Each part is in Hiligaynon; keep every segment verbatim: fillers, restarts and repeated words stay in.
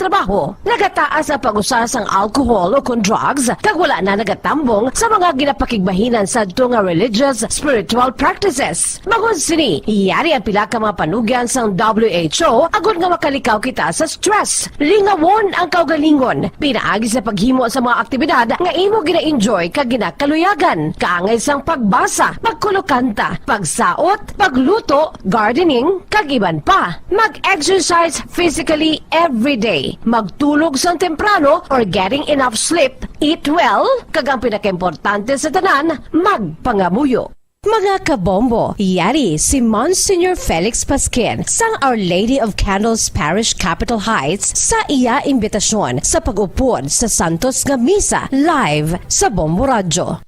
trabaho. Nagataas ang pag-usa sang alcohol o kon drugs, kag wala na nagatambong sa mga ginapakigbahinan sadto nga religious, spiritual practices. Bangod sini, yari ang pila ka mga panugyan sang W H O agod nga makalikaw kita sa stress. Lingawon ang kaugalingon pinaagi sa paghimo sa mga aktibidad nga imo gina-enjoy kag ginakaluyagan, kaangay sang pagbasa, pagkulokanta, pagsaot, pagluto, gardening, kag iban pa. Mag-exercise physically every day. Magtulog sang temprano or getting enough sleep. Eat well, kag ang pinakaimportante sa tanan, magpangamuyo. Mga kabombo, yari si Monsignor Felix Pasquin sang Our Lady of Candles Parish, Capitol Heights, sa iya imbitasyon sa pag-upod sa Santos nga Misa live sa Bombo Radyo.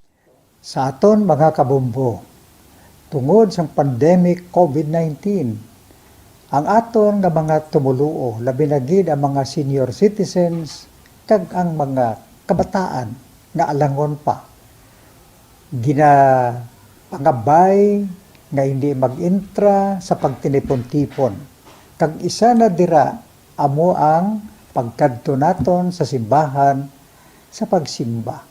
Sa aton mga kabombo, tungod sang pandemic COVID nineteen, ang aton nga mga tumoluo, labi na gid ang mga senior citizens kag ang mga kabataan nga alangon pa, ginapangabay nga hindi mag-intra sa pagtinipon-tipon. Kag isa na dira amo ang pagkadto naton sa simbahan sa pagsimba.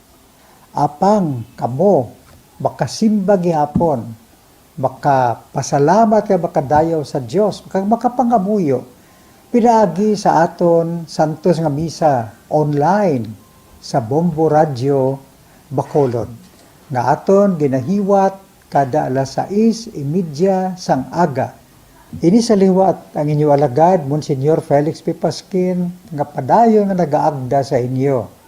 Apang kamo makasimba gihapon, makapasalamat kag makadayaw sa Dios, kag makapangamuyo pinaagi sa aton santos nga misa online sa Bombo Radyo Bacolod, nga aton ginahiwat kada alas sais y media sang aga. Ini sa liwat ang inyo alagad, Monsignor Felix P. Pasquin, nga padayon nga nagaagda sa inyo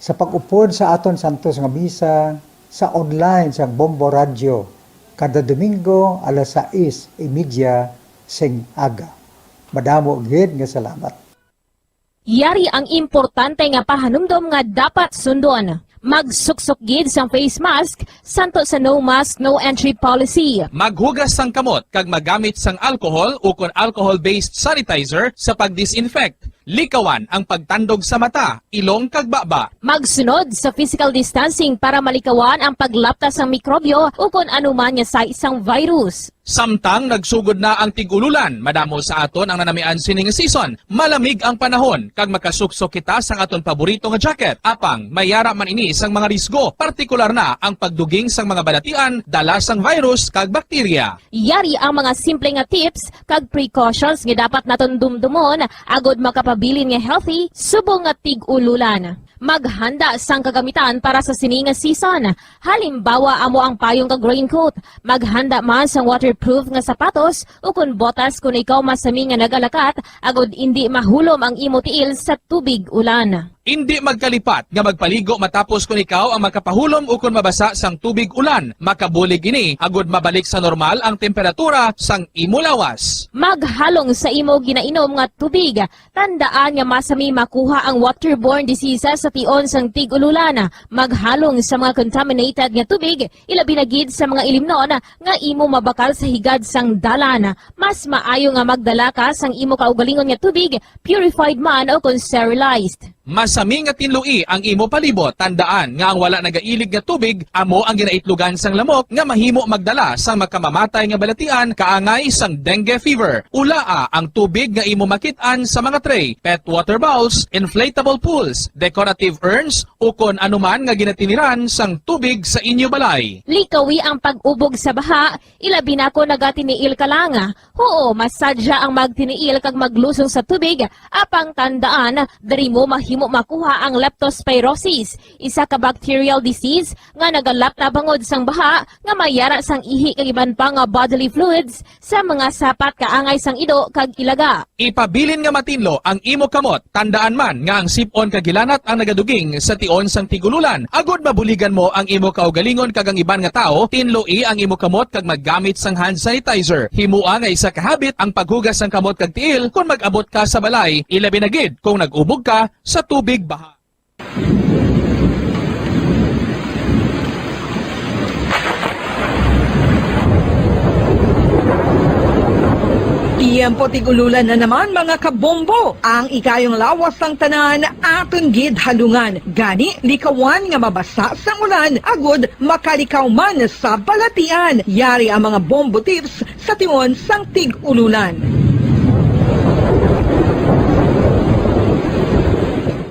sa pag-upod sa aton santos nga misa sa online sang Bombo Radyo kada Domingo alas sais y media sing aga. Madamo gid nga salamat. Yari ang importante nga pahanumdom nga dapat sundon. Magsuksok gid sang face mask, santo sa no mask, no entry policy. Maghugas sang kamot kag magamit sang alcohol ukon alcohol-based sanitizer sa pag-disinfect. Likawan ang pagtandog sa mata, ilong kag baba. Magsunod sa physical distancing para malikawan ang paglapta sang mikrobyo ukon anuman nga sahi sang virus. Samtang nagsugod na ang tig-ululan, madamo sa aton ang nanamian sini nga season. Malamig ang panahon, kag makasuksok kita sang aton paborito nga jacket. Apang, may yara man ini sang mga risgo, partikular na ang pagduging sang mga balatian dala sang virus kag bakterya. Yari ang mga simple nga tips kag precautions nga dapat naton dumdumon agod makapabilin nga healthy subong nga tig-ululan. Maghanda sang kagamitan para sa sini nga season. Halimbawa, amo ang payong kag raincoat. Maghanda man sang waterproof nga sapatos ukon botas kon ikaw masami nga nagalakat, agod indi mahulom ang imo tiil sa tubig ulan. Indi magkalipat nga magpaligo matapos kon ikaw ang makapahulom ukon mabasa sang tubig ulan. Makabulig ini agod mabalik sa normal ang temperatura sang imo lawas. Maghalong sa imo ginainom nga tubig. Tandaan nga masami makuha ang waterborne diseases sa tion sang tig-ululan. Maghalong sa mga contaminated nga tubig, ilabi na gid sa mga ilimnon nga imo mabakal sa higad sang dalan. Mas maayo nga magdala ka sang imo kaugalingon nga tubig, purified man o kon sterilized. Masami nga tinloi ang imo palibot. Tandaan nga ang wala nagailig nga tubig amo ang ginaitlogan sang lamok nga mahimo magdala sang makamamatay nga balatian kaangay sang dengue fever. Ulaa ang tubig nga imo makit-an sa mga tray, pet water bowls, inflatable pools, decorative urns, ukon anuman nga ginatiniran sang tubig sa inyo balay. Likawi ang pag-ubog sa baha, ilabi na kon nagatiniil ka lang. Huo, masadya ang magtiniil kag maglusong sa tubig, apang tandaan, diri mo mahimo makuha ang leptospirosis, isa ka bacterial disease nga nagalapta bangod sang baha nga may yara sang ihi kag iban pa nga bodily fluids sa mga sapat kaangay sang ido kag ilaga. Ipabilin nga matinlo ang imo kamot. Tandaan man nga ang sip-on kag hilanat ang nagaduging sa tion sang tig-ululan. Agod mabuligan mo ang imo kaugalingon kag ang iban nga tawo, tinloi ang imo kamot kag maggamit sang hand sanitizer. Himoa nga isa ka habit ang paghugas sang kamot kag tiil kon mag-abot ka sa balay, ilabi na gid kon nag-ubog ka sa tubig baha. Tiyempo tig-ululan na naman, mga kabombo. Ang ikayong lawas sang tanan aton gid halungan. Gani, likawan nga mabasa sang ulan agod makalikaw man sa balatian. Yari ang mga bombo tips sa tion sang tig-ululan.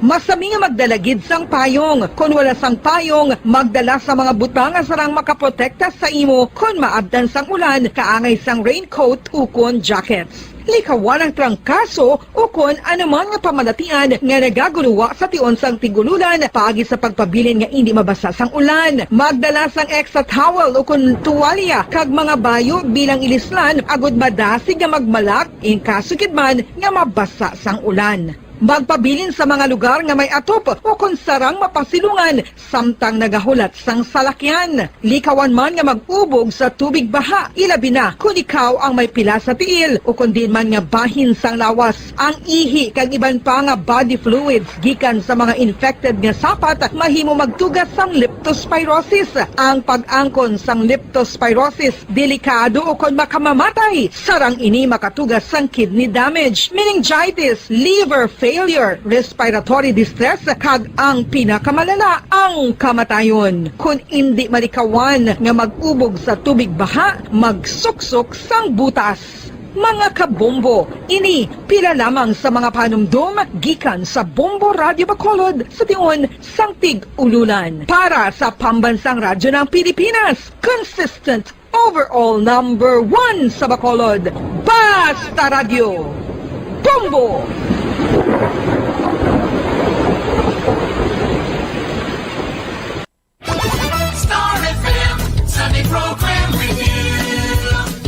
Masami nga magdala gid sang payong. Kon wala sang payong, magdala sa mga butang nga sarang makaprotekta sa imo kon maabtan sang ulan, kaangay sang raincoat ukon jackets. Likawan ang trangkaso ukon anuman nga pamalatian nga nagaguluwa sa tion sang tig-ululan paagi sa pagpabilin nga indi mabasa sang ulan. Magdala sang extra towel ukon tuwalya kag mga bayo bilang ilislan agud madasig nga magmalak in kaso gid man nga mabasa sang ulan. Magpabilin sa mga lugar nga may atop ukon sarang mapasilungan samtang nagahulat sang salakyan. Likawan man nga mag-ubog sa tubig baha, ilabi na kon ikaw ang may pila sa tiil ukon diin man nga bahin sang lawas. Ang ihi kag iban pa nga body fluids gikan sa mga infected nga sapat mahimo magtuga sang leptospirosis. Ang pag-angkon sang leptospirosis delikado ukon makamamatay. Sarang ini makatuga sang kidney damage, meningitis, liver failure, respiratory distress, kag ang pinakamalala, ang kamatayon. Kon indi malikawan nga mag-ubog sa tubig baha, magsuksok sang butas. Mga kabombo, ini pila lamang sa mga panumdom gikan sa Bombo Radyo Bacolod sa tion sang tig-ululan. Para sa Pambansang Radyo ng Pilipinas, consistent overall number one sa Bacolod, Basta Radyo, Bombo! Star F M Sunday Program Review.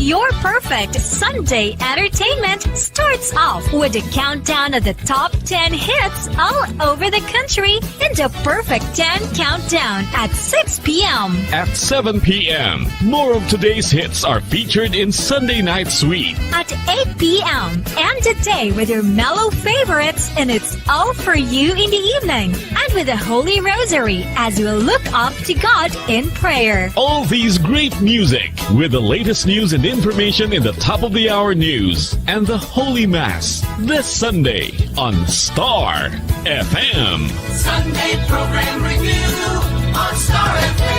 Your perfect Sunday entertainment starts off with a countdown of the top ten hits all over the country in the Perfect ten Countdown at six p.m. At seven p.m., more of today's hits are featured in Sunday Night Sweet. At eight p.m., end the day with your mellow favorites, and it's all for you in the evening. And with the Holy Rosary as we look up to God in prayer. All these great music with the latest news and information in the top of the hour news and the Holy Mass this Sunday on Star F M. Sunday Program Review on Star F M.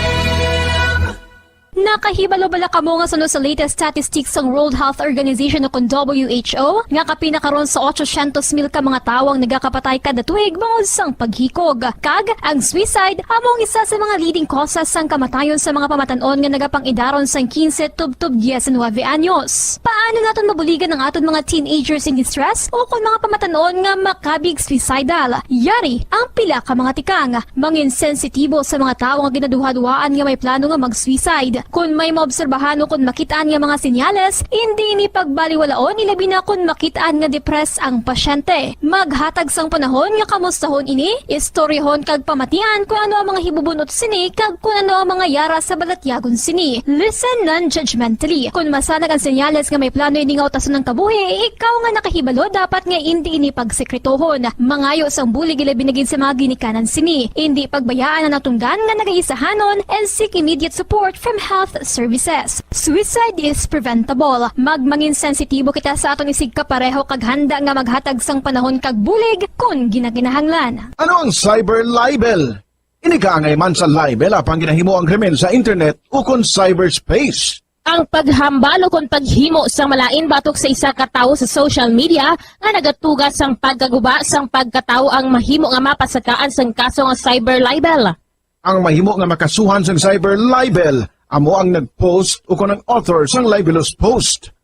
Nakahibalo bala kamo nga suno sa latest statistics sang World Health Organization o kon W H O nga kapin na karon sa otsosyentos mil ka mga tawo ang nagakapatay kada tuig bangod sang paghikog? Kag ang suicide amo ang isa sa mga leading causes sang kamatayon sa mga pamatan-on nga nagapang-idaron sang quince tubtob diecinuebe anyos. Paano naton mabuligan ang aton mga teenagers in distress o kon mga pamatan-on nga makabig suicidal? Yari ang pila ka mga tikang. Mangin sensitibo sa mga tawo nga ginaduhaduhaan nga may plano nga mag-suicide. Kon may maobserbahan o kon makit-an nga mga senyales, indi ini pagbaliwalaon, ilabi na kon makit-an nga depressed ang pasyente. Maghatag sang panahon nga kamustahon ini, istoryahon kag pamatian kon ano ang mga hibubun-ot sini kag kon ano ang mga yara sa balatyagon sini. Listen non-judgmentally. Kon masanag ang senyales nga may plano ini nga utason ang kabuhi, ikaw nga nakahibalo dapat nga indi ini pagsekretohon. Mangayo sang bulig, ilabi na gid sa mga ginikanan sini. Indi pagbayaan ang natungdan nga nagaisahanon and seek immediate support from health services. Suicide is preventable. Magmangin sensitibo kita sa aton isigkapareho kag handa nga maghatag sang panahon kag bulig kon ginakinahanglan. Ano ang cyber libel? Ini kaangay man sa libel apang ginahimo ang krimen sa internet ukon cyberspace. Ang paghambal ukon paghimo sang malain batok sa isa ka tawo sa social media nga nagatuga sang pagkaguba sang pagkatawo ang mahimo nga mapasakaan sang kaso nga cyber libel. Ang mahimo nga makasuhan sang cyber libel amo ang nag-post ukon ang author sang libelous post.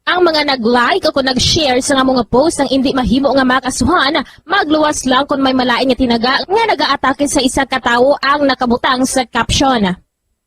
Ang mga nag-like ukon nag-share sang amo nga post ang indi mahimo nga makasuhan, magluwas lang kon may malain nga tinaga nga nagaatake sa isa ka tawo ang nakabutang sa caption.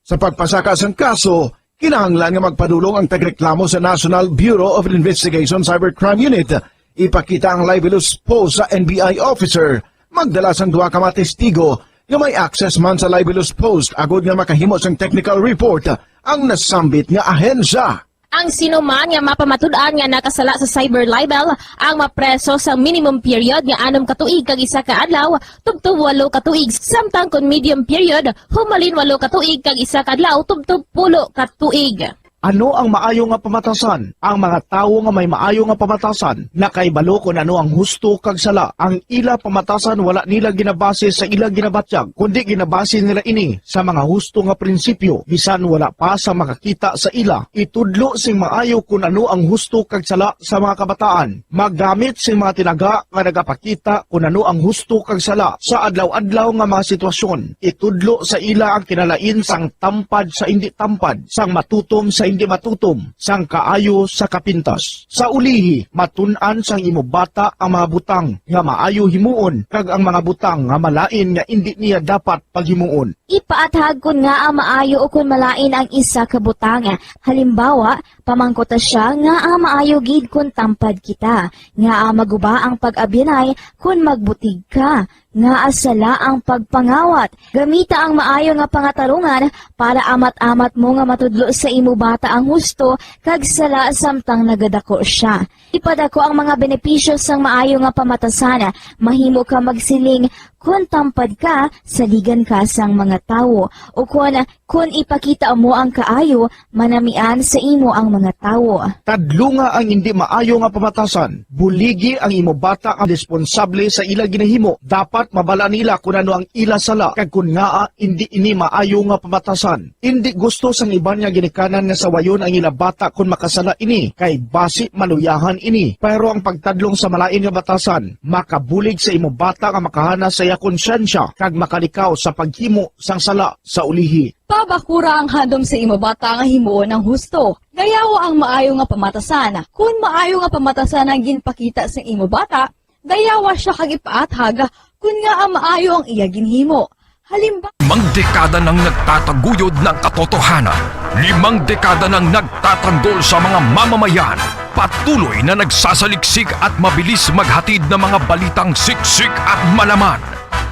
Sa pagpasaka sang kaso, kinahanglan nga magpadulong ang tagreklamo sa National Bureau of Investigation Cybercrime Unit. Ipakita ang libelous post sa N B I officer. Magdala sang duha ka mga testigo nga may access man sa libelous post agod nga makahimo sang technical report ang nasambit nga ahensya. Ang sino man nga mapamatud-an nga nakasala sa cyber libel ang mapreso sa minimum period nga anom ka tuig kag isa ka adlaw tubtob walo ka tuig, samtang kon medium period, humalin walo ka tuig kag isa ka adlaw tubtob pulo ka tuig. Ano ang maayo nga pamatasan? Ang mga tawo nga may maayo nga pamatasan nakahibalo kon ano ang husto kag sala. Ang ila pamatasan wala nila ginabase sa ila ginabatyag, kundi ginabase nila ini sa mga husto nga prinsipyo, bisan wala pa sa makakita sa ila. Itudlo sing maayo kon ano ang husto kag sala sa mga kabataan. Maggamit sing mga tinaga nga nagapakita kon ano ang husto kag sala sa adlaw-adlaw nga mga sitwasyon. Itudlo sa ila ang kinalain sang tampad sa indi tampad, sang matutom sa indi matutom, sang kaayo sa kapintas. Sa ulihi, matun-an sang imo bata ang mga butang nga maayo himuon kag ang mga butang nga malain nga indi niya dapat paghimuon. Ipaathag kon ngaa maayo ukon malain ang isa ka butang. Halimbawa, pamangkuta sia ngaa maayo gid kon tampad kita, ngaa maguba ang pag-abyanay kon magbutig ka, ngaa sala ang pagpangawat. Gamita ang maayo nga pangatarungan para amat-amat mo nga matudlo sa imo bata ang husto kag sala samtang nagadako sia. Ipadako ang mga benepisyo sang maayo nga pamatasan. Mahimo ka magsiling, "Kon tampad ka, saligan ka sang mga tawo." Ukon, "Kon ipakita mo ang kaayo, manamian sa imo ang mga tawo." Tadlunga ang indi maayo nga pamatasan. Buligi ang imo bata ang responsable sa ila ginahimo. Dapat mabala nila kon ano ang ila sala kag kon ngaa indi ini maayo nga pamatasan. Indi gusto sang iban nga ginikanan nga sawayon ang ila bata kon makasala ini, kay basi maluyahan ini. Pero ang pagtadlong sa malain nga batasan makabulig sa imo bata nga makahana sa iya konsyensya kag makalikaw sa paghimo sang sala sa ulihi. Pabakura ang handom sa imo bata nga himuon ang husto. Dayawa ang maayo nga pamatasan. Kon maayo nga pamatasan ang ginpakita sa imo bata, dayawa sia kag ipaathag kon ngaa maayo ang iya ginhimo. Halimbawa, Limang dekada nang nagtataguyod ng katotohanan. Limang dekada nang nagtatanggol sa mga mamamayan. Patuloy na nagsasaliksik at mabilis maghatid ng mga balitang siksik at malaman.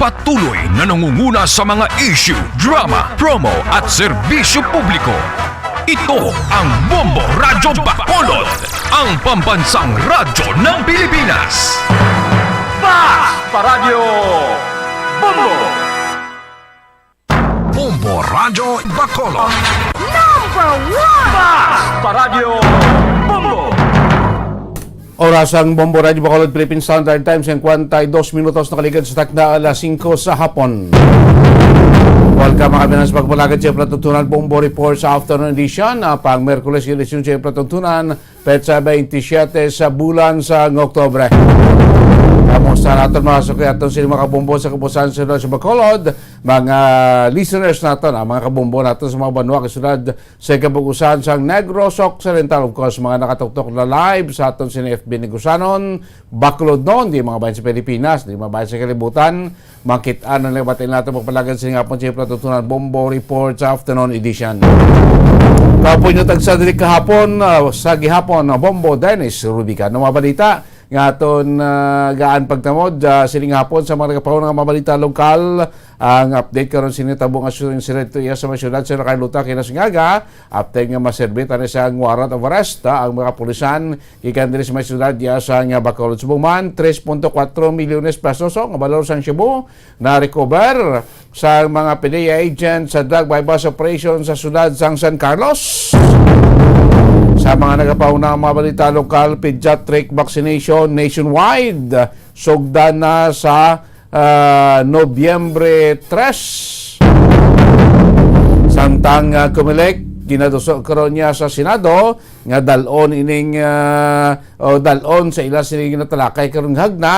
Patuloy na nangunguna sa mga issue, drama, promo at serbisyo publiko. Ito ang Bombo Radyo Bacolod, ang pambansang radyo ng Pilipinas. Fast Paradyo Bombo! Bombo Radyo Bacolod. Number one! Fast Paradyo Bombo! Oras ang Bombo Radyo Bacolod, Philippine Standard Time, singkwenta y dos minutos nakaligad sa takna alas singko sa hapon. Welcome, mga kaabyanan, sa pagpalagad sa palatuntunan Bombo Report sa Afternoon Edition, ah, pang Merkules, edisyon sa palatuntunan, petsa twenty-seven sa bulan sang Oktubre. Kamusta naton, mga suki, aton sini, mga kabombo, sa kapusan sa Siyudad sa Bacolod, mga listeners naton, ah, mga kabombo naton sa mga banwa kag syudad sa kabugusan sang Negros Occidental, of course, mga nakatuktok na live sa aton sini F B Negrosanon, Bacolodnon, di mga bayan sa Pilipinas, di mga bayan sa kalibutan, makit-an na nabati nato magpalagad sining hapon sa palatuntunan Bombo Report sa Afternoon Edition. Kapoy nga tagsa diri kahapon, ah, sa gihapon, ah, Bombo Dennis Rubica. Ano mga balita nga aton, ah, gaan pagtamod, ah, sining hapon sa mga nagapahuna nga mga balita lokal? Ang update karon sini tabo nga shooting incident iya sa mga syudad sa Carlota kinasungaga. Update nga maserbi tani sa warrant of arrest, ah, ang mga kapulisan gikan diri sa may siyudad iya sa nga Bacolod. Subong man, tres punto kuwatro milyones pesos, oh, nga balor sang shabu na-recover sa mga P D E A agent sa drug buy-bust operation sa siyudad sang San Carlos. Sa mga nagapahuna nga mga balita lokal, pediatric vaccination nationwide sugdan na sa, ah, Nobyembre tres. Samtang, ah, Comelec, ginaduso karon niya sa Senado nga dal-on ining, ah, o dal-on sa ila sini ginatalakay karon nga hagna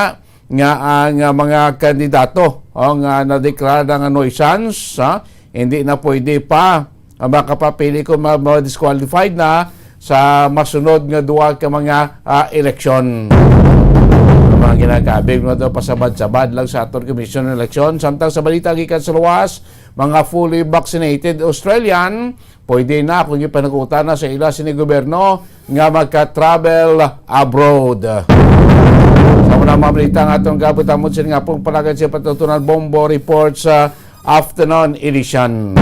nga ang, ah, mga kandidato, o, nga nadeklara nga nuisance, ha, hindi na pwede pa, ah, makapapili kung ma-, ma-disqualified na sa masunod nga duha ka mga, ah, eleksyon. Ang mga ginakabig na daw pasabad-sabad lang sa aton Commission on Election. Samtang sa balita gikan sa luwas, mga fully vaccinated Australian pwede na kung ipanagutan na sa ila sini gobyerno nga magka-travel abroad. Sa mga mga balita nga atong gabot amon sini nga pong palagad sa patutunan Bombo Report sa Afternoon Edition.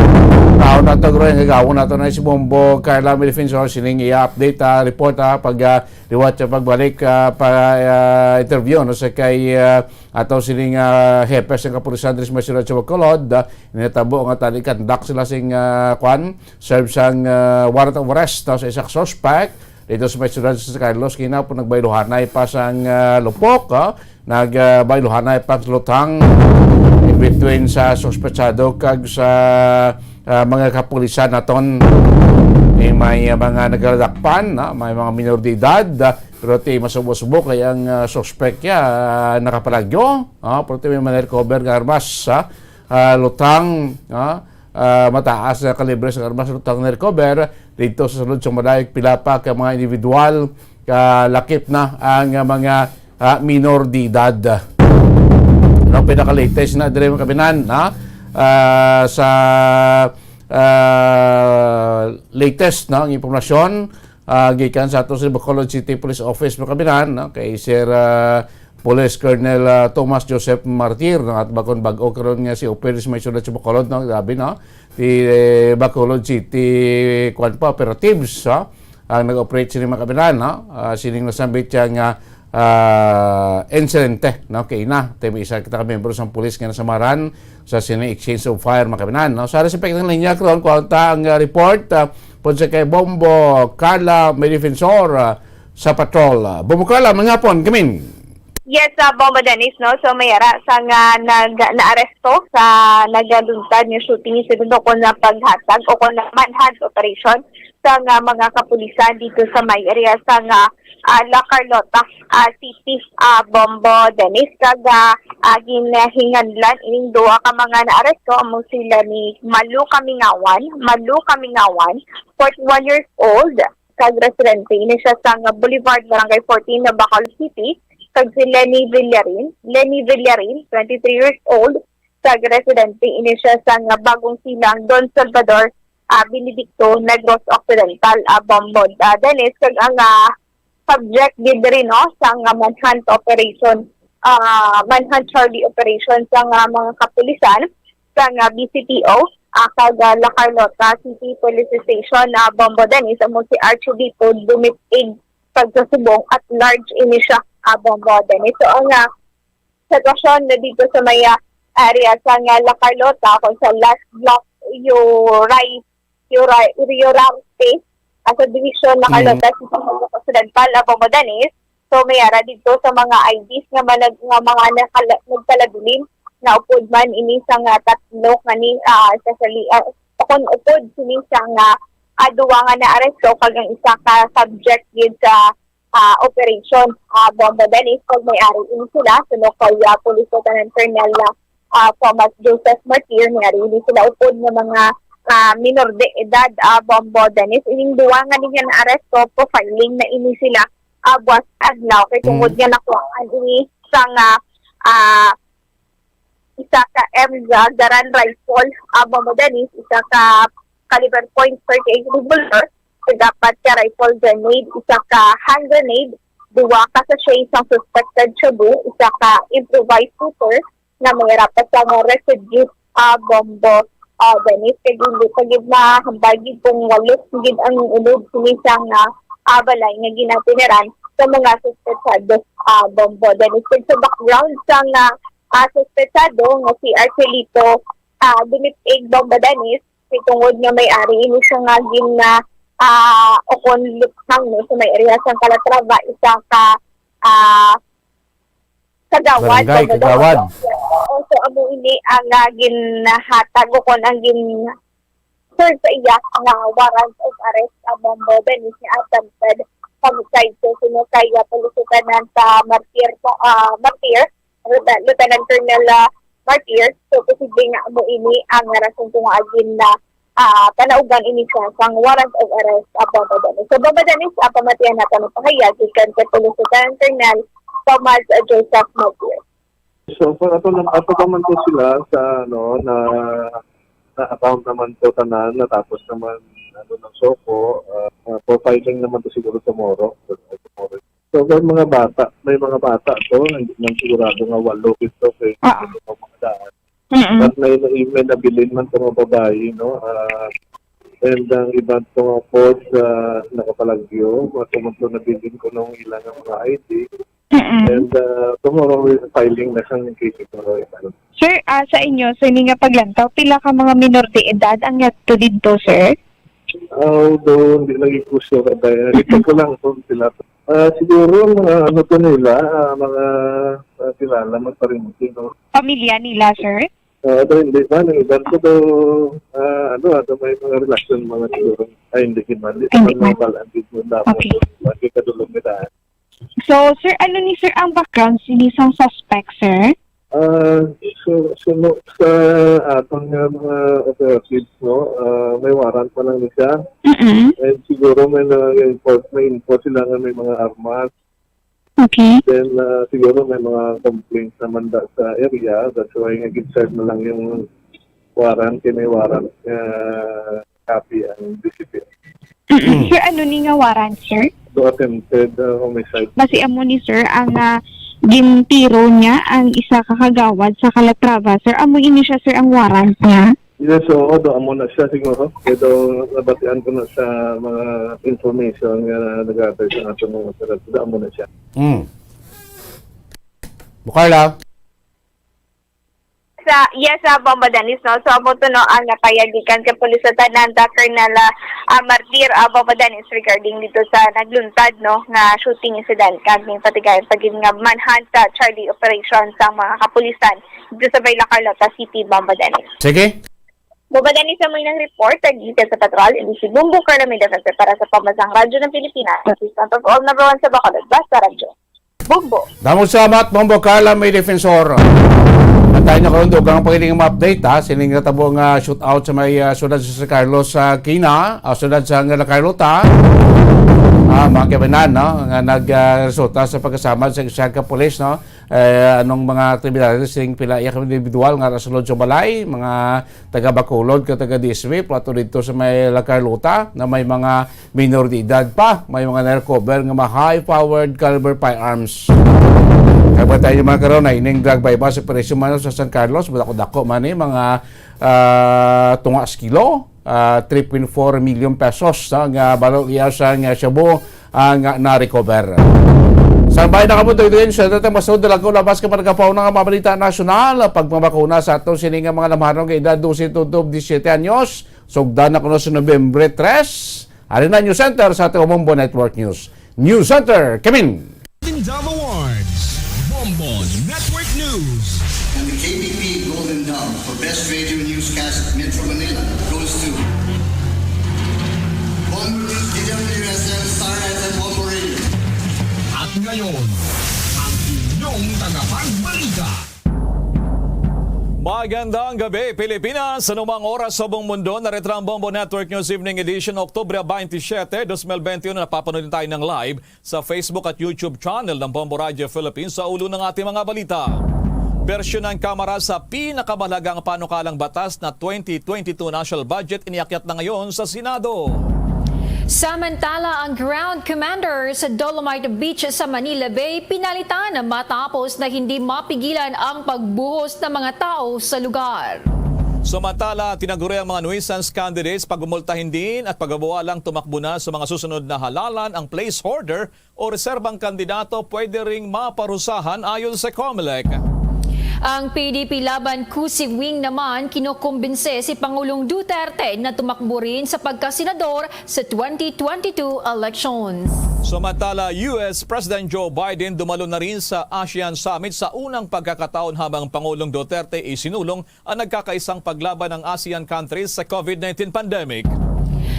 Taon na to, Roy, ang gagawon nato na si Bombo Carla May Defensor, sining iya update, ah, report, ah, pag, ah, liwat sa pagbalik, ah, pa, ah, interview, no, sa kay, ah, ato sining, ah, hepe sa kapulisan diri sa may siyudad sa Bacolod, ah, natabo nga tali conduct sila sing, ah, kwan, serve sang, ah, warrant of arrest, no, sa isa ka suspect. Dito sa may siyudad sa San Carlos, kina po nagbayluhanay pa sang, ah, lupok, ah, nagbayluhanay pa sa lutang in between sa suspetsado kag sa, ah, mga kapulisan naton. Eh, may, ah, mga nagaladakpan, ah, may mga minor de edad, ah, pero ti masubo-subo kay ang, ah, suspek ya, ah, nakapalagyo, ah, pero ti may man-recover nga armas, ah, ah, lutang, ah, ah, mataas nga kalibre sa armas, lutang na-recover dito sa sulod sa Malayog. Pila pa ka mga individual, ah, lakip na ang, ah, mga, ah, minor de edad. No, pinaka-latest na diri, mga kabinan, ha? Ah, sa, ah, latest, no, ang impormasyon, ah, gikan sa ato sa Bacolod City Police Office, mga kabinan, no, kay Sir, ah, Police Colonel, ah, Thomas Joseph Martir, no, at bakon bag-o karon nga si Operation may sulod sa Bacolod, no, grabe, no, ti, eh, Bacolod City, kwan pa, operatives, ha, ang nag-operate sini, mga kabinan, no, ah, sining nasambit siya nga, ah, insidente, no, kay na, ti may isa kita ka membro sang pulis nga nasamaran sa sini exchange of fire, mga kabinan, no. Sa respect ng linya, karon, kuha ta ang, ah, report, ah, pud sa kay Bombo Carla May Defensor, ah, sa patrol. Ah, Bombo Carla, mga hapon, kamin. Yes, ah, Bombo Dennis, no? So, may ara sa nga nag-, naaresto sa nagaluntad nga shooting incident o kon na paghatag o kon na manhunt operation sa nga mga kapulisan dito sa may area sa nga, ah, La Carlota, ah, City, ah, Bombo Dennis. Kag, ah, ah, ginhinganlan ining duha ka mga naaresto amo sila ni Malu Kamingawan, Malu Kamingawan, forty-one years old, kag residente ini siya sa nga Boulevard, Barangay fourteen, na Bacolod City, kag si Lenny Villarin, Lenny Villarin, twenty-three years old, kag residente ini siya sa nga Bagong Silang, Don Salvador, ah, Benedicto, Negros Occidental, ah, Bombo, ah, Dennis, kag ang, ah, subject gid diri, no, sa nga manhunt operation, ah, manhunt charlie operation sa nga mga kapulisan sa nga B C P O, ah, kag, ah, La Carlota City Police Station, ah, Bombo Dennis, amo si Archibito Dumitig, pagkasubong at large ini siya, ah, Bombo Dennis. So, ang, ah, sitwasyon na dito sa may, ah, area sa nga La Carlota, kung sa last block, Uray, Uray, Uriorarte, ah, sa division La Mm. Carlota, City Occidental, ah, Bombo Dennis. So, may ara dito sa mga I Ds nga manag-, nga mga nakala-, nagkalabilin, na upod man ini sa nga tatlo nga ni, ah, especially, ah, kung upod sini sa nga, ah, duwa nga naaresto, kag ang isa ka subject gid sa, ah, operation, ah, Bombo Dennis, kag may ari ini sila, suno kay, ah, Police Lieutenant Colonel, ah, ah, Thomas Joseph Martir, may ari ini sila upod nga mga, ah, minor de edad, ah, Bombo Dennis. Ining duwa nga nila naaresto, profiling na ini sila, ah, buwas adlaw, kay tungod Mm. nga nakuhaan ini sa nga, ah, isa ka M G Garand rifle, ah, Bombo Dennis, isa ka caliber point thirty-eight revolver, kag apat ka rifle grenade, isa ka hand grenade, duwa ka sachet sang suspected shabu, isa ka improvised shooter nga may rapat sa nga residue, ah, Bombo, ah, Dennis, kay hindi pa gid mahambal gid kung walo gid ang ulog sini sa nga, ah, balay nga ginatiniran sa mga suspetsado, ah, Bombo Dennis. Kag sa background sa nga, ah, suspetsado nga si Arcelito, ah, Dumitig Bombo Dennis, kay tungod nga may ari ini siya nga gin, ah, ah, ukon luthang, no, sa may area sa Calatrava, isa ka, ah, kagawad, Barangay, Bombo Dennis. Kagawad. Oo, so amo ini ang, ah, ginhatag ukon ang gin-serve sa iya nga warrant of arrest, ah, Bombo Dennis, nga attempted homicide. So, suno kay, ah, Police Lieutenant, ah, Martir, ah, Martir, Lieutenant Colonel, ah, Martir. So, posible nga amo ini ang rason kung ngaa gin, ah, ah, panaugan ini siya sang warrant of arrest, ah, Bombo Dennis. So, Bombo Dennis, ah, pamatian nato ang pahayag gikan kay Police Lieutenant Colonel Thomas, ah, Joseph Martir. So, for ato lang, ato naman to sila sa, ano, na, na-account naman to tanan, natapos naman, ano, ng SOCO, ah, ah, profiling naman to siguro tomorrow. Tomorrow. So, may mga bata, may mga bata to, hindi man sigurado nga walo ito kay Ah. ano pa mga daan. Hmm. Mm. But may, may, may nabilin man sa mga babayi, no? Ah, and ang iban sa mga courts, ah, nakapalagyo, mga tungod na bilin ko nung ilang mga I D. Mm-mm. And, ah, tomorrow, filing na sang case tomorrow. Sir, ah, sa inyo, sa ini nga paglantaw, pila ka mga minor de edad ang yadto didto, sir? Although, hindi lagi ko sure, abay, ito ko lang kung sila. Ah, siguro, mga ano to nila, ah, mga, ah, kilala, magparinti, no? Pamilya nila, sir? Ah, daw hindi ba? Nang iban ko daw, ah, ano, ah, daw may mga relasyon, mga siguro. Ay, hindi, hindi man. Hindi Ay, hindi man man. Mga balaan, hindi mo na ako. Okay. Hindi kadulog nila. So, sir, ano ni, sir, ang background sini sang suspect, sir? Ah, so, so, no, sa atong nga mga operatives, no, ah, may warrant pa lang ni siya. Mm-mm. And siguro may na-enforce, may info sila nga may mga armas. Okay. Then, ah, siguro may mga complaints naman da sa area. That's why nga gin-serve na lang yung warrant, kay may warrant nga copy ang D C P. Mm-mm. Sir, ano ni nga warrant, sir? Do attempted, uh, homicide. Basi amo ni, sir, ang, ah, gintiro niya ang isa ka kagawad sa Calatrava, sir. Amo ini siya, sir, ang warrant niya? Yes, oo, do amo na siya siguro. Kaya daw nabatian ko na sa mga information nga nag-atay sa ato mga operasyon. Do amo na siya. Mm. Bukarla. Sa, yes, ah, Bombo Dennis, no? So, amo to, no, ang napayag gikan kay Police Lieutenant, ah, Colonel, ah, ah, Martir, ah, Bombo Dennis, regarding dito sa nagluntad, no, nga shooting incident kag ning patigayon pa gid nga manhunt, ah, charlie operation sa mga kapulisan dito sa Bay La Carlota City, Bombo Dennis. Sige. Bombo Dennis, amo nang report, ah, gikan sa Patrol, M D C Bombo, Carla May Defensor para sa Pambansang Radyo ng Pilipinas, Assistant of All, number one sa Bacolod, Basta Radyo. Bombo. Damo salamat, Bombo Carla, may defensor. At tayo na karon, dugang pa kining mga update, ha. Sining natabo nga shootout sa may, ah, siyudad sa San Carlos, sa Quina, ah, siyudad sa La Carlota. Ah, mga kabanan, no, nga nag, ah, resulta sa pagkasamad sa isa ka pulis, no. Eh, anong mga aktibidades sing pila iya ka individual nga nasulod sa balay, mga taga Bacolod, ka taga D S W, plato dito sa may La Carlota, na may mga minor de edad pa, may mga na-recover nga mga high-powered caliber firearms. Kaya ba tayo, mga karon, na ining drug buy-bust operation man sa San Carlos, madako-dako man ni, mga, ah, tunga sa kilo, ah, three point four million pesos, ah, nga balo iya sa nga shabu, ah, nga na-recover. Sa bay na kabutoy din, sa datang masud, dalago labas ka mga kapaw nga mga balita nasyonal, pagpabakuna sa aton sini nga mga lamharong nga edad dose tutob disisyete anyos, sugdan na kuno sa Nobyembre tres. Ari na News Center sa ato Bombo Network News. News Center, Kevin. Golden Dove Awards, Bombo Network News. And the K B P Golden Dove for Best Radio Newscast Metro Manila goes to Bombo News, D W S M, Star F M, Bombo Radio. At ngayon, ang inyong tagapagbalita. Magandang gabi, Pilipinas! Sa anumang oras sa buong mundo, narito ang Bombo Network News Evening Edition, Oktubre twenty-seven, twenty twenty-one. Napapanood din tayo ng live sa Facebook at YouTube channel ng Bombo Radio Philippines. Sa ulo ng ating mga balita, bersyon ng Kamara sa pinakamahalagang panukalang batas na twenty twenty-two National Budget iniakyat na ngayon sa Senado. Samantala, ang ground commander sa Dolomite Beach sa Manila Bay pinalitan matapos na hindi mapigilan ang pagbuhos ng mga tao sa lugar. Samantala, tinaguri ang mga nuisance candidates, pagmumultahin din at pagbabawalang tumakbo na sa mga susunod na halalan. Ang place hoarder o reserbang kandidato pwede ring maparusahan ayon sa Comelec. Ang P D P laban Kusi Wing naman kinukumbinse si Pangulong Duterte na tumakbo rin sa pagkasenador sa twenty twenty-two elections. Samantala, U S President Joe Biden dumalo na rin sa ASEAN Summit sa unang pagkakataon habang Pangulong Duterte isinulong ang nagkakaisang paglaban ng ASEAN countries sa COVID nineteen pandemic.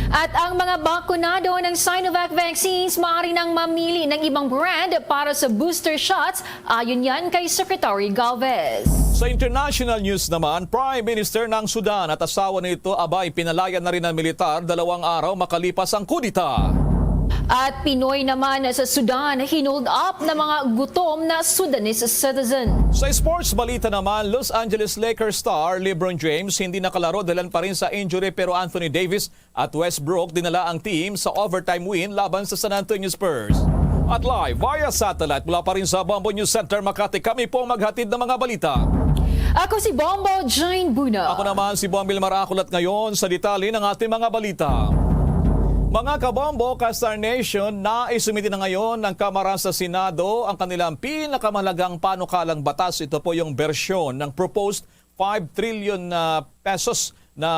At ang mga bakunado ng Sinovac vaccines maaari nang mamili ng ibang brand para sa booster shots, ayon yan kay Secretary Galvez. Sa international news naman, Prime Minister ng Sudan at asawa nito abay pinalaya na rin ng militar dalawang araw makalipas ang kudeta. At Pinoy naman sa Sudan, hinold up ng mga gutom na Sudanese citizen. Sa sports balita naman, Los Angeles Lakers star LeBron James hindi nakalaro dahilan pa rin sa injury, pero Anthony Davis at Westbrook dinala ang team sa overtime win laban sa San Antonio Spurs. At live via satellite mula pa rin sa Bombo News Center Makati, kami po ang maghatid ng mga balita. Ako si Bombo Jane Buna. Ako naman si Bombil Marakulat ngayon sa detalye ng ating mga balita. Mga kabombo, ka-Star Nation, naisumiti na ngayon ng Kamara sa Senado ang kanilang pinakamahalagang panukalang batas. Ito po yung bersyon ng proposed five trillion na pesos na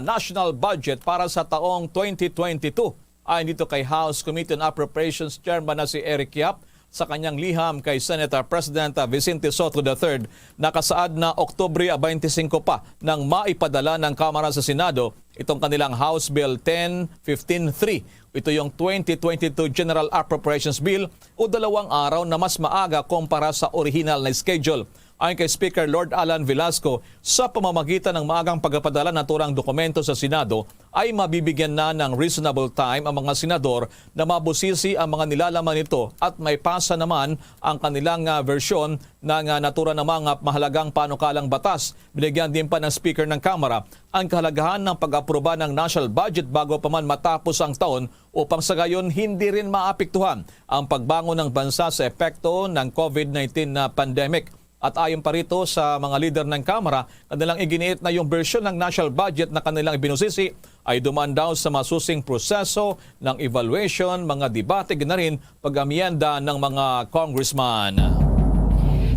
national budget para sa taong twenty twenty-two. Ayon dito kay House Committee on Appropriations Chairman na si Eric Yap, sa kanyang liham kay Senate President Vicente Sotto the third, nakasaad na Oktubre twenty-five pa nang maipadala ng Kamara sa Senado itong kanilang House Bill ten fifteen three. Ito yung twenty twenty-two General Appropriations Bill o dalawang araw na mas maaga kumpara sa orihinal na schedule. Ayon kay Speaker Lord Alan Velasco, sa pamamagitan ng maagang pagpadala ng naturang dokumento sa Senado, ay mabibigyan na ng reasonable time ang mga senador na mabusisi ang mga nilalaman nito at maipasa naman ang kanilang, ah, bersyon ng, ah, naturang mga mahalagang panukalang batas. Binigyan din pa ng Speaker ng Kamara ang kahalagahan ng pag-aproba ng national budget bago pa man matapos ang taon upang sa gayon hindi rin maapektuhan ang pagbangon ng bansa sa epekto ng COVID nineteen na pandemic. At ayon pa rito sa mga lider ng Kamara, kanilang iginiit na yung bersyon ng national budget na kanilang ibinusisi ay dumaan daw sa masusing proseso ng evaluation, mga debate, gina rin pag-amyenda ng mga congressman.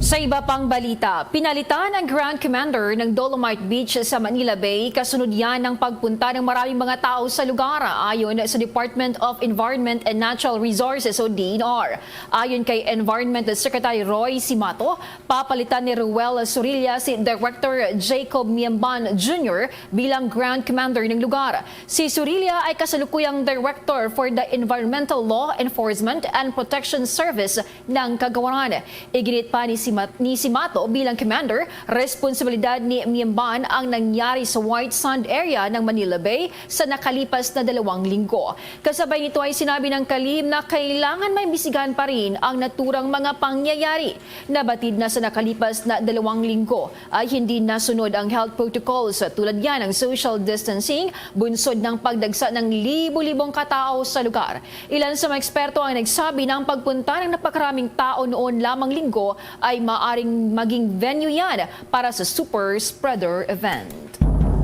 Sa iba pang balita, pinalitan ang Grand Commander ng Dolomite Beach sa Manila Bay kasunod yan ng pagpunta ng maraming mga tao sa lugar, ayon sa Department of Environment and Natural Resources o D E N R. Ayon kay Environment Secretary Roy Simato, papalitan ni Ruel Surilla si Director Jacob Miamban Junior bilang Grand Commander ng lugar. Si Surilla ay kasalukuyang Director for the Environmental Law Enforcement and Protection Service ng Kagawaran. Iginit pa ni, Simat, ni Simato bilang Commander, responsibilidad ni Miamban ang nangyari sa White Sand Area ng Manila Bay sa nakalipas na dalawang linggo. Kasabay nito ay sinabi ng kalihim na kailangan maimbestigahan pa rin ang naturang mga pangyayari. Nabatid na sa nakalipas na dalawang linggo ay hindi nasunod ang health protocols, tulad yan ng social distancing, bunsod ng pagdagsa ng libo-libong katao sa lugar. Ilan sa mga eksperto ang nagsabi na ang pagpunta ng napakaraming tao noon lamang linggo ay maaring maging venue yan para sa super spreader event.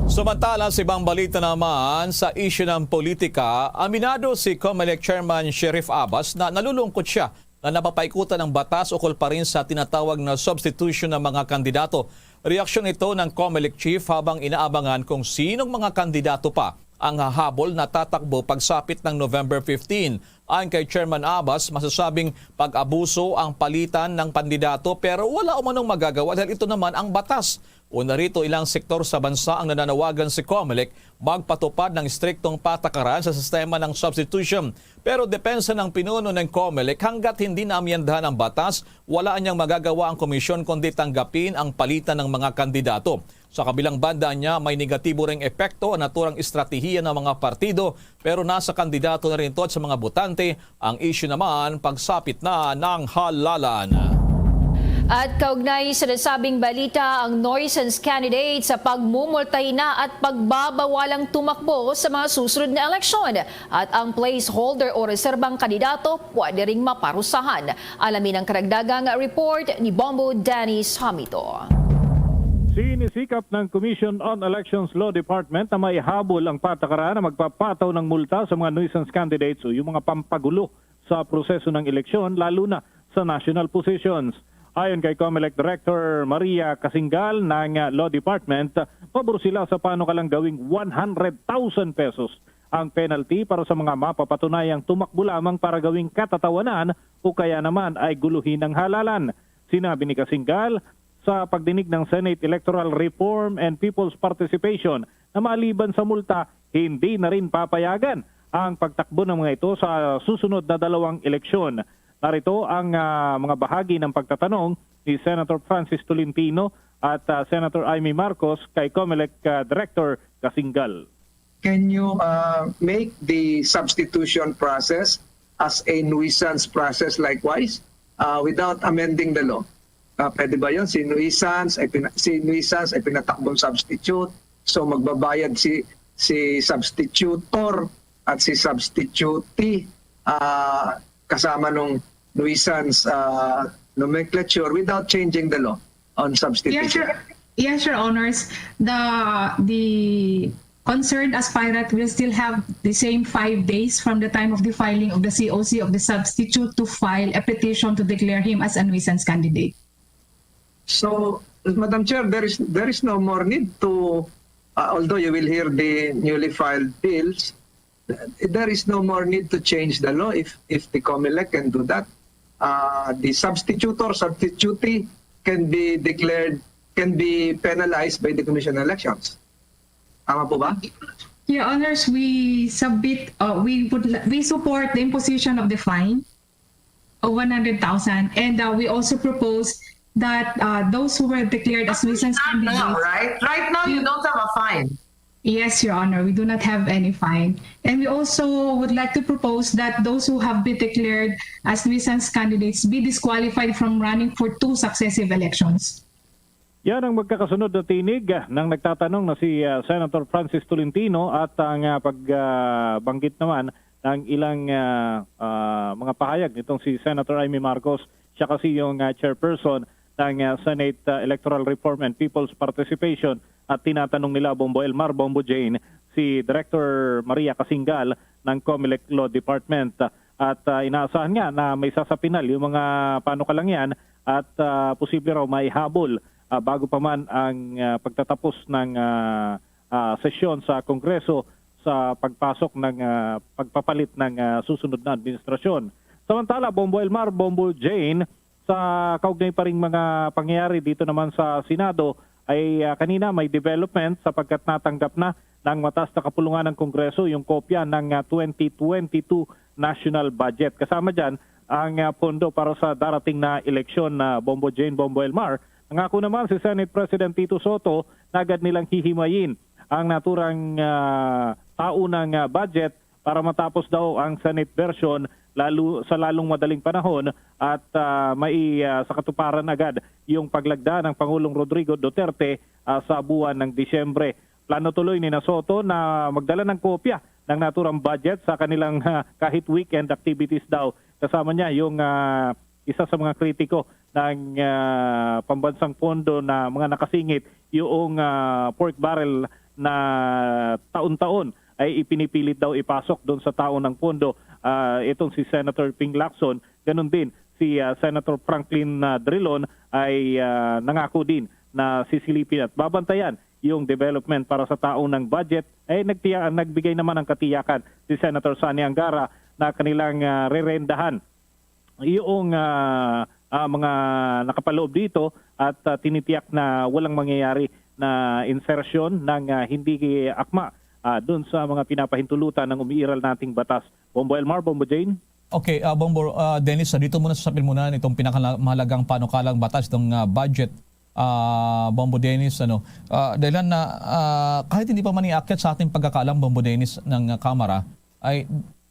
Samantala, sa ibang balita naman, sa isyu ng politika, aminado si Comelec Chairman Sheriff Abbas na nalulungkot siya na napapaikutan ang batas ukol pa rin sa tinatawag na substitution ng mga kandidato. Reaksyon ito ng Comelec Chief habang inaabangan kung sinong mga kandidato pa ang hahabol na tatakbo pagsapit ng November fifteen. Ayon kay Chairman Abbas, masasabing pag-abuso ang palitan ng kandidato pero wala umanong magagawa dahil ito naman ang batas. Una rito, ilang sektor sa bansa ang nananawagan si Comelec magpatupad ng istriktong patakaran sa sistema ng substitution. Pero depensa ng pinuno ng Comelec, hanggat hindi naamyendahan ang batas, wala niyang magagawa ang komisyon kundi tanggapin ang palitan ng mga kandidato. Sa kabilang banda niya, may negatibo ring epekto ang naturang estratehiya ng mga partido, pero nasa kandidato na rin ito at sa mga botante. Ang isyu naman, pagsapit na ng halalan. At kaugnay sa nasabing balita, ang nuisance candidate sa pagmumultahi na at pagbabawalang tumakbo sa mga susunod na eleksyon. At ang placeholder o reserbang kandidato pwede ring maparusahan. Alamin ang karagdagang report ni Bombo Dennis Hamito. Sinisikap ng Commission on Elections Law Department na maihabol ang patakaran na magpapataw ng multa sa mga nuisance candidates o yung mga pampagulo sa proseso ng eleksyon, lalo na sa national positions. Ayon kay Comelec Director Maria Casingal ng Law Department, pabor sila sa panukalang gawing one hundred thousand pesos ang penalty para sa mga mapapatunayang tumakbo lamang para gawing katatawanan o kaya naman ay guluhin ang halalan. Sinabi ni Casingal, sa pagdinig ng Senate Electoral Reform and People's Participation na maliban sa multa, hindi na rin papayagan ang pagtakbo ng mga ito sa susunod na dalawang eleksyon. Narito ang, ah, mga bahagi ng pagtatanong ni Senator Francis Tolentino at, ah, Senator Imee Marcos kay Comelec, ah, Director Casingal. Can you, uh, make the substitution process as a nuisance process likewise, uh, without amending the law? Uh, pwede ba yun? Si nuisance ay pina- si nuisance ay pinatakbong substitute. So magbabayad si si substitutor at si substitutee, uh, kasama nung nuisance, uh, nomenclature without changing the law. on substitution? Yes, Your, yes, Your Honors. The, the concerned aspirant will still have the same five days from the time of the filing of the C O C of the substitute to file a petition to declare him as a nuisance candidate. So, Madam Chair, there is, there is no more need to, uh, although you will hear the newly filed bills, there is no more need to change the law if, if the COMELEC can do that. Uh, the substitute or substitutee can be declared, can be penalized by the Commission on Elections. Tama po ba? Your Honors, we submit, uh, we would, we support the imposition of the fine of one hundred thousand, and, uh, we also propose that, uh, those who were declared as nuisance Not now, candidates. Right? Right now, you don't have a fine. Yes, Your Honor, we do not have any fine. And we also would like to propose that those who have been declared as nuisance candidates be disqualified from running for two successive elections. Yan ang magkakasunod na tinig, ah, ng nagtatanong na si, ah, Senator Francis Tolentino at ang, ah, pag, ah, banggit naman ng ilang, ah, ah, mga pahayag nitong si Senator Imee Marcos. Siya kasi yung, ah, chairperson ng, ah, Senate, ah, Electoral Reform and People's Participation at tinatanong nila, Bombo Elmar, Bombo Jane, si Director Maria Kasingal ng COMELEC Law Department. At, ah, inaasahan nga na may sasapinal yung mga panukalang yan at, ah, posible raw maihabol, ah, bago pa man ang, ah, pagtatapos ng, ah, ah, sesyon sa Kongreso sa pagpasok ng, ah, pagpapalit ng, ah, susunod na administrasyon. Samantala, Bombo Elmar, Bombo Jane, sa kaugnay pa ring mga pangyayari dito naman sa Senado ay, ah, kanina may development sapagkat natanggap na ng mataas na kapulungan ng Kongreso yung kopya ng, ah, twenty twenty-two national budget. Kasama dyan ang, ah, pondo para sa darating na eleksyon na Bombo Jane, Bombo Elmar. Nangako naman si Senate President Tito Soto na agad nilang hihimayin ang naturang, ah, taunang, ah, budget para matapos daw ang Senate version lalo, sa lalong madaling panahon at, ah, mai, ah, sa katuparan agad yung paglagda ng Pangulong Rodrigo Duterte, ah, sa buwan ng Disyembre. Plano tuloy ni na Soto na magdala ng kopya ng naturang budget sa kanilang, ah, kahit weekend activities daw. Kasama niya yung, ah, isa sa mga kritiko ng, ah, pambansang pondo na mga nakasingit, yung, ah, pork barrel na taon-taon ay ipinipilit daw ipasok doon sa taunang pondo. Ah, itong si Senator Ping Lacson, ganun din si, ah, Senator Franklin, ah, Drilon ay, ah, nangako din na sisilipin at babantayan yung development para sa taunang budget. Ay nagtiya-, nagbigay naman ng katiyakan si Senator Sonny Angara na kanilang, ah, rerendahan yung, ah, ah, mga nakapaloob dito at, ah, tinitiyak na walang mangyayari na insertion ng, ah, hindi akma, ah, dun sa mga pinapahintulutan ng umiiral nating batas. Bombo Elmar, Bombo Jane. Okay, ah, Bombo, ah, Dennis, ah, dito muna sa sapil muna nitong pinakamahalagang panukalang batas, itong, ah, budget, ah, Bombo Dennis, ano, ah, dahil na, ah, kahit hindi pa man iakyat sa ating pagkakaalam, Bombo Dennis, ng, ah, Kamara, ay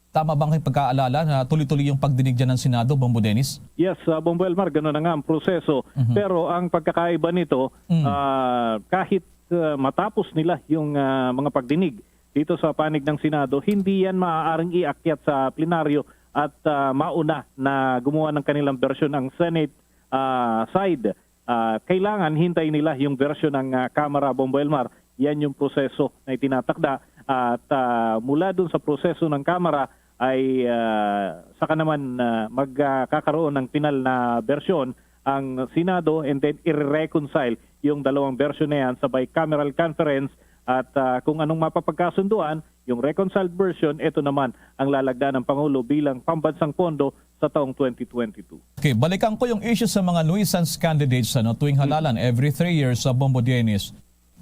tama ba ang pagkaalala na tuloy-tuloy yung pagdinig dyan ng Senado, Bombo Dennis? Yes, ah, Bombo Elmar, gano'n na nga ang proseso. Mhm. Pero ang pagkakaiba nito, Mm. ah, kahit, ah, matapos nila yung, ah, mga pagdinig dito sa panig ng Senado, hindi yan maaaring iakyat sa plenaryo at, ah, mauna na gumawa ng kanilang bersyon ang Senate, ah, side. Ah, kailangan hintayin nila yung bersyon ng, ah, Kamara, Bombo Elmar. Yan yung proseso na itinatakda. At, ah, mula dun sa proseso ng Kamara ay, ah, saka naman, ah, magkakaroon ng pinal na bersyon ang Senado, and then i-reconcile yung dalawang bersyon na yan sa bicameral conference. At, ah, kung anong mapapagkasunduan, yung reconciled version, ito naman ang lalagda ng Pangulo bilang pambansang pondo sa taong twenty twenty-two. Okay, balikan ko yung issue sa mga nuisance candidates, ano, tuwing Mm. halalan, every three years sa Bombo Dennis.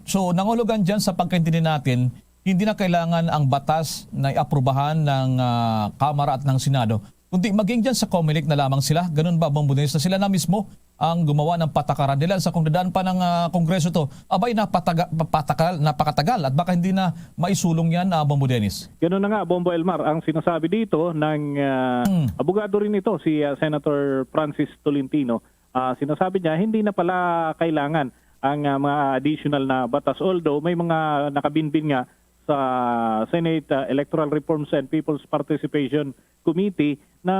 So, nangulugan dyan sa pagkaintindi natin, hindi na kailangan ang batas na iaprubahan ng, ah, Kamara at ng Senado, kundi maging dyan sa COMELEC na lamang sila. Ganun ba, Bombo Dennis, na sila na mismo ang gumawa ng patakaran nila? Sa kung dadaan pa ng, ah, Kongreso to, abay, napataga-, patakal, napakatagal at baka hindi na maisulong yan, ah, Bombo Dennis. Ganun na nga, Bombo Elmar, ang sinasabi dito ng, ah, Hmm. abogado rin ito, si, ah, Senator Francis Tolentino. Ah, sinasabi niya, hindi na pala kailangan ang, ah, mga additional na batas. Although may mga nakabinbin nga sa Senate, ah, Electoral Reforms and People's Participation Committee na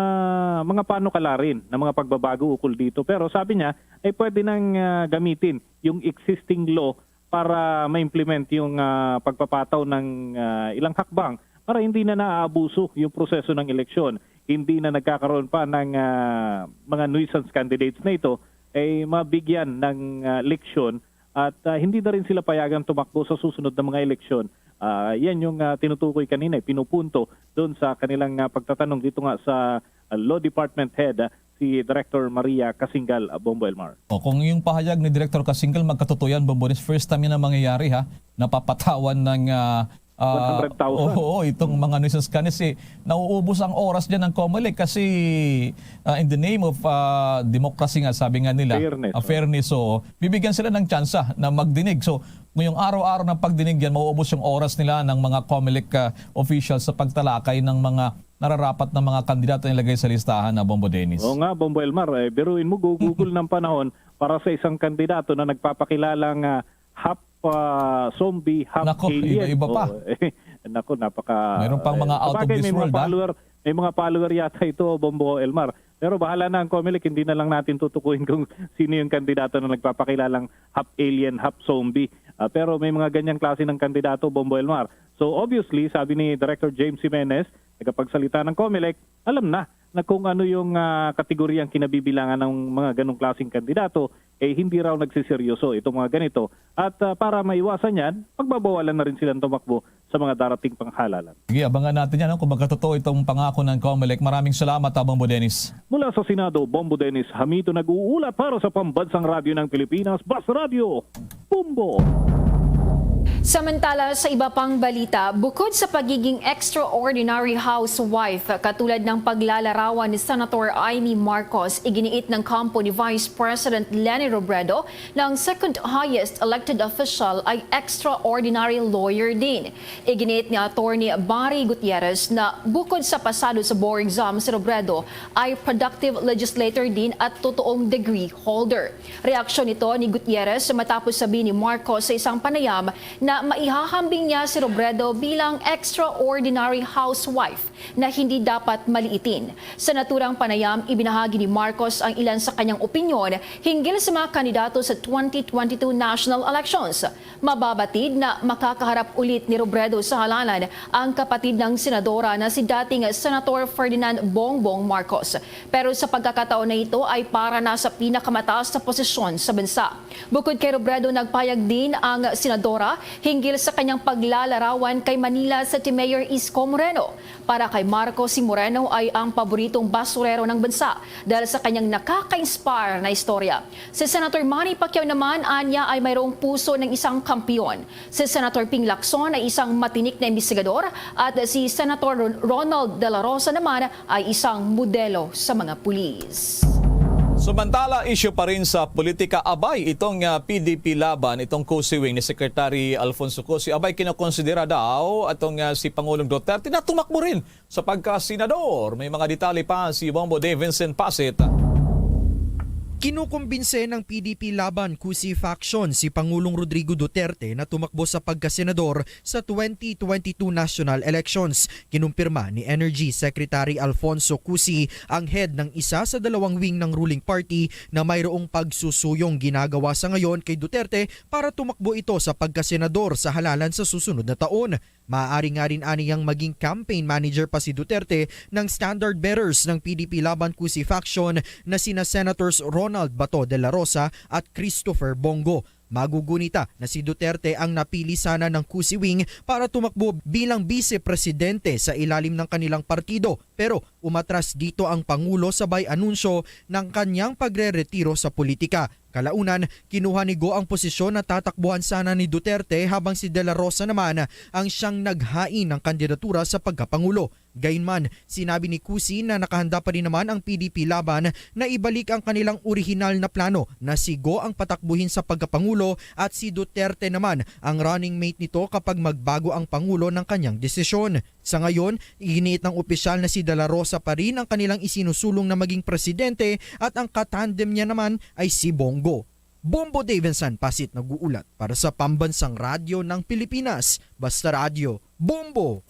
mga panukalarin na mga pagbabago ukol dito. Pero sabi niya, ay pwede nang, ah, gamitin yung existing law para ma-implement yung, ah, pagpapataw ng, ah, ilang hakbang para hindi na naaabuso yung proseso ng eleksyon. Hindi na nagkakaroon pa ng, ah, mga nuisance candidates na ito ay mabigyan ng, ah, leksyon at, ah, hindi na rin sila payagang tumakbo sa susunod na mga eleksyon. Ah, yan yung, ah, tinutukoy kanina, eh, pinupunto doon sa kanilang, ah, pagtatanong dito nga sa, ah, Law Department Head, ah, si Director Maria Kasingal, ah, Bombo Elmar. O, kung yung pahayag ni Director Kasingal magkatotoo yan, Bombo Dennis, first time yan na mangyayari, ha? Napapatawan ng, ah, ah, One hundred thousand. Oo, itong mga nuisance candidates, eh, nauubos ang oras dyan ng COMELEC kasi, ah, in the name of, ah, democracy nga, sabi nga nila, Fairness, ah, oh. Fairness, so bibigyan sila ng tsansa na magdinig. So, ngayong araw-araw ng pagdinig yan, mauubos yung oras nila ng mga COMELEC, ah, officials sa pagtalakay ng mga nararapat na mga kandidato na ilagay sa listahan na, Bombo Dennis. Oo nga, Bombo Elmar, eh, biruin mo, gugugol ng panahon para sa isang kandidato na nagpapakilalang, ah, half, ah, zombie, half Nako, alien. Iba-iba pa. Oh, eh, nako, napaka- Meron pang mga eh, out of sabagay, this may mga world, ah. Follower, may mga follower yata ito, Bombo Elmar. Pero bahala na ang COMELEC, hindi na lang natin tutukuyin kung sino yung kandidato na nagpapakilalang half alien, half zombie. Ah, pero may mga ganyang klase ng kandidato, Bombo Elmar. So obviously, sabi ni Director James Jimenez, tagapagsalita ng COMELEC, alam na na kung ano yung, ah, kategoriyang kinabibilangan ng mga ganong klaseng kandidato, eh, hindi raw nagsiseryoso itong mga ganito. At, ah, para maiwasan yan, pagbabawalan na rin silang tumakbo sa mga darating pang halalan. Sige, abangan natin yan, no, kung magkatotoo itong pangako ng COMELEC. Maraming salamat, ah, Bombo Dennis. Mula sa Senado, Bombo Dennis Hamito nag-uulat para sa Pambansang Radyo ng Pilipinas, Bas Radyo, Bombo. Samantala, sa iba pang balita, bukod sa pagiging extraordinary housewife, katulad ng paglalarawan ni Senator Imee Marcos, iginiit ng kampo ni Vice President Leni Robredo na ang second highest elected official ay extraordinary lawyer din. Iginiit ni Attorney Barry Gutierrez na bukod sa pasado sa bar exam si Robredo, ay productive legislator din at totoong degree holder. Reaksyon ito ni Gutierrez matapos sabihin ni Marcos sa isang panayam na maihahambing niya si Robredo bilang extraordinary housewife na hindi dapat maliitin. Sa naturang panayam, ibinahagi ni Marcos ang ilan sa kanyang opinyon hinggil sa mga kandidato sa twenty twenty-two national elections. Mababatid na makakaharap ulit ni Robredo sa halalan ang kapatid ng senadora na si dating Senator Ferdinand Bongbong Marcos. Pero sa pagkakataon na ito ay para na sa pinakamataas na posisyon sa bansa. Bukod kay Robredo, nagpayag din ang senadora hinggil sa kanyang paglalarawan kay Manila City Mayor Isko Moreno. Para kay Marcos, si Moreno ay ang paboritong basurero ng bansa dahil sa kanyang nakaka-inspire na istorya. Si Senator Manny Pacquiao naman, anya, ay mayroong puso ng isang kampiyon. Si Senator Ping Lacson ay isang matinik na imbestigador at si Senator Ron-, Ronald De La Rosa naman ay isang modelo sa mga pulis. Samantala, isyu pa rin sa politika, abay, itong, ah, P D P Laban, itong Cusi Wing ni Secretary Alfonso Cusi, abay, kinokonsidera daw itong, ah, si Pangulong Duterte na tumakbo rin sa pagkasenador. May mga detalye pa si Bombo Davinson Pasit. Kinukumbinse ng P D P Laban Cusi faction si Pangulong Rodrigo Duterte na tumakbo sa pagkasenador sa twenty twenty-two national elections. Kinumpirma ni Energy Secretary Alfonso Cusi, ang head ng isa sa dalawang wing ng ruling party, na mayroong pagsusuyong ginagawa sa ngayon kay Duterte para tumakbo ito sa pagkasenador sa halalan sa susunod na taon. Maaari nga rin aniyang maging campaign manager pa si Duterte ng standard bearers ng P D P Laban Cusi faction na sina Senators Ronald Bato de la Rosa at Christopher Bongo. Magugunita na si Duterte ang napili sana ng Cusi Wing para tumakbo bilang bise presidente sa ilalim ng kanilang partido, pero umatras dito ang Pangulo sabay anunsyo ng kanyang pagreretiro sa politika. Kalaunan, kinuha ni Go ang posisyon na tatakbuhan sana ni Duterte, habang si De La Rosa naman ang siyang naghain ng kandidatura sa pagkapangulo. Gayunman, sinabi ni Cusi na nakahanda pa rin naman ang P D P Laban na ibalik ang kanilang orihinal na plano na si Go ang patakbuhin sa pagkapangulo at si Duterte naman ang running mate nito kapag magbago ang pangulo ng kanyang desisyon. Sa ngayon, iginiit ng opisyal na si De La Rosa pa rin ang kanilang isinusulong na maging presidente at ang katandem niya naman ay si Bongo. Bombo Davidson Pasit nag-uulat para sa Pambansang Radyo ng Pilipinas, Basta Radyo, Bombo!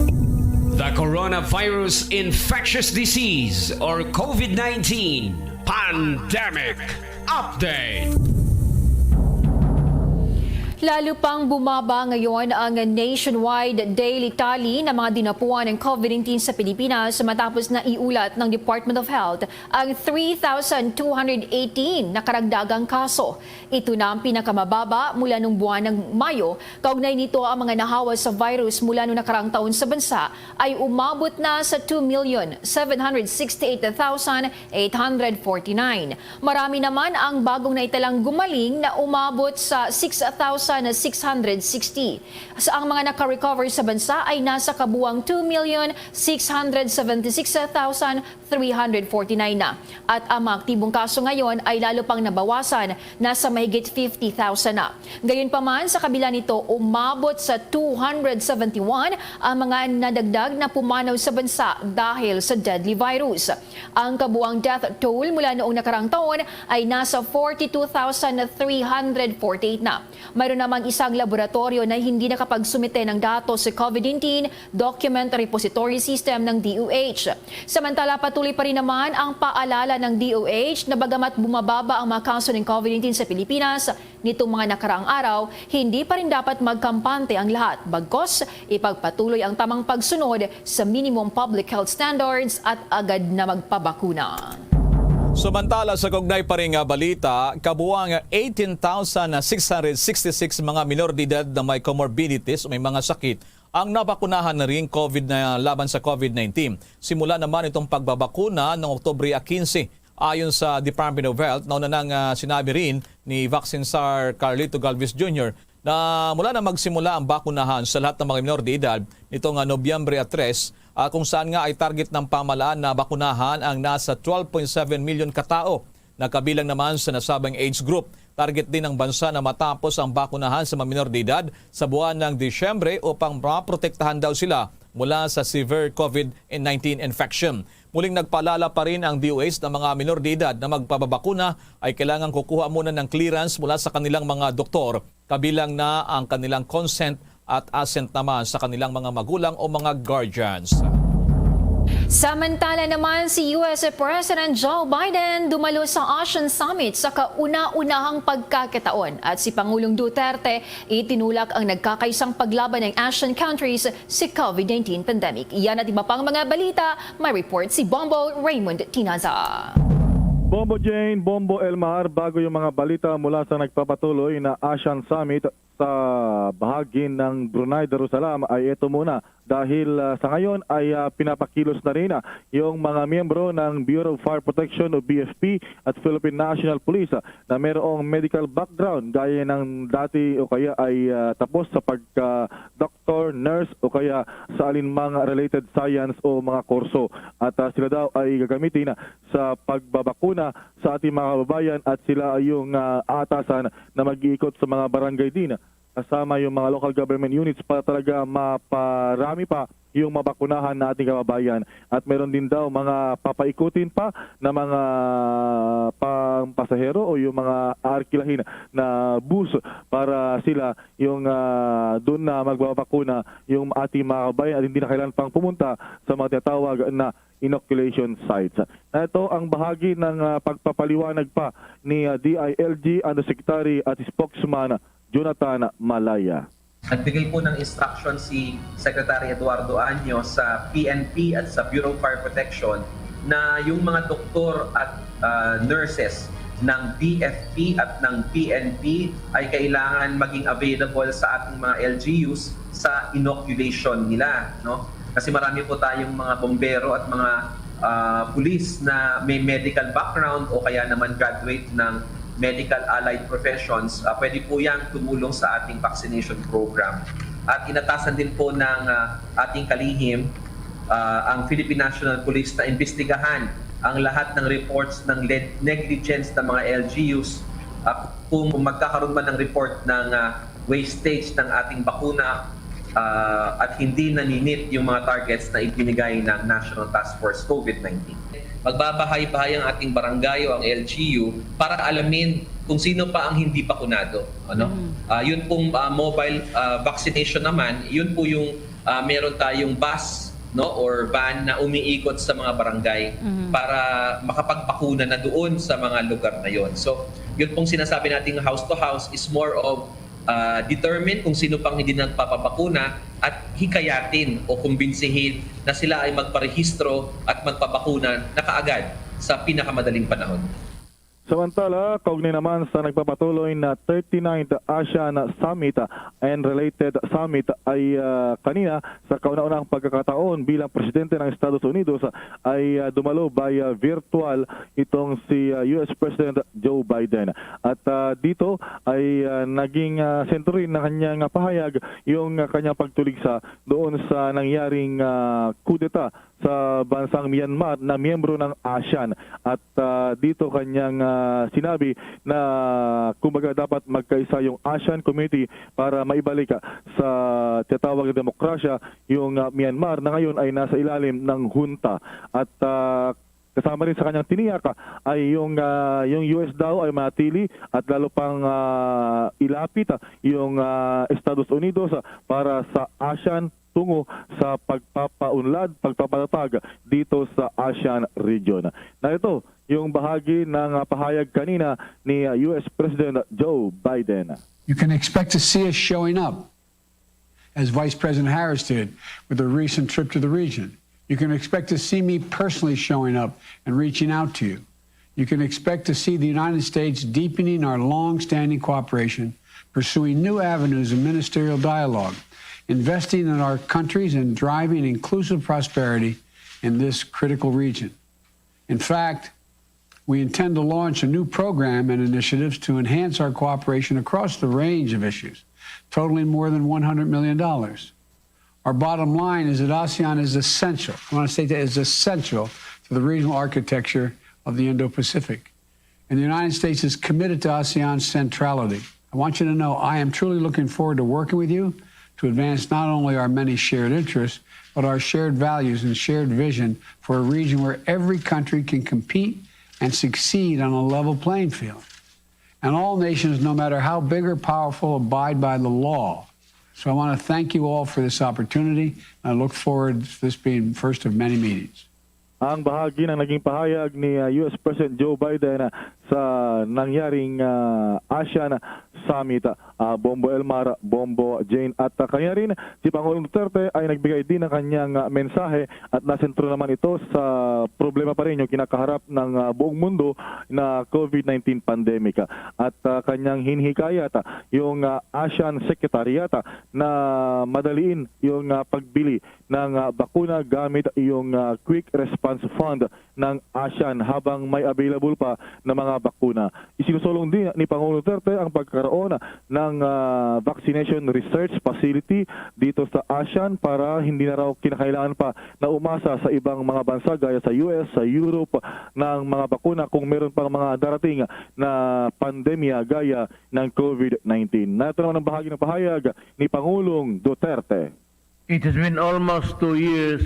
The Coronavirus Infectious Disease or COVID nineteen Pandemic Update. Lalo pang bumaba ngayon ang nationwide daily tally ng mga dinapuan ng COVID nineteen sa Pilipinas matapos na iulat ng Department of Health ang three thousand two hundred eighteen na karagdagang kaso. Ito na ang pinakamababa mula nung buwan ng Mayo. Kaugnay nito, ang mga nahawa sa virus mula nung nakaraang taon sa bansa ay umabot na sa two million seven hundred sixty-eight thousand eight hundred forty-nine. Marami naman ang bagong naitalang gumaling na umabot sa six thousand six hundred sixty. Sa ang mga naka-recover sa bansa ay nasa kabuang two million six hundred seventy-six thousand three hundred forty-nine na. At ang mga aktibong kaso ngayon ay lalo pang nabawasan, nasa mahigit fifty thousand na. Gayunpaman, sa kabila nito, umabot sa two hundred seventy-one ang mga nadagdag na pumanaw sa bansa dahil sa deadly virus. Ang kabuang death toll mula noong nakarang taon ay nasa forty-two thousand three hundred forty-eight na. Mayroon namang isang laboratoryo na hindi nakapagsumite ng datos sa COVID nineteen Document Repository System ng D O H. Samantala, patuloy pa rin naman ang paalala ng D O H na bagamat bumababa ang mga kaso ng COVID nineteen sa Pilipinas nitong mga nakaraang araw, hindi pa rin dapat magkampante ang lahat. Bagkos, ipagpatuloy ang tamang pagsunod sa minimum public health standards at agad na magpabakuna. Samantala, sa kaugnay pa rin nga balita, kabuang eighteen thousand six hundred sixty-six mga minor de edad na may comorbidities o may mga sakit ang nabakunahan na rin COVID na laban sa COVID nineteen. Simula naman itong pagbabakuna noong Oktubre quince. Ayon sa Department of Health, nauna nang ah, sinabi rin ni Vaccine Czar Carlito Galvez Junior na mula na magsimula ang bakunahan sa lahat ng mga minor de edad nitong ah, Nobyembre at tres, ah, kung saan nga ay target ng pamahalaan na bakunahan ang nasa twelve point seven million katao na kabilang naman sa nasabing age group. Target din ng bansa na matapos ang bakunahan sa mga minor de edad sa buwan ng Disyembre upang maprotektahan daw sila mula sa severe COVID nineteen infection. Muling nagpaalala pa rin ang D O H na mga minor de edad na magpababakuna ay kailangang kukuha muna ng clearance mula sa kanilang mga doktor, kabilang na ang kanilang consent at assent naman sa kanilang mga magulang o mga guardians. Samantala naman, si U S President Joe Biden dumalo sa ASEAN Summit sa kauna-unahang pagkakataon at si Pangulong Duterte itinulak ang nagkakaisang paglaban ng ASEAN countries sa COVID nineteen pandemic. Iyan at iba pang mga balita, may report si Bombo Raymond Tinaza. Bombo Jane, Bombo Elmar, bago yung mga balita mula sa nagpapatuloy na ASEAN Summit sa bahagi ng Brunei Darussalam ay ito muna. Dahil ah, sa ngayon ay ah, pinapakilos na rin ah, yung mga miyembro ng Bureau of Fire Protection o B F P at Philippine National Police ah, na mayroong medical background gaya ng dati o kaya ay ah, tapos sa pagka doctor, nurse o kaya sa alinmang related science o mga kurso. At ah, sila daw ay gagamitin sa pagbabakuna sa ating mga kababayan at sila ay yung ah, aatasan na mag-iikot sa mga barangay din kasama yung mga local government units para talaga maparami pa yung mabakunahan na ating kababayan. At meron din daw mga papaikutin pa na mga pampasahero o yung mga aarkilahin na bus para sila yung ah, doon na magbabakuna yung ating mga kababayan at hindi na kailangan pang pumunta sa mga tinatawag na inoculation sites. Na ito ang bahagi ng ah, pagpapaliwanag pa ni ah, D I L G Undersecretary at Spokesman Jonathan Malaya. Nagbigay po ng instruction si Secretary Eduardo Año sa P N P at sa Bureau of Fire Protection na yung mga doktor at ah, nurses ng B F P at ng P N P ay kailangan maging available sa ating mga L G Us sa inoculation nila, no? Kasi marami po tayong mga bombero at mga ah, pulis na may medical background o kaya naman graduate ng medical allied professions, ah, pwede po yang tumulong sa ating vaccination program. At inatasan din po ng ah, ating kalihim ah, ang Philippine National Police na imbestigahan ang lahat ng reports ng le- negligence ng mga L G Us. Ah, kung magkakaroon man ng report ng ah, wastage ng ating bakuna ah, at hindi naninit yung mga targets na ibinigay ng National Task Force COVID nineteen. Magbabahay-bahay ang ating barangay o ang L G U para alamin kung sino pa ang hindi bakunado, ano? Mm. Ah, yun pong, ah, mobile, ah, vaccination naman, yun po yung, ah, meron tayong bus, no, or van na umiikot sa mga barangay Mm. para makapagbakuna na doon sa mga lugar na yon. So, yun pong sinasabi nating house to house is more of, ah, determine kung sino pang hindi nagpapabakuna at hikayatin o kumbinsihin na sila ay magparehistro at magpabakuna na kaagad sa pinakamadaling panahon. Samantala, kaugnay naman sa nagpapatuloy na thirty-ninth ASEAN Summit and related summit ay, ah, kanina sa kauna-unang pagkakataon bilang presidente ng Estados Unidos ay, ah, dumalo via virtual itong si, ah, U S President Joe Biden. At, ah, dito ay, ah, naging, ah, sentro rin ng kanyang pahayag yung, ah, kanyang pagtuligsa doon sa nangyaring, ah, kudeta sa bansang Myanmar na miyembro ng ASEAN. At, ah, dito kanyang, ah, sinabi na, kumbaga, dapat magkaisa yung ASEAN community para maibalik, ah, sa tinatawag na demokrasya yung, ah, Myanmar na ngayon ay nasa ilalim ng junta. At, ah, kasama rin sa kanyang tiniyak, ah, ay yung, ah, yung U S daw ay manatili at lalo pang, ah, ilapit, ah, yung, ah, Estados Unidos, ah, para sa ASEAN tungo sa pagpapaunlad, pagpapatatag dito sa ASEAN region. Narito yung bahagi ng, ah, pahayag kanina ni, ah, U S President Joe Biden. You can expect to see us showing up, as Vice President Harris did with a recent trip to the region. You can expect to see me personally showing up and reaching out to you. You can expect to see the United States deepening our long-standing cooperation, pursuing new avenues of ministerial dialogue, investing in our countries, and driving inclusive prosperity in this critical region. In fact, we intend to launch a new program and initiatives to enhance our cooperation across the range of issues, totaling more than one hundred million dollars. Our bottom line is that ASEAN is essential. I want to say that is essential to the regional architecture of the Indo-Pacific. And the United States is committed to ASEAN's centrality. I want you to know I am truly looking forward to working with you to advance not only our many shared interests, but our shared values and shared vision for a region where every country can compete and succeed on a level playing field. And all nations, no matter how big or powerful, abide by the law. So I want to thank you all for this opportunity, and I look forward to this being first of many meetings. Ang bahagi ng naging pahayag ni, ah, U S President Joe Biden, ah, sa nangyaring, ah, ASEAN Summit, ah, Bombo Elmar, Bombo Jane, at, ah, kanya rin, si Pangulong Duterte ay nagbigay din ng kanyang, ah, mensahe at nasentro naman ito sa problema pa rin yung kinakaharap ng, ah, buong mundo na COVID nineteen pandemic. At, ah, kanyang hinhikayat, ah, yung, ah, ASEAN Secretariat, ah, na madaliin yung, ah, pagbili ng, ah, bakuna gamit yung, ah, Quick Response Fund ng ASEAN habang may available pa na mga bakuna. Isinusulong din ni Pangulong Duterte ang pagkakaroon ng, ah, vaccination research facility dito sa ASEAN para hindi na raw kinakailangan pa na umasa sa ibang mga bansa gaya sa U S, sa Europe, ng mga bakuna kung meron pang mga darating na pandemya gaya ng COVID nineteen. Narito naman ang bahagi ng pahayag ni Pangulong Duterte. It has been almost two years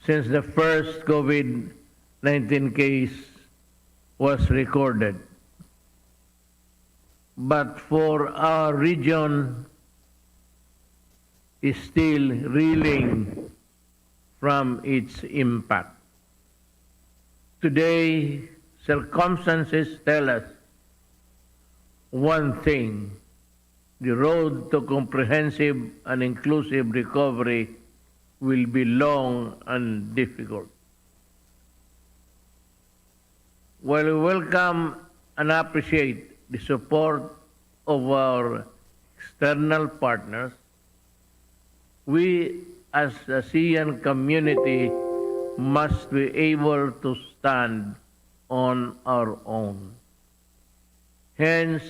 since the first COVID nineteen case was recorded. But for our region, is still reeling from its impact. Today, circumstances tell us one thing: the road to comprehensive and inclusive recovery will be long and difficult. While we welcome and appreciate the support of our external partners, we as ASEAN community must be able to stand on our own. Hence,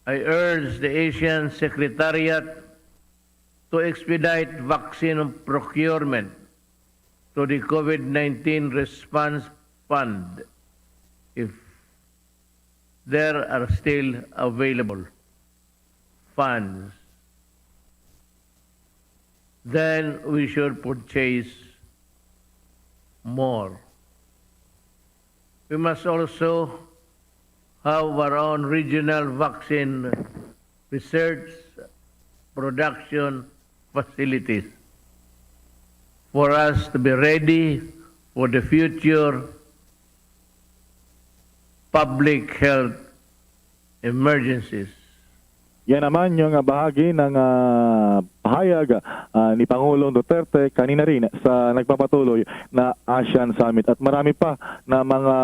I urge the ASEAN Secretariat to expedite vaccine procurement to the COVID nineteen Response Fund if there are still available funds. Then we should purchase more. We must also have our own regional vaccine research production facilities for us to be ready for the future public health emergencies. Yan naman yung ah, bahagi ng ah, pahayag ah, ni Pangulong Duterte kanina rin sa nagpapatuloy na ASEAN Summit at marami pa na mga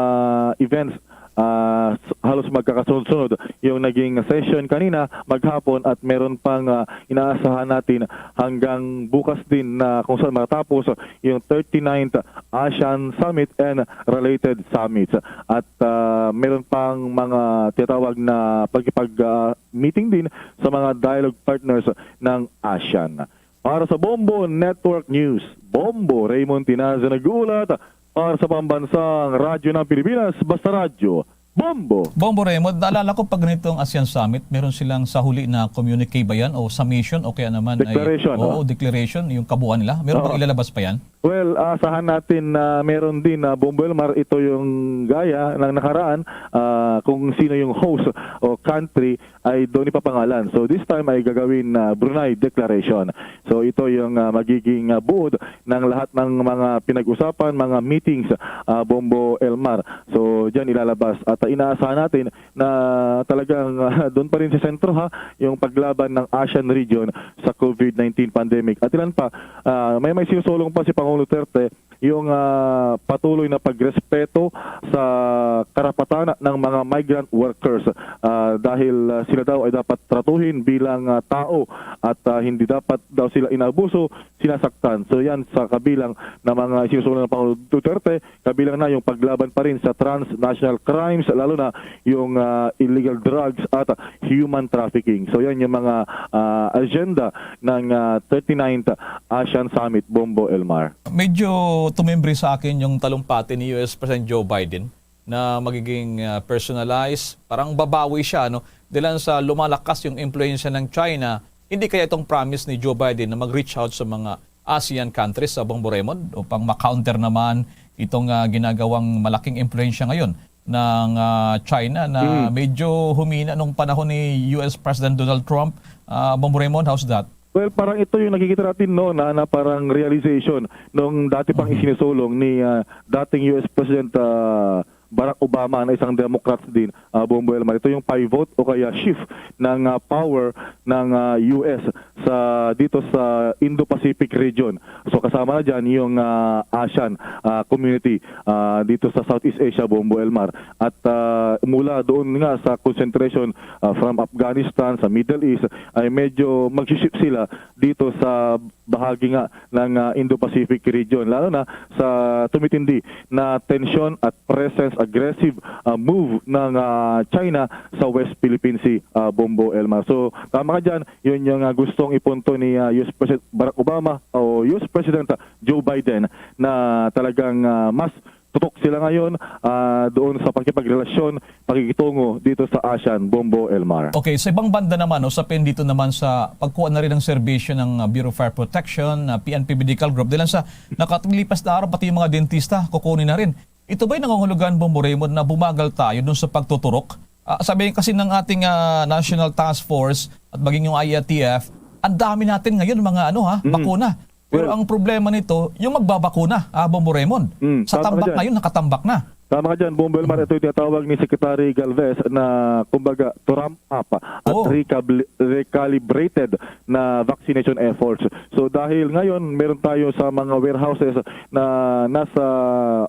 events ah, s- halos magkakasunod-sunod yung naging session kanina maghapon at meron pang ah, inaasahan natin hanggang bukas din na kung saan matapos yung thirty-ninth ASEAN Summit and related summits. At ah, meron pang mga tinatawag na pagkipag ah, meeting din sa mga dialogue partners ng ASEAN. Para sa Bombo Network News, Bombo Raymond Tinazo nag-uulat para sa Pambansang Radyo ng Pilipinas, Basta Radyo, Bombo! Bombo Raymond, naalala ko pag ganito ang ASEAN Summit, meron silang sa huli na communique ba yan o submission o kaya naman Declaration, ay, oo, oh. Declaration, yung kabuuan nila. Meron bang Oo. Ilalabas pa yan? Well, asahan natin na meron din na Bombo Elmar, ito yung gaya ng nakaraan ah, kung sino yung host o country ay doon ipapangalan. So this time ay gagawin na Brunei Declaration. So ito yung ah, magiging ah, buod ng lahat ng mga pinag-usapan, mga meetings ah, Bombo Elmar. So diyan ilalabas at ah, inaasahan natin na talagang ah, doon pa rin sa sentro ha, yung paglaban ng ASEAN region sa COVID nineteen pandemic. At ilan pa, ah, may may sinusulong pa si Pangulong Duterte yung ah, patuloy na pagrespeto sa karapatan ng mga migrant workers ah, dahil ah, sila daw ay dapat tratuhin bilang ah, tao at ah, hindi dapat daw sila inaabuso, sinasaktan. So yan sa kabilang na mga sinusulong ng Pangulong Duterte, kabilang na yung paglaban pa rin sa transnational crimes, lalo na yung ah, illegal drugs at human trafficking. So yan yung mga ah, agenda ng ah, thirty-ninth ASEAN Summit, Bombo Elmar. Medyo tumimbre sa akin yung talumpati ni U S President Joe Biden na magiging ah, personalized, parang babawi siya, no? Dahil sa lumalakas yung impluensya ng China, hindi kaya itong promise ni Joe Biden na mag-reach out sa mga ASEAN countries sa Bombo Raymond upang ma-counter naman itong ah, ginagawang malaking impluensya ngayon ng ah, China na medyo humina nung panahon ni U S President Donald Trump? Ah, Bombo Raymond, how's that? Well, parang ito yung nakikita natin no na, na parang realization nung dati pang isinisulong ni ah, dating U S President ah, Barack Obama na isang Democrat din, ah, Bombo Elmar. Ito yung pivot o kaya shift ng ah, power ng ah, U S sa dito sa Indo-Pacific region. So kasama na diyan yung ah, ASEAN ah, community ah, dito sa Southeast Asia, Bombo Elmar. At ah, mula doon nga sa concentration ah, from Afghanistan sa Middle East ay medyo mag-shift sila dito sa bahagi nga ng ah, Indo-Pacific region, lalo na sa tumitindi na tensyon at presence, aggressive ah, move ng ah, China sa West Philippine Sea, ah, Bombo Elmar. So tama ka dyan, yun yung ah, gustong ipunto ni ah, U S President Barack Obama o U S President ah, Joe Biden na talagang ah, mas tutok sila ngayon ah, doon sa pakipagrelasyon, pakikitungo dito sa ASEAN, Bombo Elmar. Okay, sa ibang banda naman, usapin dito naman sa pagkuha na rin ng serbisyo ng uh, Bureau of Fire Protection, uh, P N P Medical Group, dahil sa nakatilipas na araw, pati yung mga dentista, kukunin na rin. Ito ba'y nangangahulugan, Bombo Raymond, na bumagal tayo dun sa pagtuturok? Ah, sabi kasi ng ating ah, National Task Force at maging yung I A T F, ang dami natin ngayon mga ano ha, bakuna. Pero Well, ang problema nito, yung magbabakuna, ah, Bombo Raymond. Mm, Sa tama ka tambak dyan. Ngayon, nakatambak na. Tama ka dyan, Bombo Elmar. Ito yung tinatawag ni Secretary Galvez na, kumbaga, to ramp up at Oo. recabli- recalibrated na vaccination efforts. So dahil ngayon, meron tayo sa mga warehouses na nasa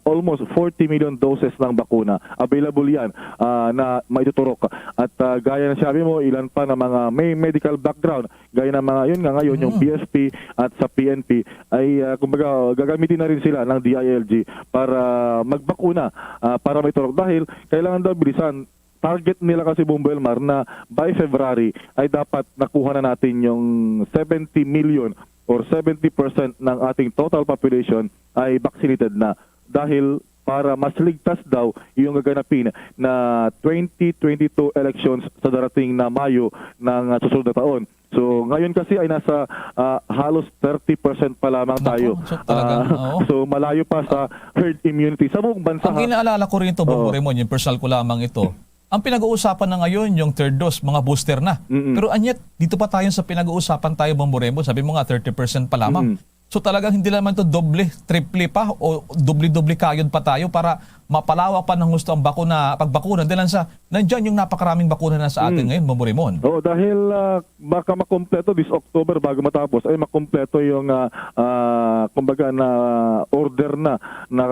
almost forty million doses ng bakuna. Available yan ah, na maituturok. At ah, gaya ng sinabi mo, ilan pa na mga may medical background, gaya ng mga yun nga ngayon, yung P F P at sa P N P, ay ah, kumbaga gagamitin na rin sila ng D I L G para magbakuna, ah, para maiturok. Dahil kailangan daw bilisan, target nila kasi, Bombo Elmar, na by February ay dapat nakuha na natin yung seventy million or seventy percent ng ating total population ay vaccinated na. Dahil para mas ligtas daw yung gaganapin na twenty twenty-two elections sa darating na Mayo ng ah, susunod na taon. So ngayon kasi ay nasa ah, halos thirty percent pa lamang Nako, tayo. so talagang, Ah, oo. So malayo pa sa herd immunity sa buong bansa. Ang Ha? inaalala ko rin ito, Bombo Oo. Raymond, yung personal ko lamang ito, Ang pinag-uusapan na ngayon, yung third dose, mga booster na. Mm-mm. Pero and yet, dito pa tayo sa pinag-uusapan tayo, Bombo Raymond, sabi mo nga, thirty percent pa lamang. Mm-mm. So, talagang hindi naman to doble, triple pa o doble-doble kayod pa tayo para mapalawak pa ng husto ang bakuna, pagbakuna. Dahil sa, nandyan yung napakaraming bakuna na sa atin Mm. ngayon, Bombo Raymond. Oo, dahil, ah, baka makumpleto this October bago matapos, ay makumpleto yung, ah, ah, kumbaga na order na, na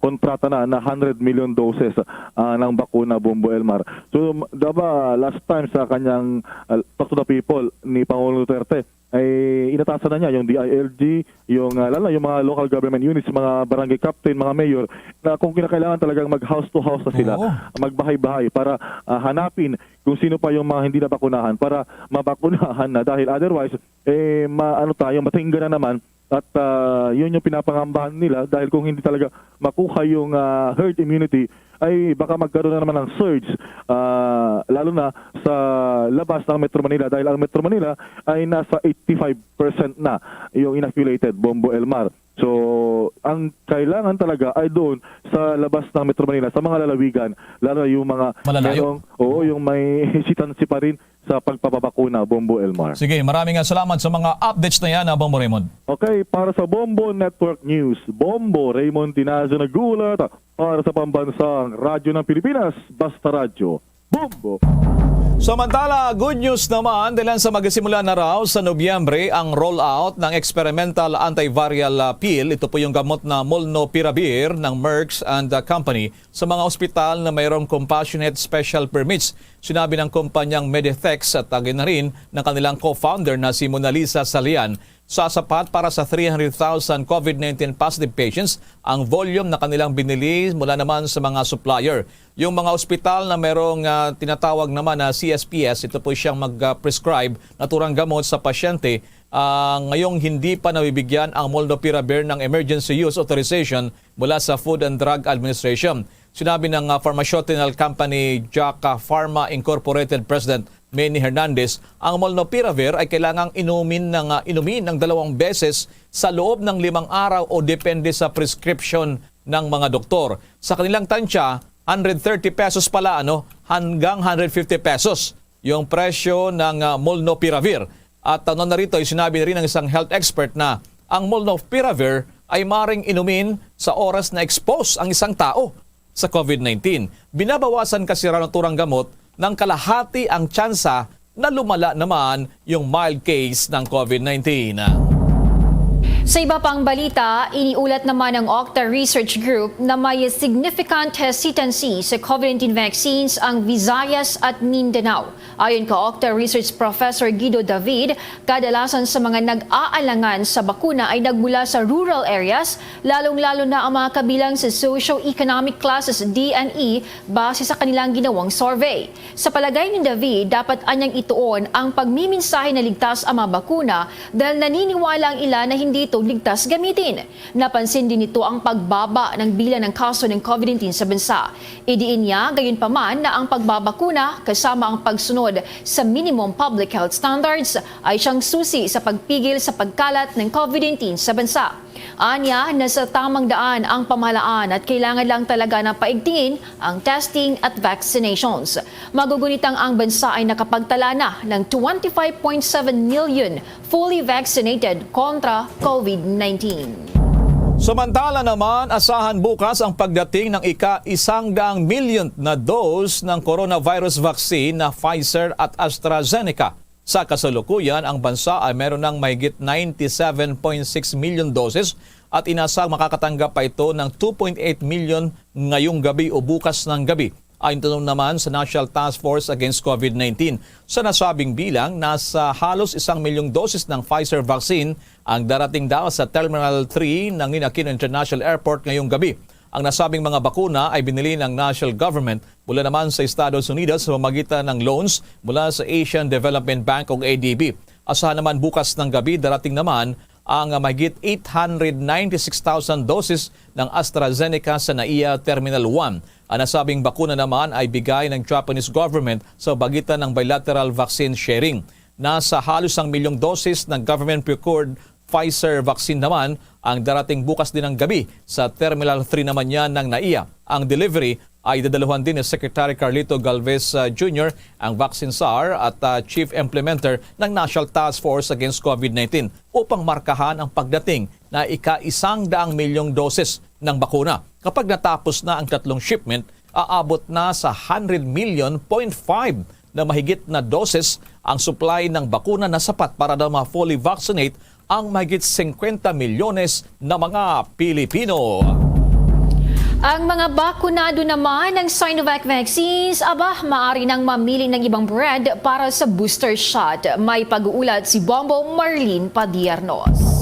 kontrata na, na hundred million doses, ah, ng bakuna, Bombo Elmar. So, m-, diba, last time sa kanyang, ah, Talk to the People ni Pangulong Duterte, ay inatasan na niya yung D I L G, yung, ah, lalo na yung mga local government units, mga barangay captain, mga mayor, na kung kinakailangan talagang mag house to house na sila, Oo. magbahay-bahay para, ah, hanapin kung sino pa yung mga hindi nabakunahan para mabakunahan na. Dahil otherwise, eh, ma-, ano tayo, matingga na naman. At, ah, yun yung pinapangambahan nila dahil kung hindi talaga makuha yung, ah, herd immunity, ay baka magkaroon na naman ng surge, ah, lalo na sa labas ng Metro Manila, dahil ang Metro Manila ay nasa eighty-five percent na yung inoculated, Bombo Elmar. So, ang kailangan talaga ay doon sa labas ng Metro Manila, sa mga lalawigan, lalo na yung mga Malalayo. merong, oo, yung may hesitancy pa rin sa pagpapabakuna, Bombo Elmar. Sige, maraming nga salamat sa mga updates na yan, ah, Bombo Raymond. Okay, para sa Bombo Network News, Bombo Raymond Tinazo nag-uulat para sa Pambansang Radyo ng Pilipinas, Basta Radyo, Bombo. Samantala, good news naman, dahil sa magsisimula na raw sa Nobyembre ang rollout ng experimental antiviral, ah, pill. Ito po yung gamot na molnupiravir ng Merck and, ah, Company sa mga ospital na mayroong compassionate special permits. Sinabi ng kumpanyang Meditex at tagay na rin ng kanilang co-founder na si Mona Lisa Salian, sasapat para sa three hundred thousand COVID nineteen positive patients ang volume na kanilang binili mula naman sa mga supplier. Yung mga ospital na merong, ah, tinatawag naman na C S P S, ito po siyang mag-prescribe naturang gamot sa pasyente, ah, ngayong hindi pa nabibigyan ang molnupiravir ng emergency use authorization mula sa Food and Drug Administration. Sinabi ng, ah, pharmaceutical company Jaca Pharma Incorporated President Manny Hernandez, ang molnupiravir ay kailangang inumin ng, ah, inumin ng dalawang beses sa loob ng limang araw o depende sa prescription ng mga doktor. Sa kanilang tansya, hundred thirty pesos pala, ano, hanggang hundred fifty pesos yung presyo ng, ah, molnupiravir. At, ah, narito ay sinabi rin ng isang health expert na ang molnupiravir ay maring inumin sa oras na expose ang isang tao sa COVID nineteen. Binabawasan kasi raw naturang gamot ng kalahati ang tsansa na lumala naman yung mild case ng COVID nineteen. Sa iba pang balita, iniulat naman ng Octa Research Group na may significant hesitancy sa COVID nineteen vaccines ang Visayas at Mindanao. Ayon ka Octa Research Professor Guido David, kadalasan sa mga nag-aalangan sa bakuna ay nagmula sa rural areas, lalong-lalo na ang mga kabilang sa socio-economic classes D and E, base sa kanilang ginawang survey. Sa palagay ni David, dapat anyang ituon ang pagmimensahe na ligtas ang mga bakuna dahil naniniwala ang ilan na hindi ito ligtas gamitin. Napansin din nito ang pagbaba ng bilang ng kaso ng COVID nineteen sa bansa. Idiin niya, gayunpaman, na ang pagbabakuna kasama ang pagsunod sa minimum public health standards ay siyang susi sa pagpigil sa pagkalat ng COVID nineteen sa bansa. Anya, nasa tamang daan ang pamahalaan at kailangan lang talaga na paigtingin ang testing at vaccinations. Magugunitang ang bansa ay nakapagtala na ng twenty-five point seven million fully vaccinated kontra COVID nineteen. Samantala naman, asahan bukas ang pagdating ng ika-isang daang milyon na dose ng coronavirus vaccine na Pfizer at AstraZeneca. Sa kasalukuyan, ang bansa ay meron ng mahigit ninety-seven point six million doses at inasang makakatanggap pa ito ng two point eight million ngayong gabi o bukas ng gabi. Ayon naman sa National Task Force Against COVID nineteen, sa nasabing bilang, nasa halos isang milyong doses ng Pfizer vaccine ang darating daw sa Terminal three ng Aquino International Airport ngayong gabi. Ang nasabing mga bakuna ay binili ng national government mula naman sa Estados Unidos sa pamamagitan ng loans mula sa Asian Development Bank o A D B. Asahan naman bukas ng gabi, darating naman ang mahigit eight hundred ninety-six thousand doses ng AstraZeneca sa NAIA Terminal one. Ang nasabing bakuna naman ay bigay ng Japanese government sa pagitan ng bilateral vaccine sharing. Nasa halos isang milyong doses ng government-procured Pfizer vaccine naman ang darating bukas din ng gabi. Sa Terminal three naman yan ng NAIA. Ang delivery ay dadaluhan din ni Secretary Carlito Galvez, ah, Junior ang vaccine czar at, ah, chief implementer ng National Task Force Against COVID nineteen upang markahan ang pagdating na ika-isang daang milyong doses ng bakuna. Kapag natapos na ang tatlong shipment, aabot na sa hundred million point five na mahigit na doses ang supply ng bakuna na sapat para daw ma-fully vaccinate ang mahigit singkwenta milyones na mga Pilipino. Ang mga bakunado naman ng Sinovac vaccines, aba, maaari nang mamili ng ibang brand para sa booster shot. May pag-uulat si Bombo Marlene Padiernos.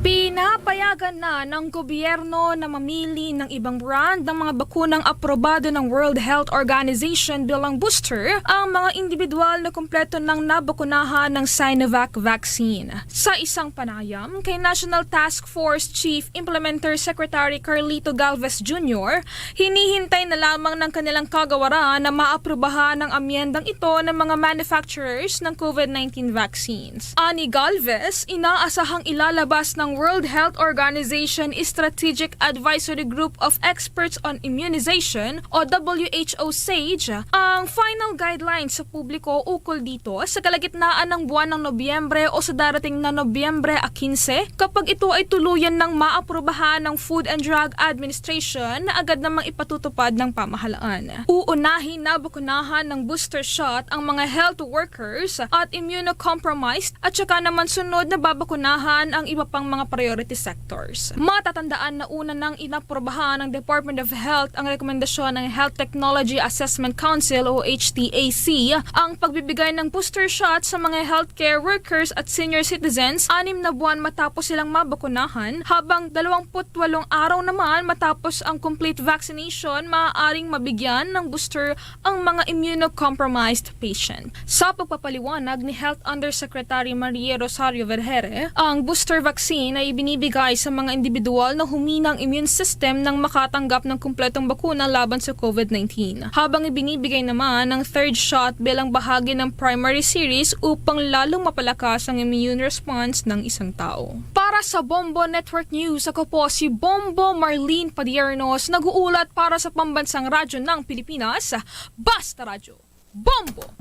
Pinapayagan na ng gobyerno na mamili ng ibang brand ng mga bakunang aprobado ng World Health Organization bilang booster ang mga individual na kumpleto nang nabakunahan ng Sinovac vaccine. Sa isang panayam kay National Task Force Chief Implementer Secretary Carlito Galvez Junior, hinihintay na lamang ng kanilang kagawaran na maaprubahan ang amyendang ito ng mga manufacturers ng COVID nineteen vaccines. Ani Galvez, inaasahang ilalabas ng World Health Organization Strategic Advisory Group of Experts on Immunization o W H O SAGE ang final guidelines sa publiko ukol dito sa kalagitnaan ng buwan ng Nobyembre o sa darating na Nobyembre a quince, kapag ito ay tuluyan ng maaprubahan ng Food and Drug Administration na agad namang ipatutupad ng pamahalaan. Uunahin na bakunahan ng booster shot ang mga health workers at immunocompromised at saka naman sunod na babakunahan ang iba pang mga priority sectors. Matatandaan na una nang inaprubahan ng Department of Health ang rekomendasyon ng Health Technology Assessment Council o H T A C ang pagbibigay ng booster shot sa mga healthcare workers at senior citizens anim na buwan matapos silang mabakunahan, habang dalawampu't walong araw naman matapos ang complete vaccination, maaaring mabigyan ng booster ang mga immunocompromised patient. Sa pagpapaliwanag ni Health Undersecretary Maria Rosario Vergeire, ang booster vaccine ay ibinibigay sa mga individual na humina ang immune system nang makatanggap ng kumpletong bakuna laban sa COVID nineteen, habang ibinibigay naman ang third shot bilang bahagi ng primary series upang lalong mapalakas ang immune response ng isang tao. Para sa Bombo Network News, ako po si Bombo Marlene Padiernos, nag-uulat para sa Pambansang Radyo ng Pilipinas, Basta Radyo. Bombo!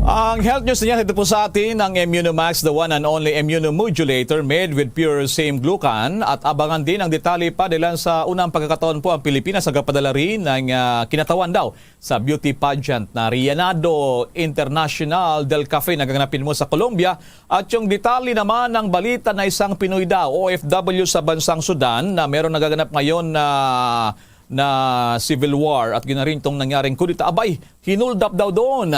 Ang health news niya, ito po sa atin ang Immunomax, the one and only immunomodulator made with pure same glucan. At abangan din ang detalye pa dahil sa unang pagkakataon po ang Pilipinas nagapadala rin ng, ah, kinatawan daw sa beauty pageant na Rianado International del Cafe na gaganapin mo sa Colombia. At yung detalye naman ng balita na isang Pinoy daw, O F W sa bansang Sudan na meron nagaganap ngayon na na civil war at ginarintong nangyaring kudeta. Abay, hinuldap daw doon.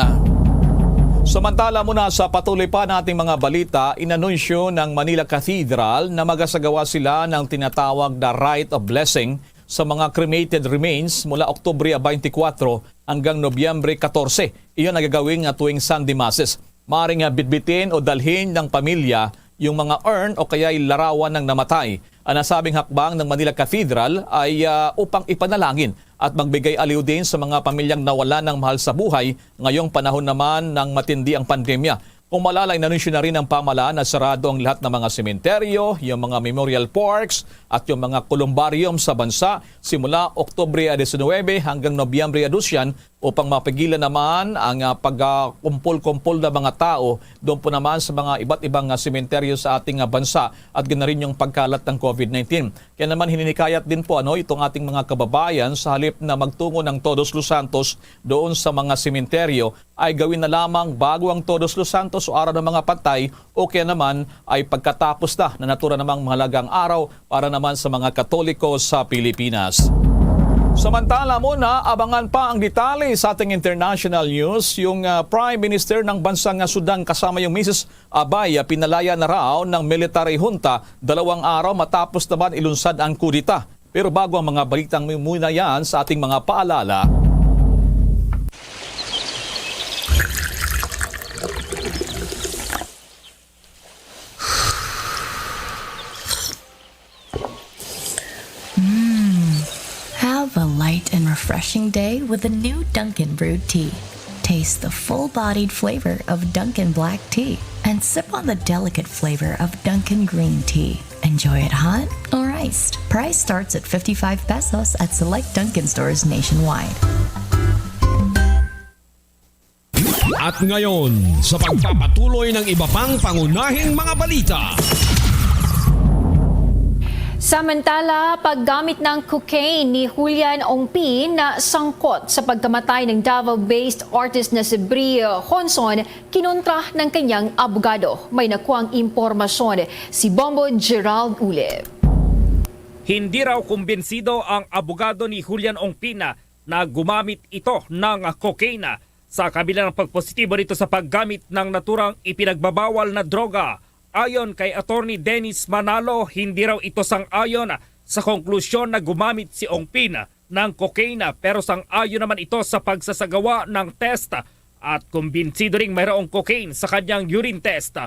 Samantala muna sa patuloy pa nating mga balita, inanunsyo ng Manila Cathedral na magasagawa sila ng tinatawag na Rite of Blessing sa mga cremated remains mula Oktubre twenty-four hanggang Nobyembre katorse. Iyon nagagawin nga tuwing Sunday Masses. Maaring, ah, bitbitin o dalhin ng pamilya yung mga urn o kaya'y larawan ng namatay. Ang nasabing hakbang ng Manila Cathedral ay, ah, upang ipanalangin at magbigay aliw din sa mga pamilyang nawalan ng mahal sa buhay ngayong panahon naman ng matindi ang pandemya. Kung maalala, inanunsyo na rin ng pamahalaan na sarado ang lahat ng mga sementeryo, yung mga memorial parks, at yung mga columbarium sa bansa simula Oktubre diecinuebe hanggang Nobyembre dose, upang mapigilan naman ang, ah, pagkumpol-kumpol na mga tao doon po naman sa mga iba't ibang, ah, sementeryo sa ating, ah, bansa at ganarin yung pagkalat ng COVID nineteen. Kaya naman hininikayat din po, ano, itong ating mga kababayan sa halip na magtungo ng Todos los Santos doon sa mga sementeryo ay gawin na lamang bago ang Todos los Santos o Araw ng mga Patay o kaya naman ay pagkatapos na na natura namang mahalagang araw para naman sa mga Katoliko sa Pilipinas. Samantala muna, abangan pa ang detalye sa ating international news. Yung, ah, Prime Minister ng bansang, ah, Sudan kasama yung misis Abay, ah, pinalaya na raw ng military junta dalawang araw matapos naman ilunsad ang kudeta. Pero bago ang mga balitang muna yan sa ating mga paalala. Have a light and refreshing day with a new Dunkin' brewed tea. Taste the full-bodied flavor of Dunkin' black tea and sip on the delicate flavor of Dunkin' green tea. Enjoy it hot or iced. Price starts at fifty-five pesos at select Dunkin' stores nationwide. At ngayon, sa pagpapatuloy ng iba pang pangunahing mga balita. Samantala, paggamit ng cocaine ni Julian Ongpin na sangkot sa pagkamatay ng Davao-based artist na si Bri Honson kinontra ng kanyang abogado. May nakuang impormasyon si Bombo Gerald Ulip. Hindi raw kumbinsido ang abogado ni Julian Ongpin na gumamit ito ng cocaine sa kabila ng pagpositibo nito sa paggamit ng naturang ipinagbabawal na droga. Ayon kay Attorney Dennis Manalo, hindi raw ito sang-ayon sa konklusyon na gumamit si Ongpin ng cocaine, pero sang-ayon naman ito sa pagsasagawa ng test at kumbinsido ring mayroong cocaine sa kanyang urine test.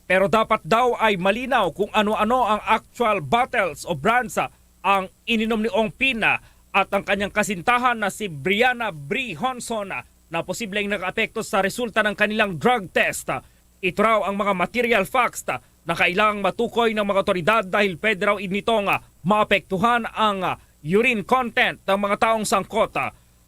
Pero dapat daw ay malinaw kung ano-ano ang actual bottles o brands ang ininom ni Ongpin at ang kanyang kasintahan na si Brianna Bri Honson na posibleng nakaapekto sa resulta ng kanilang drug test. Ito raw ang mga material facts na kailangang matukoy ng mga otoridad dahil pwede raw nitong maapektuhan ang urine content ng mga taong sangkot.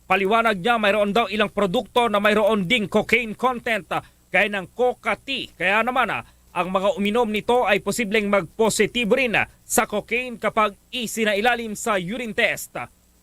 Paliwanag niya, mayroon daw ilang produkto na mayroon ding cocaine content, gaya ng Coca Tea. Kaya naman, ah, ang mga uminom nito ay posibleng magpositibo rin, ah, sa cocaine kapag isinailalim sa urine test.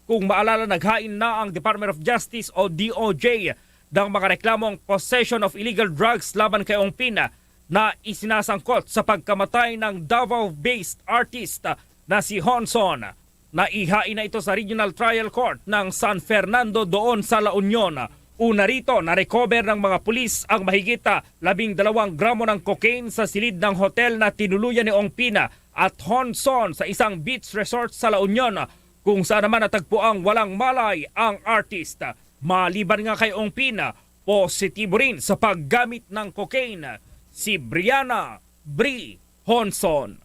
Kung maalala, naghain na ang Department of Justice o D O J ng mga reklamong possession of illegal drugs laban kay Ongpin na isinasangkot sa pagkamatay ng Davao-based artist na si Honson. Naihain na ito sa Regional Trial Court ng San Fernando doon sa La Union. Una rito, na-recover ng mga pulis ang mahigit labing dalawang gramo ng cocaine sa silid ng hotel na tinuluyan ni Ongpin at Honson sa isang beach resort sa La Union, kung saan naman natagpuang walang malay ang artist. Maliban nga kay Ongpin, positibo rin sa paggamit ng cocaine si Brianna Bri Honson.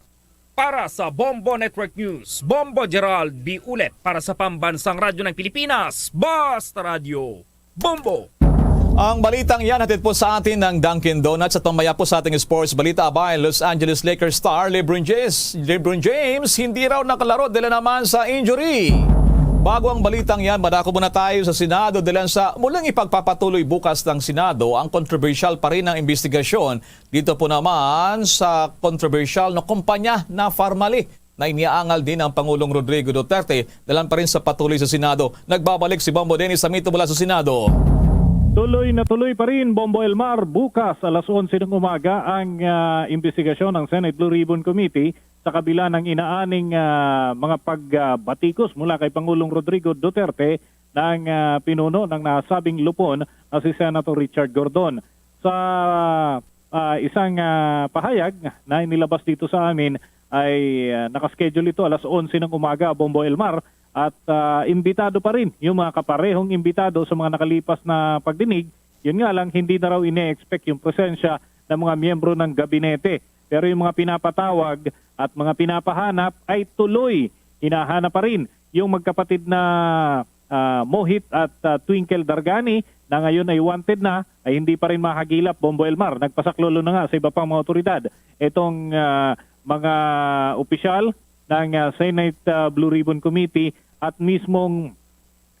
Para sa Bombo Network News, Bombo Gerald B. Ulet para sa Pambansang Radyo ng Pilipinas, Basta Radyo, Bombo! Ang balitang yan hatid po sa atin ng Dunkin' Donuts at mamaya po sa ating sports balita by Los Angeles Lakers star LeBron James. LeBron James hindi raw nakalaro dala naman sa injury. Bago ang balitang yan, madako muna tayo sa Senado dahil sa muling ipagpapatuloy bukas ng Senado ang kontrobersyal pa rin ang investigasyon dito po naman sa kontrobersyal na kumpanya na Farmally na iniaangal din ang Pangulong Rodrigo Duterte dalan pa rin sa patuloy sa Senado. Nagbabalik si Bombo Dennis Samito mula sa Senado. Tuloy na tuloy pa rin, Bombo Elmar. Bukas alas onse ng umaga ang ah, investigasyon ng Senate Blue Ribbon Committee sa kabila ng inaaning ah, mga pagbatikos mula kay Pangulong Rodrigo Duterte ng ah, pinuno ng nasabing lupon na si Senator Richard Gordon. Sa ah, isang ah, pahayag na inilabas dito sa amin ay ah, nakaschedule ito alas onse ng umaga, Bombo Elmar, at ah, imbitado pa rin yung mga kaparehong imbitado sa mga nakalipas na pagdinig. Yun nga lang, hindi na raw ine-expect yung presensya ng mga miyembro ng gabinete. Pero yung mga pinapatawag at mga pinapahanap ay tuloy hinahanap pa rin yung magkapatid na ah, Mohit at ah, Twinkle Dargani na ngayon ay wanted na, ay hindi pa rin mahagilap, Bombo Elmar. Nagpasaklolo na nga sa iba pang mga otoridad itong ah, mga opisyal ng ah, Senate ah, Blue Ribbon Committee at mismong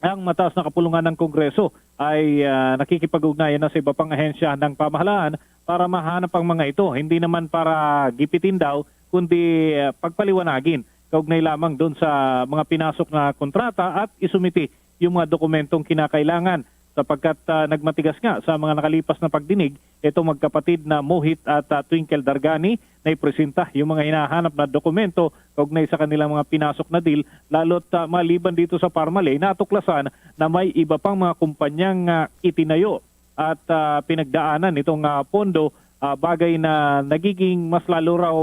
ang mataas na kapulungan ng Kongreso ay ah, nakikipag-ugnayan na sa iba pang ahensya ng pamahalaan para mahanap ang mga ito. Hindi naman para gipitin daw, kundi ah, pagpaliwanagin kaugnay lamang doon sa mga pinasok na kontrata at isumiti yung mga dokumentong kinakailangan, sapagkat ah, nagmatigas nga sa mga nakalipas na pagdinig itong magkapatid na Mohit at ah, Twinkle Dargani na ipresenta yung mga hinahanap na dokumento kaugnay sa kanilang mga pinasok na deal, lalo't ah, maliban dito sa Parmale, natuklasan na may iba pang mga kumpanyang ah, itinayo at ah, pinagdaanan itong ah, pondo, ah, bagay na nagiging mas lalo raw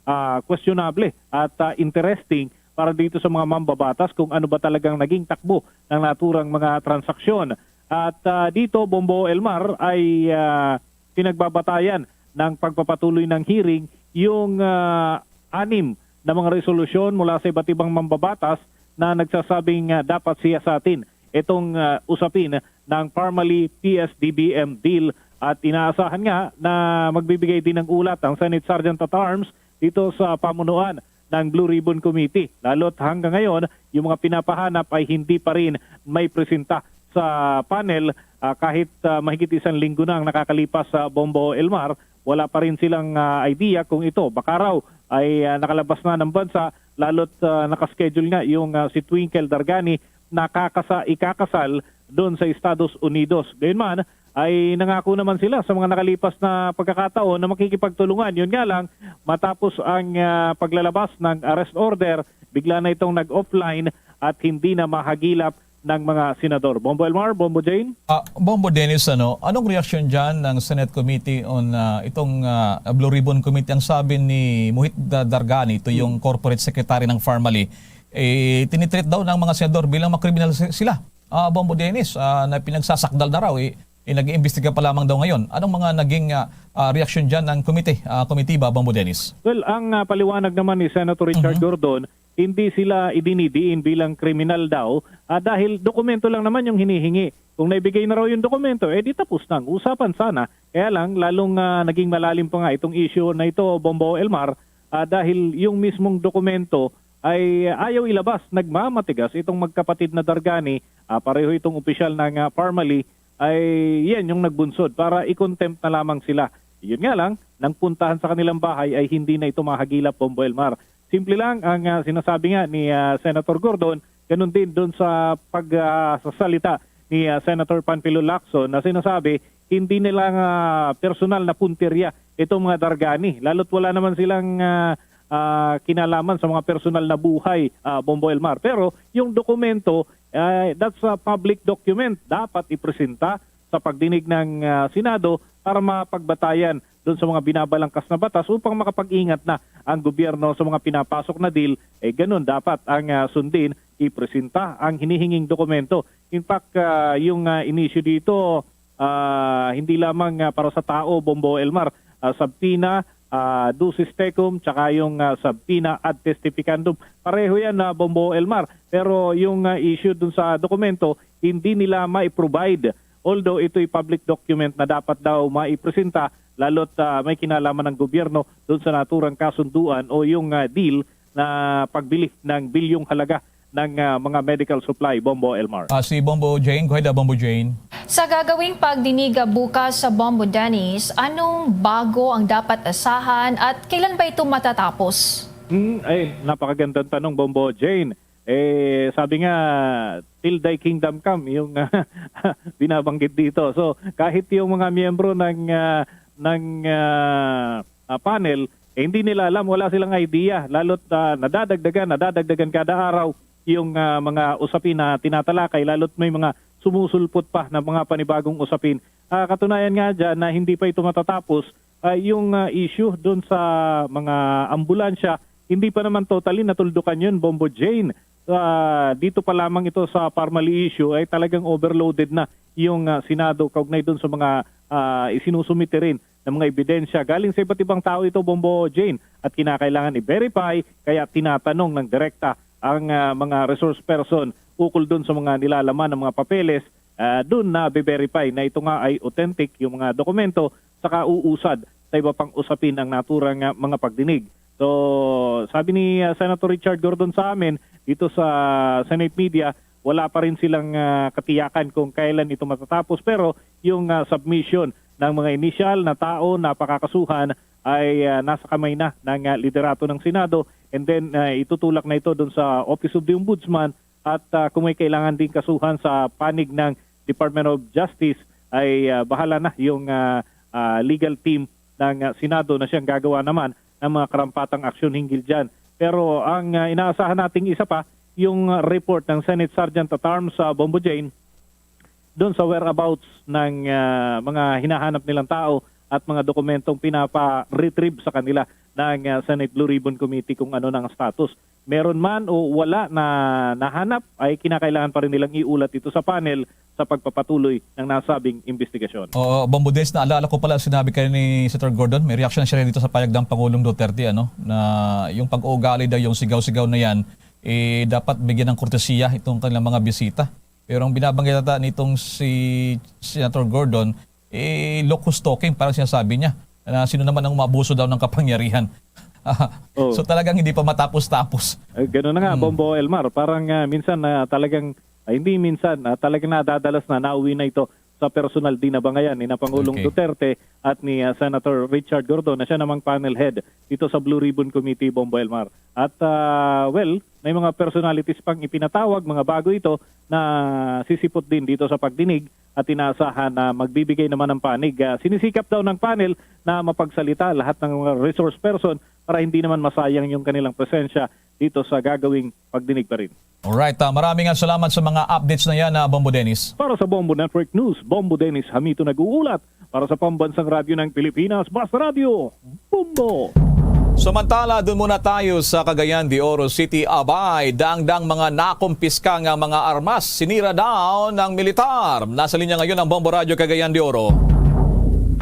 ah, questionable at ah, interesting para dito sa mga mambabatas kung ano ba talagang naging takbo ng naturang mga transaksyon. At ah, dito, Bombo Elmar, ay ah, pinagbabatayan ng pagpapatuloy ng hearing yung ah, anim na mga resolusyon mula sa iba't ibang mambabatas na nagsasabing ah, dapat siya sa atin itong ah, usapin ng Parmali P S D B M deal, at inaasahan nga na magbibigay din ng ulat ang Senate Sergeant at Arms dito sa pamunuan ng Blue Ribbon Committee. Lalo't hanggang ngayon, yung mga pinapahanap ay hindi pa rin may presenta sa panel, ah, kahit, ah, mahigit isang linggo na ang nakakalipas sa Bombo Elmar. Wala pa rin silang, ah, idea kung ito baka raw ay, ah, nakalabas na ng bansa, lalo't, ah, nakaschedule nga yung, ah, si Twinkle Dargani nakakasa-, ikakasal doon sa Estados Unidos. Gayunman, ay nangako naman sila sa mga nakalipas na pagkakataon na makikipagtulungan. Yun nga lang, matapos ang, ah, paglalabas ng arrest order, bigla na itong nag-offline at hindi na mahagilap ng mga senador. Bombo Elmar, Bombo Jane? Ah, Bombo Dennis, ano, anong reaksyon dyan ng Senate Committee on, ah, itong, ah, Blue Ribbon Committee? Ang sabi ni Mohit Da-, Dargani, ito yung corporate secretary ng Farmally, eh, tinitreat daw ng mga senador bilang mga kriminal si-, sila. Ah, Bombo Dennis, ah, na pinagsasakdal na raw, eh, eh, nag-iimbestiga pa lamang daw ngayon. Anong mga naging, ah, ah, reaksyon dyan ng komite, ah, komitiba, Bombo Dennis? Well, ang, ah, paliwanag naman ni Senator Richard Mhm. Gordon, hindi sila idinidiin bilang kriminal daw, ah, dahil dokumento lang naman yung hinihingi. Kung naibigay na raw yung dokumento, eh, di tapos na ang usapan sana. Kaya lang, lalong, ah, naging malalim pa nga itong issue na ito, Bombo Elmar, ah, dahil yung mismong dokumento ay ayaw ilabas. Nagmamatigas itong magkapatid na Dargani, ah, pareho itong opisyal ng, ah, Farmally, ay yan yung nagbunsod para i-contempt na lamang sila. Yun nga lang, nang puntahan sa kanilang bahay ay hindi na ito mahagilap, Bombo Elmar. Simple lang ang, ah, sinasabi nga ni, ah, Senator Gordon, ganun din doon sa pag, ah, sa salita ni, ah, Senator Panfilo Lacson na sinasabi hindi nila nga personal na puntirya itong mga Dargani. Lalo't wala naman silang, ah, ah, kinalaman sa mga personal na buhay, ah, Bombo Elmar. Pero yung dokumento, ah, that's a public document. Dapat ipresenta sa pagdinig ng, ah, Senado para mapagbatayan doon sa mga binabalangkas na batas upang makapag-ingat na ang gobyerno sa mga pinapasok na deal. Eh, ganun dapat ang, ah, sundin, ipresenta ang hinihinging dokumento. In fact, ah, yung, ah, inisyu dito, ah, hindi lamang, ah, para sa tao, Bombo Elmar, ah, subpoena, ah, ducis tecum, tsaka yung, ah, subpoena ad testificandum. Pareho yan, ah, Bombo Elmar. Pero yung, ah, issue dun sa dokumento, hindi nila mai-provide. Although ito'y public document na dapat daw maipresenta, lalo't, ah, may kinalaman ng gobyerno dun sa naturang kasunduan o yung, ah, deal na pagbili ng bilyong halaga ng, ah, mga medical supply, Bombo Elmar. Ah, si Bombo Jane. Go ahead, ah, Bombo Jane. Sa gagawing pagdinig bukas sa Bombo Dennis, anong bago ang dapat asahan at kailan ba ito matatapos? Hmm, ay, napakagandang tanong, Bombo Jane. Eh, sabi nga, "Till thy kingdom come," yung binabanggit dito. So, kahit yung mga miyembro ng, ah, ng, ah, ah, panel, eh, hindi nila alam, wala silang idea. Lalo't, ah, nadadagdagan, nadadagdagan kada araw yung, ah, mga usapin na tinatalakay, lalo't may mga sumusulpot pa na mga panibagong usapin. Ah, katunayan nga dyan na hindi pa ito matatapos, ah, yung, ah, issue doon sa mga ambulansya, hindi pa naman totally natuldukan yun, Bombo Jane. Ah, dito pa lamang ito sa Parmali issue ay talagang overloaded na yung, ah, Senado kaugnay doon sa mga, ah, isinusumite rin ng mga ebidensya galing sa iba't ibang tao ito, Bombo Jane, at kinakailangan i-verify, kaya tinatanong ng direkta ang, ah, mga resource person ukol doon sa mga nilalaman ng mga papeles. Ah, doon na be-verify na ito nga ay authentic, yung mga dokumento, saka uusad sa iba pang usapin ang naturang, ah, mga pagdinig. So, sabi ni, ah, Senator Richard Gordon sa amin dito sa Senate Media, wala pa rin silang, ah, katiyakan kung kailan ito matatapos, pero yung, ah, submission ng mga inisyal na tao na pakakasuhan ay, ah, nasa kamay na ng, ah, liderato ng Senado, and then, ah, itutulak na ito dun sa Office of the Ombudsman, at, ah, kung may kailangan din kasuhan sa panig ng Department of Justice, ay, ah, bahala na yung, ah, ah, legal team ng, ah, Senado na siyang gagawa naman ng mga karampatang aksyon hinggil dyan. Pero ang, ah, inaasahan nating isa pa, yung, ah, report ng Senate Sergeant at Arms sa Bombo Jane doon sa whereabouts ng, ah, mga hinahanap nilang tao at mga dokumentong pinapa-retrieve sa kanila ng, ah, Senate Blue Ribbon Committee kung ano na ang status. Meron man o wala na nahanap, ay kinakailangan pa rin nilang iulat ito sa panel sa pagpapatuloy ng nasabing investigasyon. Oo, Bombo Dennis, naalala ko pala, sinabi kayo ni Senator Gordon, may reaksyon siya dito sa payag ng Pangulong Duterte, ano, na yung pag-uugali daw, yung sigaw-sigaw na yan, eh, dapat bigyan ng kortesiya itong kanilang mga bisita. Pero ang binabanggit ata nitong si Senator Gordon, eh, locus talking, parang sinasabi niya, na sino naman ang umaabuso daw ng kapangyarihan. Oh. So, talagang hindi pa matapos-tapos. Eh, ganun na nga, Hmm. Bombo Elmar. Parang, ah, minsan, ah, talagang, ah, hindi minsan, ah, talagang nadadalas na nauwi na ito sa personal din na bangayan ni na Pangulong Okay. Duterte at ni, ah, Senator Richard Gordon na siya namang panel head dito sa Blue Ribbon Committee, Bombo Elmar. At, ah, well, may mga personalities pang ipinatawag, mga bago ito na sisipot din dito sa pagdinig at inaasahan na magbibigay naman ng panig. Ah, sinisikap daw ng panel na mapagsalita lahat ng mga resource person para hindi naman masayang yung kanilang presensya dito sa gagawing pagdinig pa rin. Alright, ah, maraming nga salamat sa mga updates na yan, ah, Bombo Dennis. Para sa Bombo Network News, Bombo Dennis Hamito nag-uulat. Para sa Pambansang Radyo ng Pilipinas, Basta Radyo, Bombo! Samantala, dun muna tayo sa Cagayan de Oro City. Abay, dangdang mga nakumpiska nga mga armas, sinira daw ng militar. Nasa linya ngayon ang Bombo Radyo Cagayan de Oro.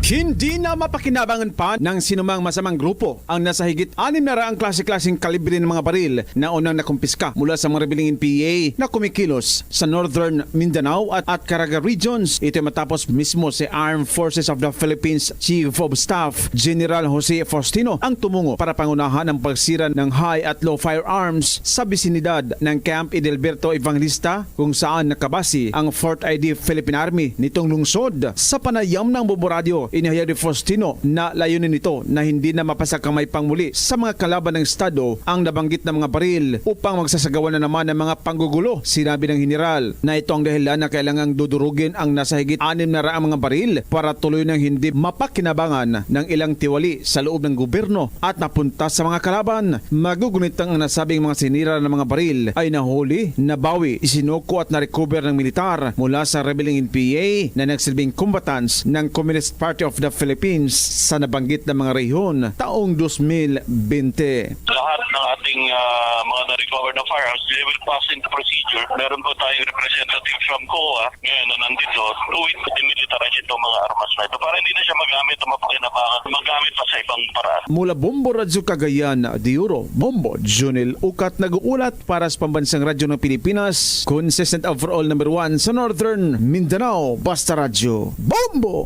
Hindi na mapakinabangan pa ng sinumang masamang grupo ang nasa higit anim na raang klase-klaseng kalibre ng mga baril na unang nakumpiska mula sa mga rebeleng N P A na kumikilos sa Northern Mindanao at, at Caraga regions. Ito matapos mismo si Armed Forces of the Philippines Chief of Staff General Jose Faustino ang tumungo para pangunahan ang pagsira ng high at low firearms sa bisinidad ng Camp Edelberto Evangelista, kung saan nakabase ang Fourth I D Philippine Army nitong lungsod. Sa panayam ng Bombo Radyo, inihayag ni Faustino na layunin nito na hindi na mapasakamay pang muli sa mga kalaban ng Estado ang nabanggit na mga baril upang magsasagawa na naman ng mga panggugulo. Sinabi ng General na ito ang dahilan na kailangang dudurugin ang nasa higit anim na raang mga baril para tuloy nang hindi mapakinabangan ng ilang tiwali sa loob ng gobyerno at napunta sa mga kalaban. Magugunit ang nasabing mga sinira ng mga baril ay nahuli, nabawi, isinuko at narecover ng militar mula sa rebeleng N P A na nagsilbing combatants ng Communist Party of the Philippines sa nabanggit na mga rehiyon taong dos mil bente. Lahat ng ating, ah, mga na-recover na firearms, they will pass into procedure. Meron po tayong representative from COA ngayon na nandito. Tuwid, demilitarized itong mga armas na ito para hindi na siya magamit o mapakinabangan, magamit pa sa ibang paraan. Mula Bombo Radyo Cagayan de Oro, Bombo Junel Ukat nag-uulat para sa Pambansang Radyo ng Pilipinas, consistent overall number one sa Northern Mindanao, Basta Radyo, Bombo!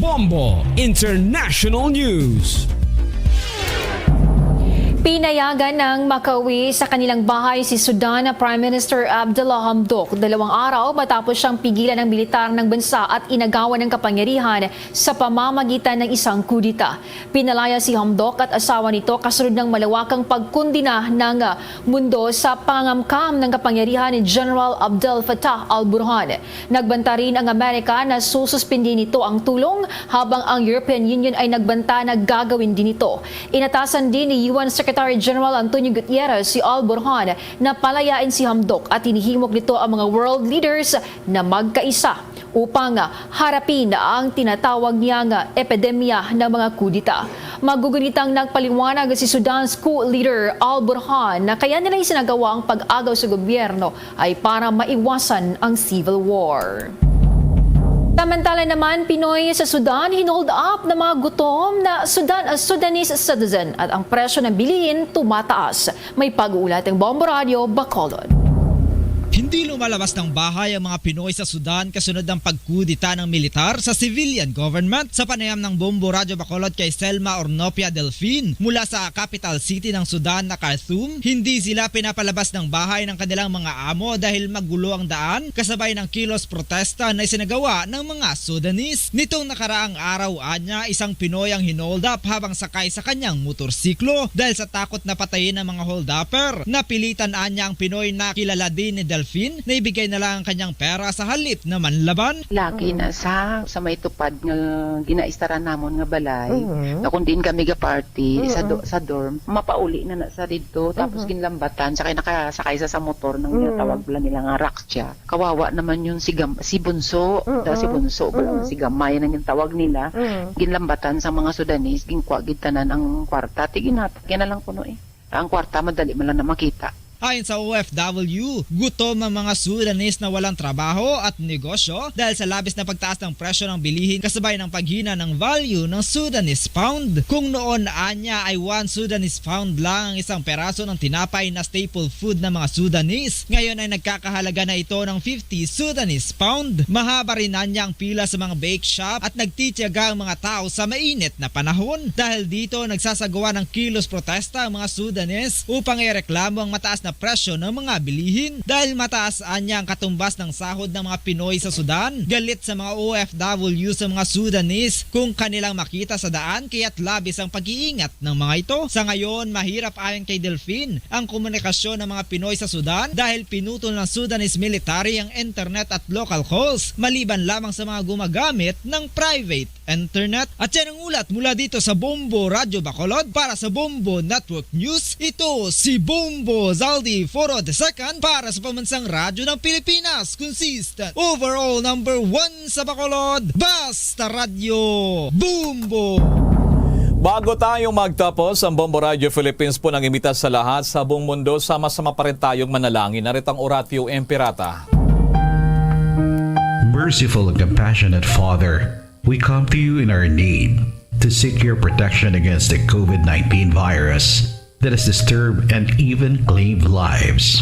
Bombo International News. Pinayagan ng makauwi sa kanilang bahay si Sudan na Prime Minister Abdullah Hamdok dalawang araw matapos siyang pigilan ng militar ng bansa at inagawan ng kapangyarihan sa pamamagitan ng isang kudeta. Pinalaya si Hamdok at asawa nito kasunod ng malawakang pagkundina ng, ah, mundo sa pangangamkam ng kapangyarihan ni General Abdel Fattah al-Burhan. Nagbanta rin ang Amerika na sususpindi nito ang tulong, habang ang European Union ay nagbanta na gagawin din ito. Inatasan din ni U N Secretary General Antonio Guterres si al-Burhan na palayain si Hamdok at hinihimok nito ang mga world leaders na magkaisa upang harapin ang tinatawag niyang epidemya ng mga kudeta. Magugunitang nagpaliwanag si Sudan's coup leader al-Burhan na kaya nila isinagawa ang pag-agaw sa gobyerno ay para maiwasan ang civil war. Samantala naman, Pinoy sa Sudan hinold up na mga gutom na Sudan, Sudanese citizen at ang presyo ng bilihin tumataas. May pag-uulat ang Bombo Radyo Bacolod. Hindi lumalabas ng bahay ang mga Pinoy sa Sudan kasunod ng pagkudeta ng militar sa civilian government. Sa panayam ng Bombo Radyo Bacolod kay Selma Ornopia Delfin mula sa capital city ng Sudan na Khartoum, hindi sila pinapalabas ng bahay ng kanilang mga amo dahil magulo ang daan, kasabay ng kilos protesta na isinagawa ng mga Sudanese. Nitong nakaraang araw, anya, isang Pinoy ang hinold up habang sakay sa kanyang motorsiklo dahil sa takot na patayin ng mga hold-upper. Napilitan anya ang Pinoy na kilala din ni Delfin na ibigay na lang ang kanyang pera sa halip na manlaban. Lagi na sa, sa may tupad nga ginaistaran namon nga balay. Mhm. Na kung diin kami ga-party sa do-, Mhm. sa dorm, mapauli na na sa didto, tapos Mhm. ginlambatan, tsaka nakasakay sa, sa motor nang Mhm. ginatawag bala nila nga Raksha. Kawawa naman yun si Gam-, si Bunso. Mm-mm. Da, si Bunso bala, Mm-mm. si Gamay nang gintawag nila. Mm. Ginlambatan sa mga Sudanese, ginkuha gid tanan ang kwarta. Ti ginhatag na lang kuno eh. Ang kwarta, madali man lang na makita. Ayon sa O F W, gutom ang mga Sudanese na walang trabaho at negosyo dahil sa labis na pagtaas ng presyo ng bilihin kasabay ng paghina ng value ng Sudanese pound. Kung noon anya ay one Sudanese pound lang ang isang peraso ng tinapay na staple food ng mga Sudanese, ngayon ay nagkakahalaga na ito ng fifty Sudanese pound. Mahaba rin anya ang pila sa mga bake shop at nagtitiyaga ang mga tao sa mainit na panahon. Dahil dito, nagsasagawa ng kilos protesta ang mga Sudanese upang ireklamo ang mataas na presyo ng mga bilihin. Dahil mataas anya ang katumbas ng sahod ng mga Pinoy sa Sudan, galit sa mga O F W sa mga Sudanese kung kanilang makita sa daan, kaya't labis ang pag-iingat ng mga ito. Sa ngayon, mahirap ayon kay Delfin ang komunikasyon ng mga Pinoy sa Sudan dahil pinutol ng Sudanese military ang internet at local calls, maliban lamang sa mga gumagamit ng private internet. At yan ang ulat mula dito sa Bombo Radyo Bacolod. Para sa Bombo Network News, ito si Bombo Zaldi Foro the second para sa Pambansang Radyo ng Pilipinas. Consistent overall number one sa Bacolod. Basta Radyo, Bombo! Bago tayo magtapos, ang Bombo Radyo Philippines po nang imbita sa lahat sa buong mundo. Sama-sama pa rin tayong manalangin. Narito ang Oratio Imperata. Merciful and compassionate Father, we come to you in our need to seek your protection against the COVID nineteen virus that has disturbed and even claimed lives.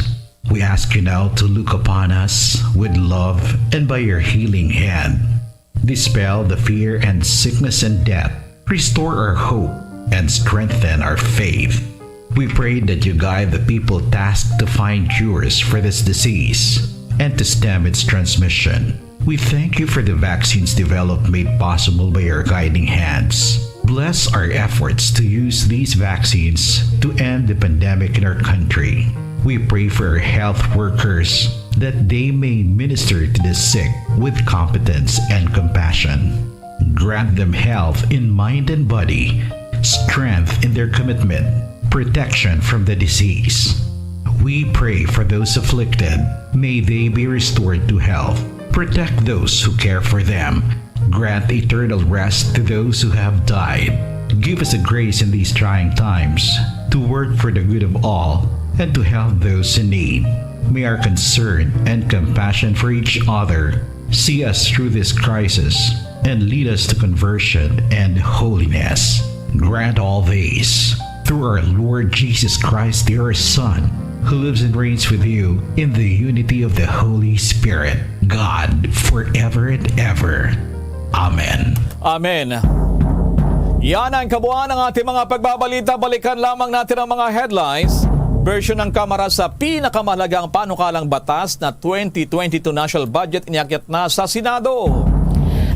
We ask you now to look upon us with love and by your healing hand, dispel the fear and sickness and death. Restore our hope and strengthen our faith. We pray that you guide the people tasked to find cures for this disease and to stem its transmission. We thank you for the vaccines developed made possible by your guiding hands. Bless our efforts to use these vaccines to end the pandemic in our country. We pray for our health workers that they may minister to the sick with competence and compassion. Grant them health in mind and body, strength in their commitment, protection from the disease. We pray for those afflicted. May they be restored to health. Protect those who care for them. Grant eternal rest to those who have died. Give us the grace in these trying times to work for the good of all and to help those in need. May our concern and compassion for each other see us through this crisis and lead us to conversion and holiness. Grant all this through our Lord Jesus Christ, your Son, who lives and reigns with you in the unity of the Holy Spirit, God, forever and ever. Amen. Amen. Yan ang kabuuan ng ating mga pagbabalita. Balikan lamang natin ang mga headlines. Bersyon ng Kamara sa pinakamahalagang panukalang batas na twenty twenty-two national budget iniakyat na sa Senado.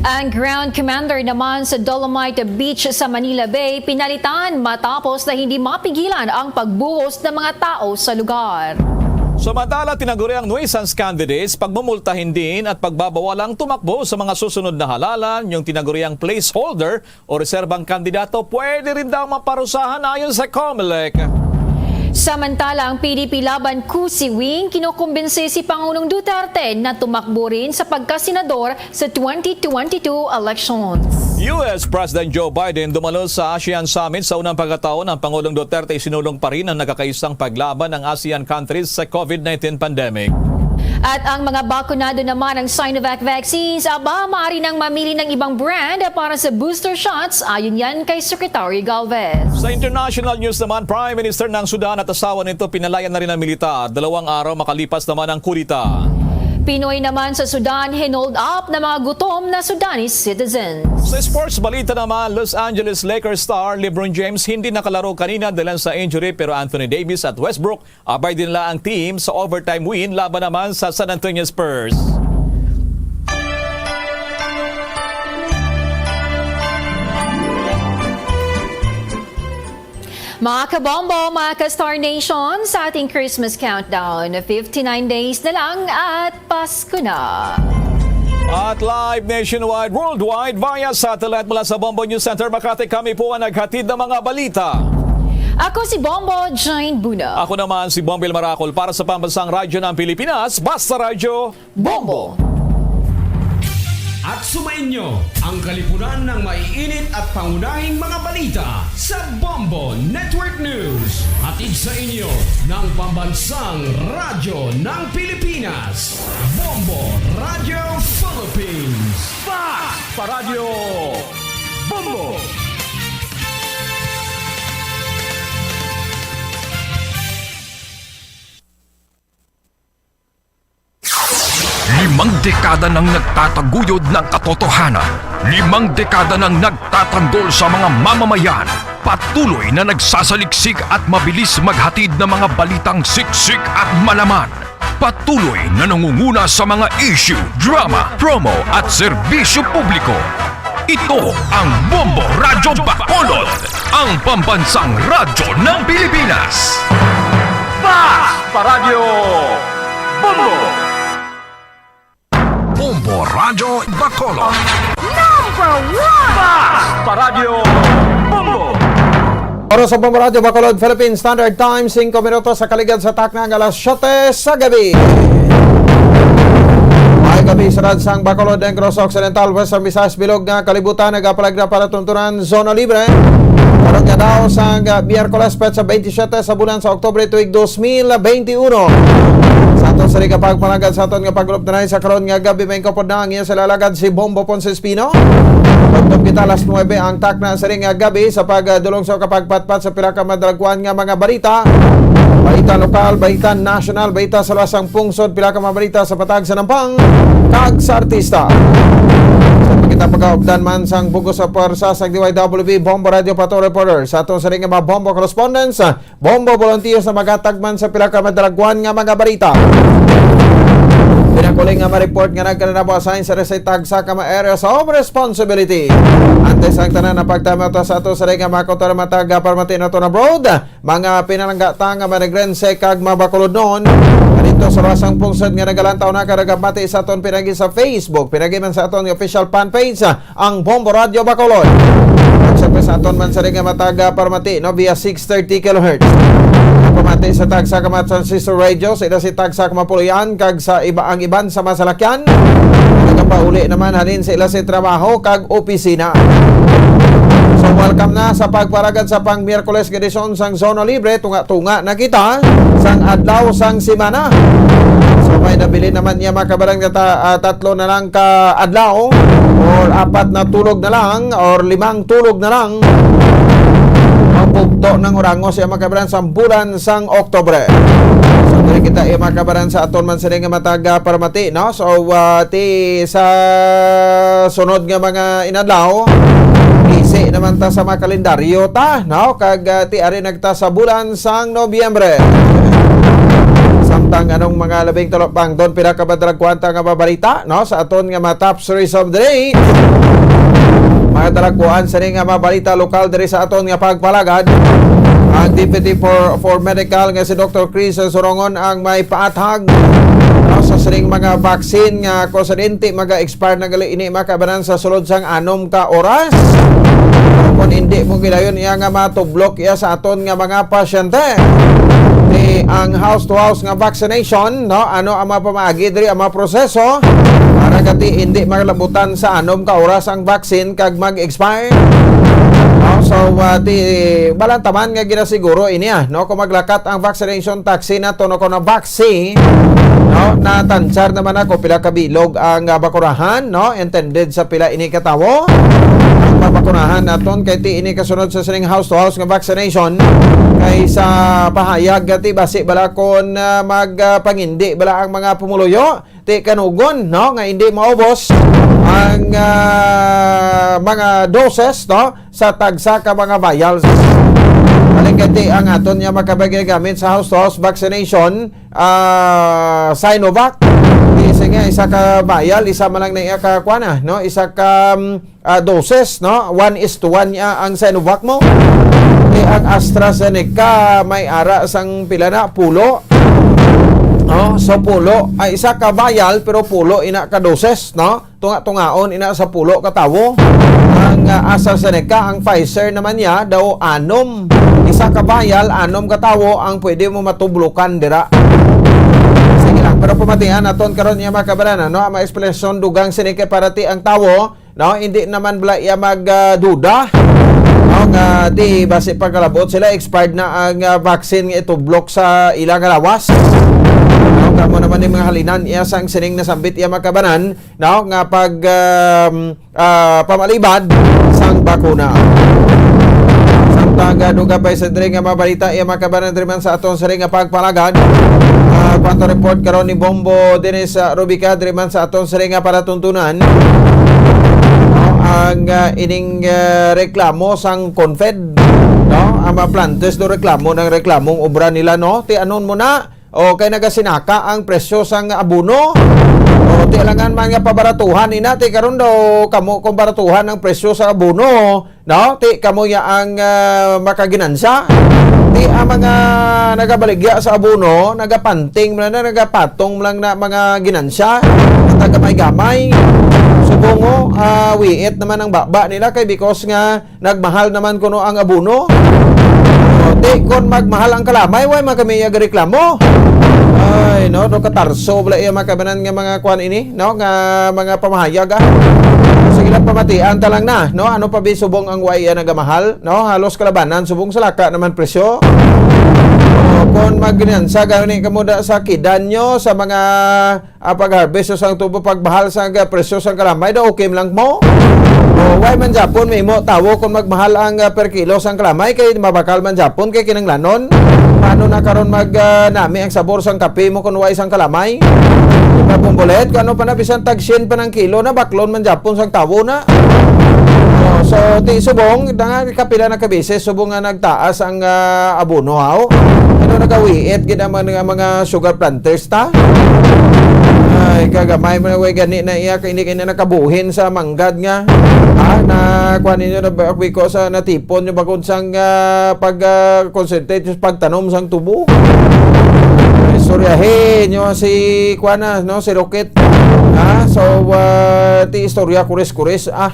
Ang ground commander naman sa Dolomite Beach sa Manila Bay pinalitan matapos na hindi mapigilan ang pagbuhos ng mga tao sa lugar. Samantala, tinaguriang nuisance candidates, pagmumultahin din at pagbabawalang tumakbo sa mga susunod na halalan, yung tinaguriang placeholder o reserbang kandidato pwede rin daw maparusahan ayon sa Comelec. Samantala, ang P D P laban Kusi Wing kinukumbinsi si Pangulong Duterte na tumakbo rin sa pagkasenador sa twenty twenty-two elections. U S President Joe Biden dumalo sa ASEAN Summit. Sa unang pagkataon, ang Pangulong Duterte isinulong pa rin ang nagkakaisang paglaban ng ASEAN countries sa COVID nineteen pandemic. At ang mga bakunado naman ng Sinovac vaccines, aba, maaari nang mamili ng ibang brand para sa booster shots, ayon yan kay Secretary Galvez. Sa international news naman, Prime Minister ng Sudan at asawa nito pinalaya na rin ng militar, dalawang araw makalipas naman ang kudeta. Pinoy naman sa Sudan, hinold up ng mga gutom na Sudanese citizens. Sa sports balita naman, Los Angeles Lakers star LeBron James hindi nakalaro kanina dahil sa injury, pero Anthony Davis at Westbrook abay din la ang team sa overtime win laban naman sa San Antonio Spurs. Mga kabombo, mga ka-Star Nation, sa ating Christmas countdown, fifty-nine days na lang at Pasko na. At live nationwide, worldwide, via satellite mula sa Bombo News Center Makati, kami po ang naghatid ng mga balita. Ako si Bombo Jane Buna. Ako naman si Bombil Maracol para sa Pambansang Radyo ng Pilipinas, Basta Radyo, Bombo. At sumainyo ang kalipunan ng maiinit at pangunahing mga balita sa Bombo Network News. Hatid sa inyo ng Pambansang Radyo ng Pilipinas, Bombo Radio Philippines. Fast Paradyo Bombo! Limang dekada nang nagtataguyod ng katotohanan. Limang dekada nang nagtatanggol sa mga mamamayan. Patuloy na nagsasaliksik at mabilis maghatid ng mga balitang siksik at malaman. Patuloy na nangunguna sa mga issue, drama, promo at serbisyo publiko. Ito ang Bombo Radyo Bacolod, ang pambansang radyo ng Pilipinas. Fast Paradyo Bombo! Bombo Radyo Bacolod. Number one! Fast Paradyo Bombo! Oras sa Bombo Radyo Bacolod, Philippine Standard Time, singko minutos sa kaligad sa takna nga alas siyete sa gabi. May gabi sa ransang Bacolod, Negros Occidental, Western Visayas, bilog nga kalibutan, nagapalagra para tuntunan, zona libre. Karon nga daw sang Miyerkules, petsa twenty-seven sa bulan sa Oktubre, tuig dos mil twenty-one. Sa aton sa nga pagpalagad sa aton nga pag-updanay sa karon nga gabi, may kapod na ang iya sa lalagad si Bombo Ponce Espino. Tugtog kita alas nuebe ang takna sa ring nga gabi sa pagdulong sa kapagpatpat sa pila ka madalaguan nga mga balita. Balita lokal, balita national, balita sa lasang pungsod, pila ka mga balita sa patag sa nampang kag sa artista. Sa kita pagkaupdan man sang bugos sa pwersa sa D Y W B Bombo Radio Pato Reporter, sa aton sa ring nga mga Bombo correspondents, Bombo volunteers na maghatag man sa pila ka madalaguan nga mga balita. Pinakuling nga ma-report nga nagkananabo assign sa resit tagsa ka mga areas of responsibility. Antes ang tanan, napagtama ta sa ato sa ring nga mga kautoran matag, ah, permati naton abroad, mga pinalangga ta nga manegrense kag mabakulodnon. Dito sa lasang pungsod nga nagalantaw na, kag nagabati sa aton pinagi sa Facebook, pinagi man sa aton official fan page, ah, ang Bombo Radyo Bacolod. At syempre sa aton man sa ring nga matag, ah, paramati, no, via six thirty kilohertz. Pamati sa tagsa ka mga transistor radio, sa ila si tagsa ka mga puloy-an, kag sa iba ang iban sa masalakyan. Nagapauli naman halin sa ila si trabaho kag opisina. So, welcome na sa pagparagad sa pang Miyerkules nga edisyon sang Zona Libre. Tunga-tunga na kita sang adlaw sang semana. So, may nabilin naman niya, mga kabaran, nga ta-, ah, tatlo na lang ka adlaw or apat na tulog na lang or limang tulog na lang ang bugto ng Orango siya, mga kabaran, sa bulan sang Oktubre. So, diri kita, eh, mga kabaran, sa aton man sini nga matag, ah, paramati, no? So, ah, ti sa sunod nga mga inadlaw, isi naman ta sa mga kalendaryo ta, no? Kag, ah, ti ari nagta sa bulan sang Nobyembre. Samtang anong mga labing talapangdon, pila ka madalaguan ta nga mabalita, no? Sa aton nga mga top series of the day. Mga dalaguan sini nga mabalita lokal diri sa aton nga pagpalagad. Ang Deputy for, for Medical nga si Doktor Chris Sorongon ang may paathag, no, sa sining mga vaccine nga kusadente maga-expire na gali ini, mga kabaran, sa sulod sang anom ka oras. Kung hindi mo gilayon iya nga matublok iya sa aton nga mga pasyente. Ti ang house to house nga vaccination, no? Ano ang mga pamaagi diri, ang mga proseso para gati hindi maglabutan sa anom ka oras ang vaccine kag mag-expire? No? So, ah, ti, balantaman nga ginasiguro ini, ah, no? Kung maglakat ang vaccination taxi na to, no? Kung na vaccine, no? Natansar naman ako pila ka bilog ang, ah, bakurahan, no? Intended sa pila ini ka tawo. Ang pabakunahan naton kay ti ini kasunod sa sining house to house nga vaccination kay sa pahayag nga ti basi bala kon, ah, mag, ah, pangindi bala ang mga pumuluyo, ti kanugon, no, nga hindi maubos ang, ah, mga doses, no, sa tagsa ka mga vials. Halin kay ti ang aton nga makabagay gamit sa house to house vaccination, ah, Sinovac. Di, sige, isa ka vial, isa man lang na iya ka, kuwan na, no? Isa ka, um, ah, doses, no? One is to one niya ang Sinovac mo. Di, ang AstraZeneca, may ara sang pila na, pulo. No? So, pulo, ay, isa ka vial, pero pulo ina ka doses, no? Tunga-tungaon ina sa pulo ka tawo. Ang, ah, AstraZeneca, ang Pfizer naman niya daw anom. Isa ka vial, anom ka tawo ang pwede mo matublokan dira. Sa Pero pamatian naton karon niya, mga kabanan, no, ang mga eksplanasyon dugang sini kay para ti ang tawo, no, hindi naman bala iya mag, ah, duda, no, nga di basi pagkalabot sila, expired na ang, ah, vaccine nga itublok sa ila nga lawas. No, kamo naman ni mga halinan iya sang sining nasambit iya, mga kabanan, no, nga pag, um, ah, pamalibad sang bakuna. Samtang, ah, dugang pa sa diri nga mga balita, iya, mga kabanan, diri man sa aton sini nga pagpalagad. Ah, kuwanto report karon ni Bombo Dennis, ah, Rubica, diri man sa aton sini nga palatuntunan. No, ang, ah, ining, ah, reklamo sang Confed, no? Ang mga planters do reklamo ng reklamong obra nila, no? Ti anon mo na, o kay nagasinaka ang presyo sang abono. O ti alangan man nga pabaratuhan ina, ti karon daw kamo kung baratuhan ang presyo sa abono, no? Ti kamo ya ang, ah, makaginansya. Ti ang mga nagabaligya sa abono, nagapanting man na, nagapatong man lang na mga ginansya. Tagamay-gamay. Subong mo, ah, wiit naman ang baba nila kay because nga nagmahal naman kuno ang abono. O, ti, kon magmahal ang kalamay, way man kami gareklamo. Ay, no, do katarso bala iya, mga kabanan, nga mga kuan ini, no, nga mga pamahayag, ah. Sige lang, pamatian ta lang na, no, ano pa bi subong ang way iya nagamahal, no, halos kalabanan subong sa laka naman presyo. O, kon magginansa gani kamo da sa kidan nyo, sa mga, ah, pag-harvest o sang tubo, pagmahal sang, ah, presyo sang kalamay, daw okay lang mo? O, why man japon mahimo tawo kung magmahal ang, ah, per kilo sang kalamay, kay mabakal man japon kay kinanglanon? Paano na karon mag, ah, nami ang sabor sang kape mo kung why sang kalamay? Di ba, Bombolet? Kung ano pa na, bisan tag syen pa ng kilo na, baklon man japon sang tawo na. O, so, ti subong, na nga, kapila na kabeses, subong nga nagtaas ang, ah, abono, haw? Ano, nagawiit gid ang mga, mga sugar planters ta? Ay, kagamay mo na, way gani na iya, kay hindi kayo na nakabuhin sa manggad nga. Ha? Na, kuha ninyo na ba, ko sa natipon nyo bakod sang, ah, pag, ah, concentrate sa pagtanom sang tubo. Istoryahin nyo si, kuha na, no, si Rocket. Ha? So, ah, ti istorya, kuris-kuris, ah.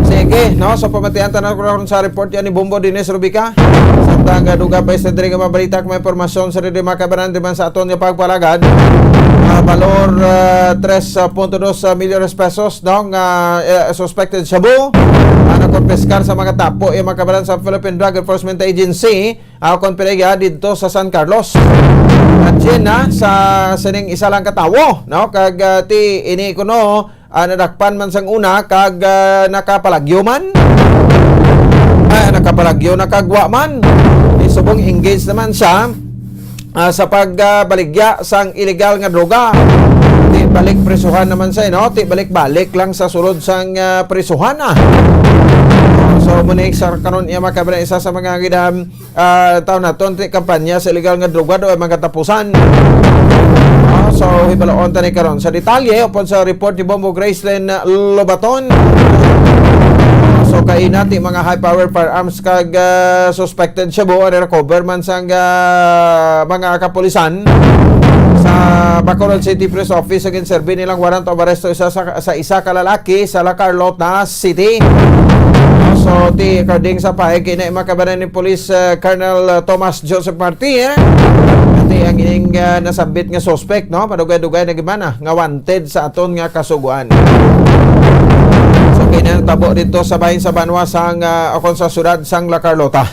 Sige, no? So, pamatian ta na karon sa report yan ni Bombo Dines Rubica. Samtang, ah, dugang pa sa diri nga mga balita, kung may impormasyon sa diri, mga kabanan, di man sa aton nga pagpalagad. Ah, balor, ah, tres punto dos milyones pesos, no? Nga, eh, suspected shabu. Ah, nakonpiskar sa mga tapo, yung mga kabanan sa Philippine Drug Enforcement Agency. Ah, kon pinaiga didto sa San Carlos. At yan na sa sining isa lang ka tawo, no? Kag, ah, ti ini kuno, ah, nadakpan man sang una kag, ah, nakapalagyo man. Ah, nakapalagyo, nakagwa man. Di subong engage naman siya, ah, sa pagbaligya sang illegal nga droga. Di balik prisuhan naman siya, no? Di balik-balik lang sa sulod sang, ah, prisuhan, ah. So, muna sa karon iya makabala isa sa mga gidam ah, taon naton ti kampanya sa illegal nga droga do ay mga katapusan. Ah, so, hibaloon ta ni karon sa detalye upon sa report ni Bombo Gracelyn Lobaton. So, kay nati mga high power firearms kag, ah, suspected shabu ang recover man sang, ah, mga kapulisan sa Bacolod City Police Office sa ginserbi nilang warrant of arrest sa, sa, sa isa ka lalaki sa La Carlota City. No, so, ti, according sa pahayag kini, mga kabanan, ni Police, uh, Colonel, uh, Thomas Joseph Martir, ati ang ining, uh, nasambit nga suspect, no? Madugay-dugay na gid man, ah, nga wanted sa aton nga kasugoan. So, kini ang tabo dito sa bahin sa banwa sang, uh, o kon sa syudad sang La Carlota.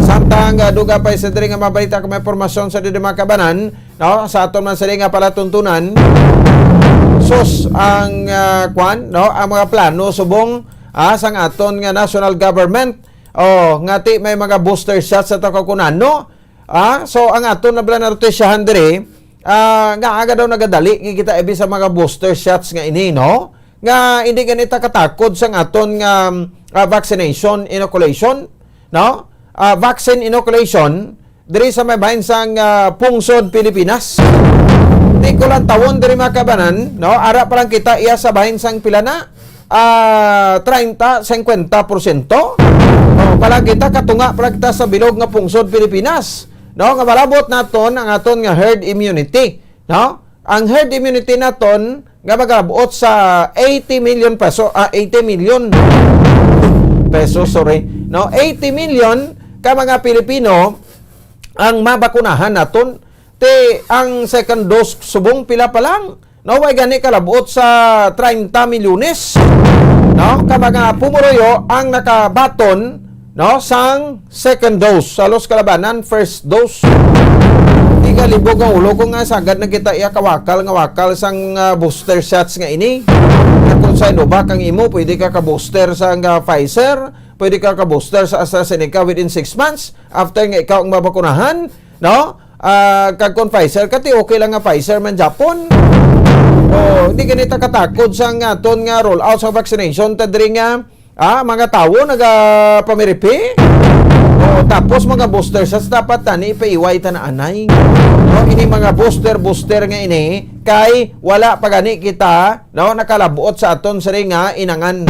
Samtang, uh, dugang pa sa diri nga mabalita kung may impormasyon sa diri, mga kabanan, no, sa aton man sini nga palatuntunan, sus, ang, ah, kwan, no, ang mga plano subong, ah, sang aton nga national government, oh, ngati may mga booster shots sa tawo kunan, no? Ah, so ang aton na bala narutisyahan diri, ah, nga aga daw nagadali nga kita ibi sa mga booster shots nga ini, no? Nga hindi gani ta katakod sang aton nga, ah, vaccination, inoculation, no? Ah, vaccine inoculation diri sa may bahin sang, ah, Pungsod, Pilipinas. Di ko lang tawon diri, mga kabanan, no? Ara pa lang kita iya sa bahin sang pila na, ah, treinta, cincuenta porsyento. Oh, pa lang kita, katunga pa lang kita sa bilog nga Pungsod, Pilipinas, no? Nga malabot naton ang aton nga herd immunity, no? Ang herd immunity naton nga magabuot sa eighty million peso, ah, eighty million pesos, sorry, no? Eighty million ka mga Pilipino ang mabakunahan naton, Ti ang second dose subong pila pa lang. No, way gani kalabot sa treinta milyones. No, ka mga pumuruyo ang nakabaton, no, sang second dose. Sa los kalabanan, first dose. Di ka libog ang ulo ko nga sagad na kita iya kawakal nga wakal sang, ah, booster shots nga ini. Nga kung sa Sinovac ang imo, pwede ka ka-booster sang, ah, Pfizer, pwede ka ka-booster sa AstraZeneca within six months after nga ikaw ang mabakunahan, no? Ah, kag kung Pfizer ka, ti okay lang nga Pfizer man Japon. O, di gani ta katakod sa nga aton nga roll out sa vaccination, ta diri nga, ah, mga tawo nagapamiripi. O, tapos mga booster shots, dapat tani ipaiway ta na anay. No, ini mga booster, booster nga ini, kay wala pa gani kita, no, nakalabot sa aton siri nga inangan.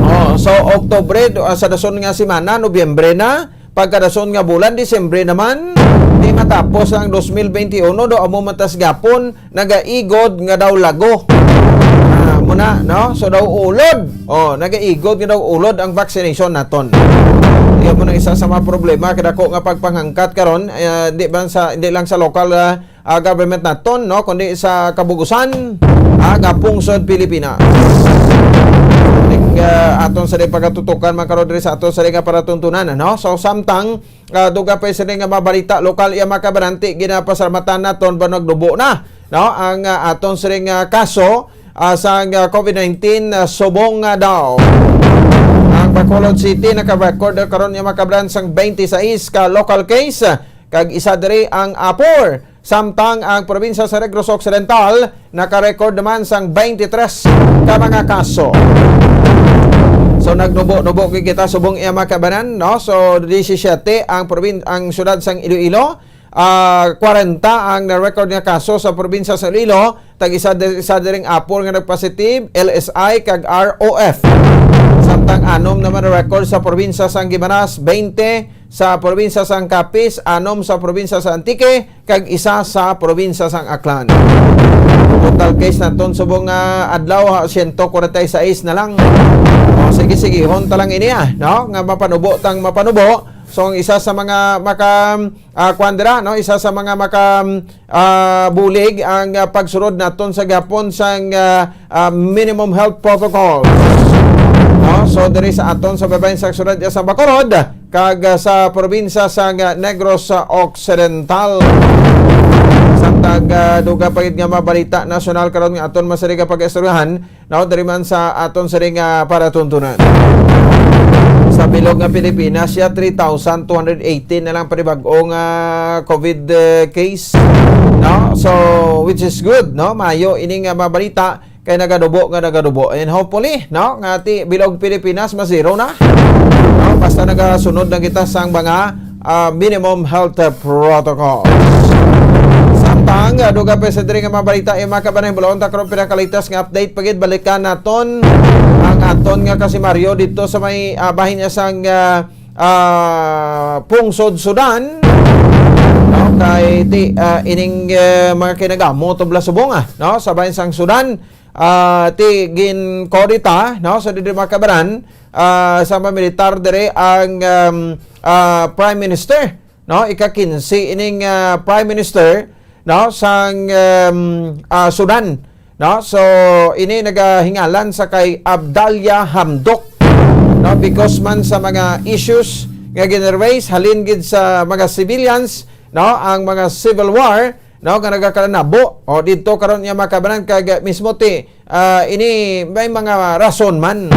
Oh, so Oktubre, do-, ah, sa dason nga semana, Nobyembre na, pagkadason nga bulan, Disyembre naman, di matapos ang dos mil benti uno, do amo man tas gapon, nagaigod nga daw lago. Ah, muna, no? So daw ulod. Oh, nagaigod nga daw ulod ang vaccination naton. Iya mo na isa sa mga problema, kadako nga pagpanghangkat karon, eh, di ba sa, di lang sa lokal, ah, ah, government naton, no, kundi sa kabugusan, ah, nga pungsod Pilipinas. Ning, ah, aton sa di pagkatutukan, mga karon, diri sa aton sa di nga paratuntunan, no? So, samtang, ah, duga pa sa di nga mga balita lokal, iya makabaranti, ginapasalamatan naton ba nagdubo na, no? Ang, ah, aton sa di nga kaso, ah, sa, ah, covid nineteen, ah, subong nga daw. Ang Bacolod City naka-record karon, iya makabran sang twenty-six ka local case, kag isa diri ang Apor. Samtang ang probinsya sa Negros Occidental naka-record naman sang twenty-three ka mga kaso. So, nagnubo-nubo gid kita subong iya makabanan, no? So, disisiete ang provin-, ang syudad sang Iloilo, ah, kwarenta ang na-record nga kaso sa probinsya sa Iloilo, tag isa, isa diring Apor nga nagpositive, L S I kag R O F. Samtang anom naman na-record sa probinsya sang Guimaras, twenty sa probinsya sang Capiz, anom sa probinsya sa Antique, kag isa sa probinsya sang Aklan. Total case naton subong nga adlaw, ha, siyento kwarenta y seis na lang. O, sige, sigihon ta lang ini, ah, no? Nga mapanubo tang mapanubo. So, ang isa sa mga maka, ah, kuwan dira, no? Isa sa mga maka, ah, bulig ang, ah, pagsunod naton sa gihapon sang, ah, ah, minimum health protocol. No? So, diri sa aton sa babayin sa syudad sa Bacolod, kag, ah, sa probinsya sang, ah, Negros Occidental. Samtang, ah, duga pa gid nga mga balita nasyonal karon nga aton masaliga pag-istoryahan, no, diri man sa aton siring nga paratuntunan. Sa bilog nga Pilipinas, siya three thousand two hundred eighteen na lang panibag-o nga covid, eh, case, no? So, which is good, no? Mayo ini nga mga balita kay nagadubo nga nagadubo. And hopefully, no, nga ti bilog Pilipinas ma-zero na, no? Basta nagasunod lang kita sang mga ah, minimum health, ah, protocol. Samtang, ah, dugang pa sa diri nga mga balita, eh, mga kabanay, bulaon ta karon pinakalitas nga update pa gid. Balikan naton ang aton nga kasimaryo dito sa may, ah, bahin niya sang, ah, ah, pungsod Sudan. No, kay ti, ah, ining, eh, mga kinagamo tubla subong, ah, no, sa bahin sang Sudan, ah, ti ginkodita, no, sa diri mga kabanan, ah, sa mga militar diri ang, um, ah, Prime Minister, no, ika-kinse ining, ah, Prime Minister, no, sang, um, ah, Sudan, no. So, ini nagahingalan sa kay Abdallah Hamdok, no, because man sa mga issues nga gin-raise halin gid sa mga civilians, no, ang mga civil war, no, nga nagakalanabo. O, didto karon niya makabanan kag mismo ti, ah, ini may mga rason man,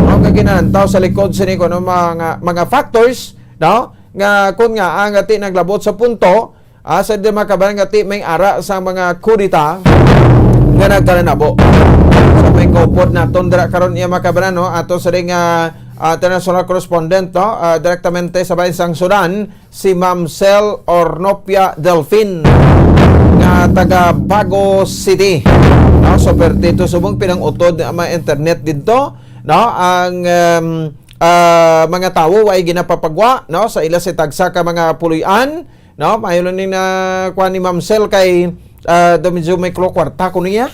no, nga ginalantaw sa likod sini kuno mga, mga factors, no, nga kun nga ang ati naglabot sa punto, ah, sa di makabanan nga ti may ara sa mga kudita nga nagkalanabo. Sa may kaupod naton dira karon niya makabanan, no, ato sa di nga, ah, international correspondent, no, ah, direktamente sa bayan sang Sudan, si Ma'am Cel Ornopia Delfin nga taga Bago City. No, so, perti to subong pinang-utod ang mga internet didto, no, ang, um, ah, mga tawo way ginapapagwa, no, sa ila si tagsa ka mga puloy-an, no, mayo lang ni na kuan ni Ma'am Cel kay, ah, do medyo may klo-, kwarta ko niya.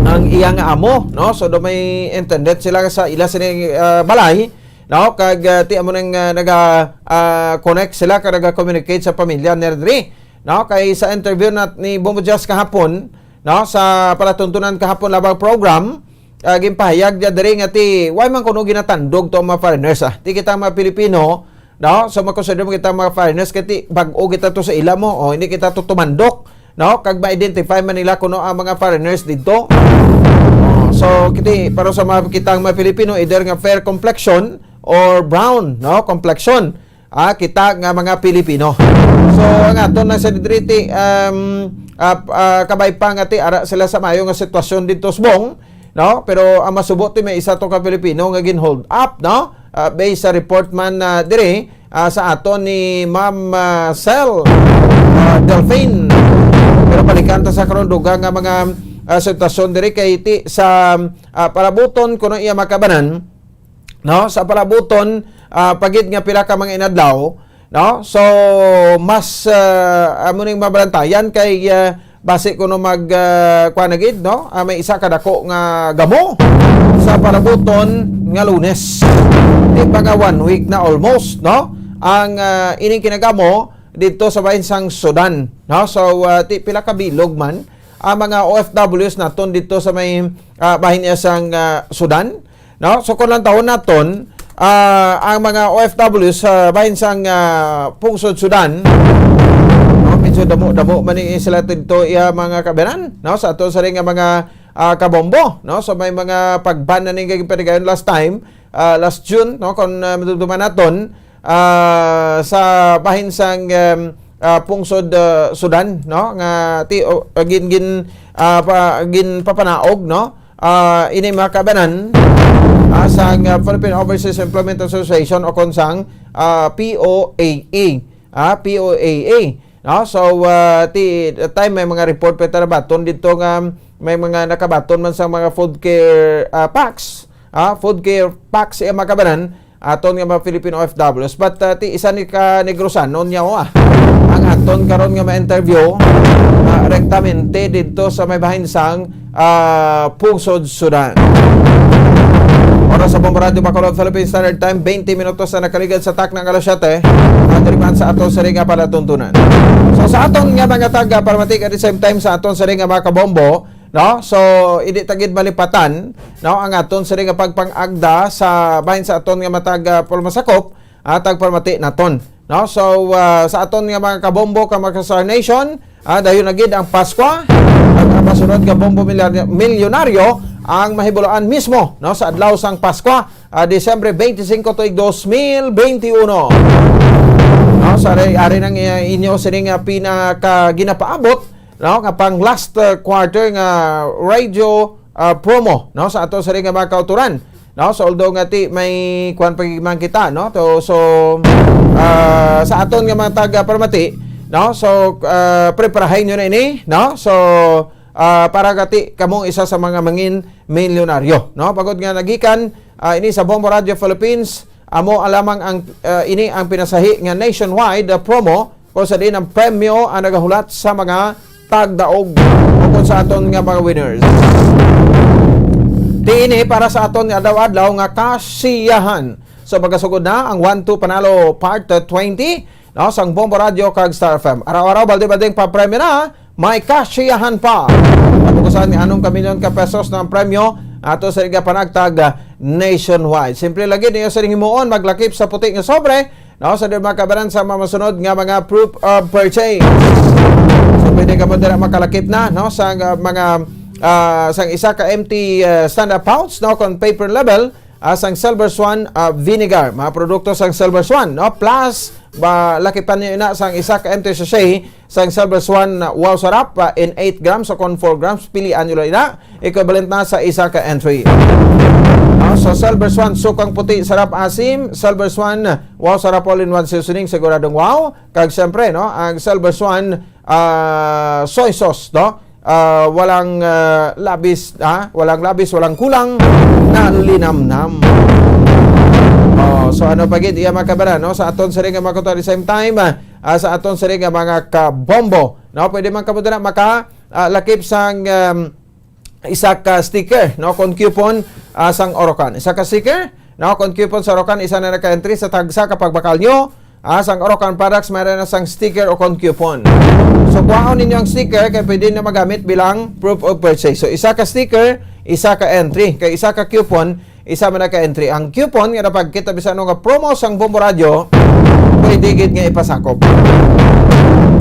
Ang iya nga amo, no, so do may internet sila sa ila sini, ah, balay, no? Kag, ah, ti amo nang, ah, naga, ah, connect sila kag naga-communicate sa pamilya ni Redri, no? Kay sa interview na ni Bombo Jazz kahapon, no, sa palatuntunan kahapon labang program, ah, ginpahayag niya diri nga ti, why man kuno ginatandog to ang mga foreigners, ah? Ti kita mga Pilipino, no? So, makonsider mo kita mga foreigners, kay ti bag-o kita to sa ila mo, o hindi kita to tumandok, no? Kag ma-identify man nila kuno ang mga foreigners dito. Oh, so, kiti, para sa mga kitang mga Pilipino, either nga fair complexion or brown, no, complexion, ah, kita nga mga Pilipino. So, ang aton na sa diri ti, um, ah, ah, kabay pa nga ti ara sila sa mayo nga sitwasyon dito sa Bong, no? Pero ang masubo ti may isa to ka Pilipino nga gin-hold up, no? Ah, based sa report man, ah, diri, ah, sa aton ni Ma'am, ah, Cel, ah, Delphine. Pero balikan ta sa karon dugang nga mga, ah, sitwasyon diri kay ti sa, ah, palabuton kuno iya makabanan, no? Sa palabuton, ah, pagid nga pila ka mga inadlaw, no? So, mas, ah, amo ning mabalantayan kay, ah, basi kuno mag, ah, kuwan na gid, no? Ah, may isa ka dako nga gamo sa palabuton nga Lunes. Di ba nga one week na almost, no? Ang, ah, ining kinagamo dito sa bahin sang Sudan, no? So, ah, ti pila ka bilog man ang mga O F Ws naton dito sa may, ah, bahin niya sang, ah, Sudan, no? So, kung lantawon naton, ah, ang mga O F Ws sa bahin sang, ah, pungsod Sudan, no? Medyo damo-damo man ni sila dito iya mga kabanan, no? Sa ato sa rin nga mga, ah, kabombo, no? So, may mga pagban na ning gipatigayon last time, ah, last June, no? Kung, ah, madumduman naton, ah, sa bahin sang, em, ah, pungsod, ah, Sudan, no? Nga ti, o, gin, gin, ah, pa, ginpapanaog, no? Ah, ini mga kabanan, ah, sang, ah, Philippine Overseas Employment Association o kon sang, ah, P O A A. Ah, P O A A. No? So, ah, ti, time may mga report pa ta nabaton dito nga may mga nakabaton man sa mga food care, ah, packs. Ah, food care packs, eh, mga kabanan, aton nga mga Philippine O F Ws. But, ah, ti isa ni ka Negrosanon niya, oh, ah. Ang aton karon nga ma-interview, ah, rektamente dito sa may bahin sang, ah, pungsod Sudan. Oras sa Bombo Radyo Bacolod, Philippine Standard Time, twenty minutos na nakaligad sa takna nga alas siyete. At riban sa aton sa ring nga palatuntunan. So, sa aton nga mga taga Parmatic, at the same time sa aton sa ring nga mga kabombo, no? So, hindi ta gid malipatan, no, ang aton sini nga pagpang-agda sa bahin sa aton nga matag, ah, pulmasakop, ah, tagpamati naton, no? So, ah, sa aton nga mga kabombo kag mga ka-Star Nation, ah, dayon na gid ang Paskwa, ang, ang masunod nga bombo milyar-, milyonaryo ang mahibuloan mismo, no, sa adlaw sang Paskwa, ah, Disyembre twenty-five tuig dos mil twenty-one. No, sa ari, ari nang, eh, inyo sini nga pinaka ginapaabot, no, nga pang last, uh, quarter nga radio, uh, promo, no, sa ato sa ring nga mga kauturan, no. So, although nga ti may kuan pa gid man kita, no, to, so, uh, sa aton nga mga taga Parmati, no, so, uh, preparahin nyo na ini, no. So, uh, para gati kamo isa sa mga mangin milyonaryo, no, pagod nga nagikan, uh, ini sa Bombo Radio Philippines, amo lamang ang, uh, ini ang pinasahi nga nationwide, uh, promo kung sa diin ang premyo ang nagahulat sa mga tagdaog o kung sa aton nga mga winners. Ti ini para sa aton nga adlaw-adlaw nga kasiyahan. So, magasugod na ang One Two Panalo Part twenty, no, sang Bombo Radio kag Star F M. Araw-araw, balde-baldeng papremyo na, may kasiyahan pa. Kabukusan ni anom ka milyon ka pesos na ang premyo ato sa ring panagtag, ah, nationwide. Simple lagi niyo sa ring himuon, maglakip sa puti nga sobre, no, sa mga kabaran sa mga masunod nga mga proof of purchase. So, pwede ka mo dira makalakip na, no, sa, ah, mga, ah, sang isa ka empty, ah, stand-up pouch, no, kon paper level, ah, sang Silver Swan, ah, vinegar. Mga produkto sang Silver Swan, no, plus, ba, lakipan niyo na sang isa ka empty sachet sang Silver Swan, ah, Wow Sarap, ah, in eight grams o kon four grams, pilian niyo lang ina. Equivalent na sa isa ka entry. Ah, sa Silver Swan, sukang puti, sarap asim, Silver Swan, wow, sarap all-in-one seasoning, siguradong wow. Kag siyempre, no, ang Silver Swan, ah, soy sauce, no? Ah, walang, ah, labis, ha? Walang labis, walang kulang, nalinamnam. Oh, so ano pa gid, iya, mga kabaran, no? Sa aton sa ring nga mga kuto, at the same time, ah, ah, sa aton sa ring nga mga kabombo, no? Pwede man kamo dira maka, ah, lakip sang, um, isa ka sticker, no, kon coupon, ah, sang Orocan. Isa ka sticker, No, kon coupon sa Orocan, isa na na ka entry sa tagsa ka pagbakal nyo. Ah, sang Orocan products, mayroon na sang sticker o kon coupon. So, kuhaon ninyo ang sticker kay pwede na magamit bilang proof of purchase. So, isa ka sticker, isa ka entry. Kay isa ka coupon, isa man na ka entry. Ang coupon nga napagkita bisan ano nga promo sang Bombo Radio, pwede gid nga ipasakop.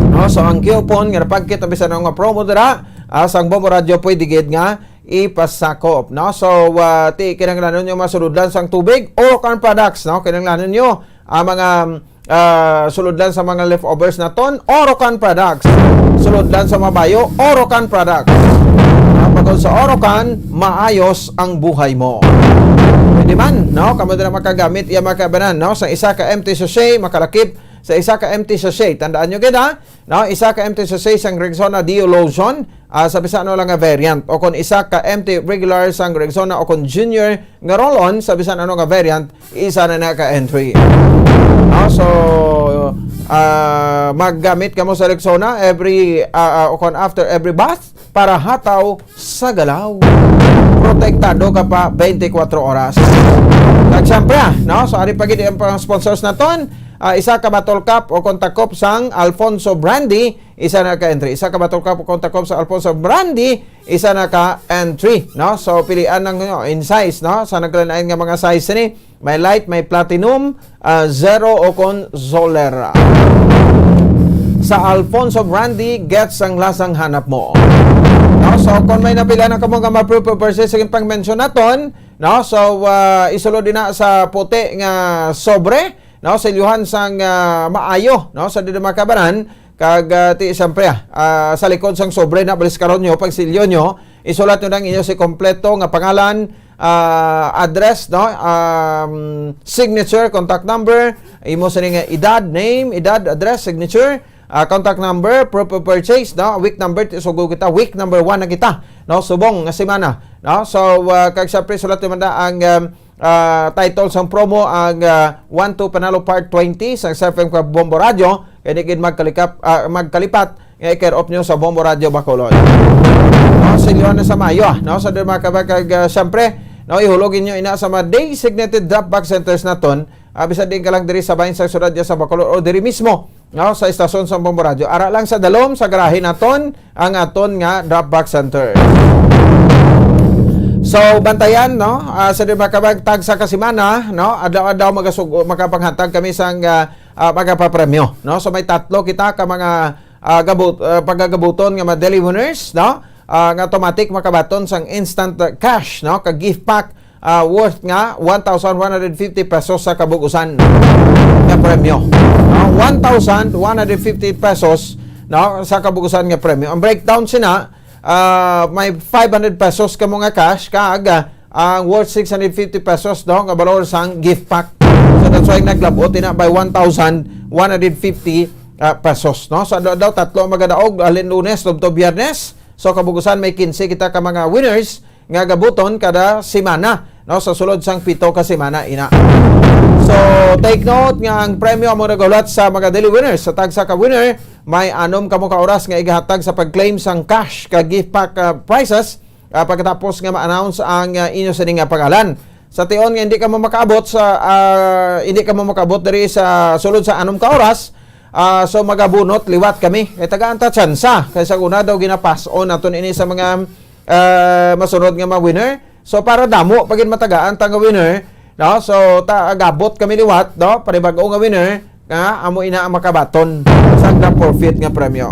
No, so ang coupon nga napagkita bisan ano nga promo dira, ah, sang Bombo Radio, pwede gid nga ipasakop, no? So, ah, ti kinahanglanon nyo masulodlan sang tubig, Orocan products, no? Kinahanglanon nyo ang mga, ah, sulodlan sa mga leftovers naton, Orocan products. Sulodlan sa mabayo, Orocan products. Ah, pagod sa Orocan, maayos ang buhay mo. Pwede man, no? Kamo din ang makagamit, iya makabanan, no? Sa isa ka empty sachet, makalakip sa isa ka empty sachet. Tandaan nyo gid, ha? No, isa ka empty sachet sang Rexona Deo Lotion, ah, sa bisan ano lang nga variant, o kon isa ka empty regular sang Rexona o kon Junior nga roll-on sa bisan ano nga variant, isa na na ka entry. No, so, ah, maggamit kamo sa Rexona every, ah, ah, o kon after every bath para hataw sa galaw. Protektado ka pa twenty-four oras. Kag siyempre, ah, no, so ari pa gid ang pang sponsors naton, ah, isa ka bottle cap o kon takop sang Alfonso Brandy, isa na ka entry. Isa ka bottle cap o kon takop sa Alfonso Brandy, isa na ka entry, no? So, pilian lang nyo in size, no? Sa naglain-lain nga mga size ni, may light, may platinum, ah, zero o kon Solera. Sa Alfonso Brandy, gets ang lasang hanap mo. No? So, kung may napila na kamo nga ma-proof of purchase, sige pang mention naton, no? So, ah, isulod din na sa puti nga sobre, no? Sa iluhan sang, ah, maayo, no? Sa dili makabaran, kag, ah, ti, siyempre, ah, sa likod sang sobre na, balis karon nyo, pagsilyo nyo, isulat nyo ang inyo si kompleto nga pangalan, ah, address, no? Um, signature, contact number, imo sini nga edad, name, edad, address, signature, ah, contact number, proof of purchase, no? Week number, ti-, sugo kita, week number one na kita, no? Subong nga semana, no? So, ah, kag siyempre, sulat naman na ang, um, ah, title sang promo, ang, ah, One Two Panalo Part twenty sa X F M kag Bombo Radio, kay di gid magkalikap-, ah, magkalipat nga i-care of nyo sa Bombo Radio Bacolod. No, sa inyo na sa Mayo, ah, no? Sa mga kabag-, kag, ah, siyempre, no, ihulog inyo ina sa mga designated drop box centers naton, ah, bisan din ka lang diri sa bahin sa syudad dyan sa Bacolod o diri mismo, no, sa estasyon sa Bombo Radio. Ara lang sa dalom sa garahe naton ang aton nga drop box center. So, bantayan, no? Ah, sa di makabag tagsa ka semana, no? Adlaw-adlaw magasug-, makapanghatag kami sang, ah, ah, magapapremyo, no? So, may tatlo kita ka mga, ah, gabut-, ah, pagagabuton nga mga daily winners, no? Ah, nga automatic makabaton sang instant, ah, cash, no? Ka gift pack, ah, worth nga one thousand one hundred fifty pesos sa kabug-usan nga premyo. No? One thousand one hundred fifty pesos, no, sa kabug-usan nga premyo. Ang breakdown sina, ah, may five hundred pesos kamo nga cash, kag, ah, ang worth six hundred fifty pesos, no, nga balor sang gift pack. So that's why naglabot ina by one thousand one hundred fifty, ah, pesos, no? So, daw, daw tatlo ang magadaog, halin Lunes tubtob Biyernes. So, kabug-usan may quince kita ka mga winners nga gabuton kada semana, no, sa sulod sang pito ka semana ina. So, take note nga ang premyo amo nagahulat sa mga daily winners. Sa tagsa ka winner, may anom kamo ka oras nga igahatag sa pag-claim sang cash ka gift pack, ah, prizes, ah, pagkatapos nga ma-announce ang, ah, inyo sini nga pangalan. Sa tion nga hindi kamo makaabot sa, ah, hindi kamo makaabot diri sa sulod sa anom ka oras, ah, so magabunot liwat kami. Kay tagaan ta tsansa. Kay sa una daw ginapas-on naton ini sa mga ah, masunod nga mga winner. So, para damo pa gid matagaan ta nga winner, no? So, ta agabot kami liwat, no? Panibag-o nga winner nga amo ina ang makabaton sa nag-forfeit nga premyo.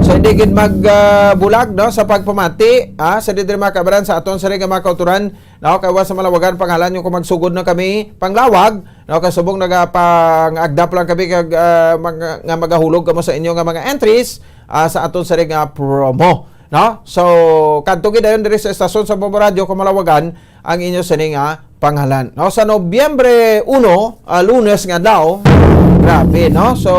So, hindi gid mag, ah, bulag, no, sa pagpamati, ah, sa diri mga kabaran sa aton sari nga mga kauturan, no? Kay wa sa malawagan pangalan nyo kung magsugod na kami panglawag, no? Kasubong nagapang-agdap lang kami kag, ah, mag-, nga magahulog kamo sa inyo nga mga entries, ah, sa aton sari nga promo. No? So, kadto gid dayon diri sa estasyon sa Bombo Radio kung malawagan ang inyo sini nga pangalan. No? Sa Nobyembre uno, ah, Lunes nga daw, grabe, no? So,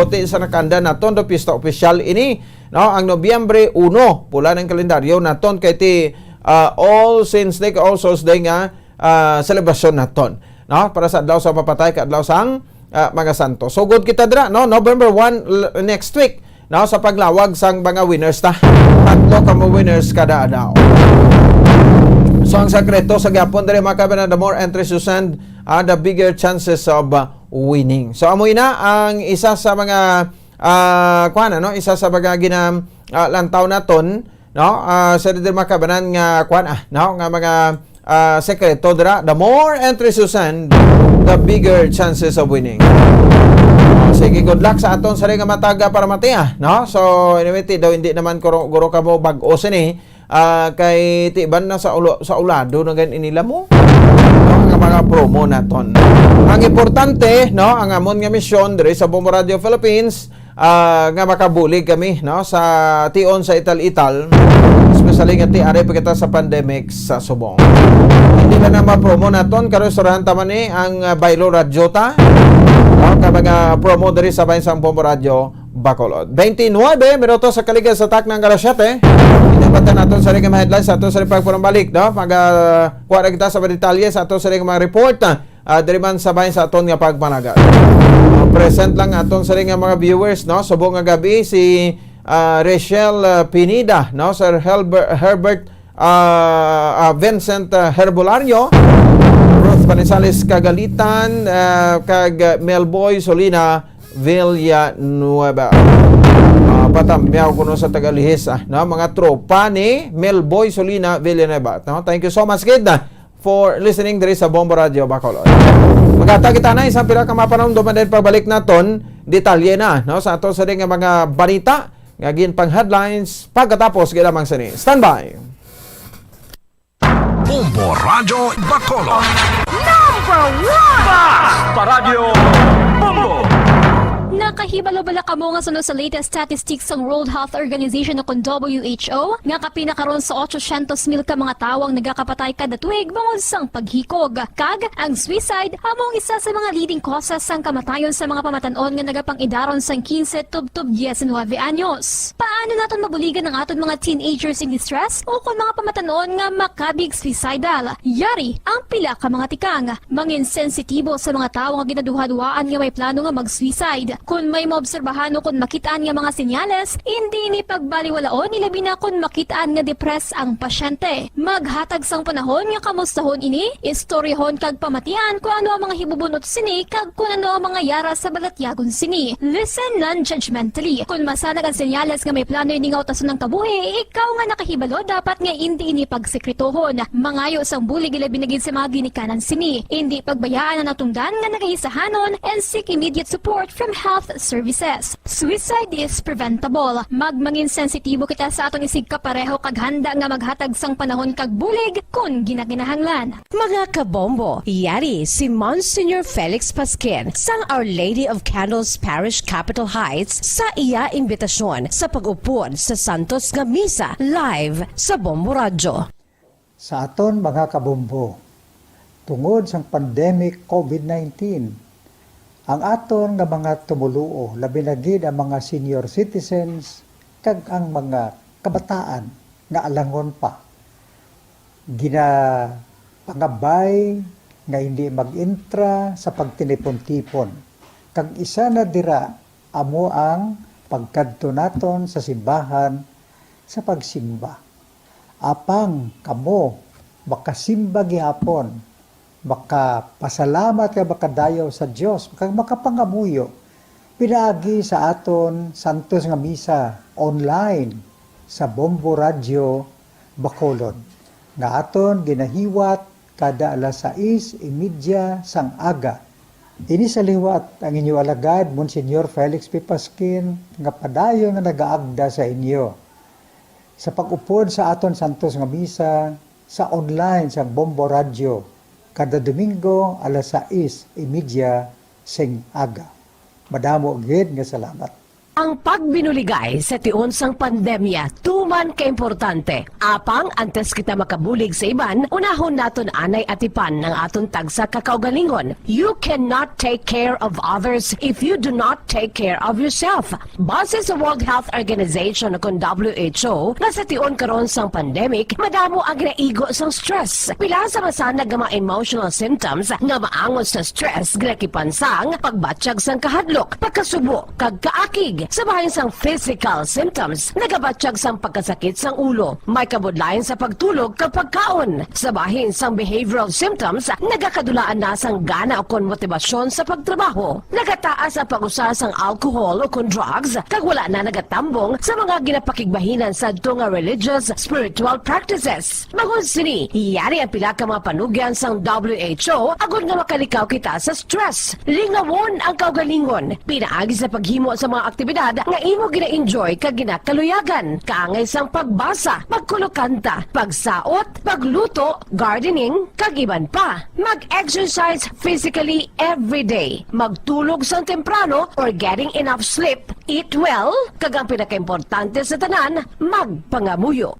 ti sa nakanda naton do pista opisyal ini, no? Ang Nobyembre uno, pula ng kalendaryo naton kay ti, ah, All Saints Day, All Souls Day nga, ah, selebrasyon naton, no? Para sa adlaw sa mapatay, ka adlaw sang ah, mga santo. Sugod kita dira, no? November one, l-, next week, no? Sa paglawag sang mga winners ta. Tatlo ka mo winners kada adlaw. So, ang sekreto sa gihapon diri, mga kabanan, the more entries you send, ah, the bigger chances of, ah, winning. So, amo ina ang isa sa mga, ah, kuwan, ano, isa sa mga gina-, ah, lantaw naton, no? Ah, sa diri, mga kabanan, nga kuwan, ah, no, nga mga, ah, sekreto dira. The more entries you send, the bigger chances of winning. Ah, sige, good luck sa aton sa nga mataga para matia, no? So, anyway, ti daw hindi naman guro, guro kamo bag-o sini. Ah, kay ti ban na sa ulo, sa ulado na gan inila mo. No, nga mga promo naton. Ang importante, no, ang amon nga misyon diri sa Bombo Radio Philippines, ah, nga makabulig kami, no, sa tion sa ital-ital, especially nga ti ari pa kita sa pandemic sa subong. Hindi lang na mapromo naton, karon istoryahan ta man ni ang, ah, Baylo Radyota, no, ka mga promo diri sa bayan sang Bombo Radio. Bacolod. Twenty-nine minutos sa kaligad sa takna nga alas siyete. Inabatan naton sa ring mga headlines sa aton sa ring pagpanumbalik, no? Mag, ah, kuha na kita sa mga detalye sa aton sa ring mga report, ah, diri man sa bahin sa aton nga pagpanagat. Ah, present lang aton sa ring mga viewers, no? Subong nga gabi si, ah, Rachel, ah, Pineda, no? Sir Helber-, Herbert ah, ah, Vincent, ah, Herbolario, Ruth Manizales Kagalitan, ah, kag, ah, Melboy Solina Villanueva. Ah, patamyaw kuno sa tagalihis, ah, no? Mga tropa ni Melboy Solina Villanueva, no? Thank you so much, kid, ah, for listening diri sa Bombo Radio Bacolod. Maghatag kita na isang pila ka mga panahon, duman din pagbalik naton, detalye na, no? Sa ato sa nga mga balita nga ginpang headlines pagkatapos gid lamang sini. Standby! Bombo Radyo Bacolod. Number one! Basta Radyo Bombo! Nakahibalo bala kamo nga suno sa latest statistics sang World Health Organization o kon W H O, nga kapin na karon sa otsosyentos mil ka mga tawo ang nagakapatay kada tuig bangod sang paghikog? Kag ang suicide amo ang isa sa mga leading causes sang kamatayon sa mga pamatan-on nga nagapang-idaron sang quince tubtob diecinuebe anyos. Paano naton mabuligan ang aton mga teenagers in distress o kon mga pamatan-on nga makabig suicidal? Yari ang pila ka mga tikang. Mangin sensitibo sa mga tawo nga ginaduhaduhaan nga may plano nga mag-suicide. Kon may maobserbahan o kon makit-an nga mga senyales, indi ini pagbaliwalaon, ilabi na kon makit-an nga depressed ang pasyente. Maghatag sang panahon nga kamustahon ini, istoryahon kag pamatian kon ano ang mga hibubun-ot sini kag kon ano ang mga yara sa balatyagon sini. Listen non-judgmentally. Kon masanag ang senyales nga may plano ini nga utason ang kabuhi, ikaw nga nakahibalo dapat nga indi ini pagsekretohon. Mangayo sang bulig, ilabi na gid sa mga ginikanan sini. Indi pagbayaan ang natungdan nga nagahisahanon and seek immediate support from health services. Suicide is preventable. Magmangin sensitibo kita sa aton isigkapareho kag handa nga maghatag sang panahon kag bulig kon ginakinahanglan. Mga kabombo, yari si Monsignor Felix Pasquin sang Our Lady of Candles Parish, Capitol Heights, sa iya imbitasyon sa pag-upod sa Santos nga Misa live sa Bombo Radyo. Sa aton mga kabombo, tungod sang pandemic COVID nineteen, ang aton nga mga tumoluo, labi na gid ang mga senior citizens kag ang mga kabataan nga alangon pa, ginapangabay nga hindi mag-intra sa pagtinipon-tipon, kag isa na dira amo ang pagkadto naton sa simbahan sa pagsimba. Apang kamo makasimba gihapon, makapasalamat kag makadayaw sa Dios, kag makapangamuyo pinaagi sa aton santos nga misa online sa Bombo Radyo Bacolod, nga aton ginahiwat kada alas sais y media sang aga. Ini sa liwat ang inyo alagad, Monsignor Felix P. Pasquin, nga padayon nga nagaagda sa inyo sa pag-upod sa aton santos nga misa sa online sang Bombo Radyo kada Domingo alas sais y media sing aga. Madamo gid nga salamat. Ang pagbinuligay sa tion sang pandemya tuman kaimportante. Apang antes kita makabulig sa iban, unahon naton anay atipan ang aton tagsa ka kaugalingon. You cannot take care of others if you do not take care of yourself. Base sa World Health Organization o kon W H O, nga sa tion karon sang pandemic, madamo ang ginaigo sang stress. Pila sa masanag nga mga emotional symptoms nga maangot sa stress ginakipan sang pagbatyag sang kahadlok, pagkasubo, kag kaakig. Sa bahin sang physical symptoms, nagabatyag sang pagkasakit sang ulo, may kabudlayan sa pagtulog kag pagkaon. Sa bahin sang behavioral symptoms, nagakadulaan na sang gana ukon motibasyon sa pagtrabaho. Nagataas ang pag-usa sang alcohol ukon drugs, kag wala na nagatambong sa mga ginapakigbahinan sadto nga religious, spiritual practices. Bangod sini, yari ang pila ka mga panugyan sang W H O agod nga makalikaw kita sa stress. Lingawon ang kaugalingon pinaagi sa paghimo sa mga aktibidad nga imo gina-enjoy kag ginakaluyagan, kaangay sang pagbasa, pagkulokanta, pagsaot, pagluto, gardening, kag iban pa. Mag-exercise physically every day. Magtulog sang temprano or getting enough sleep. Eat well, kag ang pinakaimportante sa tanan, magpangamuyo.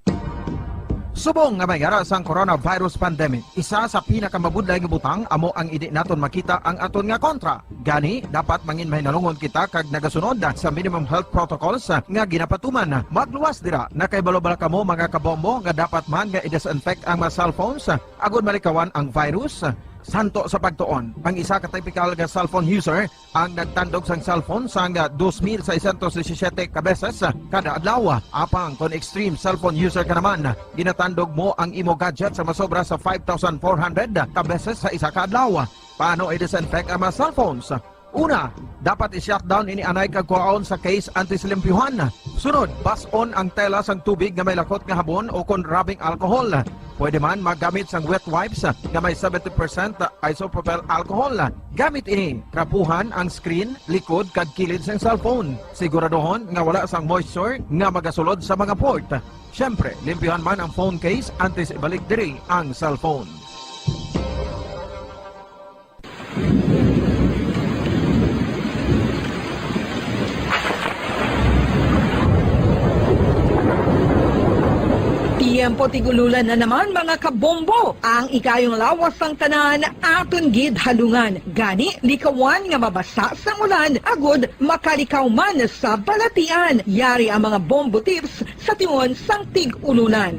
Subong nga may ara sang coronavirus pandemic, isa sa pinakamabudlay nga butang amo ang indi naton makita ang aton nga kontra. Gani, dapat mangin mahinalungon kita kag nagasunod sa minimum health protocols nga ginapatuman. Magluwas dira, nakahibalo bala kamo, mga kabombo, nga dapat man nga i-disinfect ang mga cellphones agod malikawan ang virus? Santo sa pagtuon, ang isa ka typical nga cellphone user ang nagtandog sang cellphone sang dos mil seiscientos disisiete ka beses kada adlaw. Apang kon extreme cellphone user ka naman, ginatandog mo ang imo gadget sa masobra sa five thousand four hundred ka beses sa isa ka adlaw. Paano i-disinfect ang mga cellphones? Una, dapat i-shutdown ini anay kag kuhaon sa case antes limpyuhan. Sunod, bas-on ang tela sang tubig nga may lakot nga habon o kon rubbing alcohol. Pwede man maggamit sang wet wipes nga may seventy percent isopropyl alcohol. Gamit ini, trapuhan ang screen, likod, kag kilid sang cellphone. Siguraduhon nga wala sang moisture nga magasulod sa mga port. Siyempre, limpyuhan man ang phone case antes ibalik diri ang cellphone. Tiyempo tig-ululan na naman, mga kabombo. Ang ikayong lawas sang tanan aton gid halungan. Gani, likawan nga mabasa sang ulan agud makalikaw man sa balatian. Yari ang mga bombo tips sa tion sang tig-ululan.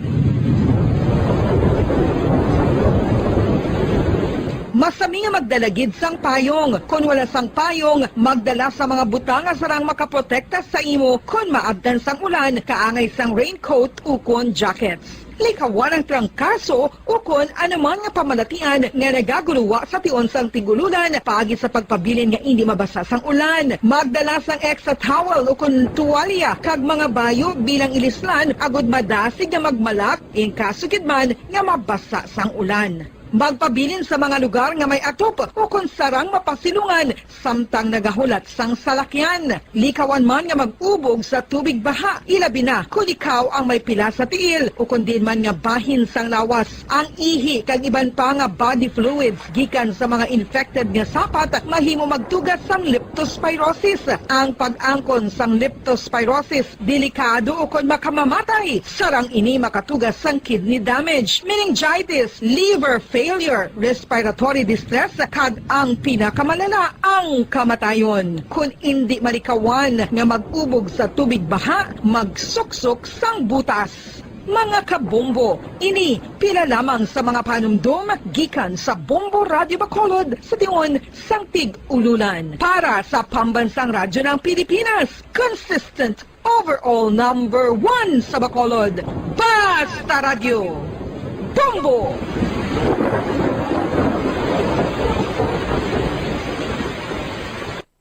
Masami nga magdala gid sang payong. Kon wala sang payong, magdala sa mga butang nga sarang makaprotekta sa imo kon maabtan sang ulan, kaangay sang raincoat ukon jackets. Likawan ang trangkaso ukon anuman nga pamalatian nga nagaguluwa sa tion sang tig-ululan paagi sa pagpabilin nga indi mabasa sang ulan. Magdala sang extra towel ukon tuwalya kag mga bayo bilang ilislan agud madasig nga magmalak in kaso gid man nga mabasa sang ulan. Magpabilin sa mga lugar nga may atop ukon sarang mapasilungan samtang nagahulat sang salakyan. Likawan man nga mag-ubog sa tubig baha, ilabi na kon ikaw ang may pila sa tiil ukon diin man nga bahin sang lawas. Ang ihi kag iban pa nga body fluids gikan sa mga infected nga sapat mahimo magtuga sang leptospirosis. Ang pag-angkon sang leptospirosis delikado ukon makamamatay. Sarang ini makatuga sang kidney damage, meningitis, liver failure, respiratory distress, kag ang pinakamalala, ang kamatayon. Kon indi malikawan nga mag-ubog sa tubig baha, magsuksok sang butas. Mga kabombo, ini pila lamang sa mga panumdom gikan sa Bombo Radyo Bacolod sa tion sang tig-ululan. Para sa Pambansang Radyo ng Pilipinas, consistent overall number one sa Bacolod, Basta Radyo, Bombo!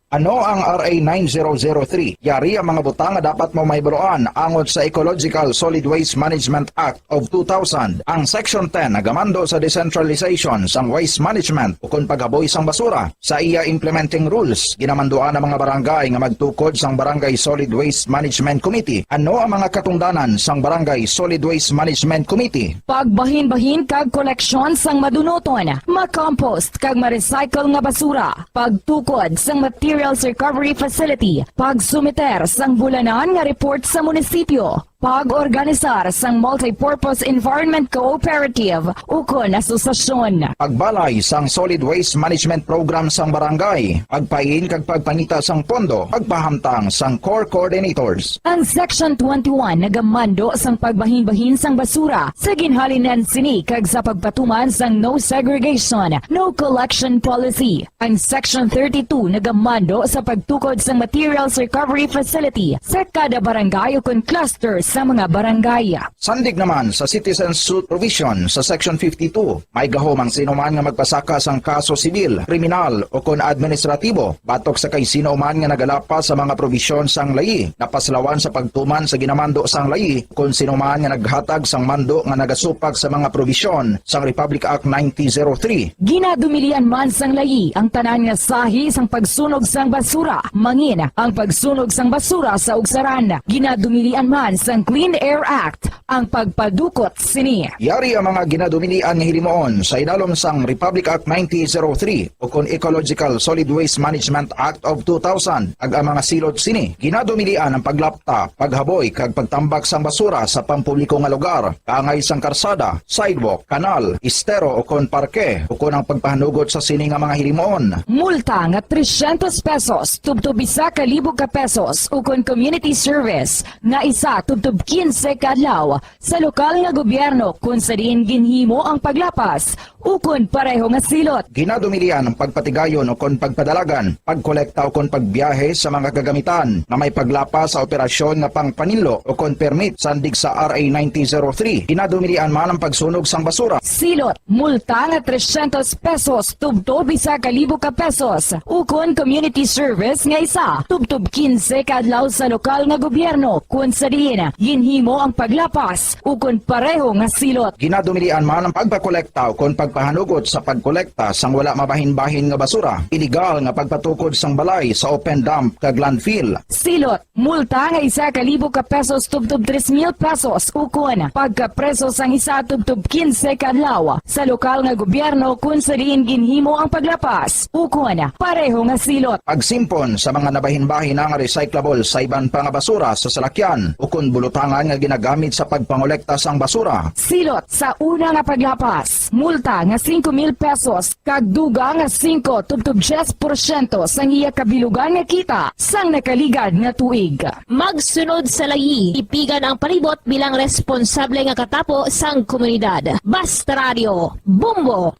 Ano ang R A nine zero zero three? Yari ang mga butang nga dapat mo mahibaluan angot sa Ecological Solid Waste Management Act of two thousand. Ang Section ten nagamando sa decentralization sang waste management ukon paghaboy sang basura. Sa iya implementing rules, ginamanduan ang mga barangay nga magtukod sang Barangay Solid Waste Management Committee. Ano ang mga katungdanan sang Barangay Solid Waste Management Committee? Pagbahinbahin kag koleksyon sang madunuton, ma-compost kag ma-recycle nga basura, pagtukod sang materials recovery facility, pagsumiter sang bulanan nga report sa munisipyo. Pag-organisar sang Multipurpose Environment Cooperative ukon asosasyon. Pagbalay sang Solid Waste Management Program sang barangay. Pagpain kag pagpangita sang pondo. Pagpahamtang sang core coordinators. Ang Section twenty-one nagamando sang pagbahinbahin sang basura sa ginhalinan sini kag sa pagpatuman sang no segregation, no collection policy. Ang Section thirty-two nagamando sa pagtukod sang materials recovery facility sa kada barangay ukon cluster sa mga barangay. Sandig naman sa citizen suit provision sa Section fifty-two, may gahom ang sino man nga magpasaka sang kaso sibil, kriminal, ukon administratibo batok sa kay sino man nga nagalapas sa mga probisyon sang layi, napaslawan sa pagtuman sa ginamando sang layi, kon sino man nga naghatag sang mando nga nagasupak sa mga probisyon sang Republic Act nineteen zero three. Ginadumilian man sang layi ang tanan nga sahi sang pagsunog sang basura, mangin ang pagsunog sang basura sa ugsaran. Ginadumilian man sang Clean Air Act ang pagpadukot sini. Yari ang mga ginadumilian nga hilimuon sa idalom sang Republic Act nineteen zero three ukon Ecological Solid Waste Management Act of two thousand, kag ang mga silot sini. Ginadumilian ang paglapta, paghaboy, kag pagtambak sang basura sa pampubliko nga lugar, kaangay sang karsada, sidewalk, kanal, estero, ukon parke, ukon ang pagpahanugot sa sini nga mga hilimuon. Multa nga trescientos pesos tubtob isa ka libo ka pesos, ukon community service nga isa tubtob quince ka adlaw sa lokal nga gobyerno kon sa diin ginhimo ang paglapas ukon pareho nga silot. Ginadumilian ang pagpatigayon ukon pagpadalagan, pagkolekta ukon pagbiyahe sa mga kagamitan nga may paglapas sa operasyon nga pangpaninlo ukon permit sandig sa R A nineteen zero three. Ginadumilian man ang pagsunog sang basura. Silot, multa nga trescientos pesos tubtob isa ka libo ka pesos, ukon community service nga isa tubtob quince ka adlaw sa lokal nga gobyerno kon sa diin ginhimo ang paglapas ukon pareho nga silot. Ginadumilian man ang pagpakolekta ukon pagpahanugot sa pagkolekta sang wala mabahin-bahin nga basura, iligal nga pagpatukod sang balay sa open dump kag landfill. Silot, multa nga isa ka libo ka pesos tubtob tres mil pesos, ukon pagkapreso sang isa tubtob quince ka adlaw sa lokal nga gobyerno kon sa diin ginhimo ang paglapas, ukon pareho nga silot. Pagsimpon sa mga nabahin-bahin nga recyclable sa iban pa nga basura sa salakyan, ukon bulutangan nga ginagamit sa pagpangolekta sang basura. Silot sa una nga paglapas, multa nga singko mil pesos kag dugang nga singko tubtob diyes porsyento sang iya kabilugan nga kita sang nakaligad nga tuig. Magsunod sa layi, tipigan ang palibot bilang responsable nga katapo sang komunidad. Basta Radio, Bombo!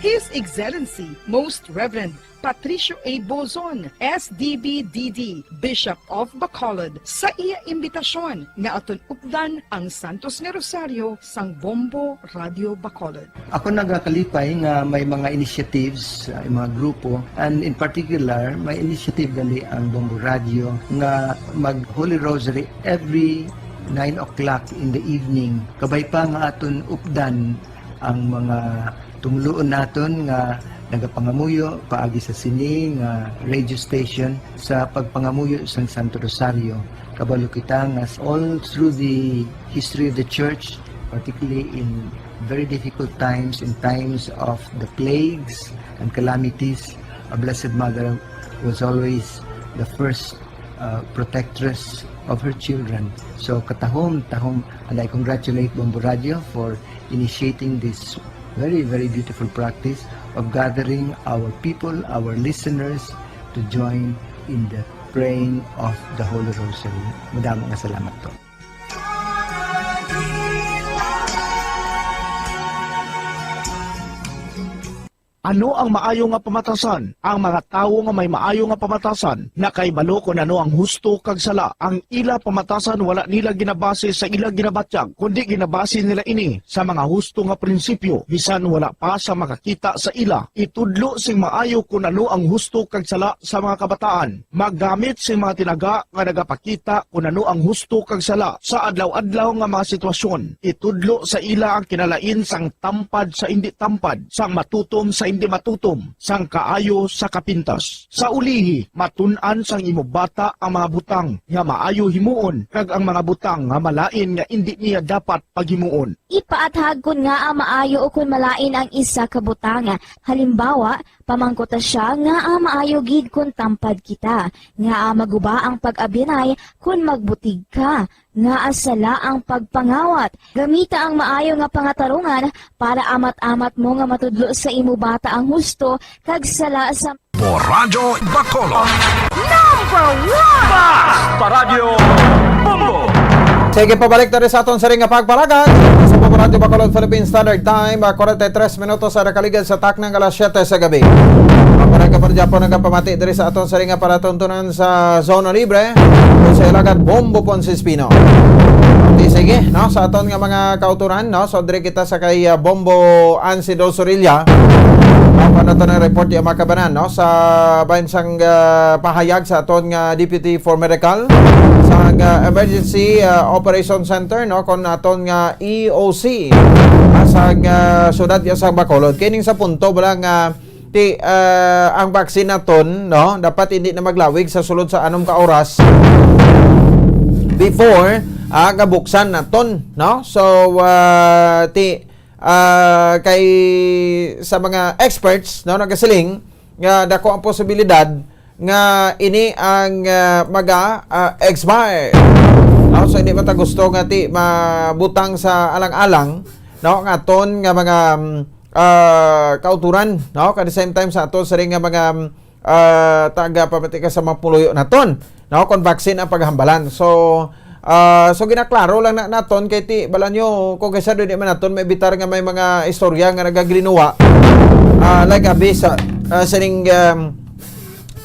His Excellency, Most Reverend Patricio A. Bozon, S D B D D, Bishop of Bacolod, sa iya imbitasyon nga aton updan ang Santos nga Rosario sang Bombo Radio Bacolod. Ako nagakalipay nga may mga initiatives, uh, mga grupo, and in particular, may initiative gali ang Bombo Radio nga mag Holy Rosary every nine o'clock in the evening. Kabay pa nga aton updan ang mga tumluon naton nga nagapangamuyo paagi sa sini nga radio station sa pagpangamuyo sang Santo Rosario. Kabalo kita nga all through the history of the church, particularly in very difficult times, in times of the plagues and calamities, a Blessed Mother was always the first uh, protectress of her children. So katahom, tahom, and I congratulate Bombo Radio for initiating this very, very beautiful practice of gathering our people, our listeners, to join in the praying of the Holy Rosary. Madamo nga salamat po. Ano ang maayo nga pamatasan? Ang mga tawo nga may maayo nga pamatasan nakahibalo kon ano ang husto kag sala. Ang ila pamatasan wala nila ginabase sa ila ginabatyag, kundi ginabase nila ini sa mga husto nga prinsipyo, bisan wala pa sa makakita sa ila. Itudlo sing maayo kon ano ang husto kag sala sa mga kabataan. Maggamit sing mga tinaga nga nagapakita kon ano ang husto kag sala sa adlaw-adlaw nga mga sitwasyon. Itudlo sa ila ang kinalain sang tampad sa indi tampad, sang matutom sa indi matutom, sang kaayo sa kapintas. Sa ulihi, matun-an sang imo bata ang mga butang nga maayo himuon kag ang mga butang nga malain nga indi niya dapat paghimuon. Ipaathag kon ngaa maayo o kon malain ang isa ka butang. Halimbawa, pamangkuta sia ngaa maayo gid kon tampad kita, ngaa maguba ang pag-abyanay kon magbutig ka, ngaa sala ang pagpangawat. Gamita ang maayo nga pangatarungan para amat-amat mo nga matudlo sa imo bata ang husto kag sala sa Bombo Radyo Bacolod. Number one! Basta Radyo Bombo! Sige, pabalik na rin sa aton siring nga pagpalagan sa Bombo Radyo Bacolod Philippine Standard Time, ah, forty-three minutos sa nakaligad sa taknang alas siyete sa gabi. Maparay ka pa rin dyan po nagapamati diri sa aton siring nga palatuntunan sa Zona Libre, kung sa ilagan Bombo Ponce Espino. Okay, sige, no, sa aton nga mga kauturan, no, so diri kita sa kay, ah, Bombo Ansido Sorilla. Ah, ano to na report yung mga kabanan, no? Sa bahin sang, ah, pahayag sa aton nga Deputy for Medical sa, ah, Emergency, ah, Operation Center, no? Kon aton nga E O C, ah, sa, ah, siyudad ya sa Bacolod. Kining sa punto, wala nga ti, ah, ang vaccine naton, no? Dapat hindi na maglawig sa sulod sa anom ka oras before, ah, gabuksan naton, no? So, ah, ti, ah, kay sa mga experts, no, nagasiling nga dako ang posibilidad nga ini ang, ah, maga, ah, expire. No? So, hindi man ta gusto nga ti mabutang sa alang-alang, no, nga aton nga mga, mm, ah, kauturan, no? At the same time sa aton siring nga mga, mm, ah, taga pamatika sa mga puluyo naton, no? Kon vaccine ang paghambalan. So, ah, so ginaklaro lang na naton kay ti bala nyo, kung kaysa doon di man naton maibitar nga may mga istorya nga nagagrinuwa, ah, like abi sa, ah, sining, um,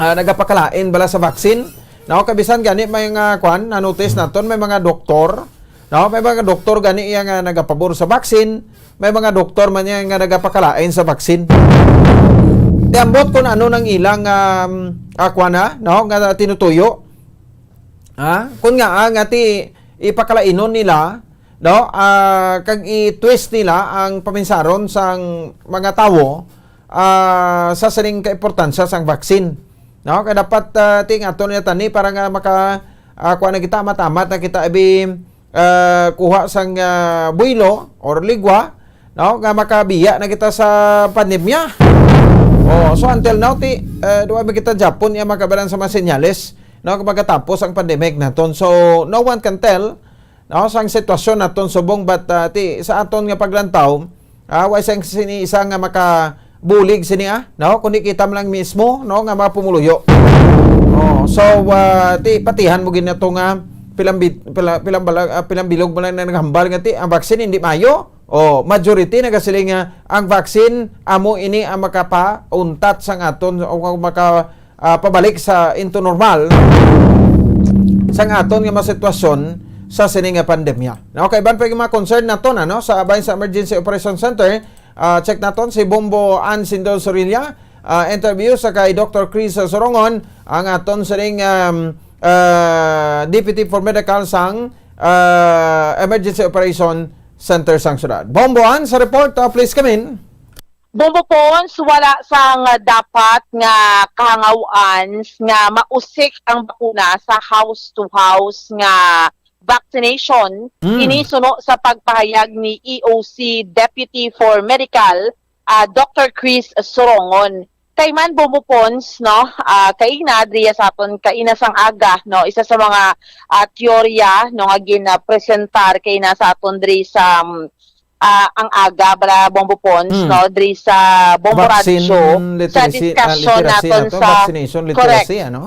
ah, nagapakalain bala sa vaccine, no? Kabisan gani may nga kwan, na-notice naton may mga doktor, no? May mga doktor gani iya nga nagapabor sa vaccine, may mga doktor man niya nga nagapakalain sa vaccine. Di ambot kung ano nang ilang, um, ah, kwan na, no? Nga tinutuyo. Ha? Kung nga, ah, nga ti ipakalainon nila, no? Ah, kag i-twist nila ang paminsaron sang mga tawo, ah, sa sining kaimportansya sang vaccine. No? Kaya dapat, ah, ting ato niya tani para nga maka, ah, kuha na kita, amat-amat na kita abi, ah, kuha sang, ah, buwelo or ligwa, no? Nga makabiya na kita sa pandemya. Oh, so until now, ti, ah, duwa mi kita Japon iya makabalan sa mga senyales, no? Kung magkatapos ang pandemic naton. So, no one can tell, no, sang sitwasyon naton subong, but, ah, ti, sa aton nga paglantaw, ah, wa sang sini isa nga makabulig sini, ah, no, kundi kita man lang mismo, no, nga mga pumuluyo. Oh, so, ah, ti, patihan mo gid nato nga pilambi-, pila-, pilambalag-, ah, pilambilog mo lang na naghambal nga ti ang vaccine hindi maayo. Oh, majority nagasiling nga ang vaccine amo ini ang makapauntat sang aton o maka ah, pabalik sa into normal sang aton nga mga sitwasyon sa sini nga pandemya. Okay, iban pa yung mga concern naton, ano, sa bahin sa Emergency Operation Center, ah, check naton si Bombo Ann Sindol Sorilla, ah, interview sa kay Doctor Chris Sorongon, ang aton sining, um, ah, Deputy for Medical sang, ah, Emergency Operation Center sang syudad. Bombo Ann, sa report, ah, please come in. Bombo Pons, wala sang dapat nga kahangaw-an nga mausik ang bakuna sa house-to-house nga vaccination. Mm. Ini suno sa pagpahayag ni E O C Deputy for Medical, ah, Doctor Chris Sorongon. Kay man, Bombo Pons, no, ah, kaina, driya sa aton, kaina sang aga, no, isa sa mga, ah, teorya, no, nga ginapresentar kaina sa aton dri sa, mm, ah, ang aga, bala, Bombo Pons, Mm. no, diri sa Bombo Vaccine Radyo, sa literacy, ah, discussion literacy naton ato, sa, vaccination correct, literacy, ano?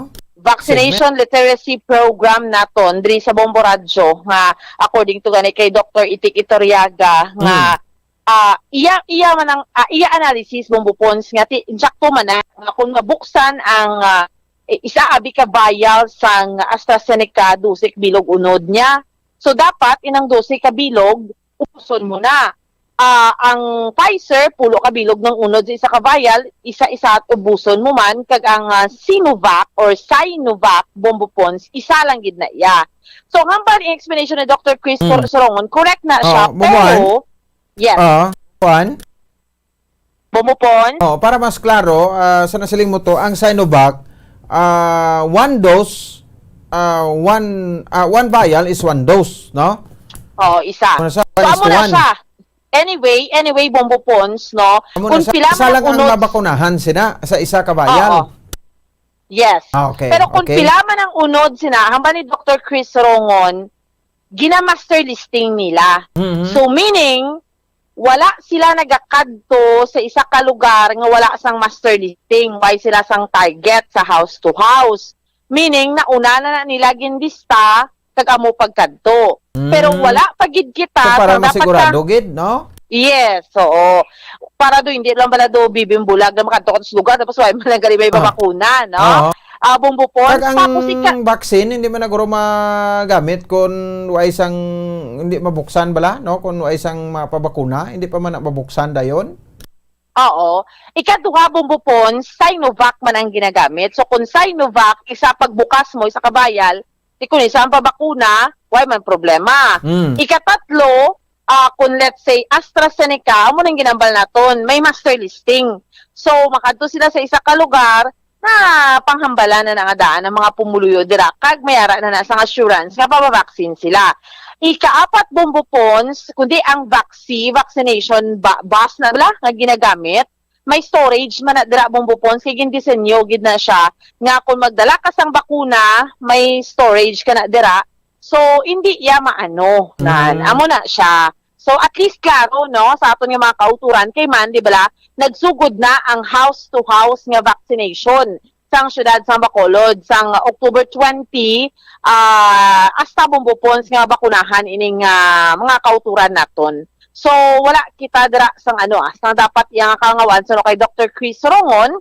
Vaccination Segment? Literacy Program naton diri sa Bombo Radyo, nga according to gani kay Doctor Itik Iturriaga, nga, Mm. ah, iya, iya man ang, ah, iya analysis, Bombo Pons, nga ti-, insakto man na, nga kung mabuksan ang, ah, i-, isa abi ka vial sang AstraZeneca, dose ka bilog unod niya. So, dapat inang dose ka bilog, ubuson mo na. Ah, ang Pfizer, pulo ka bilog ng unod sa isa ka vial, isa-isa at ubuson mo man, kag ang, ah, Sinovac or Sinovac, Bombo Pons, isa lang gid na iya. So, ang hambal, ang explanation ni Doctor Chris Mm. Cor-, Sorongon, correct na siya, Oh, Bombo Ann? Pero, yes. Ah, kuan? Bombo Pons? Oh, para mas klaro, ah, sa nasiling mo to, ang Sinovac, ah, one dose, ah, one, ah, one vial is one dose, no? Oo, isa. Ano sa So, one is amo to na one? Siya. Anyway, anyway, Bombo Pons, no? Amo na, kung sa, pila isa man lang ang unod mabakunahan sina sa isa ka bayal. Oo. Yes. Ah, okay, Pero kung okay. pila man ang unod sina, hamba ni Doktor Chris Rongon, gina-master listing nila. Mhm. So, meaning, wala sila nagakadto sa isa ka lugar nga wala sang master listing. Why sila sang target sa house to house? Meaning, nauna na, na nila ginlista kag amo pagkadto. Pero Mm. wala pa gid kita So, para sa dapat masigurado ka gid, no? Yes, oo. Para do hindi lang bala do bibimbulag na makadto ka sa lugar tapos wala man lang gali may Ah. babakuna, no? Oo. Ah, Bombo Pons, Kag ang tapos ika- vaccine, hindi man na guro magamit kung wa isang, hindi mabuksan bala, no? Kung wa isang mapabakuna, hindi pa man na mabuksan dayon. Oo. Ikaduha, Bombo Pons, Sinovac man ang ginagamit. So, kung Sinovac, isa pagbukas mo, isa ka bayal, di kung isa ang pabakuna, why man problema? Mm. Ikatatlo, ah, kung let's say, AstraZeneca, amo nang ginambal naton, may master listing. So, makadto sila sa isa ka lugar, na panghambala na na nga daan ang mga pumuluyo dira, kag may ara na na sang assurance nga pababaksin sila. Ikaapat, Bombo Pons, kundi ang vaccine, vaccination ba-, bus na bala nga ginagamit, may storage man na dira, Bombo Pons, kay gindisenyo gid na siya nga kung magdala ka sang bakuna, may storage ka na dira. So, hindi iya maano, nan. Mm. Amo na siya. So, at least klaro, no, sa aton nga mga kauturan, kay man, di bala, nagsugod na ang house-to-house nga vaccination sang siyudad sang Bacolod sang October twenty, ah, hasta Bombo Pons nga bakunahan ining, ah, mga kauturan naton. So, wala kita dira sang ano, ah, sang dapat iya nga kaangawon, suno kay Doktor Chris Rongon,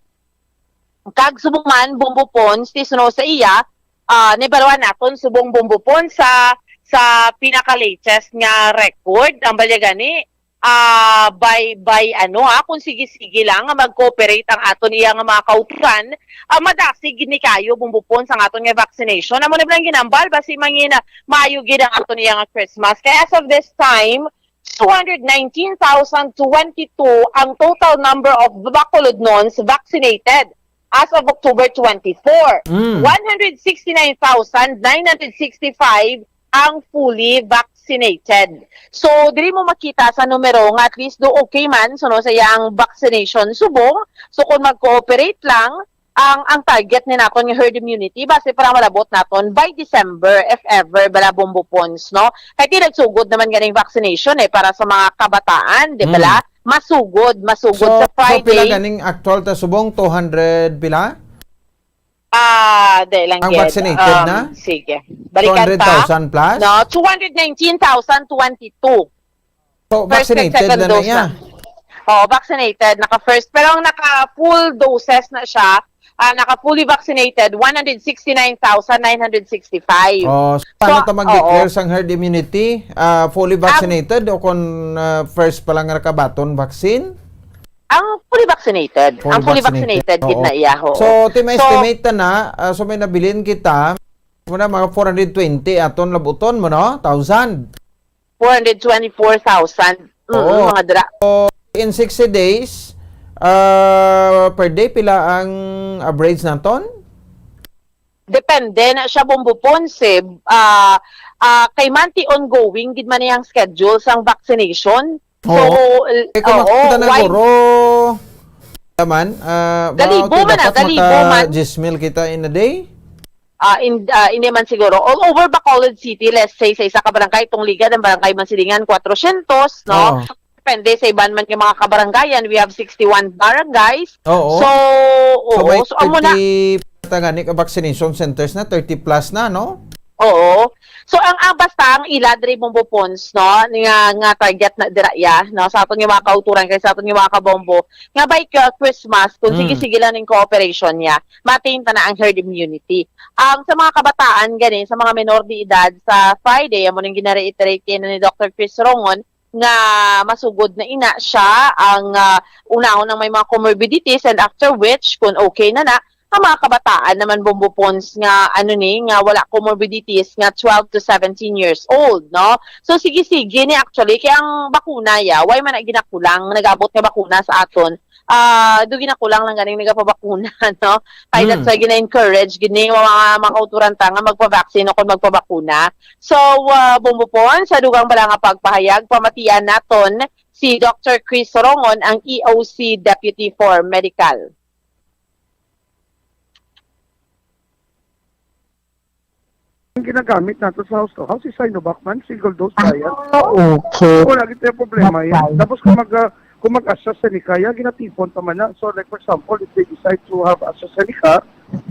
kag subong man, Bombo Pons, ti suno sa iya, ah, nahibaluan naton subong Bombo Pons sa, sa pinaka-latest nga record, ang balya gani, ah, by, by ano, ah, kung sige-sige lang nga mag-cooperate ang aton iya nga mga kauturan, ah, madasig gid ni kayo, Bombo Pons, ang aton nga vaccination. Amo na lang ginambal, basi mangin, ah, maayo gid ang aton iya nga Christmas. Kaya as of this time, two hundred nineteen thousand twenty-two ang total number of Bacolodnons vaccinated as of October twenty-four. Mm. One hundred sixty-nine thousand nine hundred sixty-five ang fully vaccinated. So, diri mo makita sa numero nga at least do okay man, so, no, sa iyang vaccination subong. So, kung mag-cooperate lang, ang, ang target ni naton nga herd immunity, base pa lang malabot naton by December, if ever, bala, Bombo Pons, no? Kay ti nagsugod naman ganing vaccination, eh, para sa mga kabataan, di Mm. bala? Masugod, masugod So, sa so pila Friday. ganing actual ta subong? Two hundred pila? Ah, di lang Ang gid. vaccinated Um, na? Sige. Balikan ta. Two hundred thousand plus? No, two hundred nineteen thousand twenty-two. So, First and vaccinated second na na dose iya? na. Oo, vaccinated, naka-first. Pero ang naka-full doses na siya, ah, naka-fully vaccinated, one hundred sixty-nine thousand nine hundred sixty-five. Oh, so, paano So, ta mag-declare oo. sang herd immunity? Ah, fully Ang vaccinated o kung, ah, first pa lang nakabaton vaccine? Ang fully vaccinated. Fully Ang fully vaccinated. vaccinated, gid Oo. na iya, oo. So, team So, estimate na, ah, so may nabilin kita, muna mga four hundred twenty aton labuton mo, no? Thousand. Four hundred twenty-four thousand. Mm, Oo. mga dra- So, in sixty days, ah, per day, pila ang average naton? Depende na siya, Bombo Ponce. Ah, ah, kay manti ongoing gid man ang schedule sang vaccination. So, Oo. l-, Eh, kung oo, makita na why guro, naman, ah, ba, Galibo okay, man na, dapat galibo maka man. diyes mil kita in a day? Ah, in, ah, hindi man siguro. All over Bacolod City, let's say, sa isa ka barangay, itong Ligad, ang barangay Mansilingan, kwatrosyentos, no? Oo. Depende sa iban man nga mga kabarangayan. We have sixty-one barangays. Oo. So, So, oo. may So, amo na. thirty pa gani ka vaccination centers na, thirty plus na, no? Oo. So, ang, ang basta, ang ila diri, Bombo Pons, no, nga, nga target na dira iya, no, sa aton nga mga kauturan, kay sa aton nga mga kabombo, nga by K-, Christmas, kung Mm. sige-sige lang ning cooperation niya, ma-attain ta na ang herd immunity. Ang sa mga kabataan gani, sa mga menor de edad, sa Friday, amo nang gina-reiterate kayo ni Doctor Chris Rongon, nga masugod na ina siya ang, ah, unahon ang may mga comorbidities, and after which, kung okay na na, ang mga kabataan naman, Bombo Pons, nga ano ni, nga wala comorbidities, nga twelve to seventeen years old, no? So, sige-sige ni actually, kay ang bakuna ya, why man na ginakulang, nag-abot nga bakuna sa aton, ah, do ginakulang lang ganing nagapabakuna, no? Kay that's Mm. why gina-encourage gid ni mga, mga kauturan ta nga magpa-vaccine o kung magpabakuna. So, ah, Bombo Pons, sa dugang bala nga pagpahayag, pamatian naton Si Doctor Chris Sorongon ang E O C Deputy for Medical. Ang ginagamit nato sa house to house is Sinovac man, single dose vial. Ah, okay. Wala gid tayo problema yan. That's fine. Tapos kung mag ah, kung mag-AstraZeneca, yan, ginatipon pa man na. So like for example, if they decide to have AstraZeneca,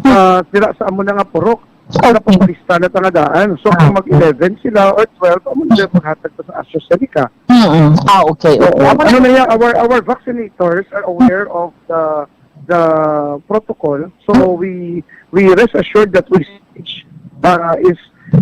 ah, dira sa amo na nga purok, Okay. Napakulista na tangadaan. So kung mag eleven sila or twelve, amo na yung paghatag pa sa AstraZeneca. Mm-mm. Ah, okay. Oo. Okay. Amo na Ano na yan, our our vaccinators are aware of the the protocol. So we we rest assured that wastage uh, is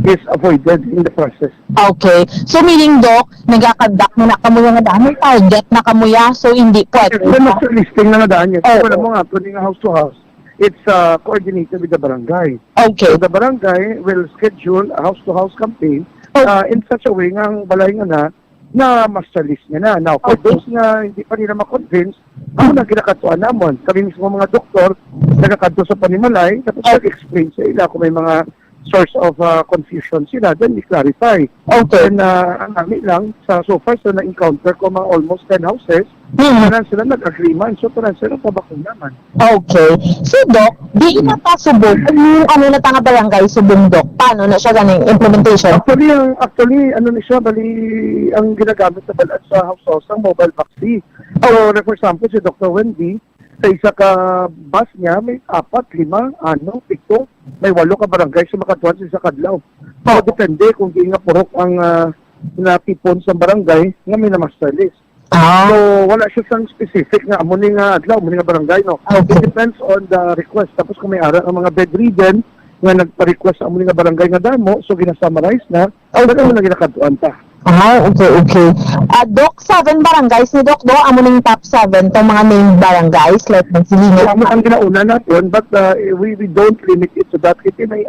is avoided in the process. Okay. So meaning, Doc, nagakagdak mo na kamo nga daan, may target na kamo ya, so hindi pwede. Kasi master listing na nga daan yan. Oo. Wala mo nga, pwede nga house to house. It's uh, coordinated with the barangay. Okay. So the barangay will schedule a house-to-house campaign uh, in such a way nga ang balay nga na na master list niya na. Now, for Okay. those nga hindi pa nila ma-convince, ako na ginakatuan namon. Kami mismo mga doktor, nagakadto sa panimalay, tapos Okay. nag-explain sa ila kung may mga source of uh, confusion sila, then we clarify. Okay. And uh, ang kami lang, sa so far, sa na-encounter ko mga almost ten houses, Hmm. tanan sila nag-agreement. So, tanan sila pabakuna man. Okay. So, Doc, di ina pa subong, kung ano na ta nga barangay subong, Doc, paano na siya ganing implementation? Actually, ang, actually, ano ni siya, bali, ang ginagamit na pala sa house-house, ang mobile vaccine. So, like, for example, si Doctor Wendy, sa isa ka bus niya, may apat, lima, ano, pito, may walo ka barangay sa makatuan sa isa kadlaw. So, Oh. depende kung di nga purok ang ah, natipon sa barangay nga may na-master list. Ah, So, wala siya sang specific nga amo ni nga adlaw, amo ni nga barangay, no? Okay. It depends on the request. Tapos kung may ara ang mga bedridden nga nagpa-request sa amo ni nga barangay nga damo, so gina-summarize na, Okay. Pero mo na ginakadtuan ta. Ah, okay, okay. Ah, Doc, seven barangays ni Doc, no? Amo ning top seven tong mga named barangays, like So, Magsilingan. amo ang ginauna naton, but uh, we, we don't limit it to that. Kasi may,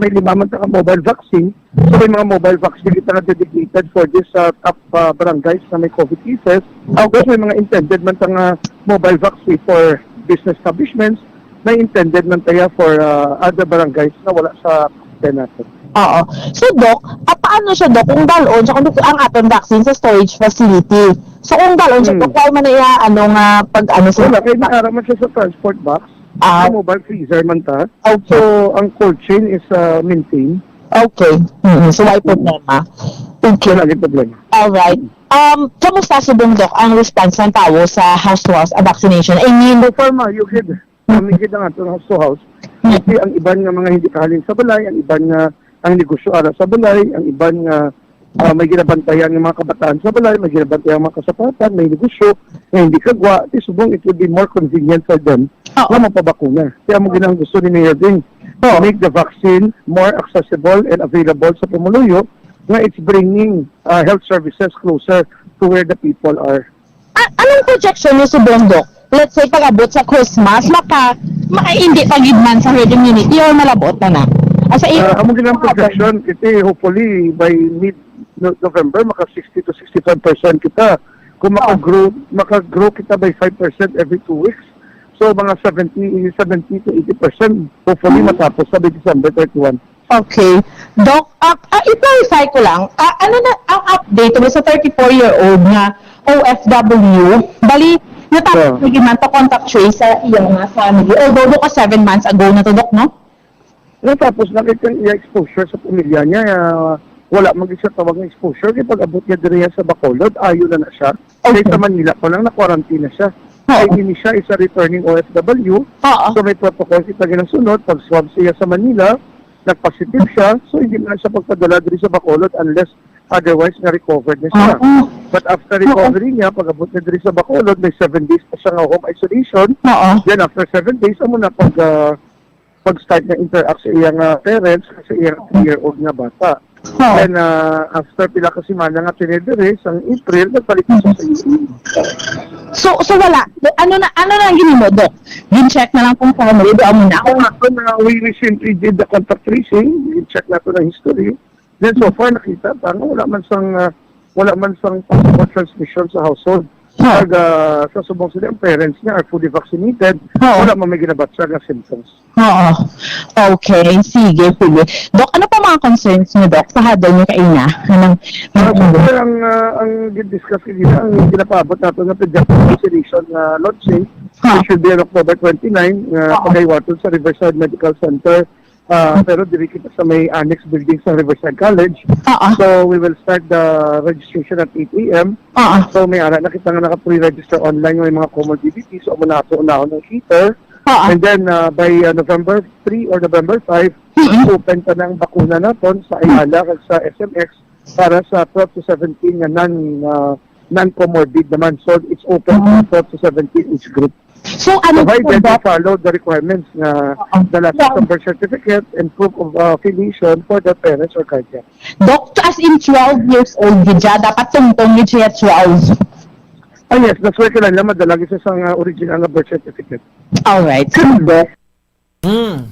may lima man ta ka mobile vaccine. So, may mga mobile vaccine kita nga dedicated for this uh, top uh, barangays na may COVID cases. Tapos may mga intended man ta nga mobile vaccine for business establishments. May intended man ta ya for uh, other barangays na wala sa top ten natin. Oo. So, Doc, ah, paano siya, Doc, kung dalon siya, kung ang aton vaccine sa storage facility? So, kung dalon siya, Hmm. Doc, wala man na iya, ano nga, pag, ano sa... Wala, kaya naara man siya sa transport box. Ah. Sa mobile freezer man ta. Okay. So, ang cold chain is uh, maintained. Okay. Mm, so, why problema? Okay. Wala yung problema. Alright. Um, kamusta subong, Doc, ang response ng tao sa house-to-house vaccination? I mean, So far, maayo gid. Kami gid ang aton house to house. Kasi ang iban nga mga hindi kahalin sa balay, ang iban nga ang negosyo ara sa balay, ang iban nga ah, may ginabantayan nga mga kabataan sa balay, may ginabantayan mga kasapatan, may negosyo nga hindi kagwa, di subong it would be more convenient for them Oo. na mapabakuna. Kaya mo ginang gusto ni Mayor Ding to Oo. make the vaccine more accessible and available sa pumuluyo nga it's bringing uh, health services closer to where the people are. A- anong projection niyo subong, Doc? Let's say, pag-abot sa Christmas, maka, ma, hindi pa gid man sa herd immunity or malabot na na? As a, Uh, amo gid ang projection kasi hopefully by mid No- November maka sixty to sixty-five percent kita. Kung maka-grow maka-grow kita by five percent every two weeks. So mga seventy seventy to eighty percent hopefully matapos sa by December thirty-one. Okay. Doc, ah, ah, i-clarify ko lang, ah, ano na ang update mo sa thirty-four-year-old nga O F W? Bali, natapos Yeah. na gid man to contact trace sa iyang mga family. Although, Doc, seven months ago na to, Doc, no? Natapos na kay ang iya exposure sa pamilya niya, ah, wala man gid siya tawag nga exposure kay pag-abot niya diri sa Bacolod, ayo na na siya. Kay Okay. sa Manila pa lang na-quarantine na siya. Oo. Kay ini siya is a returning O F W. Oo. So may protocol kita ginasunod, pag-swab siya sa Manila, nag-positive siya, so hindi na siya pagpadala diri sa Bacolod unless otherwise nga recovered na siya. Oo. But after recovery niya, pag-abot na diri sa Bacolod, may seven days pa siya nga home isolation. Oo. Then after seven days, amo na pag ah, pag-start na interact sa iyang ah, parents, sa iyang three-year-old nga bata. Oo. Then ah, after pila ka semana nga tinidiri, sa April, nagbalik na siya sa U A E. So, so wala. Ano na, ano na ang ginimo, Doc? Gin-check na lang kung family, doon mo na. Ako nga po na we, we simply did the contact tracing, we check nato ng history. Then so far nakita ta nga wala man sang ah, wala man sang possible transmission sa household. Pag, ah, sa subong sila, ang parents niya are fully vaccinated, Oo. wala man may ginabatsa nga symptoms. Oo. Okay, sige, sige. Doc, ano pa mga concerns niyo, Doc, sa huddle niyo kaina? Anong, Ah, so, ang, ah, ang gin-discuss kanina, ang ginapaabot nato nga pediatric vaccination nga launching, Ha. it should be on October twenty-nine, nga Oo. pagaywaton sa Riverside Medical Center. Ah, pero diri kita sa may annex building sa Riverside College. Oo. So, we will start the registration at eight a.m. Oo. So, may ara na kita nga naka-pre-register online, may mga comorbidities, so amo na ato unahon ang cater. Oo. And then, ah, by, ah, November three or November five, Mm-mm. open pa na ang bakuna naton sa Ayala kag sa S M X para sa twelve to seventeen nga non, ah, non-comorbid naman. So, it's open Mm. to twelve to seventeen age group. So, ano po, Provided you Doc? follow the requirements nga Oo. dala sa Well, birth certificate and proof of, ah, affiliation for the parents or guardian. Doc, as in twelve years old gid siya, dapat tungtong gid siya twelve. Ah, yes, that's why kailangan madala gid sa, sa, ah, original nga birth certificate. Alright. Sige, Doc. Hmm.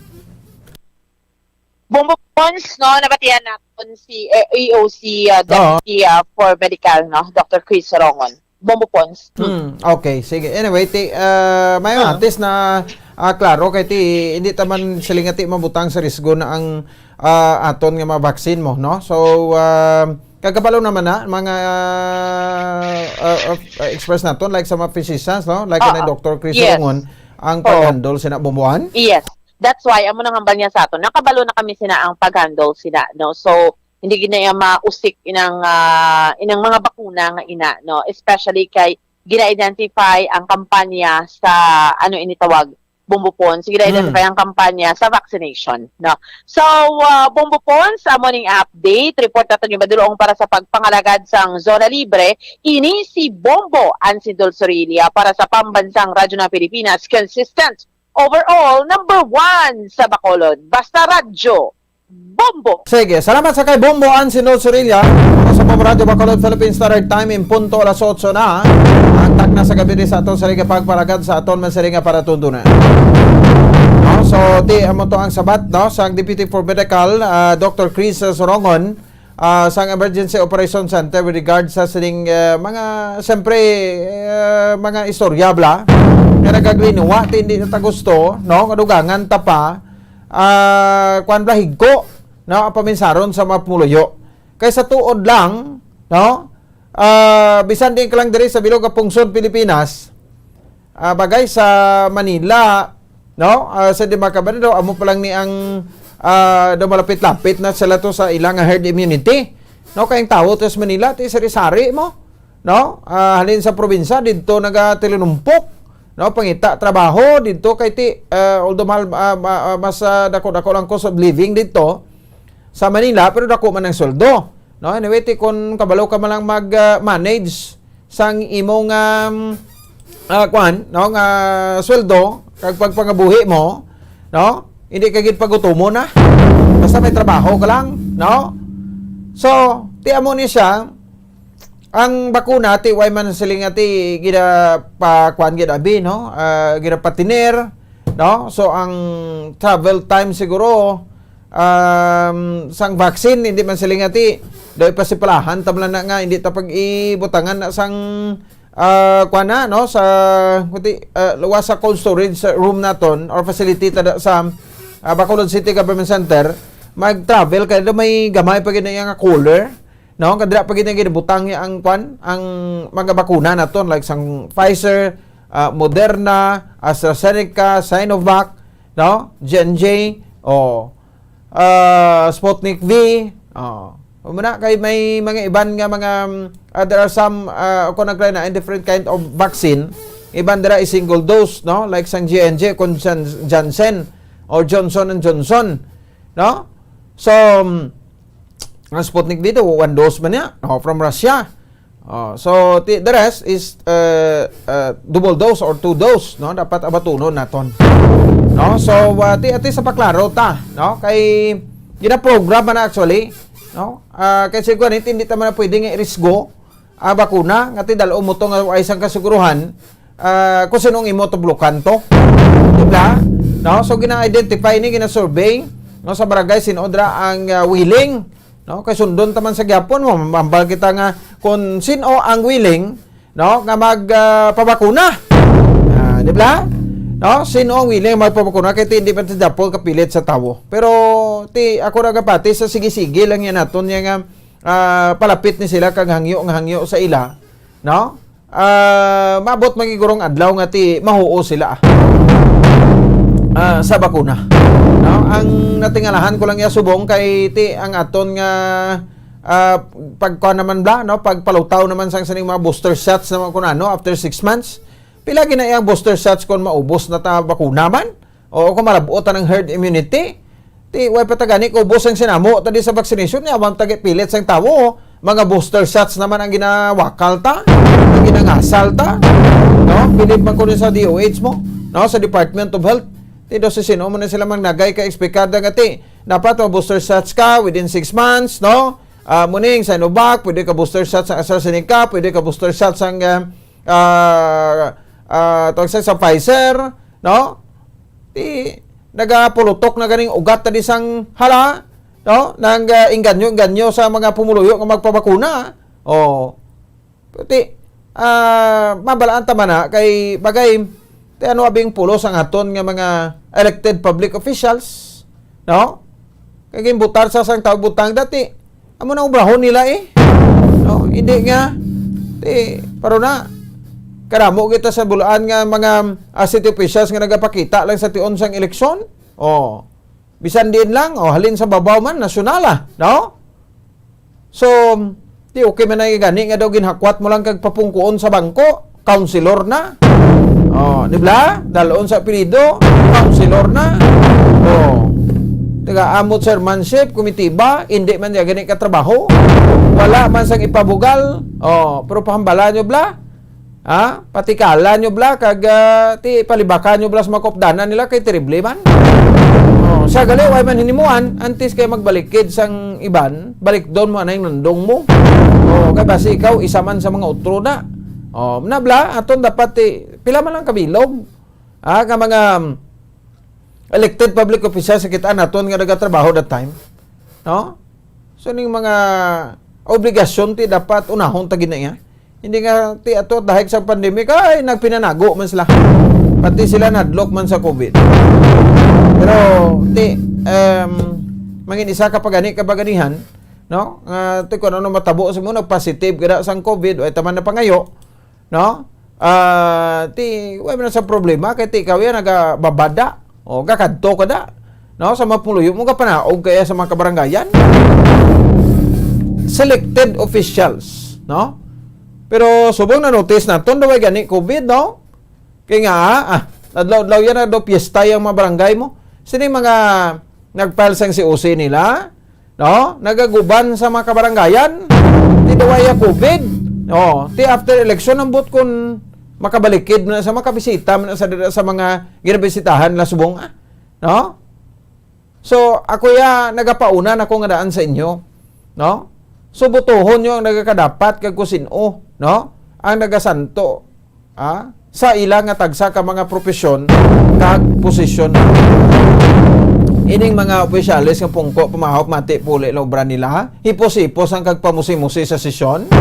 Bombo Pons, no, nabatian naton si eh, E O C, uh, Deputy uh, for Medical, no, Doctor Chris Rongon. Bombo Pons. Hmm, okay, sige. Anyway, ti, uh, may Ah. at least na ah, klaro kay ti hindi ta man siling nga ti mabutang sa risgo na ang ah, aton nga mga vaccine mo, no? So, ah, kagabalo naman na mga ah, ah, ah, experts naton like sa mga physicians, no? Like Oo. Kanang Doctor Chris Yes. Rongon, ang Oo. pag-handle sina bumuan. Yes. That's why amo nang hambal niya sa aton. Nakabalo na kami sina ang pag-handle sina, no? So, hindi gid na iya mausik inang ah, inang mga bakuna nga ina, no? Especially kay gina-identify ang kampanya sa ano ini tawag, Bombo Pons. Gina-identify Mm. ang kampanya sa vaccination, no? So, ah, Bombo Pons, amo ning update. Report naton yung madulong para sa pagpangalagad sang Zona Libre. Ini si Bombo Ansin Dulzorilla para sa Pambansang Radyo ng Pilipinas. Consistent overall, number one sa Bacolod. Basta Radyo, Bombo! Sige, salamat sa kay Bombo Ansin Dulzorilla. Sa Bombo Radyo Bacolod, Philippine Standard Time, in punto alas otso na. Ang takna sa gabi sa aton sa liga pagpalagad sa aton man sa liga para tundunan. No? So, ti amo to ang sabat, no? Sa Deputy for Medical, ah, Doctor Chris Sorongon, ah, sang Emergency Operation Center with regard sa sining, eh, mga, siyempre, eh, mga istorya, bla. Kaya nagaglinuwa, ti hindi na ta gusto, no? Kadugangan ta pa, ah, kwan bla, higko, no? Ang paminsaron sa mga pumuluyo. Kay sa tuod lang, no? Ah, bisan din ka lang diri sa bilog nga pungsod Pilipinas, ah, bagay sa Manila, no? Ah, sa di makabalo, amo pa lang ni ang, ah, daw malapit-lapit na sila to sa ilang herd immunity. No, kay ang tawo to sa Manila, ti sari-sari mo, no? Ah, halin sa probinsya, didto nagatilinumpok, no? Pangita trabaho didto kay ti, ah, although mahal, ah, ma-, ah, mas, ah, dako-dako lang cost of living didto sa Manila, pero dako man ang sweldo, no? Anyway, ti kun kabalo ka man lang mag, ah, manage sang imong, um, ah, kwan, no, nga sweldo kag pagpangabuhi mo, no? Hindi ka gid pagutomon na. Basta may trabaho ka lang, no? So, ti amo ni siya, ang bakuna, ti, way man siling nga, ti, gina pa, kwan gid abi, no? Ah, gina patiner, no? So, ang travel time siguro, um, sang vaccine, hindi man siling nga, ti, daw ipasipalahan, tamla na nga, hindi ta pag-ibutangan na sang, ah, kwan na, no? Sa, kuti, ah, luwas sa cold storage sa room naton or facility tada sa, ah, Bacolod City Government Center, mag-travel kay daw may gamay pa gid na iya nga cooler, no? Kadira pa gid nga ginabutang niya ang kwan, ang mga bakuna naton like sang Pfizer, ah, Moderna, AstraZeneca, Sinovac, no? J and J, o, ah, Sputnik V, o. Muna kay may mga iban nga mga, um, ah, there are some, ah, kung nagkaya na, different kind of vaccine, iban dira is single dose, no? Like sang J and J, kung Jan-, Janssen, or Johnson and Johnson, no? So, um, ang Sputnik V daw, one dose man niya, no, from Russia. Oh, so, ti-, the rest is, uh, uh, double dose or two dose, no? Dapat abatunon naton. No? So, uh, ti-, ati sa paklaro ta, no? Kay, gina-program man na actually, no? Ah, kay siguro, hindi, hindi ta man na pwede nga irisgo, ah, bakuna, nga ti dal-o mo to nga ay sang kasiguruhan, ah, kung sinong imo tublukan to. Di ba? No? So, gina-identify ni, gina-survey, no, sa barangay, sin-o dira ang, ah, willing, no? Kay sundon ta man sa gyapon mo, mambal kita nga kung sin-o ang willing, no, nga mag, ah, pabakuna. Ah, di ba? No, sino ang willing magpabakuna kay ti hindi man ti dapol kapilit sa tawo. Pero ti ako nagapati sa sige-sige lang yan naton niya nga, ah, palapit ni sila kag hangyo nga hangyo sa ila, no? Ah, maabot magigurong adlaw nga ti mahuo sila, ah, sa bakuna. No? Ang natingalahan ko lang iya subong kay ti ang aton nga, ah, pagkuan naman bla, no? Pagpalutaw naman sang sining mga booster shots naman kun ano after six months. Pila gina iyang booster shots kon maubos na ta bakuna man? O kung malab-ot ta ng herd immunity? Ti, way pa ta gani kaubos ang sinamo ta di sa vaccination, nya man ta gipilit sang tawo. Mga booster shots naman ang ginawakal ta, ang ginangasal ta. No? Bilib man ko rin sa D O H mo, no? Sa Department of Health. Ti, do si sino mo na sila mangnagay ka eksplikada nga ti, dapat mo booster shots ka within six months, no? Ah, muning Sinovac, pwede ka booster shot sa AstraZeneca, pwede ka booster shot sang, ah, ah, ah, tawag sa, sa Pfizer, no? Ti, nagapulutok na ganing ugat na di sang hala, no? Nang, ah, inganyo-inganyo sa mga pumuluyo nga magpabakuna. Oh. Ti, ah, mabalaan ta man na kay bagay, ti ano abing pulos ang aton nga mga elected public officials, no? Kay ginbutar sa sang tao butang dati. Amo na obrahon nila eh. No, hindi nga. Ti, pero na, karamo kita sa bulaan nga mga, ah, city officials nga nagapakita lang sa tion sang eleksyon. Oh. Bisan diin lang, oh, halin sa babaw man, nasyonal ah, no? So, ti okay man na gani nga daw ginhakwat mo lang kag papungkuon sa bangko, councilor na. Oh, di ba? Dalon sa apelyido, councilor na. Oh. Taga amot chairmanship, komitiba, hindi man niya gani ka trabaho. Wala man sang ipabugal. Oh, pero pahambala nyo bla. Ha? Patikala nyo bla, kag, ah, ti palibaka nyo bla sa mga kaupdanan nila kay terrible man. Oh, sa gali, way man hinimuan, antes kay magbalikid sang iban, balik doon mo anay nandong mo. Oh, kay basi ikaw, isa man sa mga utro na. Oh, na bla, aton dapat ti, pila man lang kabilog. Ah, nga mga, um, elected public officials sa kita naton nga nagatrabaho that time. No? So, ning mga obligasyon ti dapat unahon ta gina iya. Hindi nga ti ato dahil sa pandemic, ay, nagpinanago man sila. Pati sila nadlok man sa COVID. Pero, ti, um, mangin isa ka pagani kabaganihan, no? Nga, ti, kung ano matabo sa mo, nagpositive ka na sang COVID, o itaman na pangayo, no? Ah, ti, wa man sa problema, kay ti ikaw yan, nagababada. O, gakadto ka da. No? Sa mga pumuloyo mo, gapanaog kaya sa mga kabarangayan. Selected officials, no? Pero subong na notice naton, daw ay gani COVID, no? Kay nga, ah, adlaw-adlaw yan, daw piyesta yung mga barangay mo. Sini mga nag-file sang C O C nila, no? Nagaguban sa mga kabarangayan, ti daw ay COVID. No? Ti after election, ambot kun makabalikid man sa makabisita man sa, sa mga ginabisitahan na subong, ah. No? So, ako ya, nagapauna na ko nga daan sa inyo, no? So, butuhon nyo ang nagakadapat kag kusin-o, no? Ang nagasanto, ah, sa ila nga tagsa ka mga propesyon kag posisyon. Ining mga opisyales nga pungko, pamahop, mati, puli, lobra nila, ha? Hipos-hipos ang kagpamusi-musi sa sesyon.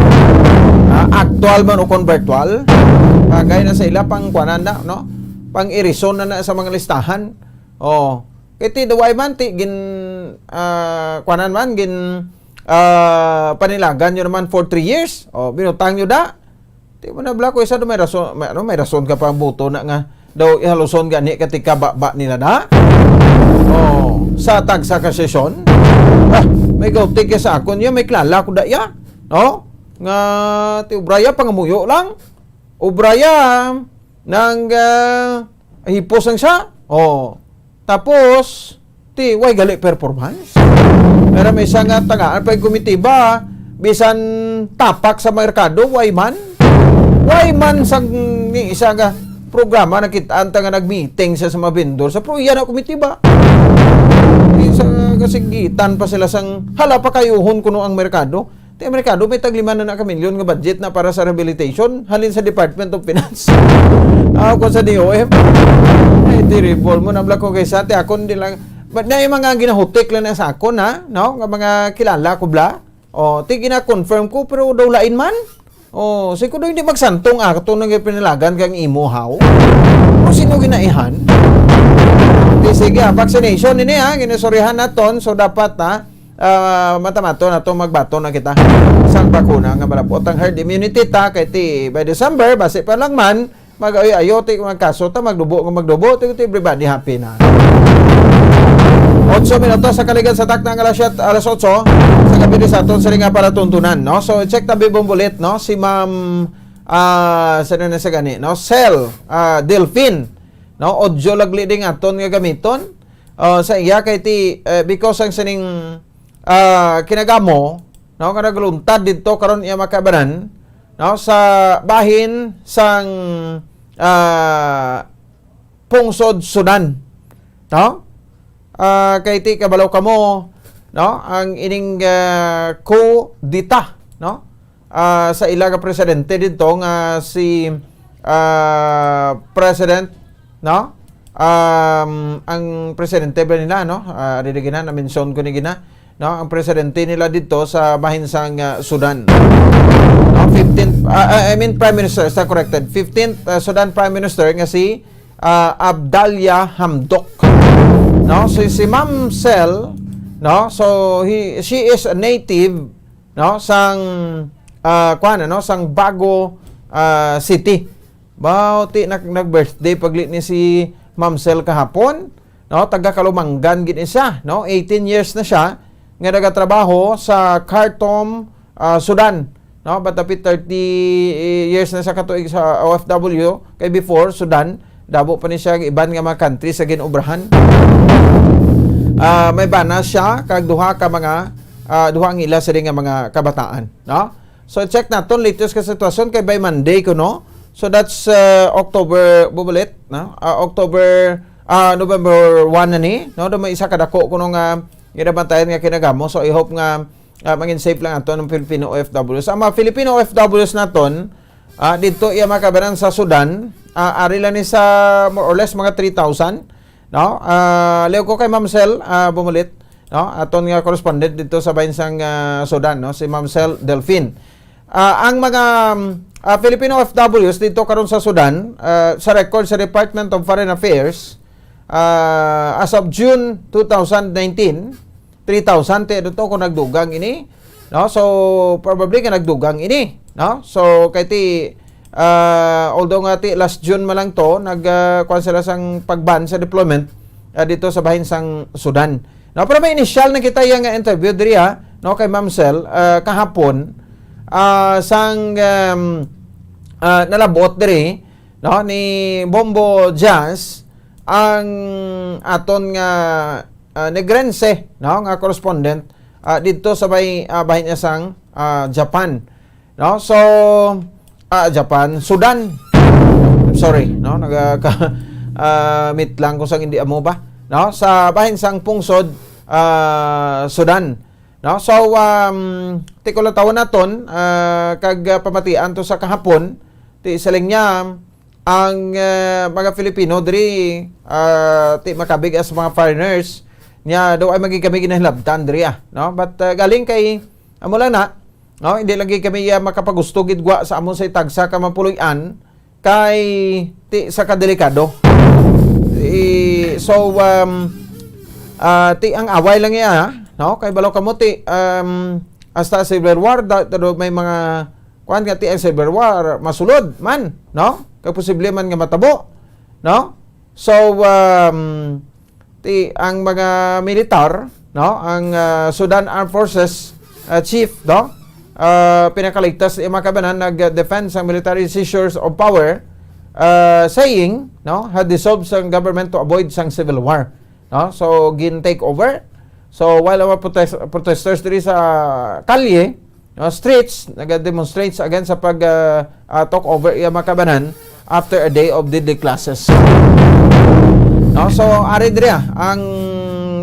Ah, aktual man o kon virtual, bagay na sa ila pang kuanan na, no? Pang irison na, na sa mga listahan. Oh, kay ti daw ay man ti gin, ah, kuanan man, gin, ah, panilagan nyo naman for three years. Oh, binutang nyo da. Ti mo na bla ko isa do may rason, may, ano, may rason ka pa buto na nga daw ihaluson gani ka ti kababa nila na. Oh, sa tagsa ka sesyon. Ah, may gauti ka sa akon ya, may klala ko da ya. No? Nga ti obraya pangamuyo lang. Obraya nang, ah, hipos ang siya. Oh. Tapos, ti, way gali performance. Pero may isa nga tagaan pa yung komitiba, bisan tapak sa merkado, way man. Way man sang ni isa nga programa nakitaan ta nga nag-meeting siya sa mga vendor sa, pero iya na komitiba. Isa nga kasigitan pa sila sang hala pa kayuhon kuno ang merkado. Ti Amerikano, may tag lima na na ka milyon nga budget na para sa rehabilitation, halin sa Department of Finance. Ah, kung sa D O F. Ay, terrible mo na bla ko kay sa ti akon di lang. But na yung mga ginahutik lang na sa akon, ha? No? Nga mga kilala ko bla. Oh, ti gina-confirm ko, pero daw lain man. Oh, si kuno hindi magsantong ato nang pinalagan kang imo, haw? O sino ginaihan? Di, sige, ah, vaccination ini, ah, ginasurihan naton. So, dapat, ah, ah, mata-mato nato, magbaton na kita sang bakuna nga malabot ang herd immunity ta, kay ti by December, basi pa lang man, mag-ayo-ayo ti mga kaso ta, magdubo nga magdubo, ti, ti everybody happy na. Otso minutos sa kaligan sa takna nga alas siyete, alas otso sa gabi ni sa aton sini nga palatuntunan, no? So, check tabi bombolit, no? Si Ma'am, ah, sino na sa gani, no? Sel, ah, Delfin, no? Audio lagli ding aton nga gamiton. Ah, sa iya kay ti, eh, because ang sining, ah, kinagamo, no, nga nagluntad didto karon iya makabanan, no, sa bahin sang, ah, pungsod Sudan, no? Ah, kay ti kabalo kamo, no, ang ining, ah, kudeta, no? Ah, sa ila nga presidente didto nga si, ah, President, no? Um, ang presidente ba nila, no? Ah, ari na gina, na-mention ko ni gina, no? Ang presidente nila didto sa bahin sang, ah, Sudan. No? Fifteenth, ah, ah, I mean, Prime Minister, sa corrected. Fifteenth, ah, Sudan Prime Minister nga si, ah, Abdallah Hamdok. No? So, si Ma'am Sel, no? So, he, she is a native, no? Sang, ah, kuwan, ano? Sang Bago, ah, City. Mao ti nag-, nag-birthday pagli ni si Ma'am Sel kahapon, no? Taga Calumanggan gid ni siya, no? Eighteen years na siya nga nagatrabaho sa Khartoum, ah, Sudan, no? But dapit thirty years na siya katuig sa O F W, kay before Sudan, dabo pa ni siya iban nga mga country sa gin-obrahan. Ah, may bana siya kag duha ka mga, ah, duha ang ila sila nga mga kabataan, no? So, check naton latest ka sitwasyon kay by Monday kuno. So, that's, uh, October, bubulit, no? Uh, October, uh, November one na ni, no? Do may isa ka dako kuno nga ginabantayan nga kinagamo. So, I hope nga, uh, mangin safe lang ato ng Filipino O F Ws. Ang mga Filipino O F Ws naton, uh, dito iya makabanan sa Sudan, uh, ari lang ni sa more or less mga three thousand, no? Ah, liw ko kay Ma'am Sel, ah, bumulit, no? Aton nga correspondent dito sa bahin sang, ah, Sudan, no? Si Ma'am Sel Delfin. Ah, ang mga, um, ah, Filipino O F Ws dito karon sa Sudan, ah, sa record sa Department of Foreign Affairs, ah, as of June two thousand nineteen, three thousand ti, ano to, kung nagdugang ini, no? So, probably nga nagdugang ini, no? So, kay ti, ah, although nga ti last June man lang to, nag, ah, kuwan sila sang pag-ban sa deployment, ah, dito sa bahin sang Sudan. No, pero may initial na kita yang interview diri, ha, no, kay Ma'am Sel, ah, kahapon, ah, sang, um, ah, nalabot diri, no, ni Bombo Jazz ang aton nga, ah, Negrense, no, nga correspondent, ah, didto sa bay-, ah, bahin niya sang, ah, Japan. No? So, ah, Japan, Sudan. I'm sorry, no? Naga-, ka-, ah, meet lang ko sang hindi amo ba, no? Sa bahin sang pungsod, ah, Sudan. No? So, um, ti ko lang tawon naton, ah, kag, ah, pamatian to sa kahapon, ti siling niya, ang, ah, mga Filipino diri, ah, ti makabig as mga foreigners, niya daw ay magi kami ginahilabtan diri, ah, no? But, ah, galing kay, amo lang na, no? Hindi lagi kami, ah, makapagusto gid gwa sa amon sa itagsa ka mapuloy-an kay ti sa kadelikado. I-, so, um, ah, ti ang away lang iya, no? Kay balo kamo ti, um, hasta civil war, da-, da-, may mga kuan nga ti ang civil war, masulod man, no? Kay posible man nga matabo, no? So, um, ti ang mga militar, no, ang, ah, Sudan Armed Forces, ah, chief, no, ah, pinakaligtas ni mga kabanan nag-defend sa military seizures of power, ah, saying, no, had dissolved sa government to avoid sang civil war, no? So, gin-take over. So, while our protest-, protesters diri sa kalye, no, streets, nag-demonstrate sa, again sa pag, ah, ah, talk over iya mga kabanan after a day of deadly clashes. No, so, ari diri, ah, ang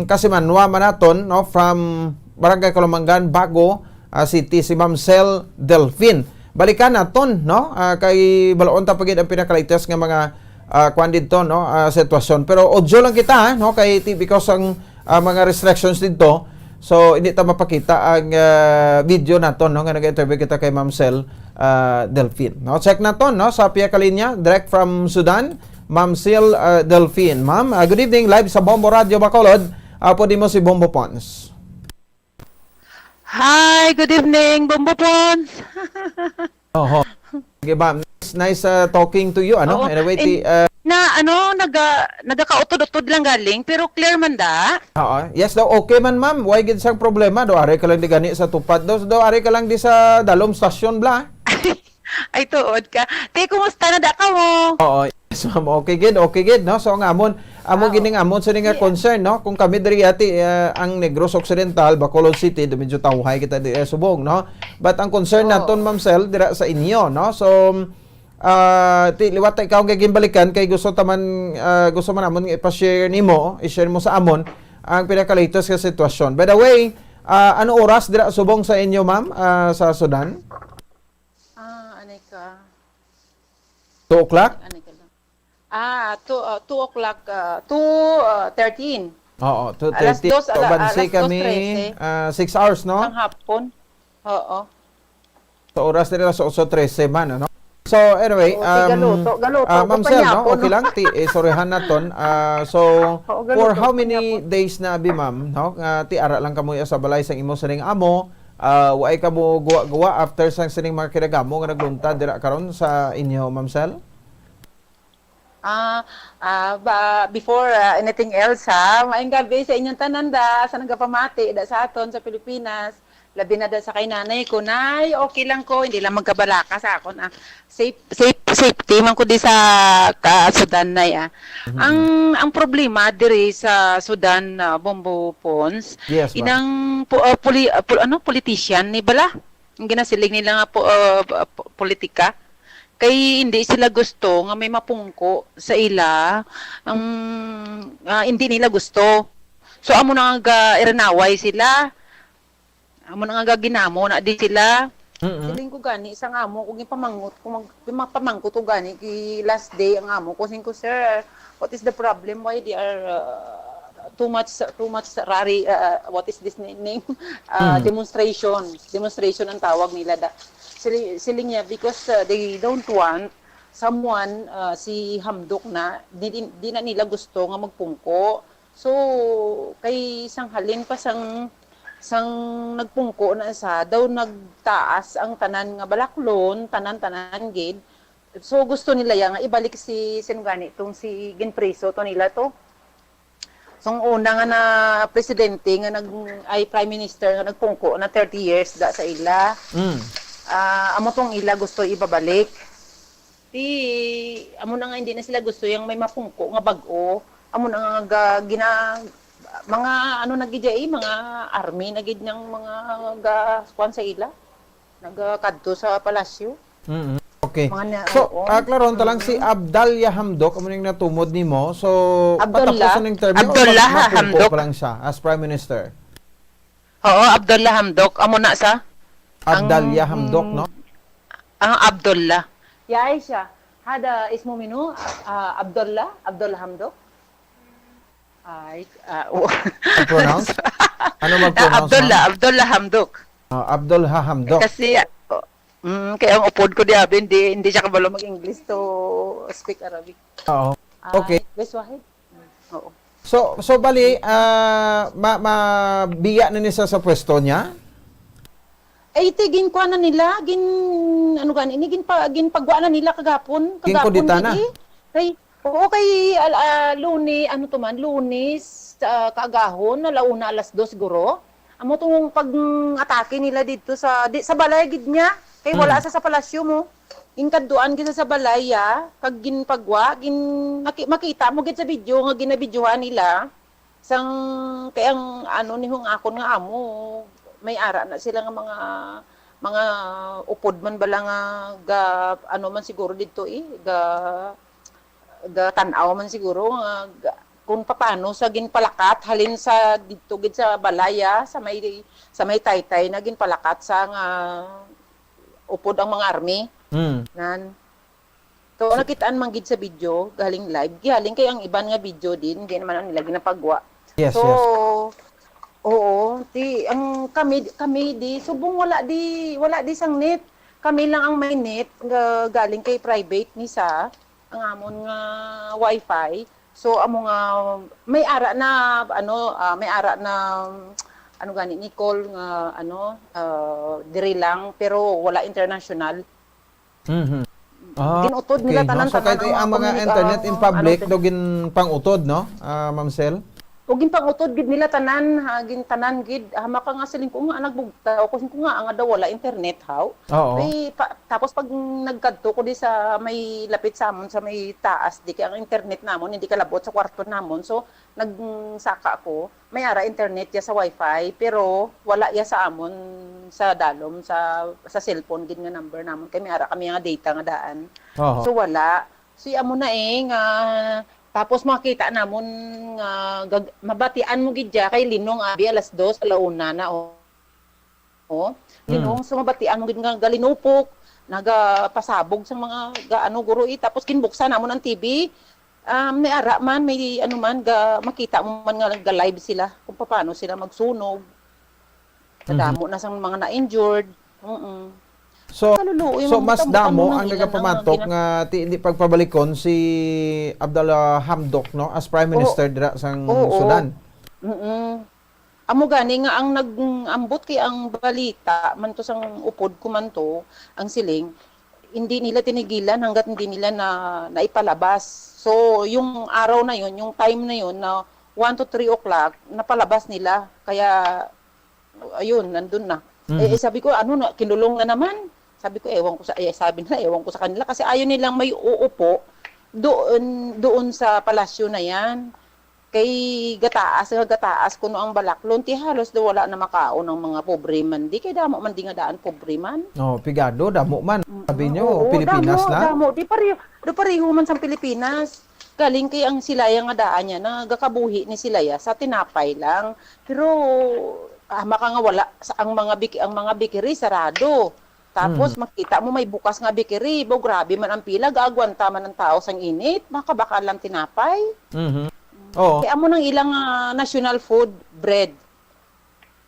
kasimanwa man naton, no, from Barangay Calumanggan, Bago, ah, City, si Ma'am Sel Delfin. Balikan naton, no, ah, kay balaon ta pa gid ang pinakalatest nga mga, ah, kwan didto, no, ah, sitwasyon. Pero audio lang kita, ah, no, kay ti-, because ang, ah, mga restrictions didto, so hindi ta mapakita ang, ah, video naton, no, nga nag-interview kita kay Ma'am Sel, ah, Delfin. No, check naton, no, sa pihak ka linya, direct from Sudan, Ma'am Sil, ah, Delfin. Ma'am, ah, good evening, live sa Bombo Radio Bacolod. Ah, pwede mo si Bombo Pons. Hi, good evening, Bombo Pons. Oho. Sige, ma'am. Nice, nice, ah, talking to you, ano? Oo. Anyway, ti-, And ah, na, ano, naga-, nagakautod-utod lang galing, pero clear man da. Oo. Yes daw, okay man, ma'am. Why gid sang problema? Do, ari ka lang di gani sa tupad. Do, do, ari ka lang di sa Dalom Stasyon, bla. Ay, tuod ka. Te, kumusta na da ka mo? Oo, yes, ma'am. Okay gid, okay gid, no? So, ang amon, amo Ah, gining oo. amon sa nga Di, concern, no? Kung kami diri ati, ah, ang Negros Occidental, Bacolod City, do medyo tawhay kita di, eh, subong, no? But ang concern Oo. naton, Ma'am Sel, dira sa inyo, no? So, ah, ti, liwat ta ikaw nga ginbalikan kay gusto ta man, ah, gusto man namon nga ipa-share nimo, i-share mo sa amon ang pinaka-latest nga sitwasyon. By the way, ah, ano oras dira subong sa inyo, ma'am, ah, sa Sudan? Ah, anay ka. Two o'clock? Anay ka lang. Ah, two, ah, two o'clock, ah, two, ah, thirteen. Oo, Alas two thirty. dos, So, ala-, bansi alas kami, dos trese. ah, six hours, no? Sang hapon. Oo. Sa oras nila sa otso trese man, ano? So, anyway, Oo, ti um, galuto, galuto ah, ko Ma'am pa Sel, niya no? ako, Okay no? lang? Ti, eh, sorryhan naton. Ah, so, Oo, for galuto how ko niya many po. days na, abi, ma'am, no? Nga ti ara lang kamo sa balay sang imo sining amo, ah, waay kamo guwa-guwa after sang sining mga kinagamo nga nagluntad dira karon sa inyo, Ma'am Sel? Ah, ah, ba, before, ah, anything else, ha, maayong gabi sa inyong tanan da, sa nagapamati da sa aton sa Pilipinas, labi na da sa kay nanay ko. Nay, okay lang ko, hindi lang magkabalaka sa akon, ah. Safe, safe, safety man ko di sa ka-, Sudan, nay, ah. Mhm. Ang, ang problema diri sa Sudan, ah, Bombo Pons, Yes, ma'am. inang po, ah, poli-, ah, pol-, ano, politician ni bala? Ang ginasiling nila nga po, ah, po-, politika, kay hindi sila gusto nga may mapungko sa ila, ang, ah, hindi nila gusto. So, amo na nga ga-irinaway sila. Amo na nga ga-ginamo na di sila. Mm-mm. Siling ko gani, sa nga amo, kung ipamangkot, kung mag-, mapamangkot ko gani, kay last day ang amo ko, siling ko, "Sir, what is the problem? Why they are, uh, too much, too much rally, uh, what is this na-, name? Uh, Hmm. demonstration. Demonstration ang tawag nila da." Sili-, siling niya, because, uh, they don't want someone, uh, si Hamdok na, di, di, di na nila gusto nga magpungko. So, kay sang halin pa sang, sang nagpungko na sa, daw nagtaas ang tanan nga balaklon, tanan-tanan gid. So, gusto nila ya nga ibalik si, sino gani, tong si ginpriso to nila to. Sang una nga na presidente nga nag-, ay prime minister nga nagpungko na thirty years da sa ila. Mm. Ah, amo tong ila gusto ibabalik. Ti, amo na nga hindi na sila gusto yang may mapungko nga bag-o. Amo na nga ga-, gina-, mga ano na gid ya, eh, mga army na gid niyang mga ga-, kuwan sa ila. Nagakadto sa palasyo. Mm-mm. Okay. Mga na-, So, oo. ah, klaron ta lang si Mm. Abdallah Hamdok, amo ning natumod nimo. So, Abdullah? patapos na ning term niya o Abdullah mag-, mapungko Hamdok. pa lang siya as Prime Minister? Oo, Abdullah Hamdok. Amo na sa? Abdallah Ang, Hamdok, mm, no? Ang Abdullah. Ya Aisha, hada ismu minu, ah, Abdullah, Abdullah Hamdok? Ay, ah, o-, Ang pronounce? Ano mag-pronounce, Abdullah, ma'am? Abdullah Hamdok. Ah, Abdullah Hamdok. Kasi, ah, mm, kaya ang upod ko di abi, hindi, hindi siya kabalo mag-English to speak Arabic. Oo. Ay, Okay. West Wahid? Oo. So, so bali, ah, ma-, mabiya na ni sa, sa pwesto niya? Ay, ti, ginkuha na nila, gin-, ano gani, ni, ginpa-, ginpagwa na nila kagapon, kagapon Ginkudita na? gid, eh. Kay, oo, kay, al-, ah, Luni-, ano to man, Lunes, ah, kaagahon, alauna, alas dos siguro. Amo tong pag-atake nila didto sa, di, sa balay gid niya. Kay wala Mm. sa, sa palasyo mo. Ginkadtuan gid sa, sa balay, ah, kag ginpagwa, gin-, naki-, makita mo gid sa video nga ginabidyohan nila. Sang, kay ang ano ni hong akon nga amo, may ara na sila nga mga, mga upod man bala nga ga, ano man siguro didto, eh, ga, gatan-aw man siguro nga ga, kung papaano sa ginpalakat halin sa didto gid sa balay, ah, sa may, sa may taytay na ginpalakat sa nga upod ang mga army. Mm. Nan. So, nakitaan man gid sa video, galing live. Galing kay ang iban nga video din, hindi naman ang nila ginapagwa. Yes, So, yes. oo, ti, ang kami, kami di, subong wala di, wala di sang net. Kami lang ang may net nga galing kay private ni sa ang amon nga wifi. So, amo nga may ara na, ano, ah, may ara na, ano gani, Nicole, nga, ano, ah, diri lang, pero wala international. Mhm. Ah, Ginutod nila okay, no? Tanan, So, tanan kahit ang mga ang mga internet in ano, public, ano, do ginpangutod, no? Ah, Ma'am Sel? O ginpangutod gid nila tanan, ha, gin-, tanan gid. Hama ka nga siling ko nga, nagbugtaw ko, siling ko nga, nga daw wala internet, haw? Oo. Ay, pa-, tapos pag nagkadto ko di sa may lapit sa amon, sa may taas, di kay ang internet namon, hindi kalabot sa kwarto namon. So, nagsaka ko, may ara internet ya sa wifi, pero wala ya sa amon sa dalom, sa, sa cellphone gid nga number namon, kay may ara kami nga data nga daan. Oo. So, wala. So, amo na eh, nga, tapos makita namon nga gag-, mabatian mo gid ya kay linong abi alas dos, ala una na, oh. Oh, Mm. linong, so mabatian mo gid nga galinupok, nagapasabog sa mga ga-, ano, guro eh. Tapos kinbuksan namon ang T V, um, may ara man, may ano man, ga, makita mo man nga ga-live sila kung paano sila magsunog. Mhm. Kadamo na sang mga na-injured. Mm-mm. So, Kaluluoy so man, mas butang-butang damo mo ang ang ilang nagapamatok ang gina- nga ti-, hindi pagpabalikon si Abdullah Hamdok, no, as Prime Oo. Minister dira sang Oo. Sudan. Mm-mm. Amo gani nga ang nag-ambot kay ang balita man to sang upod ko man to, ang siling, hindi nila tinigilan hanggat hindi nila na, naipalabas. So, yung araw na yun, yung time na yun na one to three o'clock, napalabas nila. Kaya, ayun, nandun na. Eh, Mhm. eh, sabi ko, "Ano na, kinulong na naman?" Sabi ko, "Ewan ko sa," eh, sabi nila, "Ewan ko sa kanila." Kasi ayaw nilang may uupo doon, doon sa palasyo na yan. Kay gataas nga gataas kuno ang balaklon, ti halos daw wala na makaon ang mga pobre man di, kay damo man di nga daan pobre man. Oh, pigado, damo man. Mm, Sabi nyo, oo, Pilipinas damo, na? damo. Di pareho, di pareho man sa Pilipinas. Galing kay ang silaya nga daan niya, nagakabuhi ni silaya sa tinapay lang. Pero, ah, maka nga wala, sa, ang mga bik-, ang mga bakery sarado. Tapos, Mm. makita mo may bukas nga bakery. Bo, grabe man ang pila, gaagwanta man ang tao sang init. Makabakal lang tinapay. Mhm. Oo. Kaya amo nang ilang, ah, national food, bread.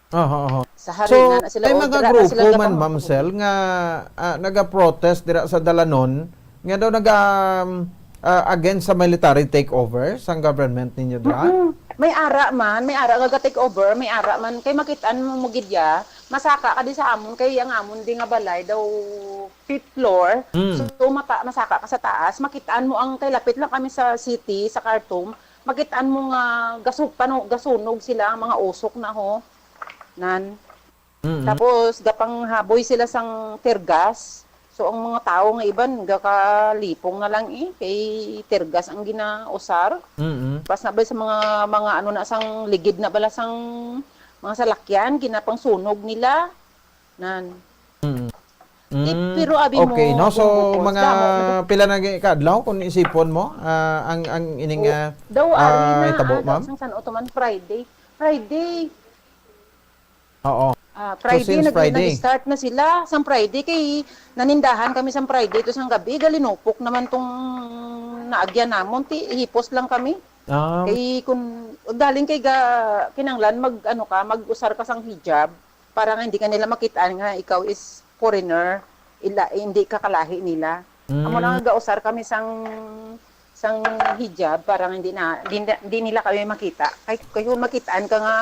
Oho, oho. Sa So, harina na sila, may o, mga dira na grupo sila man, gapang- Ma'am Sel, nga, ah, nagaprotest dira sa Dalanon, nga daw naga, um, ah, against sa military takeover sang government ninyo dira? Mm-mm. May ara man, may ara nga ga-take over, may ara man. Kay makit-an mo, mo gid ya, masaka ka di sa amon, kay ang amon di nga balay daw fifth floor. Mm. So, mata-, masaka ka sa taas, makit-an mo ang, kay lapit lang kami sa city, sa Khartoum, makit-an mo nga gasug-, pano-, gasunog sila, ang mga usok na ho. Nan. Mm. Tapos, gapanghaboy sila sang tear gas. So, ang mga tawo nga iban, gakalipong na lang eh, kay tear gas ang ginausar. Mm. Pas na ba sa mga, mga ano na, sang ligid na bala sang mga salakyan, ginapangsunog nila. Nan. Mm. Eh, Mm. pero abi mo, Okay, no? So, kung bukod, mga damo, pila na gi-, ka adlaw kung isipon mo, ah, ang, ang ining, Oh, ah, daw, ah, ari na, hitabo, ah, ma'am? Sang san-o to man, Friday. Friday. Oo. Ah, So, Friday, since nag-, Friday. nag-start na sila. Sang Friday, kay nanindahan kami sang Friday, to sang gabi, galinupok naman tong naagyan namon, ti hipos lang kami. Ah. Kay kun galing kay ga-, kinanglan mag, ano ka, mag-usar ka sang hijab para nga hindi ka nila makitaan nga ikaw is foreigner, ila, hindi ka kalahi nila. Amo Mm. lang nga gausar kami sang, sang hijab para nga hindi na, di, di nila kami makita. Kay, kay kung makitaan ka nga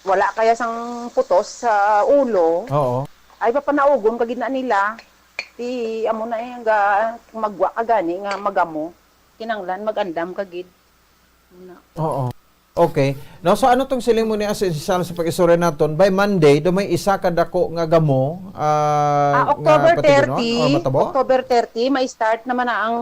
wala kaya sang putos sa ulo, Oo. ay papanaugon ka gid na nila. Ti amo na eh, nga magwa ka gani nga magamo. Kinanglan, mag-andam ka gid. Muna. Oo. Okay. No, so ano tong siling mo ni Ate Sal sa pag-istorya naton? By Monday, do may isa ka dako nga gamo, ah, Ah, nga October patigulon thirty, o matabo? October thirty, may start naman na ang,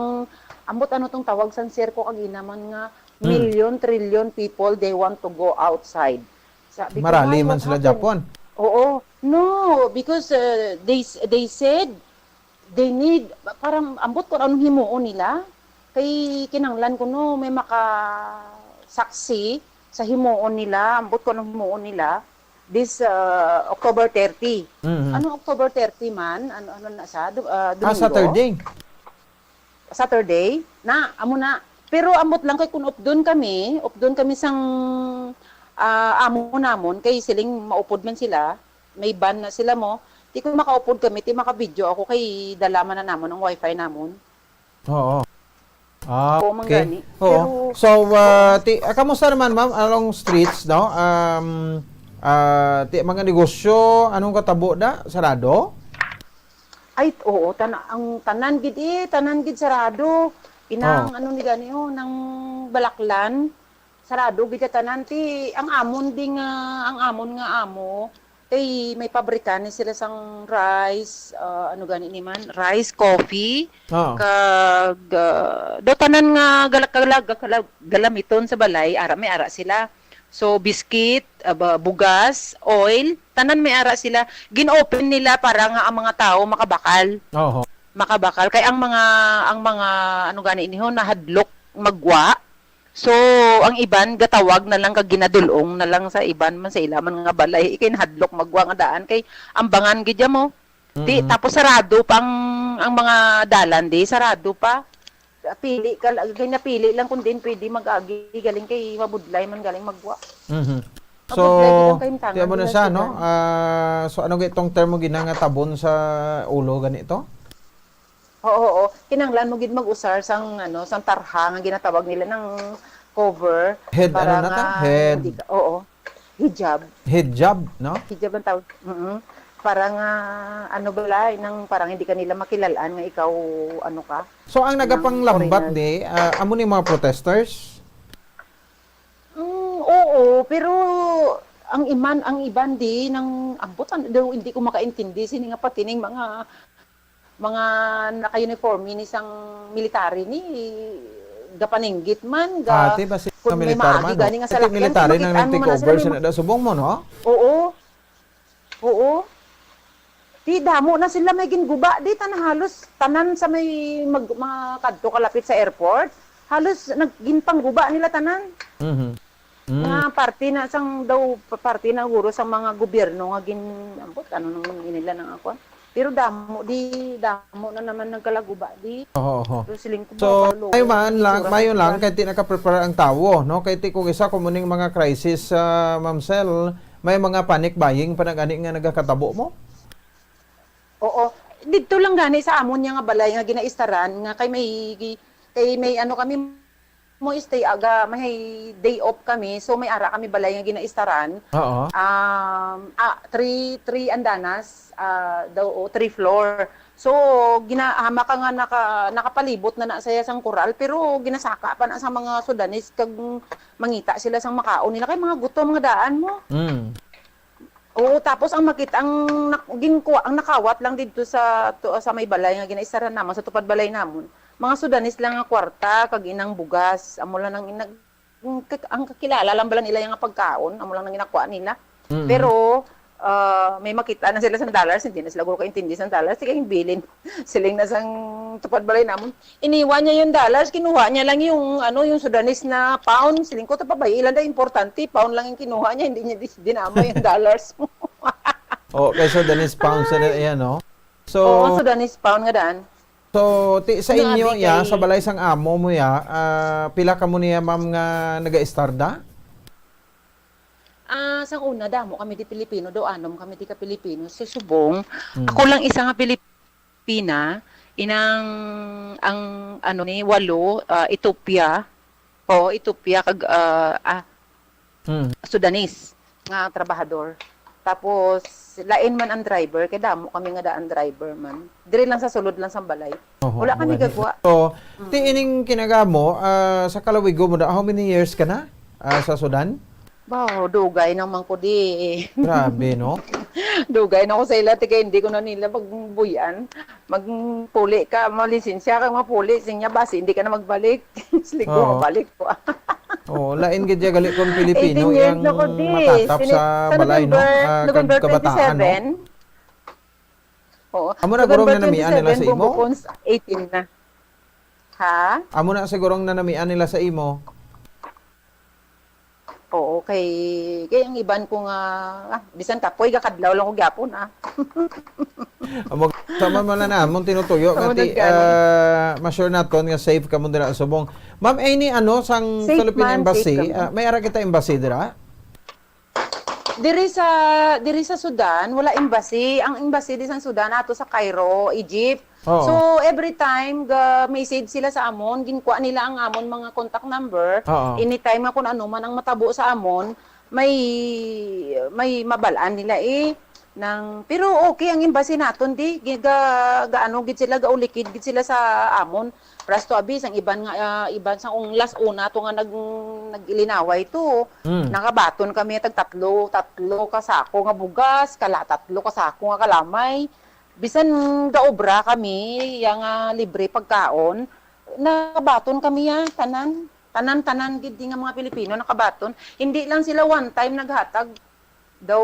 ambot ano tong tawag sang sir ko kagina man nga, Hmm. million, trillion people, they want to go outside. Sabi ko, Marali "Why? man What sila happened?" Japon. Oo. No, because, uh, they s-, they said, they need, parang ambot ko anong himuon nila. Kay kinanglan ko, no, may makasaksi sa himuon nila, ambot ko anong himuon nila. This, uh, October thirty. Mhm. Ano October thirty man? Ano, ano na sa? Du-, uh, Ah, Domingo? Saturday. Saturday? Na, amo na. Pero ambot lang kay kung updon kami, updon kami sang, ah, amo namon, kay siling maupod man sila, may ban na sila mo. Di ko makaupod kami, ti maka-video ako kay dala man na namon ang wifi namon. Oo. Ah, Oo, man okay. gani. Oo. Pero So, ah, ti, ah, kamusta naman, ma'am? Along streets, no? Um, ah, ti, mga negosyo, anong katabo da? Sarado? Ay, oo, tan-, ang tanan gid eh, tanan gid sarado. Inang Oh. ano ni gani, oh, nang balaklan. Sarado gid ya tanan ti ang amon ding, ah, ang amon nga amo, kay may pabrika ni sila sang rice, ah, ano gani ni man, rice, coffee, Ah. kag, ah, daw tanan nga gala-, gala-, gala-, galamiton sa balay, ara, may ara sila. So, biscuit, ah, ba-, bugas, oil, tanan may ara sila. Gin-open nila para nga ang mga tawo makabakal. Oho. Makabakal. Kay ang mga, ang mga, ano gani niho, nahadlok magwa. So, ang iban gatawag na lang kag ginadul-ong na lang sa iban man, sa ila man nga balay, kay nahadlok magwa nga daan, kay ambangan gid ya mo. Di, Mm. tapos sarado pa ang, ang mga dalan di, sarado pa. Pili ka la-, kay napili lang kung din pwede mag-agi, galing kay mabudlay man galing magwa. Mhm. Mabudlay gid ang So, kahimtangan tiyan mo na nila siya, no? sila. Ah, so, ano gid tong termo gid na nga tabon sa ulo ganito? Oo, oo. Kinahanglan mo gid mag-usar sang, ano, sang tarha nga ginatawag nila ng cover Head, para ano na to? nga Head. hindi ka, oo. Hijab. Hijab, no? Hijab ang tawag. Mm. Para nga, ano bala, nang parang hindi ka nila makilalaan nga ikaw, ano ka, So, ang nang nagapanglambat foreigner. ni, ah, amo ni mga protesters? Mm, oo, pero ang iman, ang iban di nang ambot, an-, daw hindi ko makaintindi sini nga pati ning mga, mga naka-uniforme ni sang military ni gapaninggit man, ga-, Ate, basi kun nga may militar maagi man, no? gani nga Ate, salakyan, kay military nang makitaan mo man na nag-take over sila, sa mag-, nada subong mo, no? Oo. Oo. Di damo na sila may ginguba. Di tan-, halos tanan sa may mag-, mga kadto kalapit sa airport, halos nag-, ginpangguba nila tanan. Mhm. Mm. Nga parte na sang daw, pa-, parte na guro sa mga gobyerno nga gin-, ambot, ano nang nila nang ako. Pero damo, di, damo na naman nagkalaguba, di. Oho, oho. So, siling ko So, ba, kaluoy, mayo man lang, itsura mayo sa lang, kay ti nakaprepara ang tawo, no? Kay ti kung isa ko muning mga crisis, ah, Ma'am Sel, may mga panic buying pa na gani nga nagakatabo mo? Oo. Didto lang gani sa amon niya nga balay nga ginaistaran, nga kay may, kay may ano kami, mo stay aga, may day off kami, so may ara kami balay nga ginaistaran. Oo. Um, ah, three, three andanas, ah, daw, o three floor. So, gina-, hama ka nga naka-, nakapalibot na na saya sang koral, pero ginasaka pa na sa mga Sudanese kag mangita sila sang makaon nila kay mga gutom nga daan mo. Mm. Oo, tapos ang makita, ang nak-, ginkuha, ang nakawat lang didto sa, to, sa may balay nga ginaistaran namon, sa tupad balay namon, mga Sudanese lang nga kwarta kag inang bugas, amo lang ang inag-, ang kak-, ang kakilala lang bala nila yung pagkaon, amo lang nang ginakuha nila. Mm. Pero, ah, may makita na sila sa dollars, hindi na sila guro kaintindi sa dollars, sige, bilin. Siling na sang tupad balay namon, iniwan niya yung dollars, kinuha niya lang yung, ano, yung Sudanese na pound. Siling ko, "Tapabay, ilan na importante, pound lang yung kinuha niya, hindi niya di-, dinama yung dollars mo." Oh, kay Sudanese pound sila Ay. iya, no? So, Oo, Sudanese pound nga daan. So, ti-, sa inyo Grabe iya, kay sa balay sang amo mo iya, ah, pila kamo niya, ma'am, nga nagaistarda? Ah, sang una, damo kami di Pilipino, do anom kami di ka Pilipino. Sa subong, Hmm. ako lang isa nga Pilipino. Pina, inang, ang, ano ni, walo, ah, Ethiopia. Oo, Ethiopia kag, ah, ah, Hmm. Sudanese nga trabahador. Tapos, lain man ang driver, kay damo kami nga daan driver man. Diri lang sa sulod lang sa balay. Oho, Wala kami mga di-, gagwa. So, Mm. ti ining kinagamo, ah, sa kalawigo mo na, how many years ka na, ah, sa Sudan? Baw, dugay naman ko di. Grabe, no? Dugay na ko sa ila, ti kay hindi ko na nila magbuyan. Magpuli ka, malisensya ka, mapuli, sinya, basi hindi ka na magbalik. Sligo, Oo. mabalik ko. Oo, lain gid ya gali kung Pilipino Eighteen years yang na ko di. matatap Sini-, sa sa balay, no? November, Ah, kag November kabataan, no? twenty-seven. Oo. Amo na gurong November nanamian nila sa twenty-seven, imo? Bumbo Cons, eighteen na. Ha? Amo na sigurong nanamian nila sa imo? Oo, kay, kay ang iban ko nga, ah, bisan kapoy, gakadlaw lang ko gyapon, ah. Amo, sama man na namon tinutuyo nga Amo ti, nagkano. ah, ma-sure naton nga safe kamo dira sa subong. Ma'am, any ano sang Safe Philippine man, Embassy? safe kamo. Ah, may ara kita embassy dira? Diri sa, diri sa Sudan, wala embassy. Ang embassy di sa Sudan ato sa Cairo, Egypt. Oo. So, every time ga-message sila sa amon, ginkuha nila ang amon mga contact number. Oo. Anytime nga kung ano man ang matabo sa amon, may, may mabalaan nila eh. Nang, pero okay ang embassy naton di, gi-, ga, ga ano gid sila, gaulikid gid sila sa amon. Rasto abi sang iban nga, ah, iban sang ung-, las una to nga nag-, nag-ilinaway to. Mm. Nakabaton kami tag tatlo, tatlo ka sako nga bugas, kala tatlo ka sako nga kalamay. Bisan gaobra kami, ya nga libre pagkaon, nakabaton kami ya, tanan. Tanan-tanan gid di nga mga Pilipino nakabaton. Hindi lang sila one time naghatag. Daw,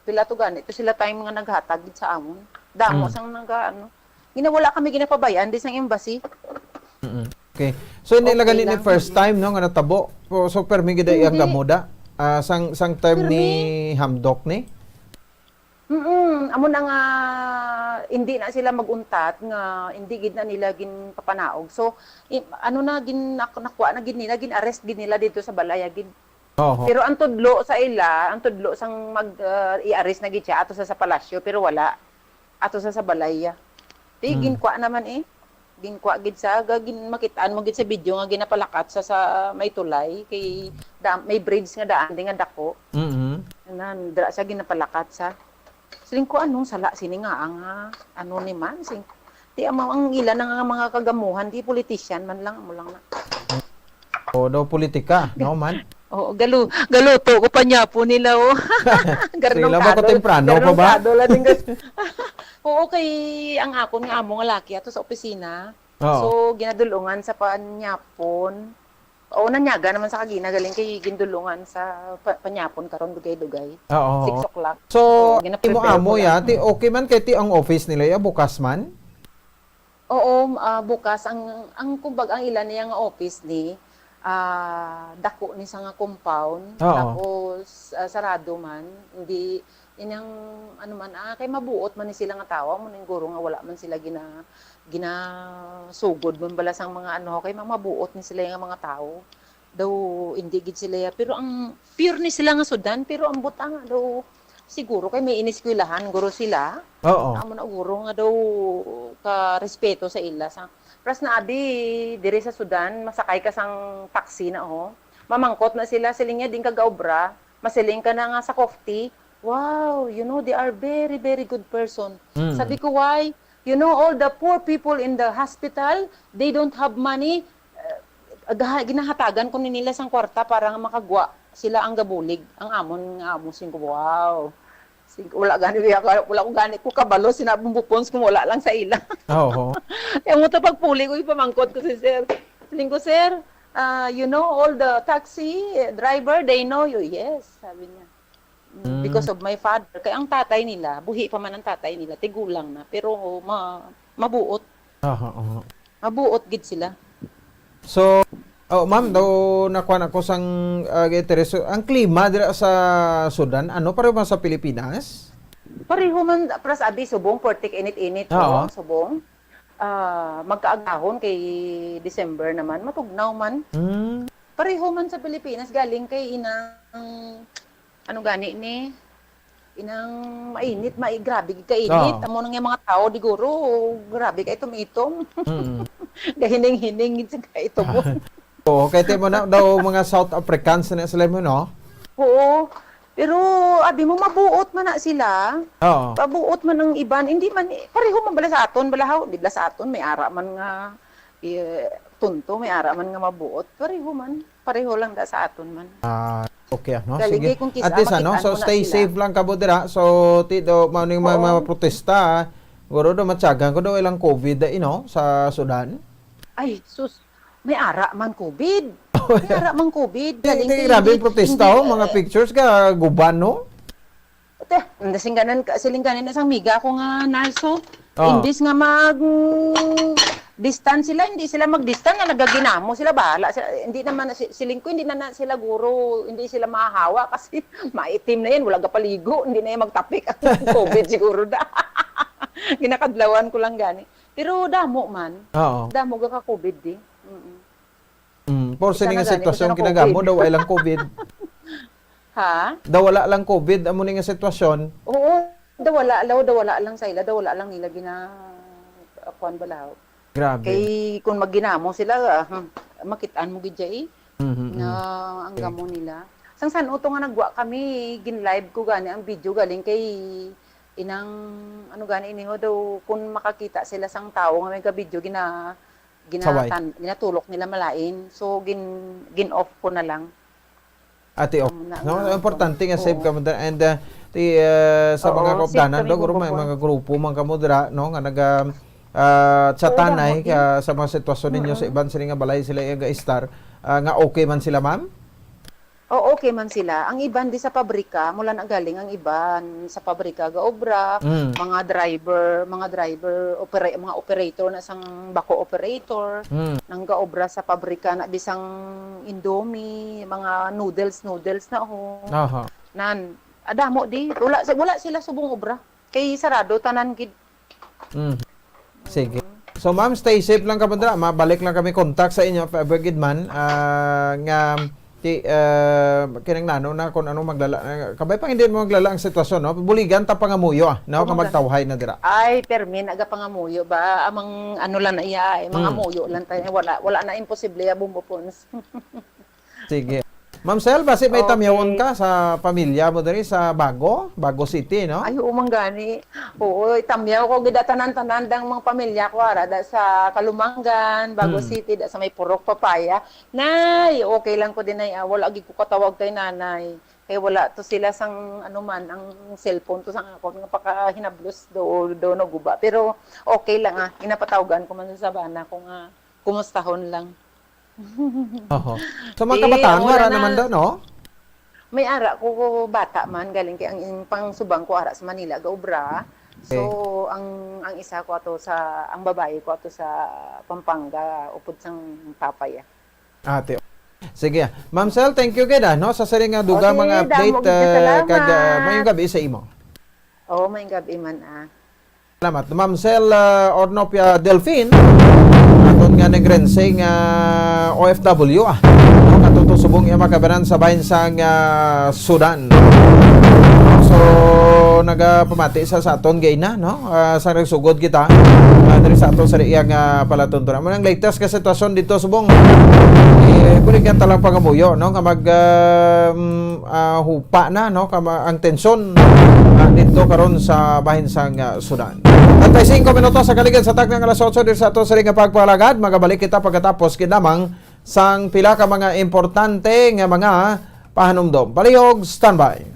pila to gani? Ito sila time nga naghatag gid sa amon. Damo Mm. sang naga, ano. Ginawala kami ginapabayaan di sang embassy. Mm-mm. Okay. So, hindi Okay lang gani ni lang, first hindi. time, no, nga natabo. So, so, permi gid ang Hindi. gamuda. Ah, sang, sang term ni Permi. Hamdok ni? Mm-mm. Amo na nga, hindi na sila mag-untat nga hindi gid na nila ginpapanaog. So, i-, ano na, gin-, nak-, nakuha na gid nila, gin-arrest gid nila dito sa balay, gid. Oho. Pero ang tudlo sa ila, ang tudlo sang mag, ah, i-arrest na gid siya ato sa, sa palasyo, pero wala. Ato sa, sa balay. Di, Mm. ginkuha naman eh. Ginkuha gid sa, ga-, gin-, makitaan mo gid sa video nga ginapalakat sa, sa may tulay, kay da-, may bridge nga daan, di nga dako. Mm-hmm. Nan, dira siya ginapalakat sa. Siling ko, "Anong sala sini nga ang, ah, ano ni man?" Sing, di, ang, ang ila na nga mga kagamuhan, di politician man lang, amo lang na. O, daw politika, no man? Oo, galu-, galuto ko pa niya po nila, oh. Sila ba ko Garnong kado, temprano pa ba? garnong kado lang din gas-, oo, kay ang akon nga amo nga laki ato sa opisina. Oo. So, ginadulungan sa panyapon. Oo, nanyaga naman sa kagina, galing kay gindulungan sa pa-, panyapon karon dugay-dugay. Oo, oo. Six o'clock. So, So, gina-prepare imo amo ko lang. ya, ti okay man kay ti ang office nila ya bukas man? Oo, ah, bukas ang, ang kumbaga ang ila niya nga office ni, ah, dako ni sa nga compound, Oo. tapos, ah, sarado man, hindi inang ano man, ah, kay mabuot man ni sila nga tawo, amo ning guro nga wala man sila gina-, ginasugod man bala sang mga ano, kay ma-, mabuot ni sila nga mga tawo. Daw hindi gid sila ya, pero ang pure ni sila nga Sudan, pero ang butang daw siguro kay may ineskwelahan guro sila. Oo. Amo na guro nga daw ka respeto sa ila sa, plus na abi diri sa Sudan, masakay ka sang taxi na, oh. Mamangkot na sila, siling niya, "Din ka gaobra?" Masiling ka na nga sa Kofti, "Wow, you know, they are very, very good person." Mm. Sabi ko, "Why?" "You know, all the poor people in the hospital, they don't have money." Uh, gaha-, ginahatagan ko ni nila sang kwarta para nga makagwa sila ang gabulig. Ang amon nga amo, sing ko, "Wow." Sing, wala gani, wala, wala ko gani ko kabalo, sinabong bupons kung wala lang sa ila. Oo. Kaya mo to pagpuli ko, ipamangkot ko si sir. Siling ko, "Sir, ah, you know, all the taxi, eh, driver, they know you." "Yes," sabi niya. Mm, Mm. because of my father. Kaya ang tatay nila, buhi pa man ang tatay nila, tigulang na, pero ma-, mabuot. Aha, aha. Mabuot gid sila. So, oh, ma'am, daw nakuha na ko sang, ah, interes. So, ang klima dira sa Sudan, ano, pareho man sa Pilipinas? Pareho man, pras abi, subong, portik init-init, Oo. no? Subong. Ah, magkaagahon kay December naman, matugnaw man. Hmm. Pareho man sa Pilipinas, galing kay inang, ano gani ni? Inang mainit, mai-, grabe gid ka init. Oo. Amo nang yung mga tao, di guro, grabe ka itom-itom. Mm. Gahining-hining gid sa kaitom mo. Oo, kay ti mo na daw mga South Africans na sila mo, no? Oo. Pero abi mo, mabuot man na sila. Oo. Mabuot man ang iban. Hindi man, eh, pareho man bala sa aton, balahaw. Di bala sa aton, may ara man nga, eh, tunto, may ara man nga mabuot. Pareho man. Pareho lang da sa aton man. Ah, okay, ano? Galing Sige. kay kung kis-, At least, ano? makitaan So, mo na stay sila. safe lang kabo dira. So, ti do, mao ning mga, Oo. mga protesta, ah. Guro do, matyagan ko do ilang covid, eh, no? Sa Sudan. Ay, sus. May ara man covid. May ara man covid. Ti, Galing ti, kay grabe hindi, yung protesta, hindi, oh. Mga eh, pictures ka, guban, no? Te, nasingganan ka, silingganan na sang miga ko nga nurse, oh. Oh. Imbis nga mag, mm, distance sila, hindi sila mag-distance, nga nagaginamo sila, bahala sila. Hindi naman, si-, siling ko, hindi na, na sila guro, hindi sila mahahawa kasi maitim na yan, wala gapaligo, hindi na yan magtapik ang covid siguro na. Ginakadlawan ko lang gani. Pero damo man. Oo. Damo ga ka covid, di. Mm-mm. Mm, por Isa sini na nga gani, sitwasyon isa na kinagamo covid. daw, ay lang covid. Ha? Daw wala lang COVID, amo ni nga sitwasyon. Oo, daw wala, daw, daw wala lang sa ila, daw wala lang nila gina-, kuwan bala. Grabe. Kay kung magginamo sila, ah, hmm, makitaan mo gid dya eh, Mhm, nga mhm. Ang Okay. gamo nila. Sang san-o to nga nagwa kami, gin-live ko gani ang video galing kay inang, ano gani ini ho daw, kung makakita sila sang tawo nga may ka-video, gina-, Saway. ginatan-, ginatulok nila malain. So, gin-, gin-off ko na lang. Ate, oh. Um, na, No, na, importante nga safe Oo. kamo dira. And, uh, ti, uh, sa Oo, mga safe kaupdanan kami do, guro, may bubukon. mga grupo man kamo dira, no, nga naga, ah, Oo, chatanay damo, ka sa mga sitwasyon ninyo sa Mm-mm. iban sila nga balay sila nga istar, ah, nga okay man sila, ma'am? Oo, okay man sila. Ang iban di sa pabrika, mula na galing ang iban sa pabrika gaobra, Mm. mga driver, mga driver, opera-, mga operator na sang bako operator, Mm. nang gaobra sa pabrika na bisang Indomie, mga noodles, noodles na ho. Aha. Nan, adamo di, wala, wala sila subong obra. Kay sarado tanan gid. Mm. Sige. So, ma'am, stay safe lang kamo dira. Mabalik lang kami contact sa inyo if ever gid man, ah, nga ti, ah, kinahanglanon na kung ano maglala. Ah, kabay pa hindi mo maglala ang sitwasyon, no? Buligan ta pangamuyo, ah, no? Oo, Ka magla- magtawhay na dira. Ay, permi, nagapangamuyo ba? Amang ano lang na iya, eh, mga Mm. muyo lang tayo. Wala, wala na imposible, ah, Bumbo Pons. Sige. Ma'am Sel, basi may Okay. tamyawon ka sa pamilya mo diri sa Bago, Bago City, no? Ay, oo, man gani. Oo, itamyaw ko gid tanan-tanan dang mga pamilya ko, ara, da sa Kalumangan, Bago Hmm. City, da sa may Purok Papaya. Nay, okay lang ko din, nay, ah, wala gid ko katawag kay nanay. Kay wala to sila sang, ano man, ang cellphone to sang ako nga pakahinablos do, do naguba. Pero okay lang, ah, ginapatawagan ko man sa bana ko nga kumustahon lang. Oho. So, mga Eh, kabataan, wala wala na. naman daw, no? May ara ko, bata man, galing kay ang, ang pangsubang ko ara sa Manila, gaobra. So, Okay. ang, ang isa ko ato sa, ang babayi ko ato sa Pampanga, upod sang papaya. Ate. Sige. Ma'am Sel, thank you gid, ah, no, sa siring nga dugang Okay, mga update, damo gid nga ah, kag, ah, salamat. mayong gabi sa imo. Oo, mayong gabi man, ah. Salamat. Ma'am Sel, ah, Ornopia Delfin, aton nga nagrense nga O F W, ah. No, katuto subong iya makabanan sa bahin sang, ah, Sudan. So, nagapamati sa, sa aton gay na, no? Ah, sa nagsugod kita, ah, diri sa aton sa iya nga palatuntunan. Mo nang latest ka sitwasyon dito subong. Eh, bulig nga talang pangamuyo, no? Nga mag, ah, mm, ah, hupa na, no? Kama-, ang tensyon, ah, dito karon sa bahin sang, ah, Sudan. Treinta y cinco minutos sa kaligid sa taknang alas otso diri sa ato sa nga pagpalagad. Magabalik kita pagkatapos kinamang sang pila ka mga importante nga mga pahanumdom. Palihog, standby.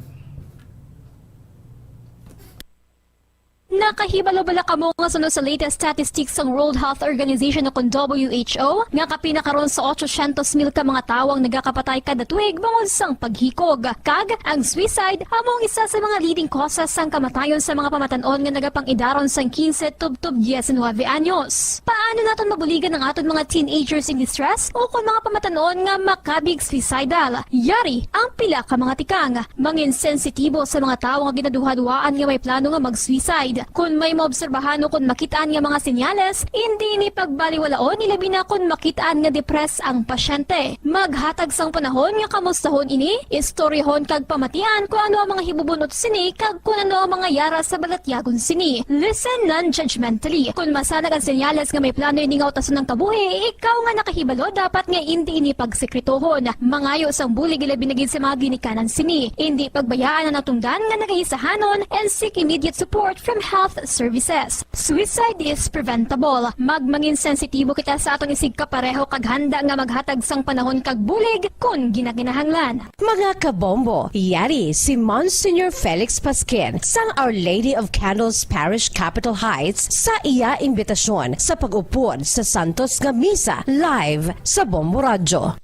Nakahibalo bala kamo nga suno sa latest statistics sang World Health Organization o kon W H O nga kapin na karon sa otsosyentos mil ka mga tawo ang nagakapatay kada tuig bangod sang paghikog? Kag ang suicide amo ang isa sa mga leading causes sang kamatayon sa mga pamatan-on nga nagapang-idaron sang quince tubtob diecinuebe anyos. Paano naton mabuligan ang aton mga teenagers in distress o kon mga pamatan-on nga makabig suicidal? Yari ang pila ka mga tikang. Mangin sensitibo sa mga tawo nga ginaduhaduhaan nga may plano nga mag-suicide. Kon may maobserbahan o kon makit-an nga mga senyales, indi ini pagbaliwalaon, ilabi na kon makit-an nga depressed ang pasyente. Maghatag sang panahon nga kamustahon ini, istoryahon kag pamatian kon ano ang mga hibubun-ot sini kag kon ano ang mga yara sa balatyagon sini. Listen non-judgmentally. Kon masanag ang senyales nga may plano ini nga utason ang kabuhi, ikaw nga nakahibalo dapat nga indi ini pagsekretohon. Mangayo sang bulig ilabi na gid sa mga ginikanan sini. Indi pagbayaan ang natungdan nga nagahisahanon and seek immediate support from health services. Suicide is preventable. Magmangin sensitibo kita sa aton isigkapareho kag handa nga maghatag sang panahon kag bulig kon ginakinahanglan. Mga kabombo, yari si Monsignor Felix Pasquin sang Our Lady of Candles Parish, Capitol Heights, sa iya imbitasyon sa pag-upod sa santos nga misa live sa Bombo Radyo.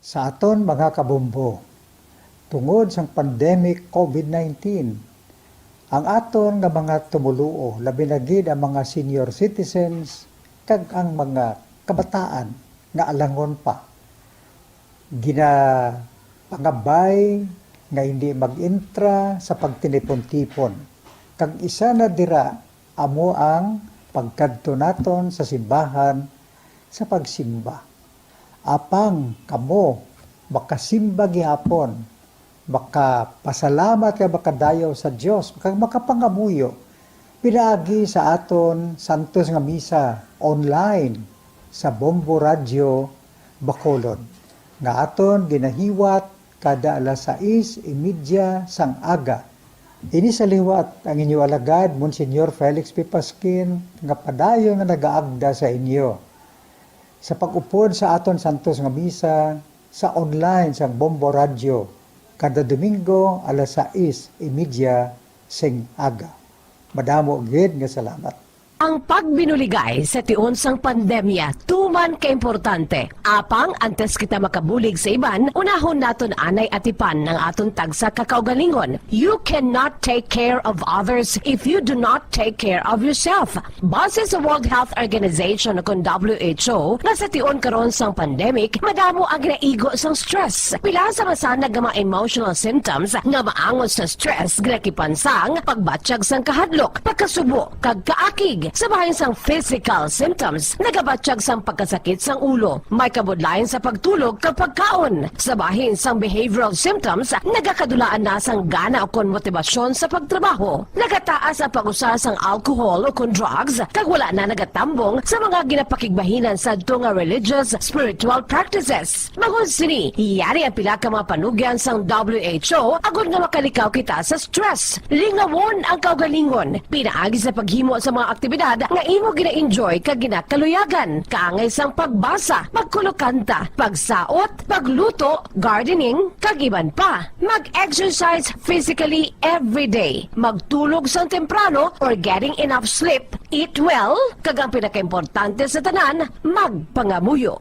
Sa aton mga kabombo, tungod sang pandemic COVID nineteen, ang aton nga mga tumoluo, labi na gid ang mga senior citizens kag ang mga kabataan nga alangon pa, ginapangabay nga hindi mag-intra sa pagtinipon-tipon, kag isa na dira amo ang pagkadto naton sa simbahan sa pagsimba. Apang kamo makasimba gihapon Makapasalamat kag makadayaw sa Dios, kag makapangamuyo pinaagi sa aton santos nga misa online sa Bombo Radyo Bacolod, nga aton ginahiwat kada alas sais y media sang aga. Ini sa liwat ang inyo alagad, Monsignor Felix P. Pasquin, nga padayon nga nagaagda sa inyo sa pag-upod sa aton santos nga misa sa online sang Bombo Radyo kada Domingo alas sais y media sing aga. Madamo gid nga salamat. Ang pagbinuligay sa tion sang pandemya tuman kaimportante. Apang antes kita makabulig sa iban, unahon naton anay atipan ang aton tagsa ka kaugalingon. You cannot take care of others if you do not take care of yourself. Base sa World Health Organization, o kon W H O, nga sa tion karon sang pandemic, madamo ang ginaigo sang stress. Pila sa masanag nga mga emotional symptoms nga maangot sa stress ginakipan sang pagbatyag sang kahadlok, pagkasubo, kag kaakig. Sa bahin sang physical symptoms, nagabatyag sang pagkasakit sang ulo, may kabudlayan sa pagtulog kag pagkaon. Sa bahin sang behavioral symptoms, nagakadulaan na sang gana ukon motibasyon sa pagtrabaho. Nagataas ang pag-usa sang alcohol ukon drugs, kag wala na nagatambong sa mga ginapakigbahinan sadto nga religious, spiritual practices. Bangod sini, yari ang pila ka mga panugyan sang W H O agod nga makalikaw kita sa stress. Lingawon ang kaugalingon pinaagi sa paghimo sa mga aktibidad nga imo gina-enjoy kag ginakaluyagan, kaangay sang pagbasa, pagkulokanta, pagsaot, pagluto, gardening, kag iban pa. Mag-exercise physically every day. Magtulog sang temprano or getting enough sleep. Eat well, kag ang pinakaimportante sa tanan, magpangamuyo.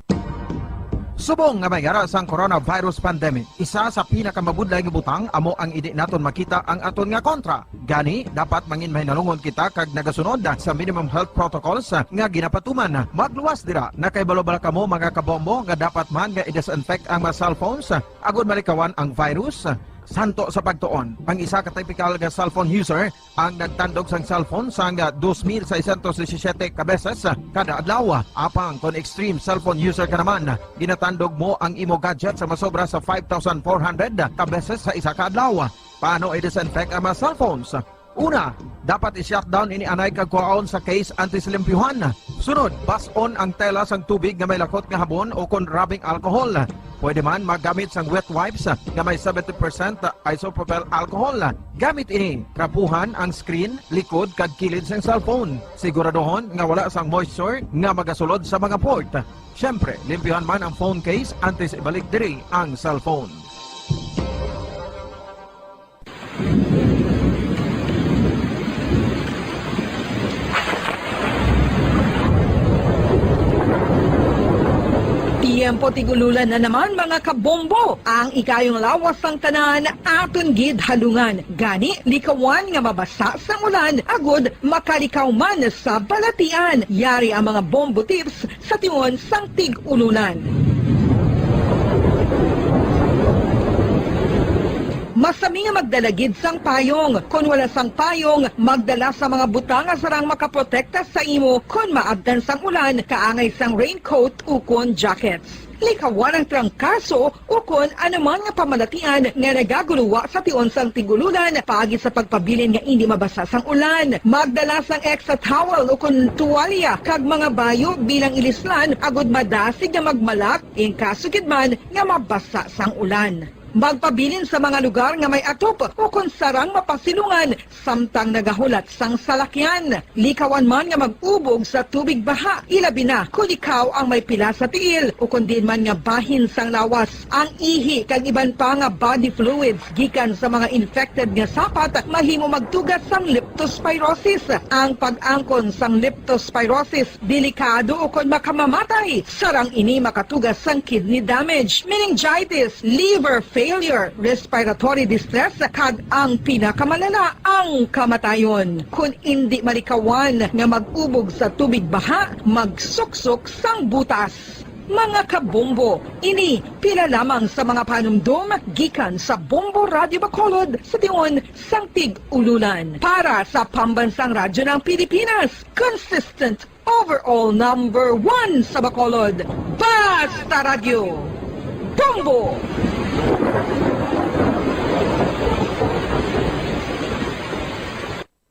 Subong nga may ara sang coronavirus pandemic, isa sa pinakamabudlay nga butang amo ang indi naton makita ang aton nga kontra. Gani, dapat mangin mahinalungon kita kag nagasunod sa minimum health protocols nga ginapatuman. Magluwas dira, nakahibalo bala kamo, mga kabombo, nga dapat man nga i-disinfect ang mga cellphones agud malikawan ang virus? Santo sa pagtuon, ang isa ka typical nga cellphone user ang nagtandog sang cellphone sang dos mil seiscientos disisiete ka beses kada adlaw. Apang kon extreme cellphone user ka naman, ginatandog mo ang imo gadget sa masobra sa five thousand four hundred ka beses sa isa ka adlaw. Paano i-disinfect ang mga cellphones? Una, dapat i-shutdown ini anay kag kuhaon sa case antes limpyuhan. Sunod, bas-on ang tela sang tubig nga may lakot nga habon o kon rubbing alcohol. Pwede man maggamit sang wet wipes nga may seventy percent isopropyl alcohol. Gamit ini, trapuhan ang screen, likod, kag kilid sang cellphone. Siguraduhon nga wala sang moisture nga magasulod sa mga port. Siyempre, limpyuhan man ang phone case antes ibalik diri ang cellphone. Tiyempo tig-ululan na naman, mga kabombo. Ang ikayong lawas sang tanan aton gid halungan. Gani, likawan nga mabasa sang ulan agud makalikaw man sa balatian. Yari ang mga bombo tips sa tion sang tig-ululan. Masami nga magdala gid sang payong. Kon wala sang payong, magdala sa mga butang nga sarang makaprotekta sa imo kon maabtan sang ulan, kaangay sang raincoat ukon jackets. Likawan ang trangkaso ukon anuman nga pamalatian nga nagaguluwa sa tion sang tig-ululan paagi sa pagpabilin nga indi mabasa sang ulan. Magdala sang extra towel ukon tuwalya kag mga bayo bilang ilislan agud madasig nga magmalak in kaso gid man nga mabasa sang ulan. Magpabilin sa mga lugar nga may atop ukon sarang mapasilungan samtang nagahulat sang salakyan. Likawan man nga mag-ubog sa tubig baha, ilabi na kon ikaw ang may pila sa tiil ukon diin man nga bahin sang lawas. Ang ihi kag iban pa nga body fluids gikan sa mga infected nga sapat mahimo magtuga sang leptospirosis. Ang pag-angkon sang leptospirosis delikado ukon makamamatay. Sarang ini makatuga sang kidney damage, meningitis, liver failure, respiratory distress, kag ang pinakamalala, ang kamatayon. Kon indi malikawan nga mag-ubog sa tubig baha, magsuksok sang butas. Mga kabombo, ini pila lamang sa mga panumdom gikan sa Bombo Radyo Bacolod sa tion sang tig-ululan. Para sa Pambansang Radyo ng Pilipinas, consistent overall number one sa Bacolod. Basta Radyo, Bombo!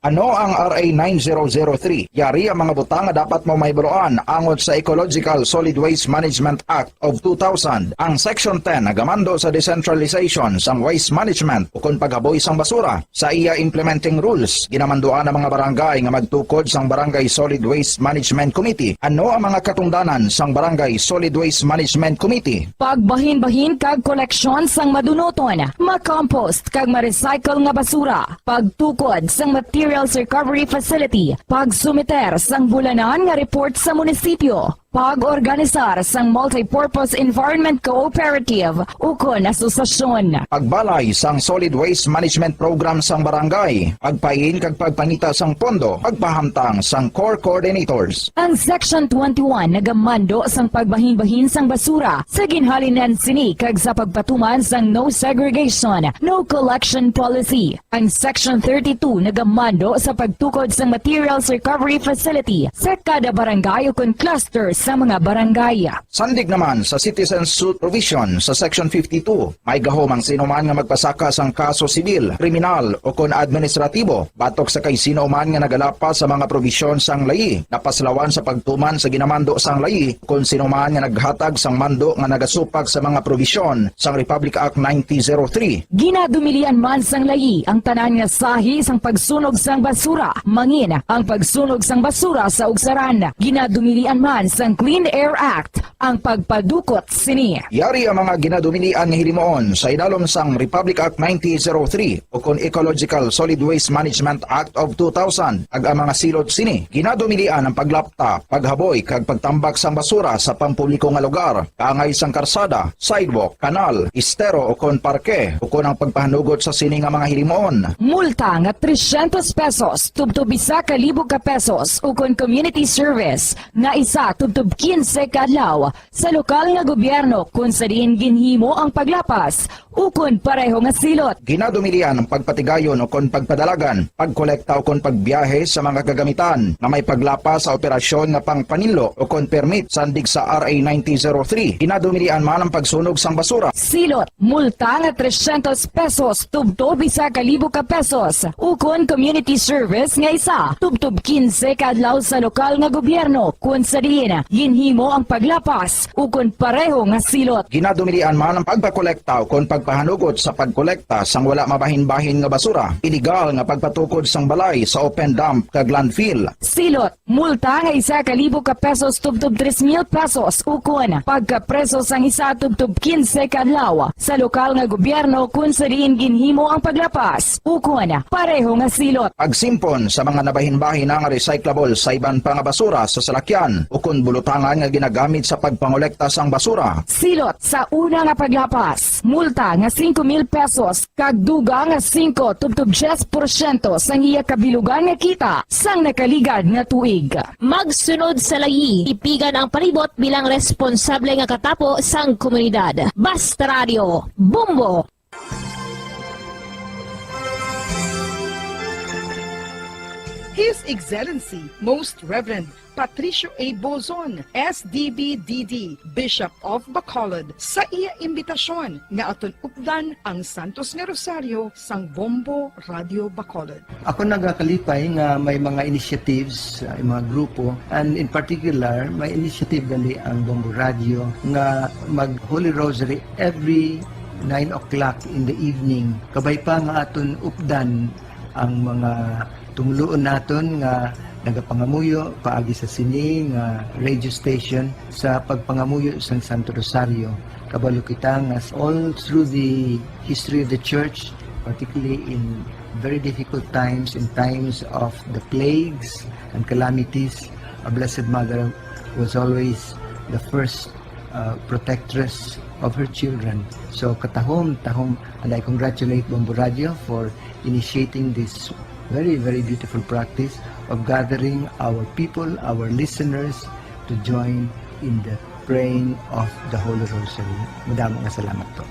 Ano ang R A nine zero zero three? Yari ang mga butang nga dapat mo mahibaluan angot sa Ecological Solid Waste Management Act of two thousand. Ang Section ten nagamando sa decentralization sang waste management ukon paghaboy sang basura. Sa iya implementing rules, ginamanduan ang mga barangay nga magtukod sang Barangay Solid Waste Management Committee. Ano ang mga katungdanan sang Barangay Solid Waste Management Committee? Pagbahinbahin kag koleksyon sang madunuton, makompost kag ma-recycle nga basura, pagtukod sang materials recovery facility, pagsumiter sang bulanan nga report sa munisipyo, pag-organisar sang multipurpose environment cooperative ukon asosasyon. Pagbalay sang solid waste management program sang barangay, pagpain kag pagpangita sang pondo, pagpahamtang sang core coordinators. Ang Section twenty-one nagamando sang pagbahinbahin sang basura sa ginhalinan sini kag sa pagpatuman sang no segregation, no collection policy. Ang Section thirty-two nagamando sa pagtukod sang materials recovery facility sa kada barangay ukon cluster sa mga barangay. Sandig naman sa citizen suit provision sa Section fifty-two, may gahom ang sino man nga magpasaka sang kaso sibil, kriminal, ukon administratibo batok sa kay sino man nga nagalapas sa mga probisyon sang layi, napaslawan sa pagtuman sa ginamando sang layi, kon sino man nga naghatag sang mando nga nagasupag sa mga probisyon sang Republic Act nineteen zero three. Ginadumilian man sang layi ang tanan nga sahi sang pagsunog sang basura, mangin ang pagsunog sang basura sa ugsaran. Ginadumilian man sang Clean Air Act ang pagpadukot sini. Yari ang mga ginadumilian nga hilimuon sa idalom sang Republic Act nineteen zero three ukon Ecological Solid Waste Management Act of two thousand, kag ang mga silot sini. Ginadumilian ang paglapta, paghaboy, kag pagtambak sang basura sa pampubliko nga lugar, kaangay sang karsada, sidewalk, kanal, estero, ukon parke, ukon ang pagpahanugot sa sini nga mga hilimuon. Multa nga tresyentos pesos tubtob isa ka libo ka pesos, ukon community service nga isa tubtob kinse ka adlaw sa lokal nga gobyerno kon sa diin ginhimo ang paglapas ukon pareho nga silot. Ginadumilian ang pagpatigayon ukon pagpadalagan, pagkolekta ukon pagbiyahe sa mga kagamitan nga may paglapas sa operasyon nga pangpaninlo ukon permit sandig sa R A nineteen zero three. Ginadumilian man ang pagsunog sang basura. Silot, multa nga tresyentos pesos tubtob isa ka libo ka pesos, ukon community service nga isa tubtob kinse ka adlaw sa lokal nga gobyerno kon sa diin ginhimo ang paglapas ukon pareho nga silot. Ginadumilian man ang pagpakolekta ukon pagpahanugot sa pagkolekta sang wala mabahinbahin nga basura, iligal nga pagpatukod sang balay sa open dump kag landfill. Silot, multa nga isa ka libo ka pesos tubtob tres mil pesos, ukon pagkapreso sang isa tubtob kinse ka adlaw sa lokal nga gobyerno kon sa diin ginhimo ang paglapas, ukon pareho nga silot. Pagsimpon sa mga nabahinbahin nga recyclable sa iban pa nga basura sa salakyan ukon bulutangan nga ginagamit sa pagpangolekta sang basura. Silot sa una nga paglapas, multa nga singko mil pesos kag dugang nga singko tubtob diyes porsyento sang iya kabilugan nga kita sang nakaligad nga tuig. Magsunod sa layi, tipigan ang palibot bilang responsable nga katapo sang komunidad. Basta Radio, Bombo! His Excellency Most Reverend Patricio A. Bozon, S D B D D, Bishop of Bacolod, sa iya imbitasyon nga aton updan ang Santos nga Rosaryo sang Bombo Radio Bacolod. Ako nagakalipay nga may mga initiatives, uh, mga grupo, and in particular, may initiative gali ang Bombo Radio nga mag Holy Rosary every nine o'clock in the evening. Kabay pa nga aton updan ang mga tumuluon naton nga nagapangamuyo paagi sa sini nga radio station sa pagpangamuyo sang Santo Rosario. Kabalo kita nga all through the history of the church, particularly in very difficult times, in times of the plagues and calamities, our Blessed Mother was always the first uh, protectress of her children. So katahom, tahom, and I congratulate Bombo Radio for initiating this very, very beautiful practice of gathering our people, our listeners, to join in the praying of the Holy Rosary. Madamo nga salamat po.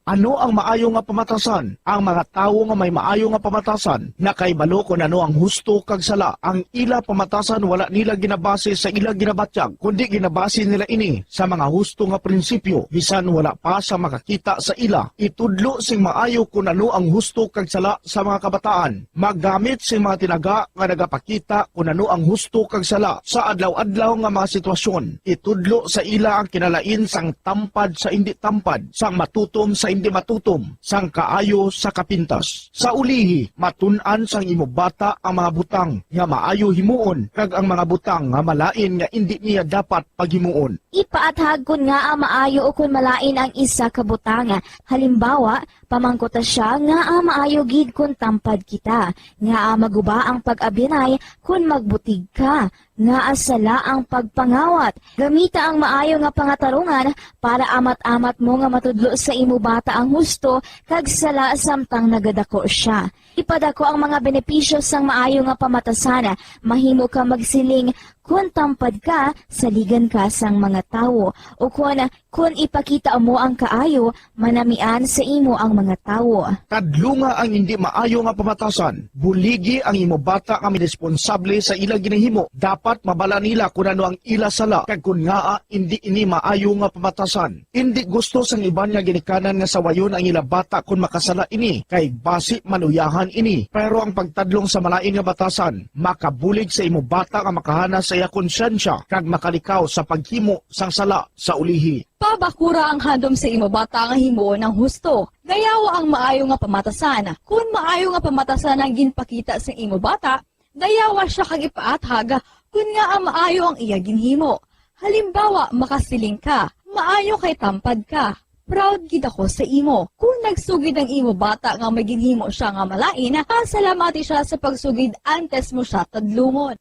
Ano ang maayo nga pamatasan? Ang mga tawo nga may maayo nga pamatasan nakahibalo kon ano ang husto kag sala. Ang ila pamatasan wala nila ginabase sa ila ginabatyag, kundi ginabase nila ini sa mga husto nga prinsipyo, bisan wala pa sa makakita sa ila. Itudlo sing maayo kon ano ang husto kag sala sa mga kabataan. Maggamit sing mga tinaga nga nagapakita kon ano ang husto kag sala sa adlaw-adlaw nga mga sitwasyon. Itudlo sa ila ang kinalain sang tampad sa indi tampad, sang matutom sa indi matutom, sang kaayo sa kapintas. Sa ulihi, matun-an sang imo bata ang mga butang nga maayo himuon kag ang mga butang nga malain nga indi niya dapat paghimuon. Ipaathag kon ngaa maayo ukon malain ang isa ka butang. Halimbawa, pamangkuta sia ngaa maayo gid kon tampad kita, ngaa maguba ang pag-abyanay kon magbutig ka, ngaa sala ang pagpangawat. Gamita ang maayo nga pangatarungan para amat-amat mo nga matudlo sa imo bata ang husto kag sala samtang nagadako sia. Ipadako ang mga benepisyo sang maayo nga pamatasan. Mahimo ka magsiling, "Kon tampad ka, saligan ka sang mga tawo," ukon, "Kon ipakita mo ang kaayo, manamian sa imo ang mga tawo." Kadlunga ang indi maayo nga pamatasan. Buligi ang imo bata nga may responsable sa ila ginahimo. Dapat mabala nila kon ano ang ila sala kag kon ngaa indi ini maayo nga pamatasan. Indi gusto sang iban nga ginikanan nga sawayon ang ila bata kon makasala ini, kay basi maluyahan ini. Pero ang pagtadlong sa malain nga batasan makabulig sa imo bata nga makahanas sa iya konsyensya kag makalikaw sa paghimo sang sala sa ulihi. Pabakura ang handom sa imo bata nga himuon ang husto. Dayawa ang maayo nga pamatasan. Kon maayo nga pamatasan ang ginpakita sa imo bata, dayawa sia kag ipaathag kon ngaa maayo ang iya ginhimo. Halimbawa, makasiling ka, "Maayo kay tampad ka. Proud gid ako sa imo." Kon nagsugid ang imo bata nga may ginhimo sia nga malain, pasalamati sia sa pagsugid antes mo sia tadlungon.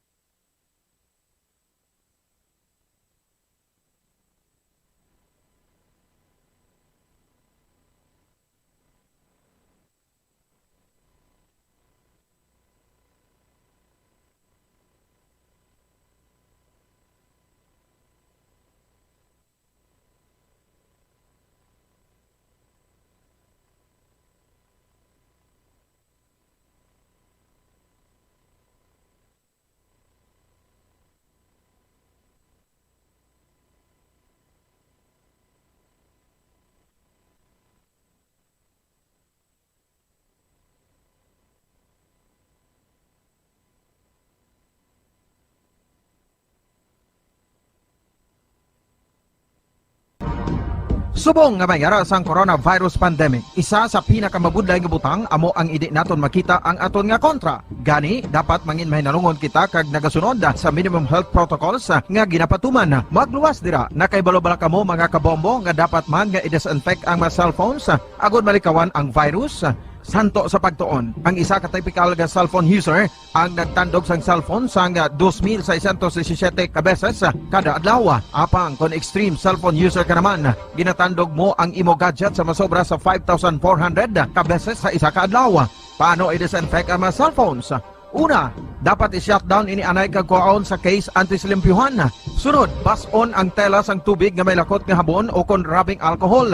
Subong nga may ara sang coronavirus pandemic, isa sa pinakamabudlay nga butang amo ang indi naton makita ang aton nga kontra. Gani, dapat mangin mahinalungon kita kag nagasunod sa minimum health protocols nga ginapatuman. Magluwas dira, nakahibalo bala kamo, mga kabombo, nga dapat man nga i-disinfect ang mga cellphones agod malikawan ang virus? Santo sa pagtuon, ang isa ka tipikal nga cellphone user ang nagtandog sang cellphone sang dos mil seiscientos disisiete ka beses kada adlaw. Apang kon extreme cellphone user ka naman, ginatandog mo ang imo gadget sa masobra sa five thousand four hundred ka beses sa isa ka adlaw. Paano i-disinfect ang mga cellphones? Una, dapat i-shutdown ini anay kag kuhaon sa case antes limpyuhan. Sunod, bas-on ang tela sang tubig nga may lakot nga habon o kon rubbing alcohol.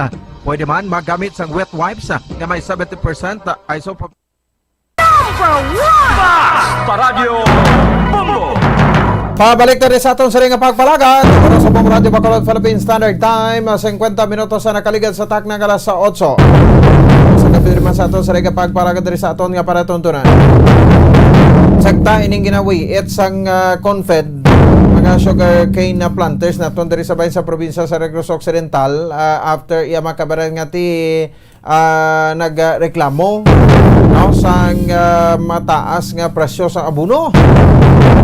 Pwede man magamit sang wet wipes nga may seventy percent isopropyl. Number one! Basta Radyo Bombo! Pabalik na rin sa aton sa ring nga pagpalagad. Para sa Bombo Radyo Bacolod Philippine Standard Time, ah, singkwenta minutos na nakaligad sa takna nga alas otso. Sa gabi naman sa aton sa ring nga pagpalagad diri sa aton nga palatuntunan. Sakta ining ginawi, it sang, ah, Confed, mga sugar cane na planters naton diri sa bayan sa probinsya sa Negros Occidental, ah, after iya makabaran nga ti ah, nagreklamo, no, sang, ah, mataas nga presyo sa abono.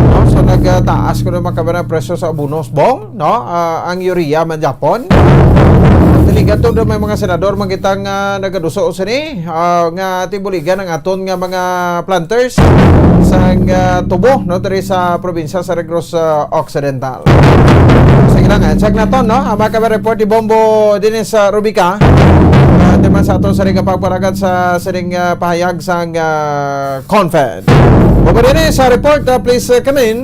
No, so nagtaas ko naman kami ng presyo sa abono, Bong, no? Ah, ang urea man Japon. Dili, gato daw may mga senador man kita nga nagaduso sini, ah, nga tibuligan ang aton nga mga planters sang, ah, tubo, no, diri sa probinsya sa Negros, ah, Occidental. Sige lang, eh, check naton, no? Ang mga kami report ni Bombo din sa Rubica. Ah, di man sa aton sa ring pagparagat sa sining, ah, pahayag sang, ah, Confed. Bombo din sa report, ah, please, ah, come in.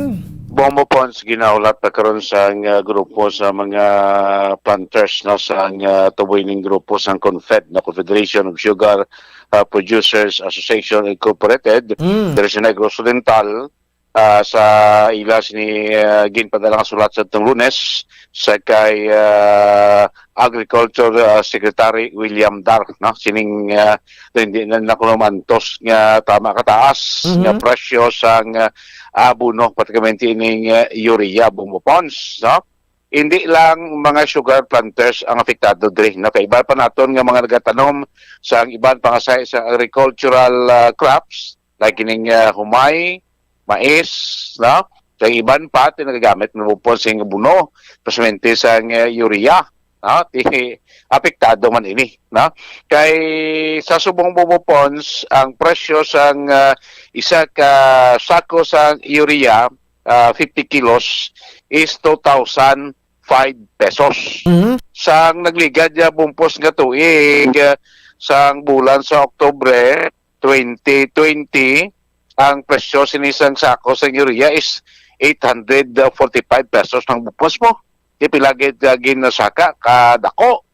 Bombo Pons, ginahulat na karon sang, ah, grupo sa mga planters, no, sang, ah, tuboy ning grupo sang Confed, no, Confederation of Sugar, ah, Producers Association Incorporated, Mm. diri sa Negros Oriental, ah, sa ila sini, ah, ginpadala nga sulat sa tong Lunes sa kay, ah, Agriculture, ah, Secretary William Dar, no, sining, ah, hindi na nakuno mantos nga tama kataas Mhm. nga presyo sang, ah, abono, particularmente ining, ah, urea, Bombo Pons, no? Hindi lang mga sugar planters ang apektado diri, no? Kay iban pa naton nga mga nagatanom sa iban pa nga sa, sa agricultural, ah, crops, like ining, ah, humay, mais, no? Kay iban pa, ti nagagamit na po sing abono, precisamente sa, ah, urea, no? Ti apektado man ini, no? Kay sa subong, Bombo Pons, ang presyo sang, ah, isa ka sako sang urea, ah, fifty kilos is two thousand five pesos. Mhm. Sang nagligad ya bumpos nga tuig, ah, sang bulan sa Oktubre twenty twenty, ang presyo sini sang sako sang urea is eight hundred forty-five pesos ang bumpos mo. Di pila gid, ah, ginasaka ka dako.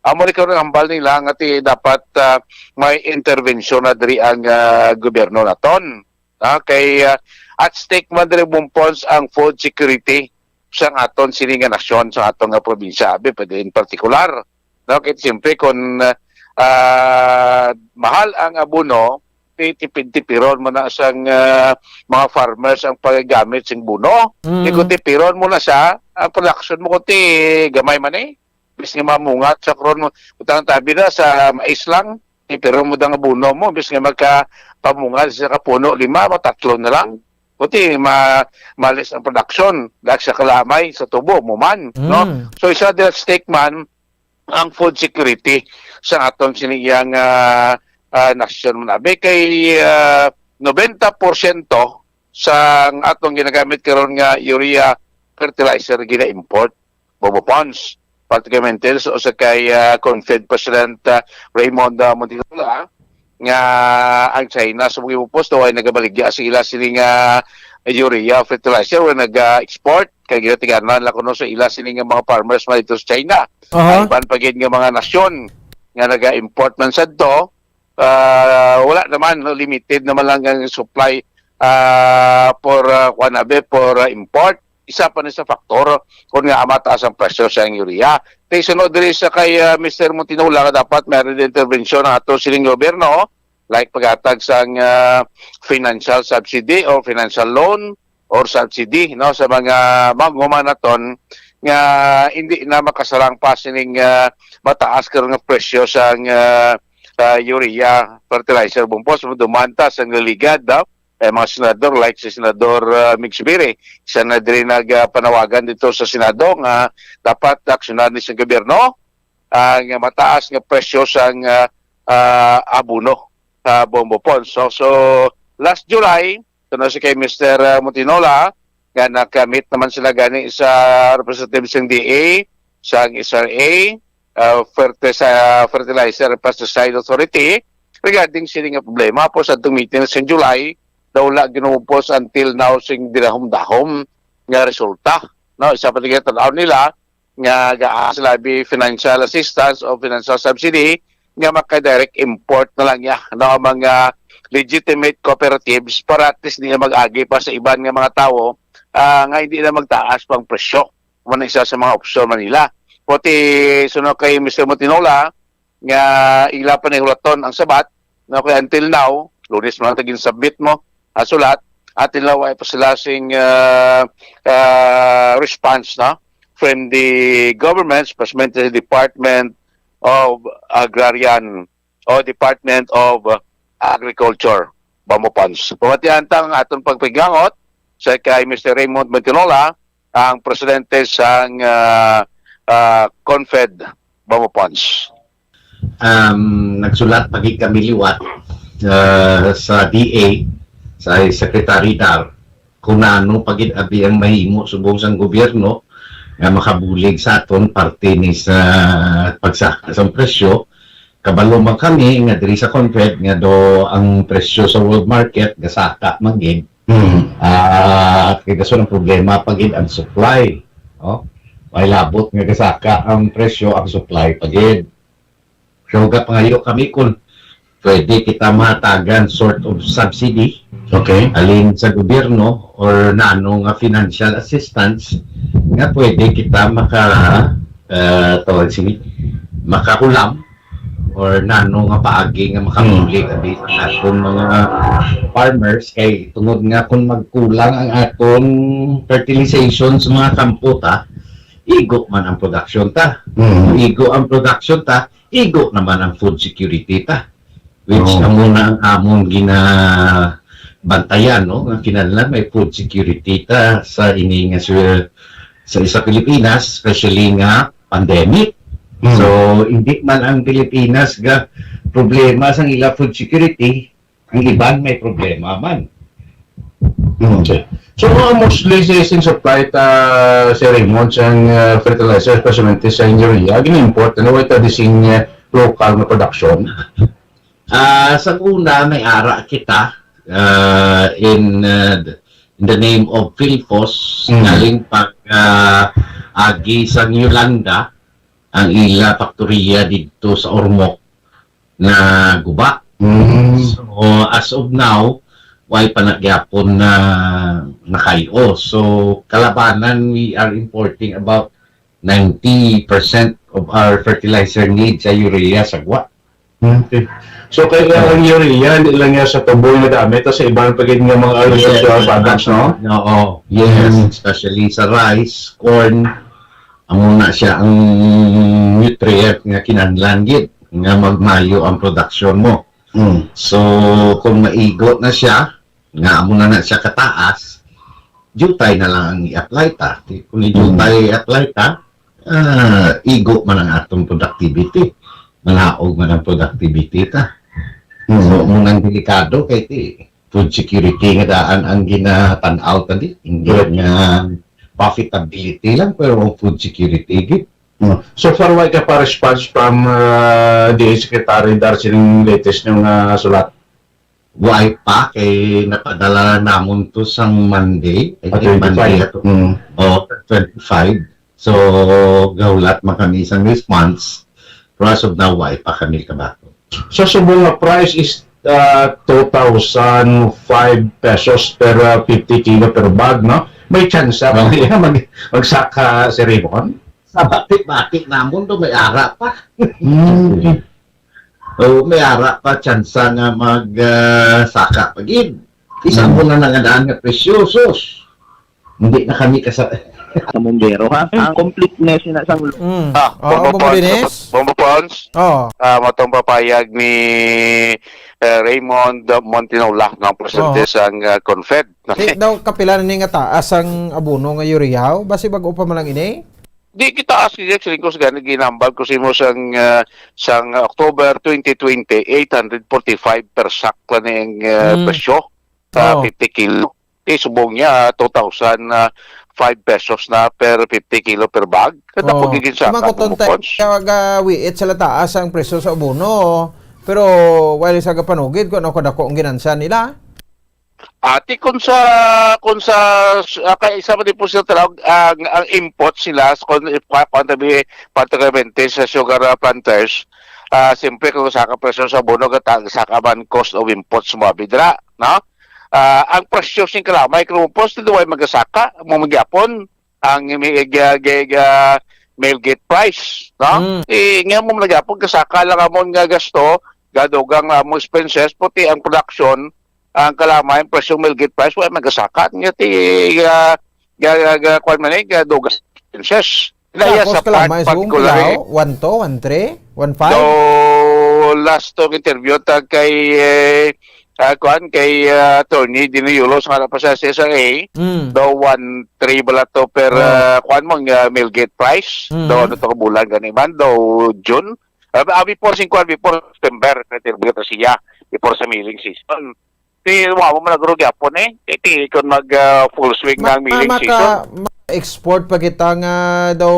Amo ni karon ang hambal nila nga ti dapat, ah, may intervensyon na diri ang, ah, gobyerno naton. Ah, kay, ah, at stake man diri, Bombo Pons, ang food security sang aton sini nga nasyon, sa aton nga probinsya, abi, pwede in partikular. No, kay siyempre kung, ah, mahal ang abono, ti-, tipid-tipiron mo na sang, ah, mga farmers ang paggamit sing abono. Mm. Di kung tipiron mo na siya, ang production mo kung ti gamay man eh. Bis nga mamungat sa kron mo, utang tabi na sa mais lang, tipiron mo dang abono mo, bis nga magkapamungat sa kapuno lima, matatlo na lang. Kuti ma malis ang production, dahil sa kalamay sa tubo mo man, no? Mm. So, isa dira stake man ang food security sa aton sini iyang, ah, ah, nasyon man abi. Kay, ah, nobenta porsyento sa atong ginagamit karon nga urea fertilizer gina-import, Bombo Pons, particularmente sa usa kay, ah, Confed President, ah, Raymond, ah, Montinola, nga ang China sa mga Bombo Pons daw ay nagabaligya sa ila sini nga urea fertilizer o nag-export kay ginatiganan lang kuno sa ila sini nga mga farmers man dito sa China. Aha. Ay iban pa gid nga mga nasyon nga naga-import man sadto, ah, wala naman, no, limited naman lang ang supply, ah, for, ah, kuwan, abi, for, ah, import. Isa pa ni sa faktor kung nga mataas ang presyo sa urea. Tay sunod diri sa kay, ah, Mister Montinola nga dapat meron din intervensyon ang ato sining gobyerno, like paghatag sang, ah, financial subsidy or financial loan or subsidy, no, sa mga manguman naton nga hindi na makasarang pa sining, ah, mataas karon nga presyo sang, ah, ah, urea fertilizer, Bombo Pons, dumanta sa nagligad, no? Eh, mga senador, like si Senador, ah, Mig Zubiri, siya na diri nagpanawagan dito sa Senado nga dapat aksyonan ni sa gobyerno ang mataas nga presyo sang, ah, ah, abono sa Bombo Pons. So, so, last July, ito na si kay Mister, ah, Mutinola, nga nakamit naman sila gani sa representative sa D A, sa S R A, ah, Ferti-, sa Fertilizer and Pesticide Authority, regarding sini nga problema. Po sa atong meeting sa July, daw wala ginupos until now sing dinahom-dahom nga resulta. No, isa pa tingin tanaw nila nga ga-, sila bi financial assistance o financial subsidy nga maka-direct import na lang niya, no, ang mga legitimate cooperatives para at least nila mag-agi pa sa iban nga mga tawo, ah, nga hindi na magtaas pang presyo. Mo na isa sa mga opsyon man nila. Pati suno kay Mister Mutinola, nga ila pa nahulaton ang sabat, no, kay until now, Lunes man ta gin-submit mo ang sulat, until now, ay pa sila sing, ah, ah, response, no, from the government, especially the Department of Agrarian o Department of Agriculture, Bombo Pons. Pamatian ta ang aton pagpahigangot sa kay Mister Raymond Montinola, ang presidente sang, ah, ah, Confed, Bombo Pons. Um, nagsulat pa gid kami liwat, ah, sa D A, sa Secretary Dar, kung ano pa gid abi ang mahimo subong sang gobyerno nga makabulig sa aton parte ni sa pagsaka sang presyo. Kabalo man kami nga diri sa Confed nga do ang presyo sa world market gasaka man gid, Mm. Ah, kay kaso ang problema pa gid ang supply, no? May labot nga gasaka ang presyo, ang supply pa gid. So, gapangayo kami kung pwede kita mahatagan sort of subsidy, okay, halin sa gobyerno or nano nga financial assistance nga pwede kita maka, ah, tawag sini, makahulam or nano nga paagi nga makauli, hmm, abi sa aton mga farmers, kay tungod nga kung magkulang ang aton fertilization sa mga kampo ta, igo man ang production ta. Hmm. Kung igo ang production ta, igo naman ang food security ta. Which, oh, amo na ang amon ginabantayan, no? Nga kinahanglan may food security ta sa ini nga, sa, sa isa Pilipinas, especially nga pandemic. Hmm. So, hindi man ang Pilipinas ga problema sang ila food security, ang iban may problema man. Hmm. Okay. So, uh, mostly sa sing supply ta, Sir Raymond, sang, uh, fertilizer, especially sa urea, gina-import, ano, wala ta di sing, uh, local nga production? Ah, sa una, may ara kita, ah, in, ah, in the name of Filpos, mm, galing pag, ah, agi sang Yolanda, ang ila faktorya didto sa Ormoc na guba. Mm. So, as of now, way pa na gyapon na nakayo. So, kalabanan, we are importing about ninety percent of our fertilizer needs sa urea sa gwa. Okay. So, kaya ang urea, hindi lang yan sa tubo nga gamit, sa iban pa gid nga mga agricultural products, no? Oo. Yes, mm, especially sa rice, corn, amo na siya ang nutrient nga kinahanglan gid nga magmayo ang production mo. Mm. So, kung maigo na siya, nga amo na na siya kataas, diutay na lang ang i-apply ta. Kung diutay, mm, i-apply ta, ah, igo man ang atong productivity. Malaog man ang productivity ta. Mm. So, amo nang delikado kay ti food security nga daan ang ginatan-aw ta di. Hindi, correct, nga profitability lang, pero ang food security gid. Mm. So far, wala ka pa response from, uh, D A Secretary Dar sining latest nga sulat? Wala pa, kay napadala namon to sang Monday. I think Monday ato. Mm. O, twenty-five. So, gahulat man kami sang response. Pero as of now, wala pa kami kabaton. So, subong nga price is, uh, two thousand five pesos per, uh, fifty kilo per bag, no? May chance pa niya mag-, magsaka, Sir Raymond? Sa bati-bati namon do, may ara pa. Mm. O, may ara pa tsansa nga mag, ah, saka pa gid. Isa, mm, mo na nangadaan nga presyo, sus. Hindi na kami kasa- Sa Bombero, ha? Ang completeness na sang Mm. Ah, oo, Bombo Pons, Bombo Pons. Oo. Ah, matong papayag ni, eh, Raymond Montinola, no, presidente, oo, sang, ah, Confed. Ti, daw kapila na ni nga taas ang abono nga urea? Basi bag-o pa man lang ini? Di kita as gid, siling ko sa gani, ginambal ko sa imo sang, ah, sang October twenty twenty, eight hundred forty-five per sack lang ang, ah, mm, presyo sa, oh, fifty kilo. Ti subong niya, ah, two thousand five pesos na per fifty kilo per bag. Kada po, oh, gigin sa, kumakuton tayo, kag, ah, wiit sa lataas ang presyo sa abono. Pero, wala sa kapanugid kung ano kadako ang ginansa nila. Ati, kung sa, kung sa, ah, kay isa man din po sila talaga, ang, ang input sila, kung, kung tabi, particularmente sa sugar, ah, planters, ah, siyempre, kung saka presyo sa abono, gatag, saka man cost of inputs mo, abidra, no? Ah, ang presyo sing kalamay, kung po, sila way magasaka, mo magyapon, ang mi-, ga-, ga-, ga-, mill gate price, no? Mm. Eh, nga mo nagyapon, gasaka lang amon nga gasto, gadugang lang amon expenses, puti ang production, ang kalamay, ang presyo mill gate price, wala magasakat. Nga ti, ah, ga-, ga-, ga-, kwan man eh, gadugang expenses. Kaya tapos sa kalamay, part, so, particular, eh, one two, one three, one five? So, last tong interview ta kay, eh, ah, kwan, kay, ah, Attorney Dino Yulos, nga na pa sa C S R A, mm, daw one three bala to per, oh, ah, kwan mo, nga mill gate price. Mm. Daw ano to ka bulan gani man, daw June. Ah, ah, before sing kwan, before September, ka interview ta siya, before sa milling season. Ti, wa mo man nagro gyapon eh. Ti, ti, kung mag, ah, full swing ma-, na ang milling ma-, season. Maka-, maka-export pa kita nga daw,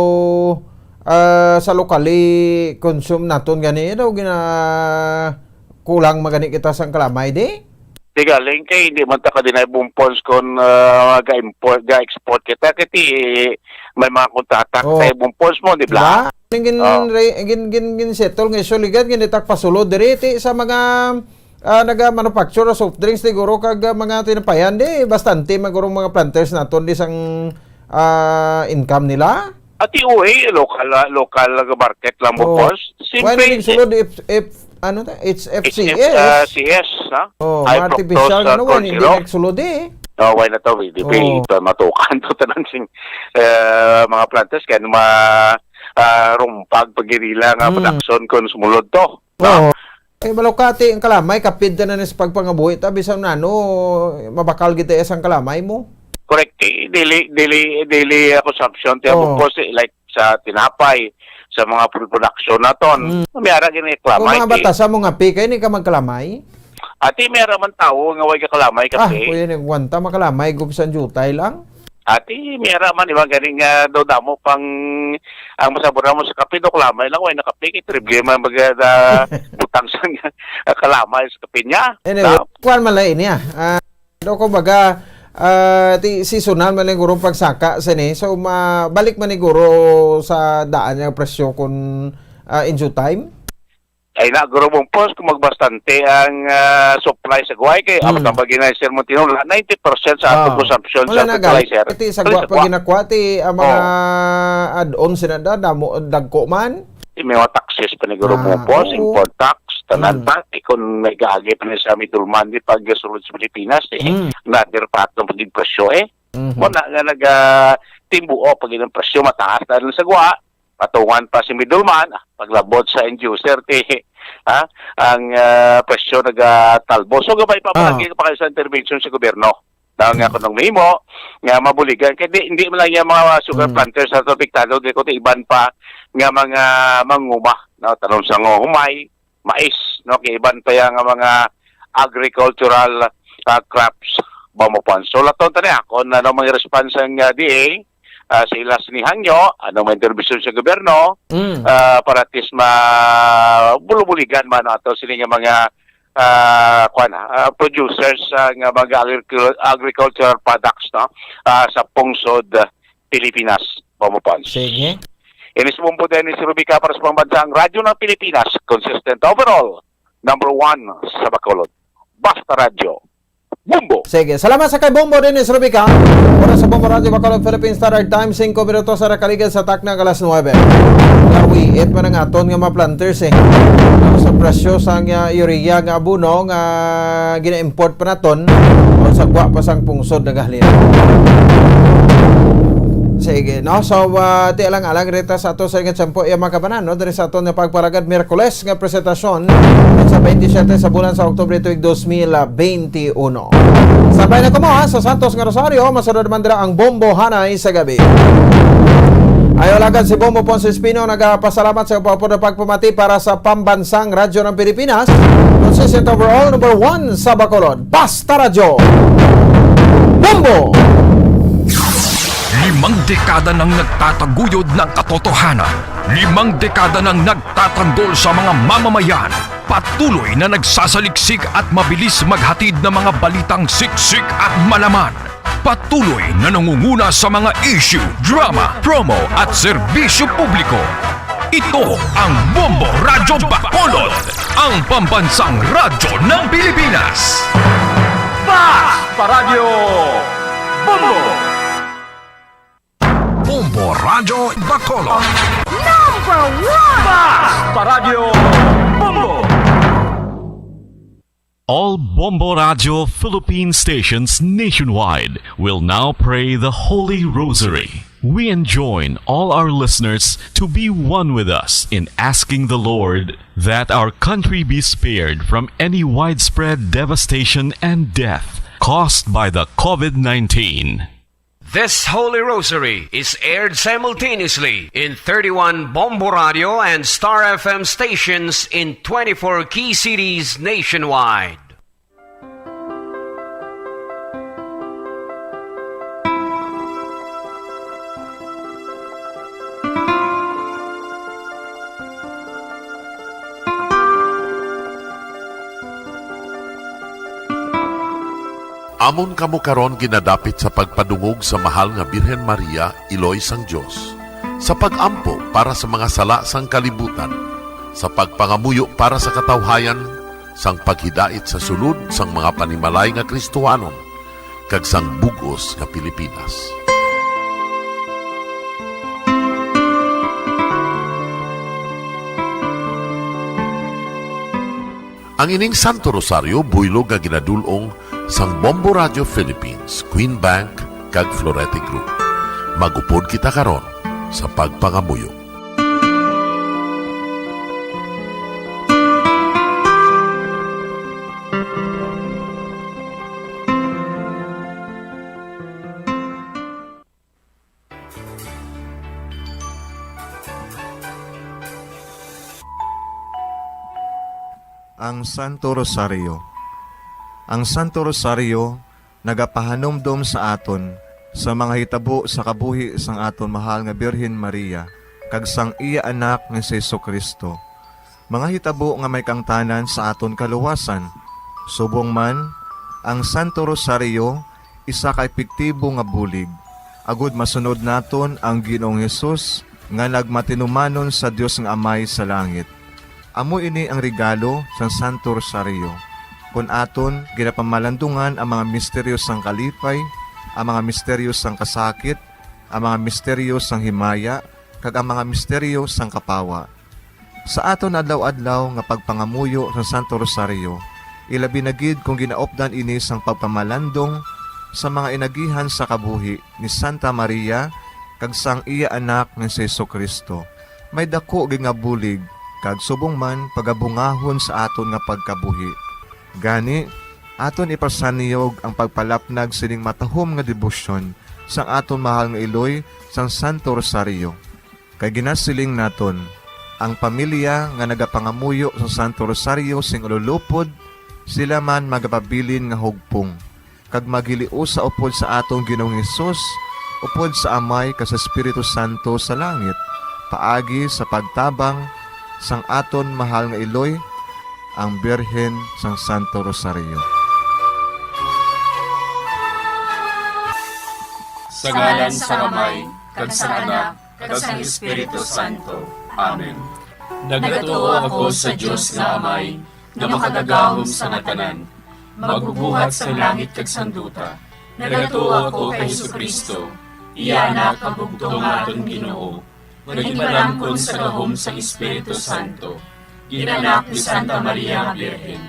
ah, sa locally consume naton gani, daw gina-, kulang magani kita sang kalamay, di? Di galing kay hindi man ta ka dinay bumpons kon, ah, ga-import, ga-export kita kay ti may mga kontrata Oh. tayo bumpons mo, di Di ba? ba? Ang gin-, Oh. re-, gin-, gin-, gin-settle nga issue, ligat, gin-, itak pasulod diri, ti sa mga, ah, naga-manufacture of soft drinks, siguro, kag, ah, mga tinapayan, di, bastante man guro mga planters naton, di sang, ah, income nila. Ati, uy, local, ah, local nga market lang mo, Oo. boss. Why Simple, na nagsulod if, if, ano ta? It's F C S. H F C S, ha? Oh, High mga artificial, fructose, ah, ano, why corn hindi syrup. nagsulod eh? Oh, why na to? Di ba Oh. ito matukan to tanan sing, eh, mga plantas kaya ma, ah, rumpag pagirila nga Mm. production kung sumulod to. No? Oo. Eh, malukati ang kalamay, kapid na na sa pagpangabuhi. Ta, bisan na, ano, mabakal gid tayo sang kalamay mo. Correct. Eh, dili, dili, dili, uh, consumption. Tiyan Oo. mo po, si, like, sa tinapay, sa mga food production naton. Mm. May ara gini Kung kalamay, mga ti. bata sa mga pi, kayo ni ka magkalamay? Ati, may ara man tao nga way ka kalamay Ah, kasi. kuya ni, gwanta, makalamay, gub sa jutay lang. Ati, may ara man, iba ganing, ah, daw damo pang, ang masabura mo sa kape, daw kalamay lang, way na kape, kay triple man mag, ah, butang sa, ah, kalamay sa kape niya. Anyway, No? kuwan man lang ini, ah. Ah, daw, kumbaga, ah, ti, seasonal man lang guro pagsaka sini. So, ma-, balik man ni guro sa daan nga presyo kun, ah, in due time? Ay na, guro mong post, kung magbastante ang, ah, supply sa guway, kay Hmm. abot ang pag-inay, Sir Montino, ninety percent sa atong Ah. consumption Wala sa na, fertilizer. gali. Iti sa Wala gwa sa pa gwa. ginakwa, ti, ang mga Oh. add-ons sila da, damo, dagko man. Ti, may mga taxes pa ni guro Ah, mong post, oo. import tax, tanan Hmm. pa. Ti, kung may gaagi pa ni sa middleman, di pag sulod sa Pilipinas, eh, Hmm. another pa atong pagigpresyo, eh. Mhm. Mo na nga naga, timbuo, pag ilang presyo mataas na rin sa gwa, patungan pa si middleman, ah, paglabot sa end user, ti, ha, ang, ah, presyo nagatalbo. So, gabay pa, Ah. malaki pa kayo sa intervention sa gobyerno. Na nga Mm. kung nung mahimo, nga mabuligan. Kaya di, hindi man lang yung mga sugar Mm. planters na apektado, di ko ti iban pa nga mga manguma, no? Tanom sa humay, mais, no? Kay iban pa yang mga agricultural, ah, crops, ba mo pon. So, laton tani, ah, kung ano mga response ang, ah, D A, ah, sa ila sini hangyo, ano may intervention sa gobyerno, Mm. ah, para at least ma-, bulubuligan man ato sini nga mga, ah, kuwan, ah, producers, ah, nga mga agricu-, agricultural products, no? Ah, sa pungsod, ah, Pilipinas, ba mo pon. Sige. Ini si Bombo Dennis Rubica para sa Pambansang Radyo ng Pilipinas, consistent overall, number one sa Bacolod. Basta Radyo, Bombo! Sige, salamat sa kay Bombo Dennis Rubica. Para sa Bombo Radyo Bacolod Philippine Standard Time, singko minutos sa nakaligad sa takna nga alas nuwebe. Nawiit man ang aton nga mga planters, eh. Sa presyo sang, ah, urea nga abono nga gina-import pa naton, o sa gwa pa sang pungsod nagahalin. Sige, no? So, ah, ti alang-alang rita sa ato sa ingat sampo, iya, mga kabanan, no? Diri sa aton nga pagparagad Miyerkules nga presentasyon sa twenty-seven sa bulan sa Oktubre tuig dos mil veintiuno. Sabay na ko mo, ha, sa Santos nga Rosario, masunod man dira ang Bombo Hanay sa Gabi. Ayo, lagad si Bombo Ponce Espino, nagapasalamat sa upapod na pagpamati para sa Pambansang Radyo ng Pilipinas. Consistent overall, number one sa Bacolod. Basta Radyo. Bombo! Limang dekada nang nagtataguyod ng katotohanan. Limang dekada nang nagtatanggol sa mga mamamayan. Patuloy na nagsasaliksik at mabilis maghatid ng mga balitang siksik at malaman. Patuloy na nangunguna sa mga issue, drama, promo at serbisyo publiko. Ito ang Bombo Radyo Bacolod, ang pambansang radyo ng Pilipinas. Basta Radyo Bombo! Bombo Radyo Bacolod. Number one! Basta Radyo Bombo! All Bombo Radyo Philippine stations nationwide will now pray the Holy Rosary. We enjoin all our listeners to be one with us in asking the Lord that our country be spared from any widespread devastation and death caused by the COVID nineteen. This Holy Rosary is aired simultaneously in thirty-one Bombo Radio and Star F M stations in twenty-four key cities nationwide. Amon kamo karon ginadapit sa pagpadungog sa Mahal nga Birhen Maria, Iloy sang Dios, sa pag-ampo para sa mga sala sang kalibutan, sa pagpangamuyo para sa katawhayan, sang paghidait sa sulod sang mga panimalay nga Kristohanon, kag sang bug-os nga Pilipinas. Ang ining Santo Rosario buylog nga ginadul-ong sang Bombo Radio Philippines, Queen Bank, kag Florete Group. Mag-upod kita karon sa pagpangamuyo. Ang Santo Rosario. Ang Santo Rosario nagapahanumdom sa aton sa mga hitabo sa kabuhi sang aton mahal nga Birhen Maria kag sang iya Anak nga si Jesu-Cristo, mga hitabo nga may kaangtanan sa aton kaluwasan. Subong man, ang Santo Rosario isa ka epektibo nga bulig agud masunod naton ang Ginoong Hesus nga nagmatinumanon sa Dios nga Amay sa langit. Amo ini ang regalo sang Santo Rosario. Kon aton ginapamalandungan ang mga misteryo sang kalipay, ang mga misteryo sang kasakit, ang mga misteryo sang himaya, kag ang mga misteryo sang kapawa. Sa aton adlaw-adlaw nga pagpangamuyo sa Santo Rosario, ilabi na gid kon ginaupdan ini sang pagpamalandong sa mga inagihan sa kabuhi ni Santa Maria kag sang iya Anak nga si Jesu-Cristo, may daku gid nga bulig kag subong man pagabungahon sa aton nga pagkabuhi. Gani, aton ipasanyog ang pagpalapnag sining matahom nga debosyon sang aton mahal nga iloy sang Santo Rosario. Kay ginasiling naton, ang pamilya nga nagapangamuyo sa Santo Rosario sing ululupod, sila man magapabilin nga hugpong, kag maghiliusa upod sa aton Ginoong Hesus, upod sa Amay kag sa Espiritu Santo sa langit, paagi sa pagtabang sang aton mahal nga iloy, ang Birhen sang Santo Rosario. Sa ngalan sang Amay, kag sang Anak, kag sang Espiritu Santo. Amen. Nagatuo ako sa Dios nga Amay, nga makagagahom sa nga tanan, magbubuhat sang langit kag sang duta. Nagatuo ako kay Jesu-Cristo, iya Anak nga bugtong nga aton Ginoo, nga ginpalangkon sa gahom sang Espiritu Santo, ginanak ni Santa Maria nga Birhen,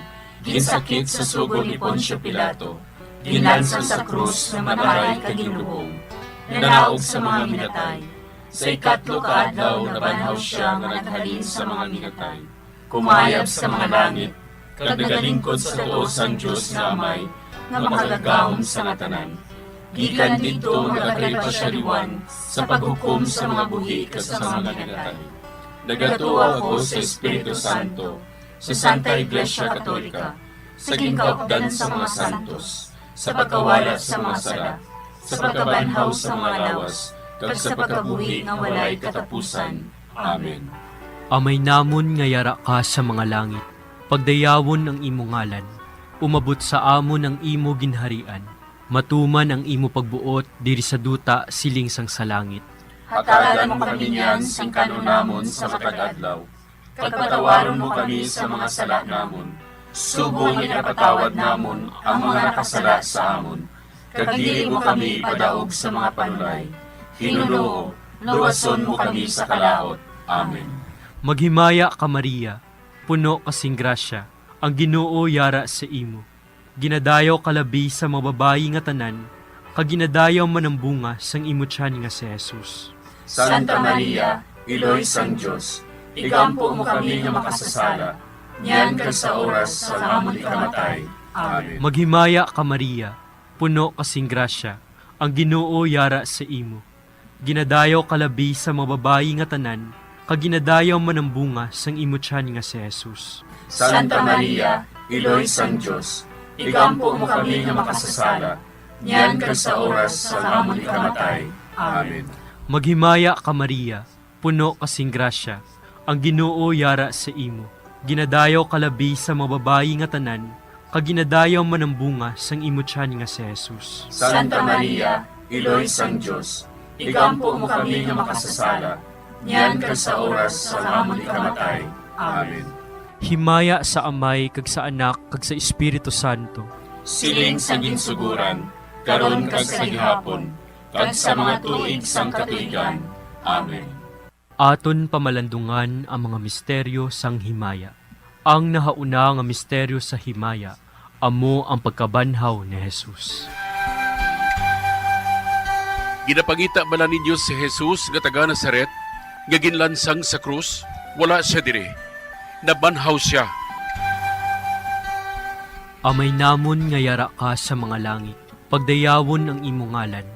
ginsakit sa sugo ni Poncio Pilato, ginlansang sa krus nga mataray kag ginlubong, nanaog sa mga minatay. Sa ikatlo ka adlaw nabanhaw sia nga naghalin sa mga minatay. Kumayab sa mga langit, kag nagalingkod sa tuo sang Dios nga Amay, nga makagagahom sa nga tanan. Gikan didto nagakalipasyariwan sa paghukom sa mga buhi kag sa mga minatay. Nagatuo ako sa Espiritu Santo, sa Santa Iglesia Katolika, sa ginkaupdan sa mga santos, sa pagkawala sa mga sala, sa pagkabanhaw sa mga lawas, kag sa pagkabuhi nga walay katapusan. Amen. Amay namon nga yara ka sa mga langit, pagdayawon ang imo ngalan. Umabot sa amon ang imo ginharian. Matuman ang imo pagbuot diri sa duta siling sang sa langit. Hatagan mo kami niyan sing kan-on namon sa matag adlaw, kag patawaron mo kami sa mga sala namon, subong nga ginapatawad namon ang mga nakasala sa amon, kag dili mo kami ipadaog sa mga panulay. Ginoo, luwason mo kami sa kalaut. Amen. Maghimaya ka, Maria, puno ka sing grasya, ang Ginoo yara sa imo. Ginadayaw ka labi sa mga babayi nga tanan, kag ginadayaw man ang bunga sang imo tiyan nga si Jesus. Santa Maria, Iloy sang Dios, igampo mo kami nga makasasala, niyan kag sa oras sang amon ikamatay. Amen. Maghimaya ka, Maria, puno ka sing grasya, ang Ginoo yara sa imo. Ginadayaw ka labi sa mga babayi nga tanan, kag ginadayaw man ang bunga sang imo tiyan nga si Jesus. Santa Maria, Iloy sang Dios, igampo mo kami nga makasasala, niyan kag sa oras sang amon ikamatay. Amen. Maghimaya ka, Maria, puno ka sing grasya, ang Ginoo yara sa imo. Ginadayaw ka labi sa mga babayi nga tanan, kag ginadayaw man ang bunga sang imo tiyan nga si Jesus. Santa Maria, Iloy sang Dios, igampo mo kami nga makasasala, niyan kag sa oras sang amon ikamatay. Amen. Himaya sa Amay, kag sa Anak, kag sa Espiritu Santo. Siling sa ginsuguran, karon kag sa gihapon, kag sa mga tuig sang katuigan. Amen. Aton pamalandungan ang mga misteryo sang himaya. Ang nahauna nga misteryo sa himaya amo ang pagkabanhaw ni Jesus. Ginapangita bala ninyo si Jesus nga taga Nazaret, nga ginlansang sa krus? Wala sia diri. Nabanhaw sia. Amay namon nga yara ka sa mga langit, pagdayawon ang imo ngalan.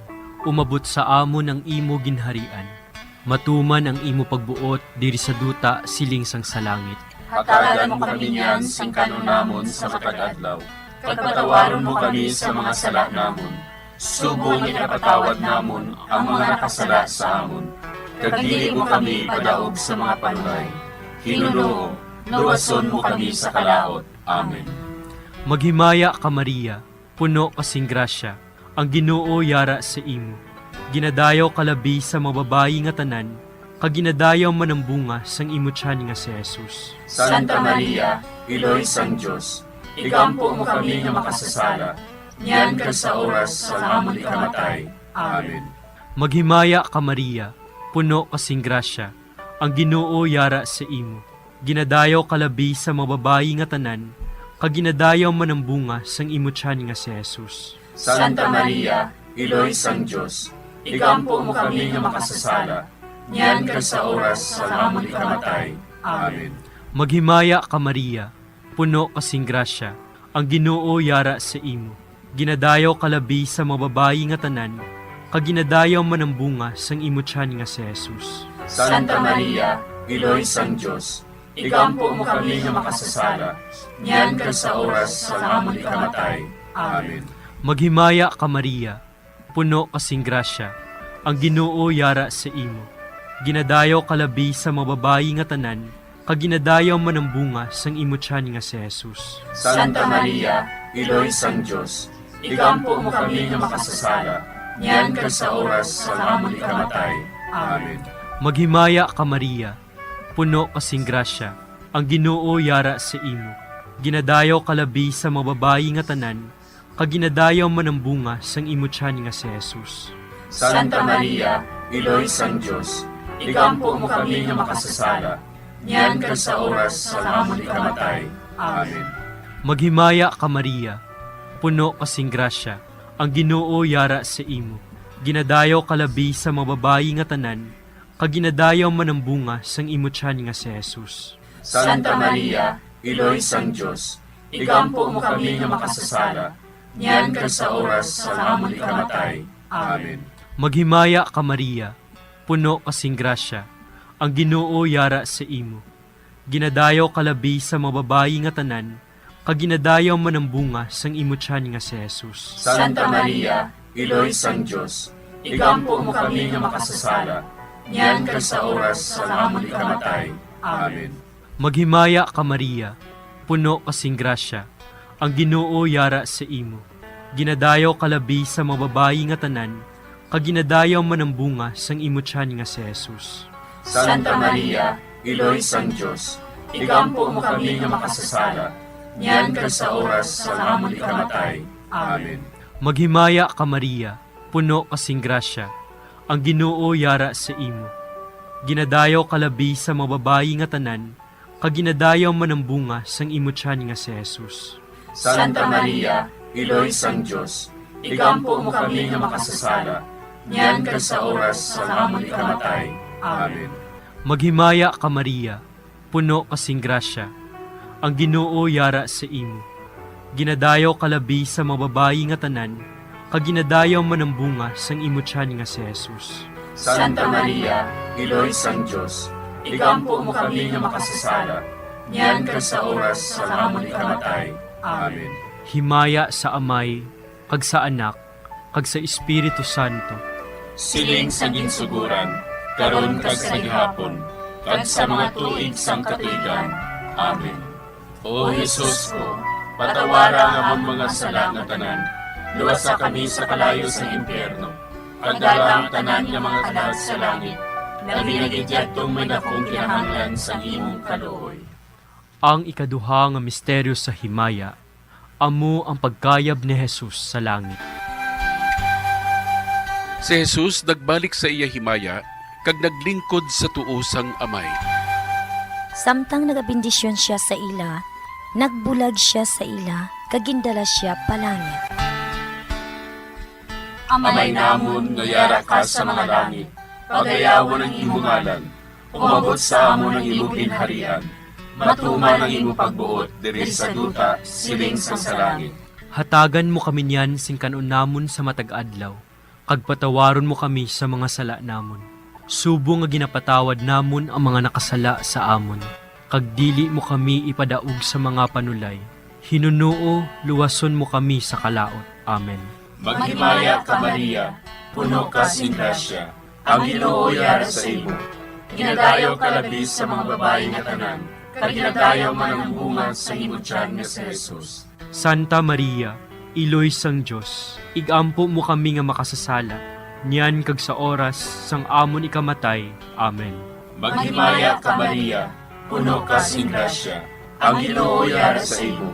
Umabot sa amon ang imo ginharian. Matuman ang imo pagbuot diri sa duta siling sang sa langit. Hatagan mo kami niyan sing kan-on namon sa matag adlaw, kag patawaron mo kami sa mga sala namon, subong nga ginapatawad namon ang mga nakasala sa amon, kag dili mo kami ipadaog sa mga panulay. Hinunoo, luwason mo kami sa kalaut. Amen. Maghimaya ka, Maria, puno ka sing grasya, ang Ginoo yara sa imo. Ginadayaw ka labi sa mga babayi nga tanan, kag ginadayaw man ang bunga sang imo tiyan nga si Jesus. Santa Maria, Iloy sang Dios, igampo mo kami nga makasasala, niyan kag sa oras sang amon ikamatay. Amen. Maghimaya ka, Maria, puno ka sing grasya, ang Ginoo yara sa imo. Ginadayaw ka labi sa mga babayi nga tanan, kag ginadayaw man ang bunga sang imo tiyan nga si Jesus. Santa Maria, Iloy sang Dios, igampo mo kami nga makasasala, niyan kag sa oras sang amon ikamatay. Amen. Maghimaya ka, Maria, puno ka sing grasya, ang Ginoo yara sa imo. Ginadayaw ka labi sa mga babayi nga tanan, kag ginadayaw man ang bunga sang imo tiyan nga si Jesus. Santa Maria, Iloy sang Dios, igampo mo kami nga makasasala, niyan kag sa oras sang amon ikamatay. Amen. Maghimaya ka, Maria, puno ka sing grasya, ang Ginoo yara sa imo. Ginadayaw ka labi sa mga babayi nga tanan, kag ginadayaw man ang bunga sang imo tiyan nga si Jesus. Santa Maria, Iloy sang Dios, igampo mo kami nga makasasala, niyan kag sa oras sang amon ikamatay. Amen. Maghimaya ka, Maria, puno ka sing grasya, ang Ginoo yara sa imo. Ginadayaw ka labi sa mga babayi nga tanan, kag ginadayaw man ang bunga sang imo tiyan nga si Jesus. Santa Maria, Iloy sang Dios, igampo mo kami nga makasasala, niyan kag sa oras sang amon ikamatay. Amen. Maghimaya ka, Maria, puno ka sing grasya, ang Ginoo yara sa imo. Ginadayaw ka labi sa mga babayi nga tanan, kag ginadayaw man ang bunga sang imo tiyan nga si Jesus. Santa Maria, Iloy sang Dios, igampo mo kami nga makasasala, niyan kag sa oras sang amon ikamatay. Amen. Maghimaya ka, Maria, puno ka sing grasya, ang Ginoo yara sa imo. Ginadayaw ka labi sa mga babayi nga tanan, kag ginadayaw man ang bunga sang imo tiyan nga si Jesus. Santa Maria, Iloy sang Dios, igampo mo kami nga makasasala, niyan kag sa oras sang amon ikamatay. Amen. Maghimaya ka, Maria, puno ka sing grasya, ang Ginoo yara sa imo. Ginadayaw ka labi sa mga babayi nga tanan, kag ginadayaw man ang bunga sang imo tiyan nga si Jesus. Santa Maria, Iloy sang Dios, igampo mo kami nga makasasala, niyan kag sa oras sang amon ikamatay. Amen. Maghimaya ka, Maria, puno ka sing grasya, ang Ginoo yara sa imo. Ginadayaw ka labi sa mga babayi nga tanan, kag ginadayaw man ang bunga sang imo tiyan nga si Jesus. Santa Maria, Iloy sang Dios, igampo mo kami nga makasasala, niyan kag sa oras sang amon ikamatay. Amen. Maghimaya ka, Maria, puno ka sing grasya, ang Ginoo yara sa imo. Ginadayaw ka labi sa mga babayi nga tanan, kag ginadayaw man ang bunga sang imo tiyan nga si Jesus. Santa Maria, Iloy sang Dios, igampo mo kami nga makasasala, niyan kag sa oras sang amon ikamatay. Amen. Himaya sa Amay, kag sa Anak, kag sa Espiritu Santo. Siling sa ginsuguran, karon kag sa gihapon, kag sa mga tuig sang katuigan. Amen. O Jesus ko, Patawara ang amon mga sala nga tanan. Luwasa kami sa kalayo sang impyerno. Pagdala ang tanan nga mga kalag sa langit. Labi na gid yadtong may dakong kinahanglan sang imong kaluoy. Ang ikaduha nga misteryo sa himaya, amo ang pagkayab ni Jesus sa langit. Si Jesus nagbalik sa iya himaya kag naglingkod sa tuo sang Amay. Samtang nagabendisyon sia sa ila, nagbulag sia sa ila kag gindala sia pa langit. Amay namon nga yara ka sa mga langit, pagayawon ang imo ngalan. Umabot sa amon ang imo ginharian. Matuman ang imo pagbuot diri sa duta, siling sang sa langit. Hatagan mo kami niyan sing kan-on namon sa matag adlaw, kag patawaron mo kami sa mga sala namon, subong nga ginapatawad namon ang mga nakasala sa amon, kag dili mo kami ipadaog sa mga panulay. Hinunoo, luwason mo kami sa kalaut. Amen. Maghimaya ka, Maria, puno ka sing grasya, ang Ginoo yara sa imo. Ginadayaw ka labi sa mga babayi nga tanan, kag ginadayaw man ang bunga sang imo tiyan nga si Jesus. Santa Maria, Iloy sang Dios, ig-ampo mo kami nga makasasala, niyan kag sa oras sang amon ikamatay. Amen. Maghimaya ka, Maria, puno ka sing grasya, ang Ginoo yara sa imo.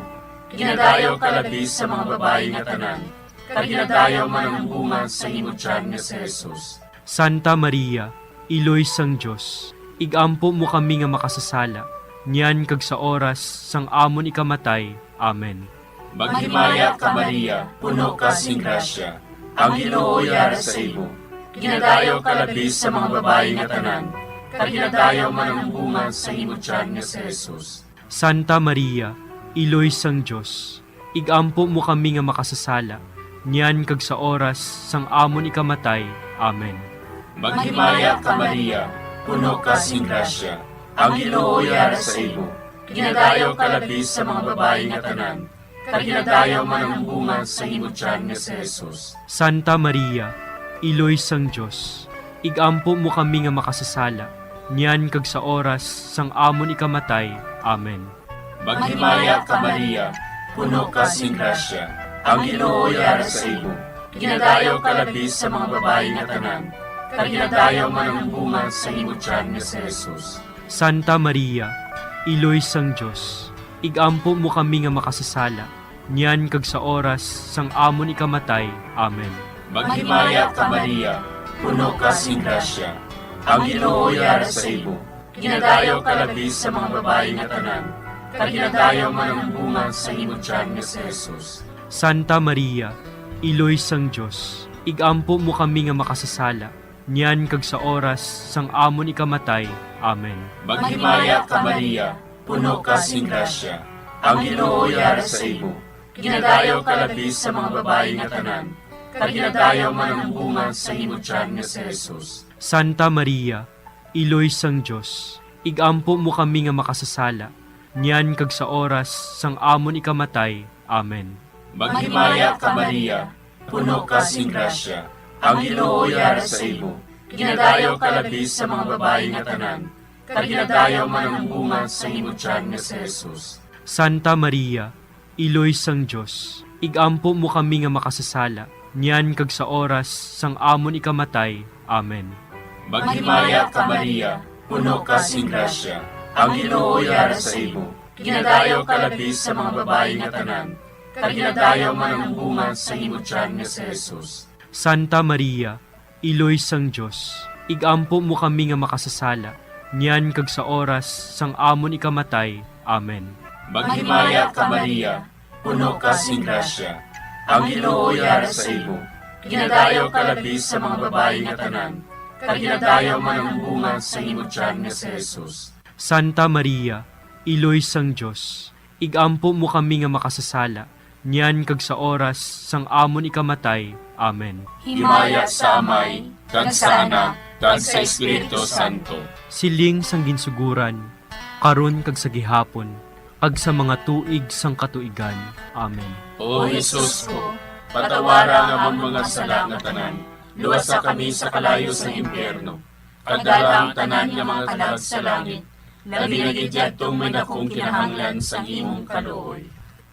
Ginadayaw ka labi sa mga babayi nga tanan, kag ginadayaw man ang bunga sang imo tiyan nga si Jesus. Santa Maria, Iloy sang Dios, ig-ampo mo kami nga makasasala, niyan kag sa oras sang amon ikamatay. Amen. Maghimaya ka, Maria, puno ka sing grasya, ang Ginoo yara sa imo. Ginadayaw ka labi sa mga babayi nga tanan, kag ginadayaw man ang bunga sang imo tiyan nga si Jesus. Santa Maria, Iloy sang Dios, ig-ampo mo kami nga makasasala, niyan kag sa oras sang amon ikamatay. Amen. Maghimaya ka, Maria, puno ka sing grasya, ang Ginoo yara sa imo. Ginadayaw ka labi sa mga babayi nga tanan, kag ginadayaw man ang bunga sang imo tiyan nga si Jesus. Santa Maria, Iloy sang Dios, ig-ampo mo kami nga makasasala, niyan kag sa oras sang amon ikamatay. Amen. Maghimaya ka, Maria, puno ka sing grasya, ang Ginoo yara sa imo. Ginadayaw ka labi sa mga babayi nga tanan, kag ginadayaw man ang bunga sang imo tiyan nga si Jesus. Santa Maria, Iloy sang Dios, ig-ampo mo kami nga makasasala, niyan kag sa oras sang amon ikamatay. Amen. Maghimaya ka, Maria, puno ka sing grasya, ang Ginoo yara sa imo. Ginadayaw ka labi sa mga babayi nga tanan, kag ginadayaw man ang bunga sang imo tiyan nga si Jesus. Santa Maria, Iloy sang Dios, ig-ampo mo kami nga makasasala, niyan kag sa oras sang amon ikamatay. Amen. Maghimaya ka, Maria, puno ka sing grasya, ang Ginoo yara sa imo. Ginadayaw ka labi sa mga babayi nga tanan, kag ginadayaw man ang bunga sang imo tiyan nga si Jesus. Santa Maria, Iloy sang Dios, ig-ampo mo kami nga makasasala, niyan kag sa oras sang amon ikamatay. Amen. Maghimaya ka, Maria, puno ka sing grasya, ang Ginoo yara sa imo. Ginadayaw ka labi sa mga babayi nga tanan, kag ginadayaw man ang bunga sang imo tiyan nga si Jesus. Santa Maria, Iloy sang Dios, ig-ampo mo kami nga makasasala, niyan kag sa oras sang amon ikamatay. Amen. Maghimaya ka, Maria, puno ka sing grasya, ang Ginoo yara sa imo. Ginadayaw ka labi sa mga babayi nga tanan, kag ginadayaw man ang bunga sang imo tiyan nga si Jesus. Santa Maria, Iloy sang Dios, ig-ampo mo kami nga makasasala, niyan kag sa oras sang amon ikamatay. Amen. Maghimaya ka, Maria, puno ka sing grasya, ang Ginoo yara sa imo. Ginadayaw ka labi sa mga babayi nga tanan, kag ginadayaw man ang bunga sang imo tiyan nga si Jesus. Santa Maria, Iloy sang Dios, ig-ampo mo kami nga makasasala, niyan kag sa oras sang amon ikamatay. Amen. Himaya sa Amay, kag sa Anak, kag sa Espiritu Santo. Siling sang ginsuguran, karon kag sa gihapon, kag sa mga tuig sang katuigan. Amen. O Jesus ko, patawara ang amon mga sala nga tanan, luwasa kami sa kalayo sang impyerno, pagdala ang tanan nga mga kalag sa langit, labi na gid yadtong may dakong kinahanglan sang imong kaluoy.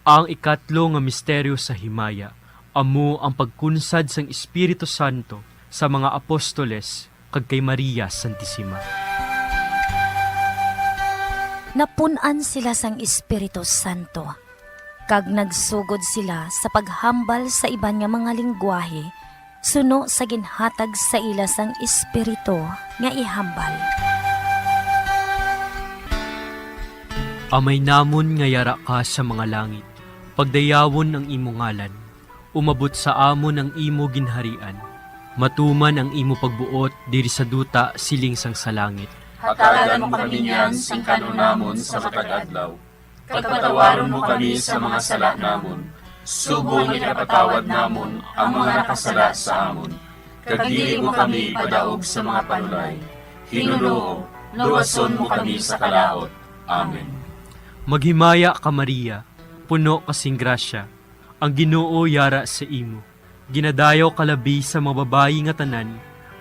Ang ikatlo nga misteryo sa himaya amo ang pagkunsad sang Espiritu Santo sa mga apostoles kag kay Maria Santisima. Napun-an sila sang Espiritu Santo, kag nagsugod sila sa paghambal sa iban nga mga linggwahe suno sa ginhatag sa ila sang Espiritu nga ihambal. Amay namon nga yara ka sa mga langit, pagdayawon ang imo ngalan. Umabot sa amon ang imo ginharian. Matuman ang imo pagbuot diri sa duta siling sang sa langit. Hatagan mo kami niyan sing kan-on namon sa matag adlaw, kag patawaron mo kami sa mga sala namon, subong nga ginapatawad namon ang mga nakasala sa amon, kag dili mo kami ipadaog sa mga panulay. Ginoo, luwason mo kami sa kalaut. Amen. Maghimaya ka, Maria, puno ka sing grasya, ang Ginoo yara sa imo. Ginadayaw ka labi sa mga babayi nga tanan,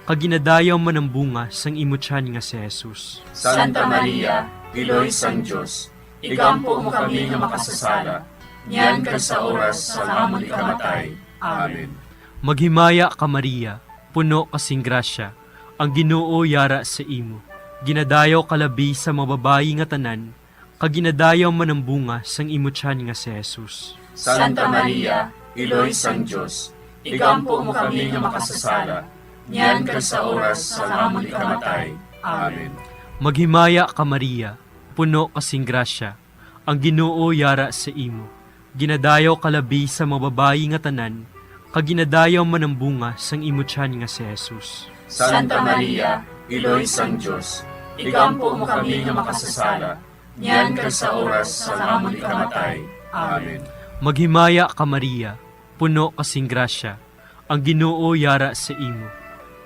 kag ginadayaw man ang bunga sang imo tiyan nga si Jesus. Santa Maria, Iloy sang Dios, igampo mo kami nga makasasala, niyan kag sa oras sang amon ikamatay. Amen. Maghimaya ka, Maria, puno ka sing grasya, ang Ginoo yara sa imo. Ginadayaw ka labi sa mga babayi nga tanan, kag ginadayaw man ang bunga sang imo tiyan nga si Jesus. Santa Maria, Iloy sang Dios, igampo mo kami nga makasasala, niyan kag sa oras sang amon ikamatay. Amen. Maghimaya ka, Maria, puno ka sing grasya, ang Ginoo yara sa imo. Ginadayaw ka labi sa mga babayi nga tanan, kag ginadayaw man ang bunga sang imo tiyan nga si Jesus. Santa Maria, Iloy sang Dios, igampo mo kami nga makasasala, niyan kag sa oras sang amon ikamatay. Amen. Maghimaya ka, Maria, puno ka sing grasya, ang Ginoo yara sa imo.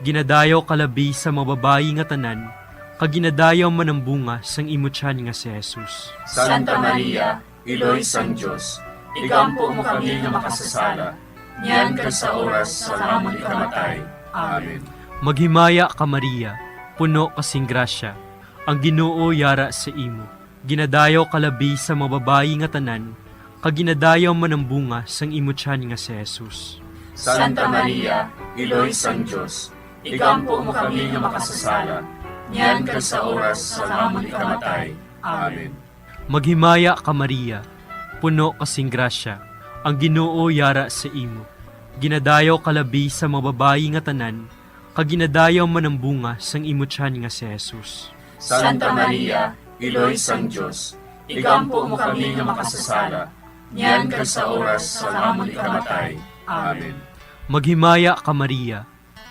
Ginadayaw ka labi sa mga babayi nga tanan, kag ginadayaw man ang bunga sang imo tiyan nga si Jesus. Santa Maria, Iloy sang Dios, igampo mo kami nga makasasala, niyan kag sa oras sang amon ikamatay. Amen. Maghimaya ka, Maria, puno ka sing grasya, ang Ginoo yara sa imo. Ginadayaw ka labi sa mga babayi nga tanan, kag ginadayaw man ang bunga sang imo tiyan nga si Jesus. Santa Maria, Iloy sang Dios, igampo mo kami nga makasasala, niyan kag sa oras sang amon ikamatay. Amen. Maghimaya ka, Maria, puno ka sing grasya, ang Ginoo yara sa imo. Ginadayaw ka labi sa mga babayi nga tanan, kag ginadayaw man ang bunga sang imo tiyan nga si Jesus. Santa Maria, Iloy sang Dios, igampo mo kami nga makasasala, niyan kag sa oras sang amon ikamatay. Amen. Maghimaya ka, Maria,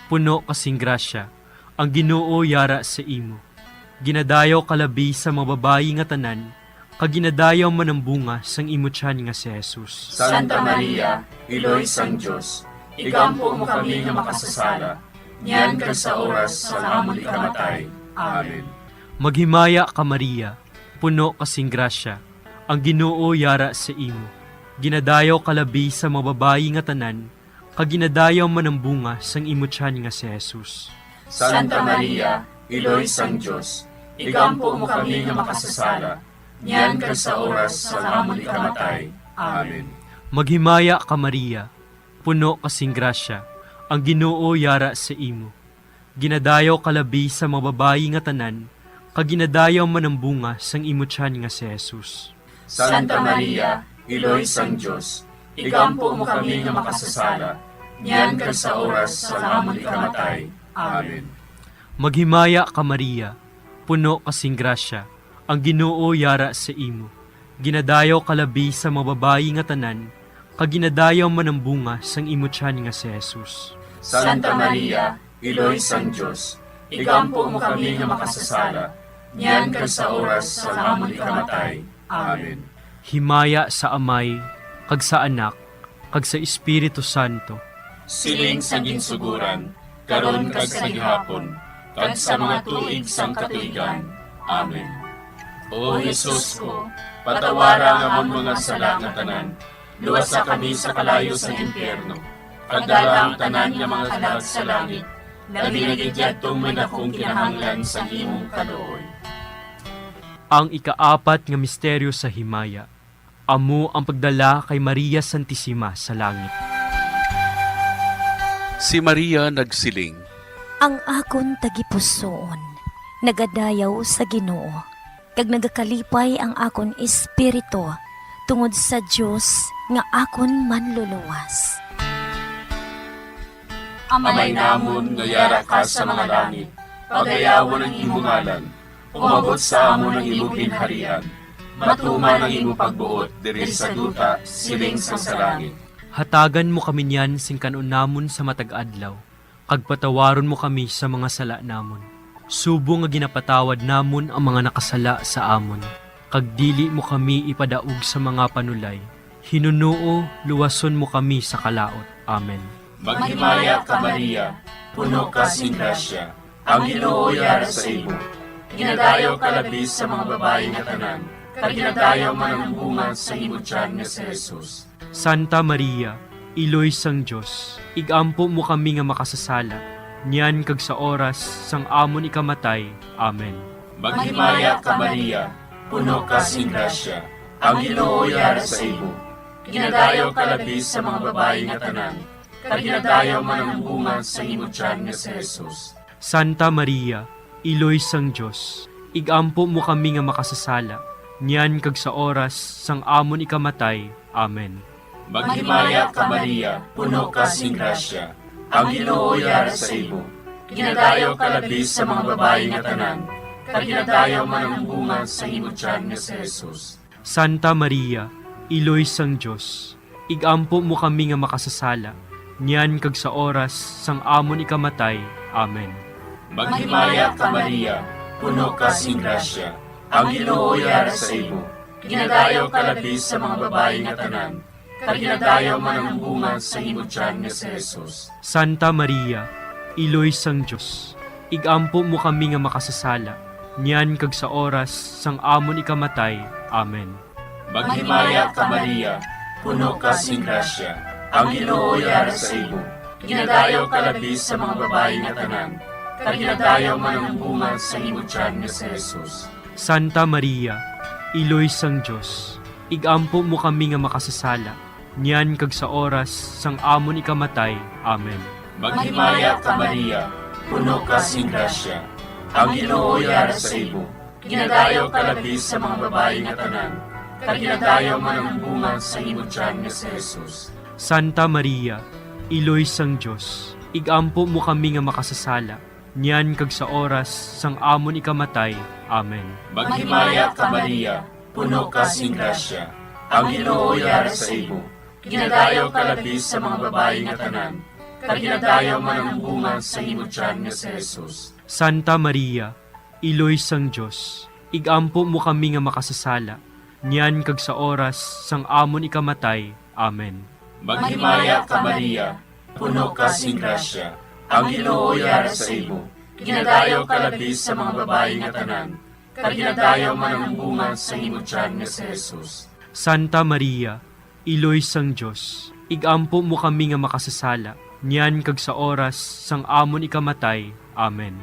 puno ka sing grasya, ang Ginoo yara sa imo. Ginadayaw ka labi sa mga babayi nga tanan, kag ginadayaw man ang bunga sang imo tiyan nga si Jesus. Santa Maria, Iloy sang Dios, igampo mo kami nga makasasala, niyan kag sa oras sang amon ikamatay. Amen. Maghimaya ka, Maria, puno ka sing grasya, ang Ginoo yara sa imo. Ginadayaw ka labi sa mga babayi nga tanan, kag ginadayaw man ang bunga sang imo tiyan nga si Jesus. Santa Maria, Iloy sang Dios, igampo mo kami nga makasasala, niyan kag sa oras sang amon ikamatay. Amen. Maghimaya ka, Maria, puno ka sing grasya, ang Ginoo yara sa imo. Ginadayaw ka labi sa mga babayi nga tanan, kag ginadayaw man ang bunga sang imo tiyan nga si Jesus. Santa Maria, Iloy sang Dios, igampo mo kami nga makasasala, niyan kag sa oras sang amon ikamatay. Amen. Maghimaya ka, Maria, puno ka sing grasya, ang Ginoo yara sa imo. Ginadayaw ka labi sa mga babayi nga tanan, kag ginadayaw man ang bunga sang imo tiyan nga si Jesus. Santa Maria, Iloy sang Dios, igampo mo kami nga makasasala, niyan kag sa oras sang amon ikamatay. Amen. Himaya sa Amay, kag sa Anak, kag sa Espiritu Santo. Siling sa ginsuguran, karon kag sa gihapon, kag sa mga tuig sang katuigan. Amen. O Jesus ko, patawara ang amon mga sala nga tanan, luwasa kami sa kalayo sang impyerno, kag dala ang tanan nga mga kalag sa langit, labi na gid yadtong may dakong kinahanglan sang imong kaluoy. Ang ikaapat nga misteryo sa himaya, Amo ang pagdala kay Maria Santisima sa langit. Si Maria nagsiling, Ang akon tagipusoon nagadayaw sa Ginoo, kag nagakalipay ang akon espiritu tungod sa Dios nga akon Manluluwas. Amay namon nga yara ka sa mga langit, pagayawon ang imo ngalan. Umabot sa amon ang imo ginharian. Matuman ang imo pagbuot diri sa duta, siling sang sa langit. Hatagan mo kami niyan sing kan-on namon sa matag adlaw, kag patawaron mo kami sa mga sala namon, subong nga ginapatawad namon ang mga nakasala sa amon, kag dili mo kami ipadaog sa mga panulay. Hinunoo, luwason mo kami sa kalaut. Amen. Maghimaya ka, Maria, puno ka sing grasya, ang Ginoo yara sa imo. Ginadayaw ka labi sa mga babayi nga tanan, kag ginadayaw man ang bunga sa imo tiyan nga si Jesus. Santa Maria, Iloy sang Dios, ig-ampo mo kami nga makasasala, niyan kag sa oras sang amon ikamatay. Amen. Maghimaya ka, Maria, puno ka sing grasya, ang Ginoo yara sa imo. Ginadayaw ka labi sa mga babayi nga tanan, kag ginadayaw man ang bunga sang imo tiyan nga si Jesus. Santa Maria, Iloy sang Dios, ig-ampo mo kami nga makasasala, niyan kag sa oras sang amon ikamatay. Amen. Maghimaya ka, Maria, puno ka sing grasya, ang Ginoo yara sa imo. Ginadayaw ka labi sa mga babayi nga tanan, kag ginadayaw man ang bunga sang imo tiyan nga si Jesus. Santa Maria, Iloy sang Dios, ig-ampo mo kami nga makasasala, niyan kag sa oras sang amon ikamatay. Amen. Maghimaya ka, Maria, puno ka sing grasya, ang Ginoo yara sa imo. Ginadayaw ka labi sa mga babayi nga tanan, kag ginadayaw man ang bunga sa imo tiyan nga si Jesus. Santa Maria, Iloy sang Dios, ig-ampo mo kami nga makasasala, niyan kag sa oras sang amon ikamatay. Amen. Maghimaya ka, Maria, puno ka sing grasya, ang Ginoo yara sa imo. Ginadayaw ka labi sa mga babayi nga tanan, kag ginadayaw man ang bunga sa imo tiyan nga si Jesus. Santa Maria, Iloy sang Dios, ig-ampo mo kami nga makasasala, niyan kag sa oras sang amon ikamatay. Amen. Maghimaya ka, Maria, puno ka sing grasya, ang Ginoo yara sa imo. Ginadayaw ka labi sa mga babayi nga tanan, kag ginadayaw man ang bunga sa imo tiyan nga si Jesus. Santa Maria, Iloy sang Dios, ig-ampo mo kami nga makasasala, niyan kag sa oras sang amon ikamatay. Amen. Maghimaya ka, Maria, puno ka sing grasya, ang Ginoo yara sa imo. Ginadayaw ka labi sa mga babayi nga tanan, kag ginadayaw man ang bunga sa imo tiyan nga si Jesus. Santa Maria, Iloy sang Dios, ig-ampo mo kami nga makasasala, niyan kag sa oras sang amon ikamatay. Amen. Maghimaya ka, Maria, puno ka sing grasya, ang Ginoo yara sa imo. Ginadayaw ka labi sa mga babayi nga tanan, kag ginadayaw man ang bunga sa imo tiyan nga si Jesus. Santa Maria, Iloy sang Dios, ig-ampo mo kami nga makasasala, niyan kag sa oras sang amon ikamatay. Amen.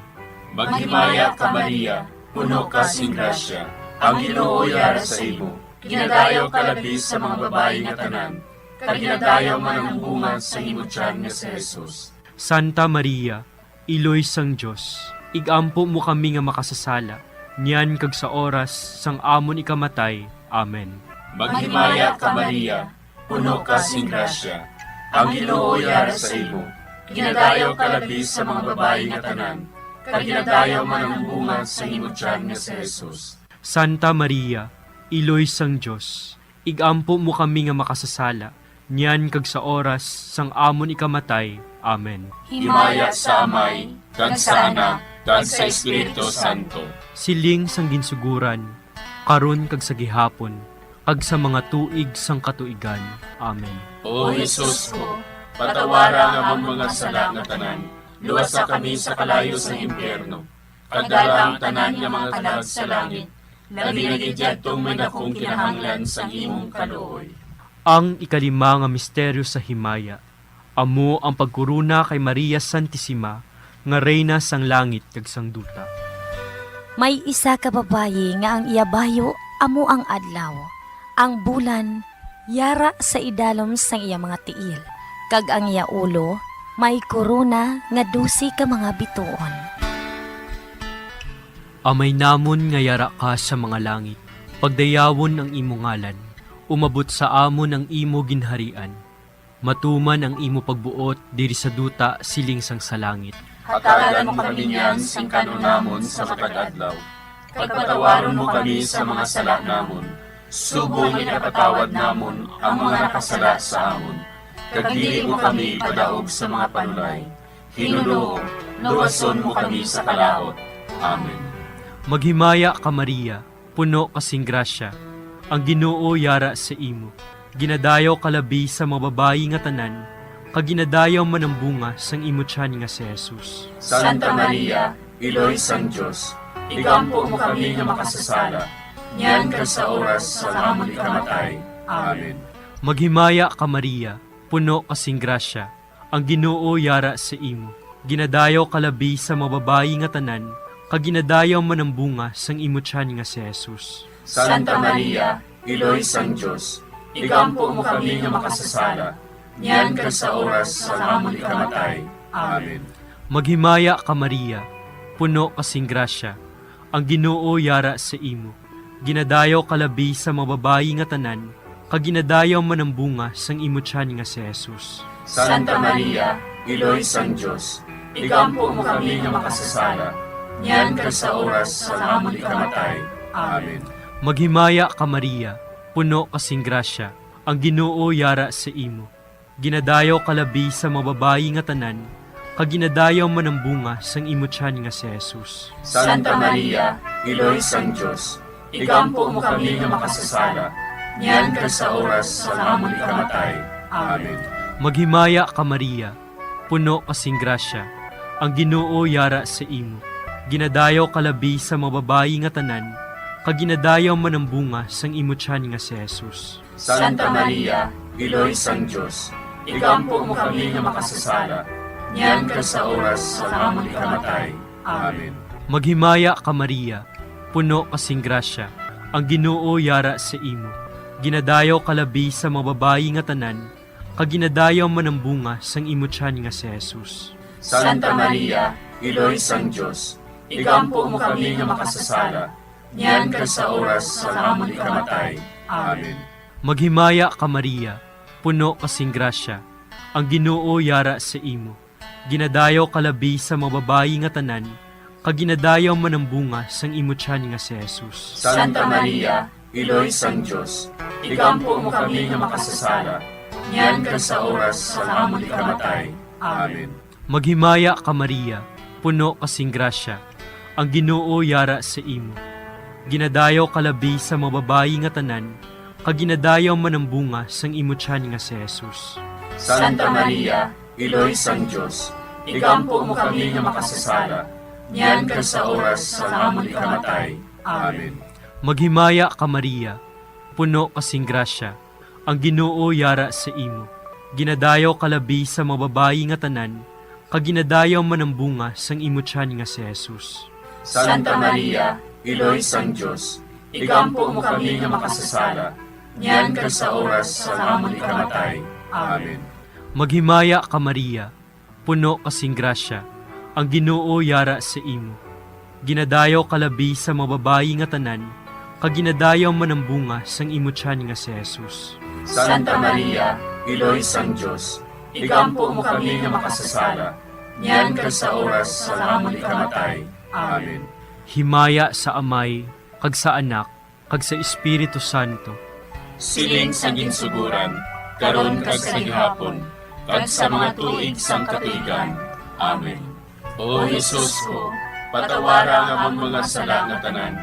Maghimaya ka, Maria, puno ka sing grasya, ang Ginoo yara sa imo. Ginadayaw ka labi sa mga babayi nga tanan, kag ginadayaw man ang bunga sa imo tiyan nga si Jesus. Santa Maria, Iloy sang Dios, ig-ampo mo kami nga makasasala, niyan kag sa oras sang amon ikamatay. Amen. Maghimaya ka, Maria, puno ka sing grasya, ang Ginoo yara sa imo. Ginadayaw ka labi sa mga babayi nga tanan, kag ginadayaw man ang bunga sa imo tiyan nga si Jesus. Santa Maria, Iloy sang Dios, ig-ampo mo kami nga makasasala, niyan kag sa oras sang amon ikamatay. Amen. Himaya sa Amay, kag sa Anak, kag sa Espiritu Santo. Siling sang ginsuguran, karon kag sa gihapon, kag sa mga tuig sang katuigan. Amen. O Jesus ko, patawara ang amon mga sala nga tanan, luwasa kami sa kalayo sang impyerno, kag dala ang tanan nga mga kalag sa langit, labi na gid yadtong may dakong kinahanglan sang imong kaluoy. Ang ikalima nga misteryo sa himaya, amo ang pagkorona kay Maria Santisima nga Reyna sang langit kag sang duta. May isa ka babayi nga ang iya bayo amo ang adlaw. Ang bulan yara sa idalom sang iya mga tiil, kag ang iya ulo may korona nga dose ka mga bituon. Amay namon nga yara ka sa mga langit, pagdayawon ang imo ngalan, umabot sa amon ang imo ginharian, matuman ang imo pagbuot diri sa duta siling sang sa langit. Hatagan mo kami niyan sing kan-on namon sa matag adlaw, kag patawaron mo kami sa mga sala namon, subong nga ginapatawad namon ang mga nakasala sa amon, kag dili mo kami ipadaog sa mga panulay. Ginoo, luwason mo kami sa kalaut. Amen. Maghimaya ka, Maria, puno ka sing grasya, ang Ginoo yara sa imo. Ginadayaw ka labi sa mga babayi nga tanan, kag ginadayaw man ang bunga sang imo tiyan nga si Jesus. Santa Maria, Iloy sang Dios, igampo mo kami nga makasasala, niyan kag sa oras sang amon ikamatay. Amen. Maghimaya ka, Maria, puno ka sing grasya, ang Ginoo yara sa imo. Ginadayaw ka labi sa mga babayi nga tanan, kag ginadayaw man ang bunga sang imo tiyan nga si Jesus. Santa Maria, Iloy sang Dios, igampo mo kami nga makasasala, niyan kag sa oras sang amon ikamatay. Amen. Maghimaya ka, Maria, puno ka sing grasya, ang Ginoo yara sa imo. Ginadayaw ka labi sa mga babayi nga tanan, kag ginadayaw man ang bunga sang imo tiyan nga si Jesus. Santa Maria, Iloy sang Dios, igampo mo kami nga makasasala, niyan kag sa oras sang amon ikamatay. Amen. Maghimaya ka, Maria, puno ka sing grasya, ang Ginoo yara sa imo. Ginadayaw ka labi sa mga babayi nga tanan, kag ginadayaw man ang bunga sang imo tiyan nga si Jesus. Santa Maria, Iloy sang Dios, igampo mo kami nga makasasala, niyan kag sa oras sang amon ikamatay. Amen. Maghimaya ka, Maria, puno ka sing grasya, ang Ginoo yara sa imo. Ginadayaw ka labi sa mga babayi nga tanan, kag ginadayaw man ang bunga sang imo tiyan nga si Jesus. Santa Maria, Iloy sang Dios, igampo mo kami nga makasasala, niyan kag sa oras sang amon ikamatay. Amen. Maghimaya ka, Maria, puno ka sing grasya, ang Ginoo yara sa imo. Ginadayaw ka labi sa mga babayi nga tanan, kag ginadayaw man ang bunga sang imo tiyan nga si Jesus. Santa Maria, Iloy sang Dios, igampo mo kami nga makasasala, niyan kag sa oras sang amon ikamatay. Amen. Maghimaya ka, Maria, puno ka sing grasya, ang Ginoo yara sa imo. Ginadayaw ka labi sa mga babayi nga tanan, kag ginadayaw man ang bunga sang imo tiyan nga si Jesus. Santa Maria, Iloy sang Dios, igampo mo kami nga makasasala, niyan kag sa oras sang amon ikamatay. Amen. Maghimaya ka, Maria, puno ka sing grasya, ang Ginoo yara sa imo. Ginadayaw ka labi sa mga babayi nga tanan, kag ginadayaw man ang bunga sang imo tiyan nga si Jesus. Santa Maria, Iloy sang Dios, igampo mo kami nga makasasala, niyan kag sa oras sang amon ikamatay. Amen. Maghimaya ka, Maria, puno ka sing grasya, ang Ginoo yara sa imo. Ginadayaw ka labi sa mga babayi nga tanan, kag ginadayaw man ang bunga sang imo tiyan nga si Jesus. Santa Maria, Iloy sang Dios, igampo mo kami nga makasasala, niyan kag sa oras sang amon ikamatay. Amen. Maghimaya ka, Maria, puno ka sing grasya, ang Ginoo yara sa imo. Ginadayaw ka labi sa mga babayi nga tanan, kag ginadayaw man ang bunga sang imo tiyan nga si Jesus. Santa Maria, Iloy sang Dios, igampo mo kami nga makasasala, niyan kag sa oras sang amon ikamatay. Amen. Himaya sa Amay, kag sa Anak, kag sa Espiritu Santo. Siling sa ginsugoran, karon kag sa gihapon, kag sa mga tuig sang katuigan. Amen. O Jesus ko, patawara ang amon mga sala nga tanan,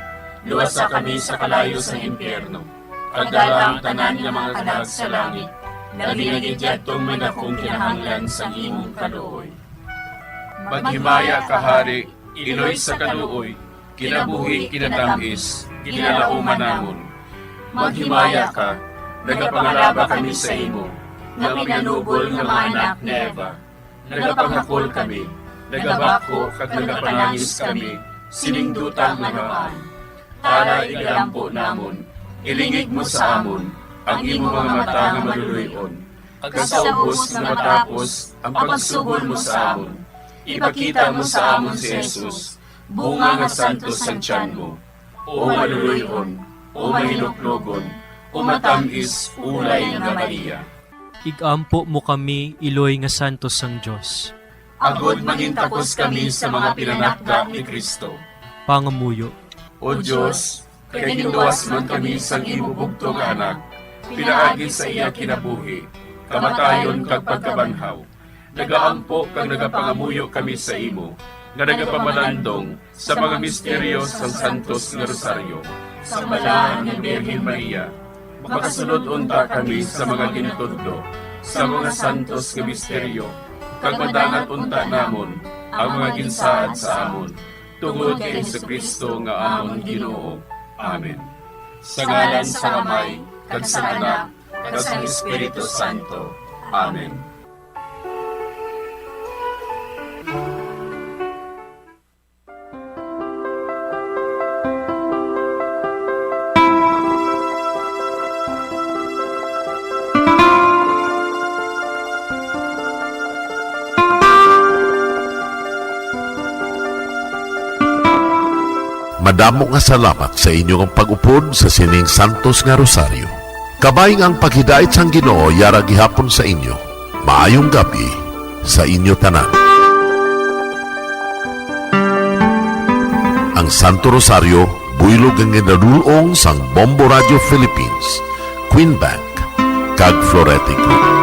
luwasa kami sa kalayo sang impyerno, kag dala ang tanan nga mga kalag sa langit, labi na gid yadtong may dakong kinahanglan sang imong kaluoy. Maghimaya ka, Hari, Iloy sa kaluoy, kinabuhi, kinatam-is, ginalauman namon. Maghimaya ka, nagapangalaba kami sa imo, nga pinanubol nga mga anak ni Eva. Nagapangakol kami, nagabakho kag nagapanangis kami sining duta nga namaan. Tara, igalampo namon, Ilingig mo sa amon ang imo mga mata nga maluloy-on, kag sa ubos nga matapos ang pagsugol mo sa amon, ipakita mo sa amon si Jesus, bunga nga santos sang tiyan mo. O maluloy-on, o mahinuklogon, o matam-is ulay nga Maria. Igampo mo kami, iloy nga santos sang Dios. Agod mangintakos kami sa mga pinanakda ni Cristo. Pangamuyo. O Dios, kay ginluwas man kami sang imo bugtong nga Anak, pinaagi sa iya kinabuhi, kamatayon kag pagkabanhaw, nagaampo kag nagapangamuyo kami sa imo, nga nagapamalandong sa mga misteryo sang Santos nga Rosaryo. Sa Balaan nga Birhen Maria, makasulod unta kami sa mga gintudlo sa mga santos nga misteryo, kag madangat unta namon ang mga ginsaad sa amon, tungod kay Jesu-Cristo nga amon Ginoo. Amen. Sa ngalan sang Amay, kag sang Anak, kag sang Espiritu Santo. Amen. Madamo nga salamat sa inyo nga pag-upod sa sining santos nga rosaryo. Kabay nga ang paghidait sang Ginoo yara gihapon sa inyo. Maayong gab-i sa inyo tanan. Ang Santo Rosario, buylog nga ginadul-ong sang Bombo Radio Philippines, Queen Bank, kag Florete Group.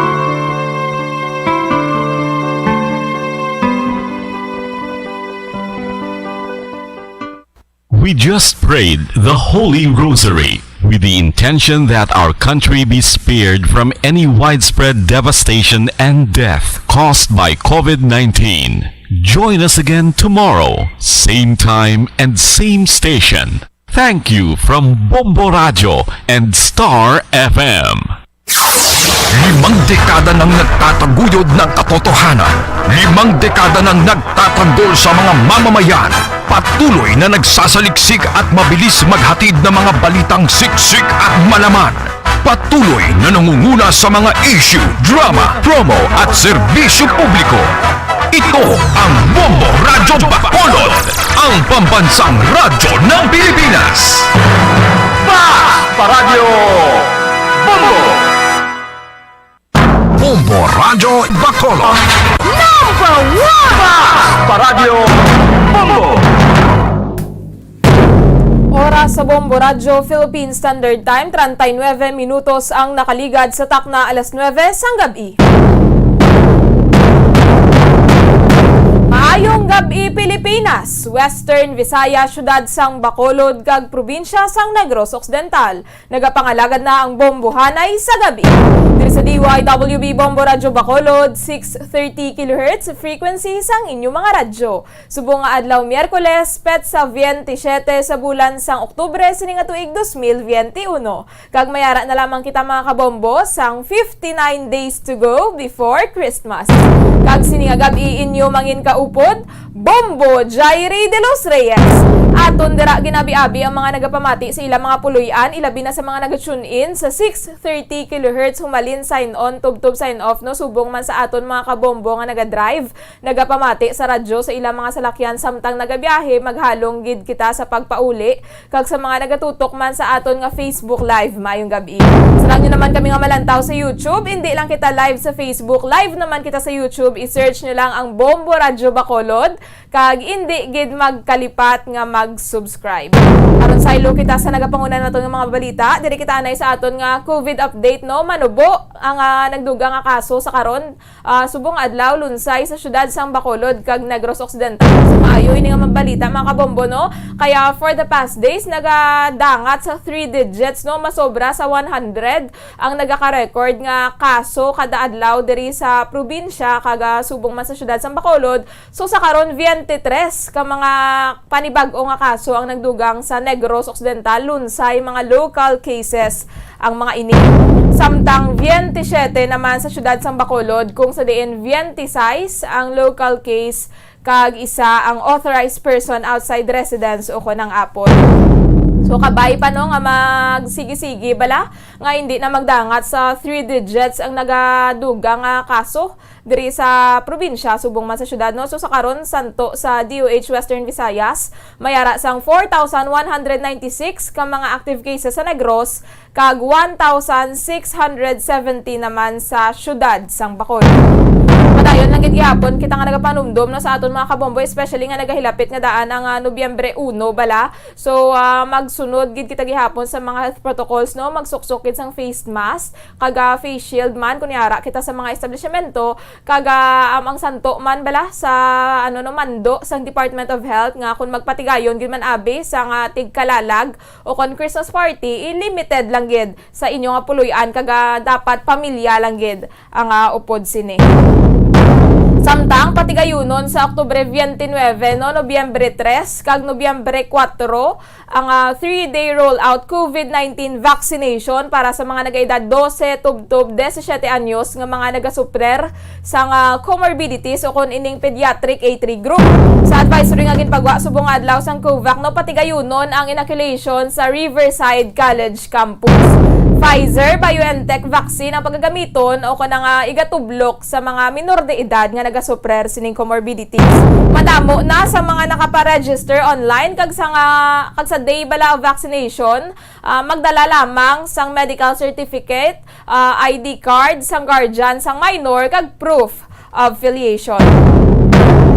We just prayed the Holy Rosary with the intention that our country be spared from any widespread devastation and death caused by COVID nineteen. Join us again tomorrow, same time and same station. Thank you from Bombo Radyo and Star F M. Limang dekada nang nagtataguyod ng katotohanan. Limang dekada nang nagtatanggol sa mga mamamayan. Patuloy na nagsasaliksik at mabilis maghatid ng mga balitang siksik at malaman. Patuloy na nangunguna sa mga issue, drama, promo at serbisyo publiko. Ito ang Bombo Radyo Bacolod, ang pambansang radyo ng Pilipinas. Fast Paradyo Bombo! Bombo Radyo Bacolod. Number one! Fast Paradyo Bombo! Oras sa Bombo Radyo Philippine Standard Time, treinta y nueve minutos ang nakaligad sa takna alas nuebe sang gab-i. Maayong gab-i, Pilipinas, Western Visayas, siyudad sang Bacolod, kag probinsya sang Negros Occidental. Nagapangalagad na ang Bombohanay sa gab-i. Diri sa D Y W B Bombo Radyo Bacolod, six thirty kilohertz frequency sang inyo mga radyo. Subong nga adlaw Miyerkules, petsa veintisiete sa bulan sang Oktubre sini nga tuig dos mil veinte y uno. Kag mayara na lamang kita, mga kabombo, sang fifty-nine days to go before Christmas. Kag sini nga gab-i inyo mangin kaupod, Bombo Jairi de los Reyes. Aton dira ginabi-abi ang mga nagapamati sa ilang mga puloy-an, ilabi na sa mga naga-tune in sa six thirty kilohertz humalin sign on, tubtob sign off, no, subong man sa aton mga kabombo nga naga-drive, nagapamati sa radyo sa ilang mga salakyan samtang nagabiyahe, maghalong gid kita sa pagpauli, kag sa mga nagatutok man sa aton nga Facebook Live. Maayong gab-i. Sarang nyo naman kami nga malantaw sa YouTube. Indi lang kita live sa Facebook, live naman kita sa YouTube. I-search nyo lang ang Bombo Radyo Bacolod, kag indi gid magkalipat nga mag-subscribe. Aron saylo kita sa nagapanguna naton nga mga balita, diri kita anay sa aton nga COVID update, no? Manubo ang, ah, nagdugang nga kaso sa karon, ah, subong adlaw, Lunsay, sa siyudad sang Bacolod kag Negros Occidental. So, maayo ini nga mabalita, mga kabombo, no? Kaya for the past days, nagadangat sa three digits, no? Masobra sa one hundred ang nagaka-record nga kaso kada adlaw diri sa probinsya, kag, ah, subong man sa siyudad sang Bacolod. So, sa karon, twenty-three ka mga panibag-o nga kaso ang nagdugang sa Negros Occidental, Lunsay, mga local cases ang mga ini. Samtang twenty-siyete naman sa siyudad sang Bacolod, kung sa diin twenty-sais ang local case kag isa ang authorized person outside residence ukon ang apod. So, kabay pa, no, nga magsigi-sigi bala nga hindi na magdangat sa three digits ang nagadugang nga kaso diri sa probinsya subong man sa syudad, no? So, sa karon, santo sa D O H Western Visayas, may ara sang four thousand one hundred ninety-six ka mga active cases sa Negros, kag one thousand six hundred seventy naman sa syudad sang Bacolod. Padayon lang gid gihapon kita nga nagapanumdom, no, sa aton mga kabombo, especially nga nagahilapit nga daan ang, ah, Nobyembre uno bala. So, ah, magsunod gid kita gihapon sa mga health protocols, no? Magsuksok gid sang face mask, kag, ah, face shield man, kun yara kita sa mga establishmento, kag, ah, um, ang santo man bala sa, ano, no, mando sang Department of Health nga kun magpatigayon gid man abi sang tigkalalag o kon Christmas party, i-limited lang gid sa inyo nga puloy-an, kag, ah, dapat pamilya lang gid ang, ah, upod sini. Samtang patigayunon sa Oktubre twenty-nine, no, Nobyembre tres, kag Nobyembre kuwatro, ang, ah, three-day rollout COVID nineteen vaccination para sa mga nag-edad dose tubtob disisiete anyos nga mga nagasuprer sang, ah, comorbidities o kon ining pediatric A three group. Sa advisory nga ginpagwa subong nga adlaw sang COVAC, no, patigayunon ang inoculation sa Riverside College Campus. Pfizer-BioNTech vaccine ang pagagamiton o kon ang, ah, igatublok sa mga minor de edad nga nagasuprer sining comorbidities. Madamo na sa mga nakaparegister online kag sa nga, kag sa day bala of vaccination, ah, magdala lamang sang medical certificate, ah, I D card sang guardian sang minor kag proof of filiation.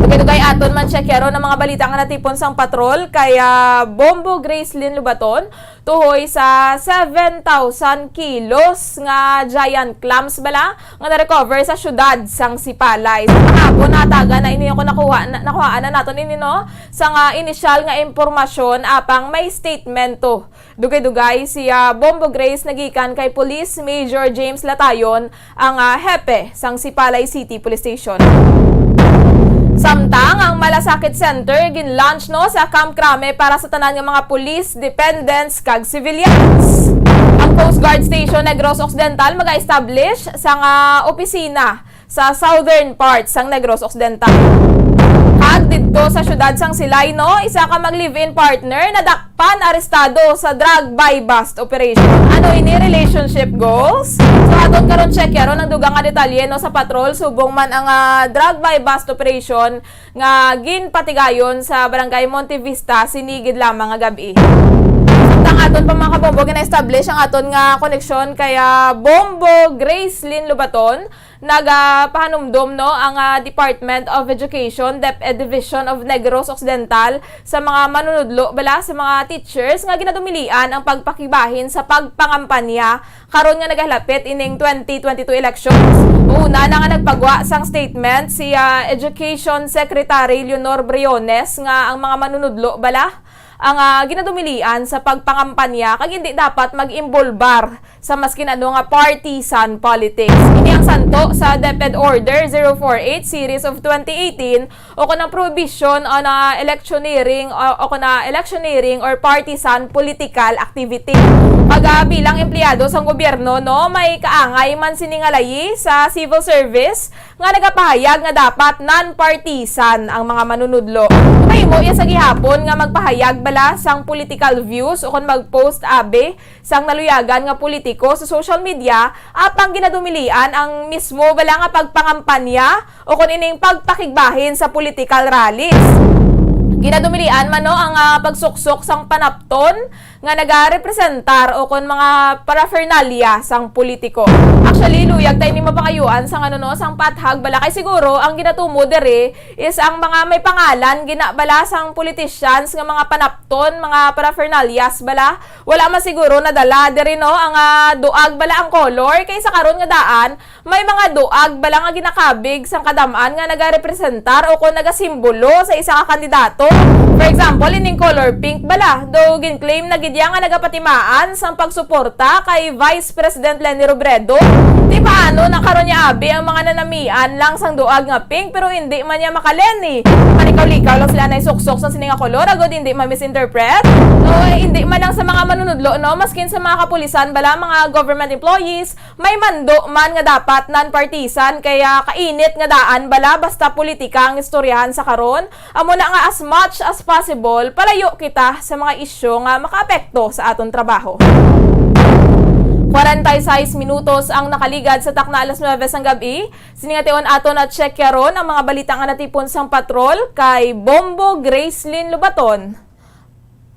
Dugay-dugay aton man-checkero ang mga balita nga natipon sang patrol kay, ah, Bombo Gracelyn Lobaton, tuhoy sa seven thousand kilos nga giant clams bala nga na-recover sa syudad sang Sipalay. Sa kahapon, natagan na ini, ako nakuha na, nakuhaan na naton ini, no, sa nga inisyal nga impormasyon, apang may statement to. Dugay-dugay, si, ah, Bombo Grace nagikan kay Police Major James Latayon, ang, ah, hepe sang Sipalay City Police Station. Samtang ang Malasakit Center gin-launch, no, sa Camp Crame para sa tanan nga mga police, dependents, kag civilians. Ang Coast Guard Station Negros Occidental maga-establish sang, ah, opisina sa southern part sang Negros Occidental. Kag didto sa siyudad sang Silay, no, isa ka mag-live-in partner nadakpan, arestado sa drug buy-bust operation. Ano ini, relationship goals? So, aton karon check yaron ang dugang nga detalye, no, sa patrol subong man ang, ah, drug buy-bust operation nga ginpatigayon sa Barangay Monte Vista sini gid lamang nga gab-i. Samtang aton pa, mga kabombo, gina-establish ang aton nga koneksyon kay, ah, Bombo Gracelyn Lobaton. Nagapahanumdom, no, ang, ah, Department of Education, DepEd Division of Negros Occidental, sa mga manunudlo bala, sa mga teachers nga ginadumilian ang pagpakigbahin sa pagpangampanya karon nga nagahalapit ining twenty twenty-two elections. Una na nga nagpagwa sang statement si, ah, Education Secretary Leonor Briones nga ang mga manunudlo bala ang, ah, ginadumilian sa pagpangampanya kag hindi dapat mag-imbolbar sa maskin ano nga partisan politics. Ini ang santo sa DepEd Order zero four eight series of twenty eighteen o kon ang prohibition on, ah, electioneering o, o kon, ah, electioneering or partisan political activity. Pag, ah, bilang empleyado sang gobyerno, no, may kaangay man sini nga layi sa civil service nga nagapahayag nga dapat non-partisan ang mga manunudlo. Mahimo iya sa gihapon nga magpahayag bala sang political views o kon mag-post abi sang naluyagan nga politiko sa social media, apang ginadumilian ang mismo bala nga pagpangampanya o kon ining pagpakigbahin sa political rallies. Ginadumilian man, no, ang, ah, pagsuksok sang panapton nga nagarepresentar o kon mga paraphernalia sang politiko. Actually, luyag ta ini mapangayuan sang, ano, no, sang pathag bala, kay siguro ang ginatumo diri is ang mga may pangalan gina bala sang politicians nga mga panapton, mga paraphernalias bala. Wala man siguro nadala diri, no, ang, ah, duag bala ang color, kay sa karon nga daan may mga duag bala nga ginakabig sang kadam-an nga nagarepresentar o kon nagasimbolo sa isa ka kandidato. For example, ining color pink bala, daw gin-claim na gid iya nga nagapatimaan sang pagsuporta kay Vice President Leni Robredo. Ti paano na karon niya abi ang mga nanamian lang sang duag nga pink pero hindi man niya maka-Leni? Malikaw-likaw lang sila na isuksok sang sini nga kolor agod hindi ma-misinterpret. No, eh, hindi man lang sa mga manunudlo, no, maskin sa mga kapulisan bala, mga government employees, may mando man nga dapat non-partisan, kaya kainit nga daan bala basta politika ang istoryahan sa karon. Amo na nga, as much as possible, palayo kita sa mga isyu nga makaapekto to sa aton trabaho. Kwarenta y seis minutos ang nakaligad sa takna alas nuwebe sang gab-i. Sini nga tion aton na-check karon ang mga balita nga natipon sang patrol kay Bombo Gracelyn Lobaton.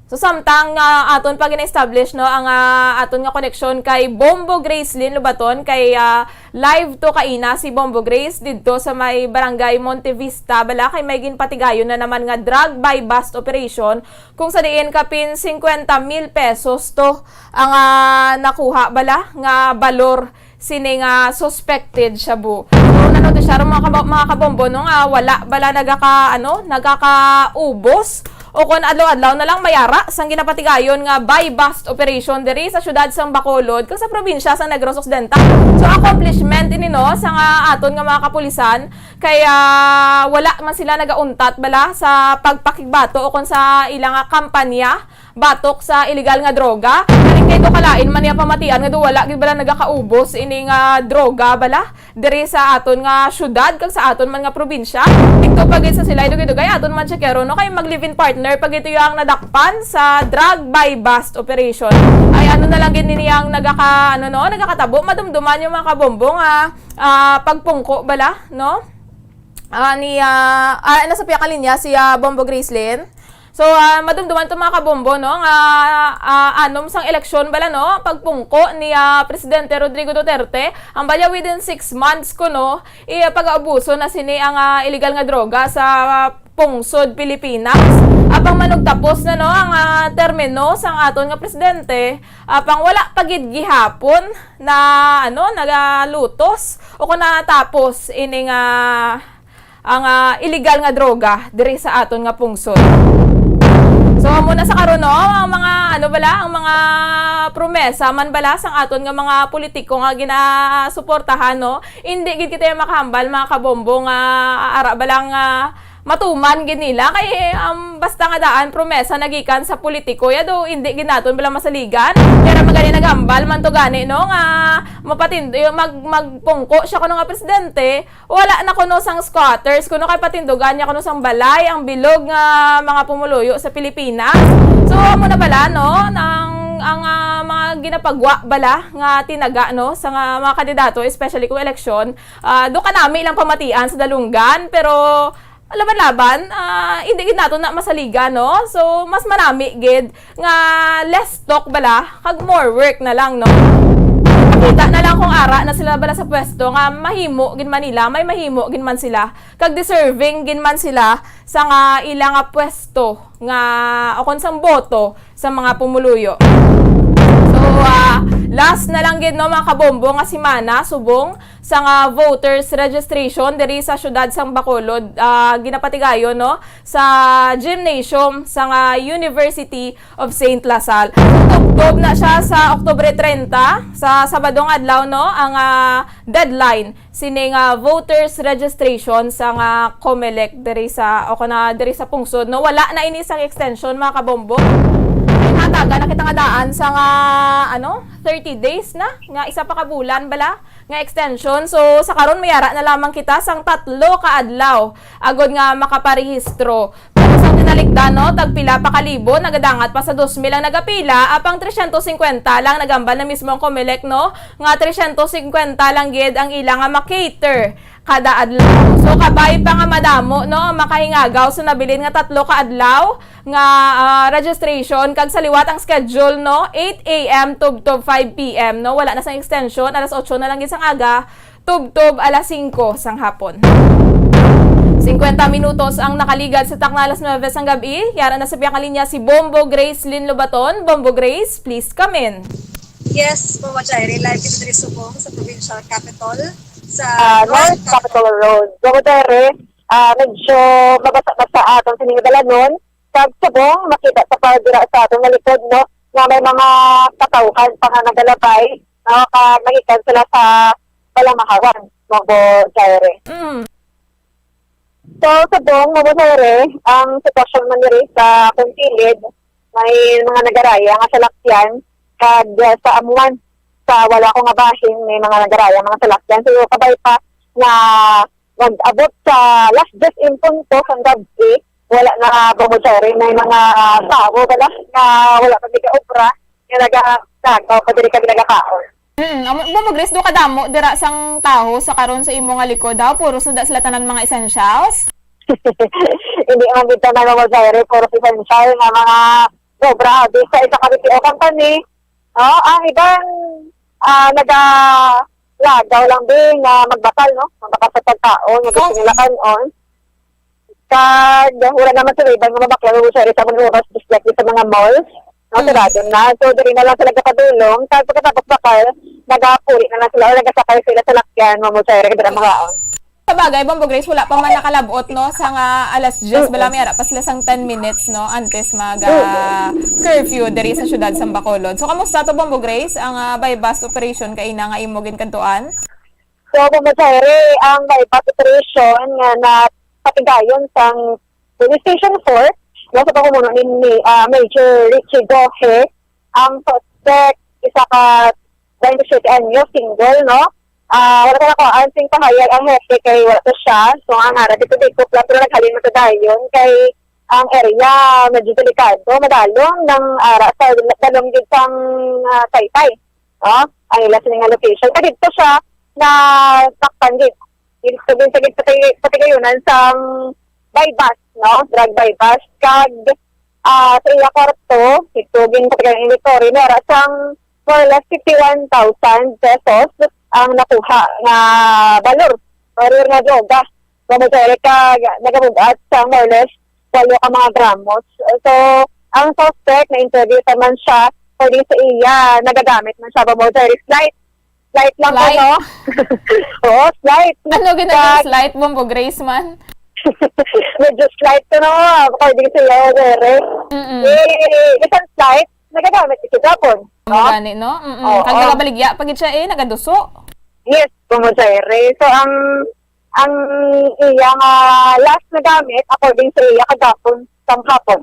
So, samtang, ah, aton pa gina-establish, no, ang, ah, aton nga koneksyon kay Bombo Gracelyn Lobaton, kay, ah, live to kaina si Bombo Grace didto sa may Barangay Montevista, bala, kay may ginpatigayon na naman nga drug buy-bust operation, kung sa diin kapin cincuenta mil pesos to ang, ah, nakuha, bala, nga balor sini nga suspected shabu. So, nanotisyar ang mga kabo-, mga kabombo, no, nga wala bala nagaka-, ano, nagakaubos o kon adlaw-adlaw na lang mayara sang ginapatigayon nga buy-bust operation diri sa siyudad sang Bacolod kag sa probinsya sa Negros Occidental. So, accomplishment ini, no, sa nga aton nga mga kapulisan, kay, ah, wala man sila nagauntat bala sa pagpakigbato o kon sa ila nga kampanya batok sa iligal nga droga. Galing kay do kalain man niya pamatian nga do wala gid bala nagakaubos ini nga droga bala diri sa aton nga syudad kag sa aton man nga probinsya. Didto pa gid sa sila, dugay-dugay aton man checkero, no, kay mag-live-in partner pa gid to ang nadakpan sa drug buy-bust operation. Ay, ano na lang gid nini ang nagaka-, ano, no, nagakatabo, madumduman yung mga kabombo nga, ah, pagpungko bala, no? Ah, ni, ah, ah, nasa pihak linya si, ah, Bombo Gracelyn. So, ah, madumduman to, mga kabombo, no, nga, ah, anom sang eleksyon bala, no, pagpungko ni, ah, Presidente Rodrigo Duterte, ang balya within six months kuno, i-, pag-aubuso na sini ang, ah, illegal nga droga sa, ah, pungsod Pilipinas. Apang manugtapos na, no, ang, ah, termino sang aton nga presidente, apang wala pa gid gihapon na, ano, nagalutos o kung natapos ini nga ang, ah, illegal nga droga diri sa aton nga pungsod. So, amo na sa karon, no, ang mga, ano bala, ang mga promesa man bala sang aton nga mga politiko nga ginasuportahan, no? Hindi gid kita makahambal, mga kabombo, nga ara bala nga matuman gid nila. Kay, um, basta nga daan, promesa nagikan sa politiko, ya do, hindi gid naton bala masaligan. Pero magani naghambal man to gani, no, nga mapatindo, mag-, magpungko siya kuno nga presidente, wala na kuno sang squatters, kuno kay patindugan niya kuno sang balay ang bilog nga mga pumuluyo sa Pilipinas. So, amo na bala, no, nang, ang, ah, mga ginapagwa bala nga tinaga, no, sa nga mga kandidato, especially kung eleksyon, ah, do kanami lang pamatian sa dalunggan, pero laban-laban, ah, hindi gid nato na masaligan, no? So, mas manami gid nga less talk bala, kag more work na lang, no? Makita na lang kung ara na sila bala sa pwesto nga mahimo gid man nila, may mahimo gid man sila, kag deserving gid man sila sa nga ila nga pwesto nga, o kon sang boto sa mga pumuluyo. So, ah, last na lang gid, no, mga kabombo, nga semana subong sa nga voters registration diri sa siyudad sang Bacolod, ah, ginapatigayon, no, sa gymnasium sa nga University of Saint La Salle. Tubtob na siya sa Oktubre treinta, sa Sabadong adlaw, no, ang, ah, deadline sini nga voters registration sa nga Comelec diri sa, o kana diri sa pungsod, no. Wala na ini sang extension, mga kabombo. Ginhatagan na kita nga daan sa nga, ano, thirty days na, nga isa pa ka bulan bala nga extension. So, sa karon, mayara na lamang kita sang tatlo ka adlaw agod nga makaparehistro. Pero sa tinalikdan, no, tagpila pa ka libo, nagadangat pa sa dos mil ang nagapila, apang tresyentos singkwenta lang nagambal na mismo ang Comelec, no, nga tresyentos singkwenta lang gid ang ila nga ma-cater kada adlaw. So, kabay pa nga madamo, no, ang makahingagaw sa nabilin nga tatlo ka adlaw nga, ah, registration, kag sa liwat ang schedule, no, eight A M tubtob five P M, no, wala na sang extension, alas otso na lang gid sang aga, tubtob alas singko sang hapon. Singkwenta minutos ang nakaligad sa takna alas nuwebe sang gab-i. Yara na sa pihak linya si Bombo Grace Lynn Lobaton. Bombo Grace, please come in. Yes, Mama Jaire, live kita diri subong sa provincial capital, sa Ah, North North Capitol Road. Bombo Jaire, ah, medyo mabasa-basa atong sining dalanon. Kag subong, makita sa pagdira sa atong malikod, no, nga may mga katawhan pa nga nagalabay, no, ka magikan sila sa Balamahawan, Bombo Jaire. Mm. So, subong, Bombo Jaire, ang sitwasyon man diri sa akong kilid, may mga nagaraya nga salakyan, kag, ah, sa amuan, sa wala ko nga bahin, may mga nagaraya mga salakyan. So, kabay pa na mag-abot sa alas diyes en punto sang gab-i, wala na, Bombo Jerry, may mga tawo bala nga wala pa nagaobra, nga nagalagaw pa diri kag nagakaon. Mm, amo, Bombo Grace, do kadamo dira sang tawo sa karon sa imo nga likod, ha? Puros na da sila tanan mga essentials? Hindi man gid tanan, Bombo Jerry, puros essential nga mga sobra. Di sa isa ka B P O company, no? Ang iban, ah, nagalagaw lang din nga magbakal, no? Magbakal sa pagkaon, nga gusto Kung nila kan-on. Kag wala naman sila iban nga mabakal, Bombo Jerry, sa mga oras, just like sa mga malls, no? Mm. Sarado na. So, diri na lang sila gapadulong. Kag pagkatapos bakal, nagapuli na lang sila o nagasakay sila sa lakyan, Bombo Jerry, kag dira makaon. Sa bagay, Bombo Grace, wala pa man nakalabot, no? Sa nga alas diyes, Mm. bala may ara pa sila sang ten minutes, no? Antes mag, ah, Mm. curfew diri sa syudad sang Bacolod. So, kamusta to, Bombo Grace, ang, ah, buy-bust operation kaina nga imo ginkadtuan? So, Bombo Jerry, ang buy-bust operation nga napatigayon sang Police Station four, no, sa pamumuno ni, ni, ah, Major Richie Gohe, ang suspect, isa ka twenty-seven anyos, single, no? Ah, wala pa nakuhaan sing pahayag ang hepe kay wala pa siya. So, ang ara dito, dito, pero naghalin man sa dayon kay ang area medyo delikado, madalom nang ara sa dalom gid sang, ah, Taytay. No? Ang ila sini nga location. Kay dito siya na saktan gid. Dito din sa gid pati, pati kayunan sang buy-bust, no? Drug buy-bust. Kag, ah, sa iya kwarto, ito gin pati kayunan inventory, may ara sang more or less fifty-one thousand pesos ang nakuha nga balor. Balor nga droga. Nga mo ka nagabugat sa more or less walo ka mga gramos. So, ang suspect, na-interview naman siya, according sa iya, nagagamit man siya ba mo, Jerry? Slight. Slight lang Slight? Ano? Oo, slight. Ano ginagawa Kag- slight, Bombo Grace man? Medyo slight to, no? According sa iya, Jerry. Mm-mm. Eh, isang slight, nagagamit ito Japon. Ang gani, no? Mm-mm. Oo. Kag nagabaligya pa gid siya eh, nagaduso. Yes, Bombo Jerry. So, ang ang iya nga last na gamit, according sa iya, kagapon sang hapon.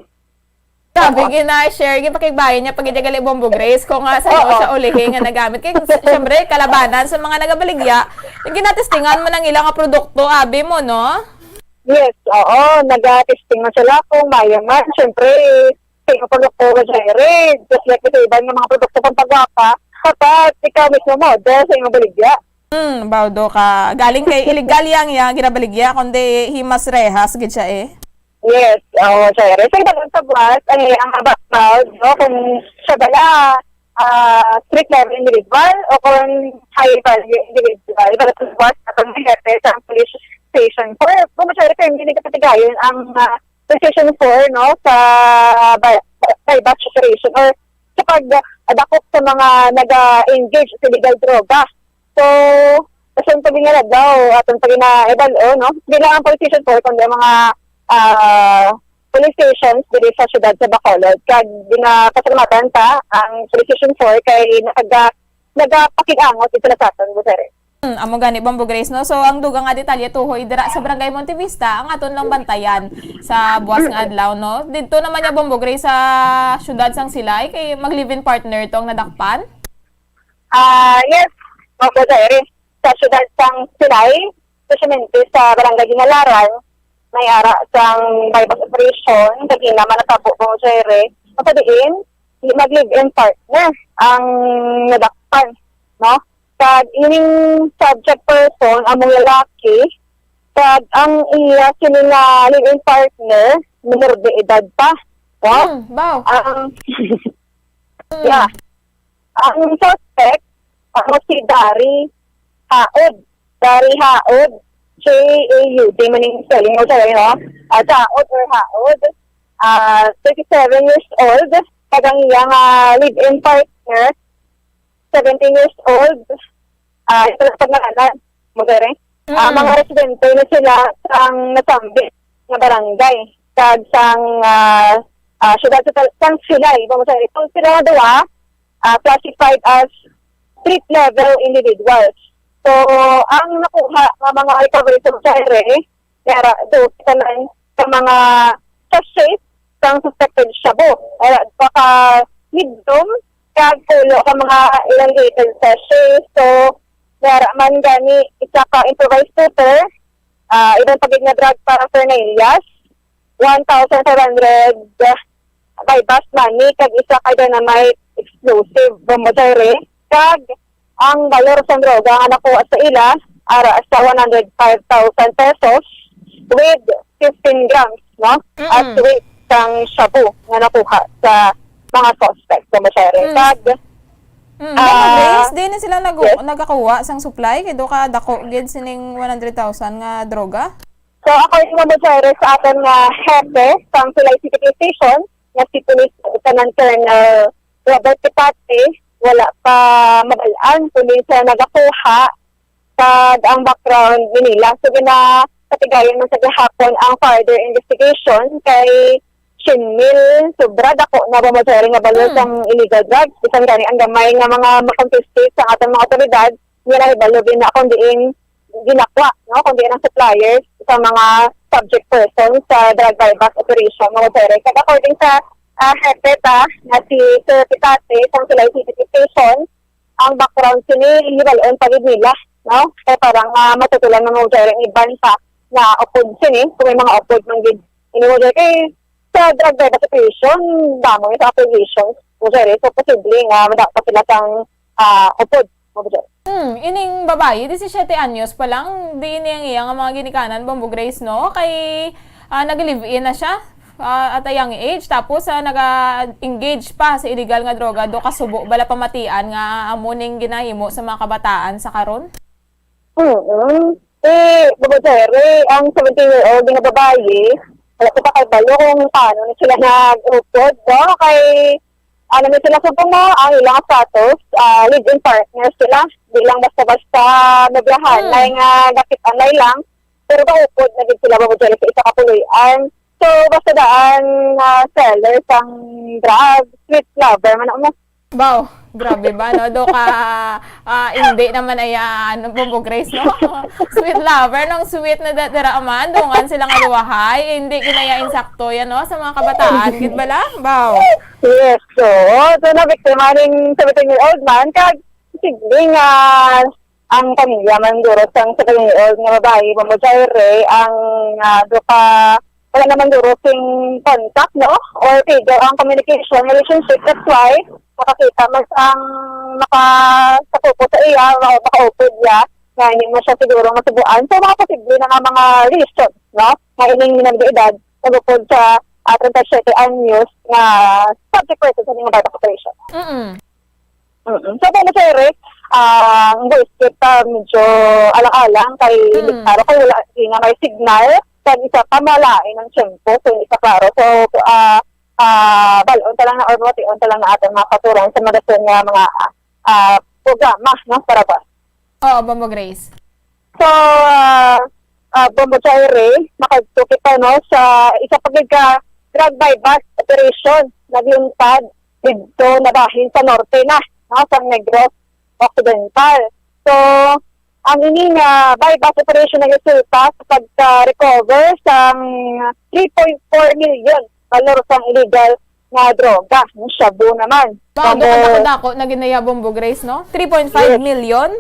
Sabi Oo. gina-share, gipakigbayan niya pag gali Bombo Grace kung nga sa Oo. siya ulihi nga nagamit. Kay, siyempre, kalabanan sa mga nagabaligya, yung ginatestingan mo ng ilang produkto, abi mo, no? Yes, oo. Nagatesting na sila kung maya man. Siyempre, sa mga produkto, Jerry, just like sa iban nga mga produkto pang pagwapa, dapat ikaw mismo model sa imong baligya. Hmm, bawdo ka. Galing kay illegal yang iya ginabaligya, kundi himas rehas gid siya eh. Yes, oo, sir. Sa iba lang sa buwas, ang iyang background, no, kung siya bala, ah, street level individual o kung high value individual. Iba lang sa buwas, at ang hepe sa police station. Kung, kung masyari kayo, hindi nagkapatigayon ang, ah, Precision four, no, sa buy, buy-bust operation or sa pag, ah, dakop sa mga naga-engage sa illegal droga. So, sa pag nga adlaw, atong pag na-evaluate, no, di lang ang Precision four, kundi ang mga, ah, police stations diri sa siyudad sa Bacolod. Kag ginapasalamatan ta ang Precision four kay nakaga-, nagapakig-angot ito na sa aton, Gutierrez. Hmm, amo gani, Bombo Grace, no? So, ang dugang nga detalye tuhoy dira sa Barangay Montevista, ang aton lang bantayan sa buwas nga adlaw, no? Didto naman niya, Bombo Grace, sa siyudad sang Silay, kay mag-live-in partner to ang nadakpan? Ah, yes, Bombo Jerry. Sa siyudad sang Silay, especially sa Barangay Ginalaran, may ara sang buy-bust operation, kagina man natabo, Bombo Jerry. Sa diin, di mag-live-in partner ang nadakpan, no? Kag ining subject person, among lalaki, kag ang iya sini nga live-in partner, minor de edad pa. No? Hmm, baw. Ang, Hmm. yeah. Ang suspect, amo si Dari Haod. Dari Haod, J A U D, maning spelling mo siya, no? Ah, Jaod or Haod. Ah, thirty-seven years old. Kag ang iyang, ah, live-in partner, seventeen years old. Ah, ito lang pag nakanan. Mo, sir, eh? Ah, Mm. mga residente na sila sa ang nasambit nga barangay. Kag sang, ah, ah, syudad sa Tal-, sang Silay, mo, sir, eh? So, sila nga duha, ah, classified as street level individuals. So, ang nakuha nga mga recovery sa Bucharere, yara, do, tanan sa mga sachet sang suspected shabu. Yara, baka medium, kag pulo ka mga elongated sachet. So, yara man gani, isa ka improvised shooter, ah, iban pa gid nga drug paraphernalia, one thousand five hundred buy-bust money kag isa ka dynamite explosive, Bombo Jerry. Kag ang balor sang droga nga nakuha sa ila ara sa one hundred five thousand pesos with fifteen grams, no? As Mm-mm. weight sang shabu nga nakuha sa mga suspect, Bombo Jerry. Mm. Kag, Mm, ah, Bombo Grace, di na sila nag-, yes. nagakuha sang supply kay do ka dako gid sining one hundred thousand nga droga? So, according, Bombo Jerry, sa aton nga hepe sang Silay City Police Station, nga si Police Lieutenant Colonel Robert Tipate, wala pa mabal-an kung diin sila nagakuha kag ang background ni nila. So, ginapatigayon man sa gihapon ang further investigation kay siyam mil sobra dako na, Bombo Jerry, nga balor Mm. sang illegal drugs. Bisan gani ang gamay nga mga makonfiscate sa atong mga otoridad, nila hibalo gid na kung diin ginakwa, no, kung diin ang suppliers sa mga subject persons sa drug buy-bust operation, Bombo Jerry. Kag according sa, ah, hepe ta nga si Sir Pitate sang Silay City Police Station, ang background sini hibal-on pa gid nila, no? Kay parang, ah, matutulan, Bombo Jerry, ang iban pa nga upod sini, kung may mga upod man gid ini, Bombo Jerry. Kay sa drug buy-bust operation, damo ni sa accusations, Bombo Jerry. So, posible nga madako pa sila sang, ah, upod, Bombo Jerry. Hmm, ining babayi, disisiete anyos pa lang, diin niya ang iya nga mga ginikanan, Bombo Grace, no? Kay, ah, nag-live-in na siya, ah, at a young age, tapos, ah, naga-engage pa sa illegal nga droga, do kasubo bala pamatian nga amo ning ginahimo sa mga kabataan sa karon? Mm. Eh, Bombo Jerry, ang seventeen-year-old nga babayi, wala ko pa kabalo kung paano na sila nag-upod, no? Kay, ano na sila, subong mo, ang ilang status, ah, live-in partner sila. Di lang basta-basta nabiyahan, Hmm. may nga gapit-anay lang. Pero kaupod na gid sila, Bombo Jerry, sa isa ka puloy-an. So, basta daan, ah, seller sang drug, sweet lover man, ano? Baw, grabe ba, no? Do ka, ah, hindi naman, ayan, Bombo Grace, no? Sweet lover, nung sweet na da-, dira man, dungan sila nga duwahay, hindi ginaya insakto yan, no? Sa mga kabataan, gid bala? Baw. Yes, so, so nabiktima ning seventeen-year-old man, kag sigling, ah, ang pamilya man guro sang seventeen-year-old nga babayi, Bombo Jerry, ang, ah, do ka, wala naman guro sing contact, no? Or figure ang communication, relationship. That's why makakita man ang makatapupo sa iya, ma-, makaupod niya, nga hindi mo siya siguro masubuan. So, mga posible na nga mga reason, no? Nga ining minor de edad, nagupod sa, ah, treinta y siete anyos nga subject person sa mga bata operation. Mm-mm. Mm-mm. So, kung sir, ah, ang voice chat pa, medyo alang-alang kay Mm. Liktaro, kay wala, di nga may signal, kag isa pa, malain ang tiyempo, so, hindi pa klaro. So, ah, ah, balon ta lang na, or matiyon ta lang na aton mga katuran sa mga dason nga mga, ah, programa, no, para ba? Oo, Bombo Grace. So, ah, ah, Bombo Jerry, makadto kita, no, sa isa pa gid ka drug buy-bust operation nga giuntad didto na bahin sa norte na, no, sa Negros Occidental. So, ang ini nga buy-bust operation nagresulta sa pagka-recover sang three point four million valor sang illegal nga droga, no, shabu naman. Bago Bombo ka dako-dako na ginaya, Bombo Grace, no? Yes. Three point five million?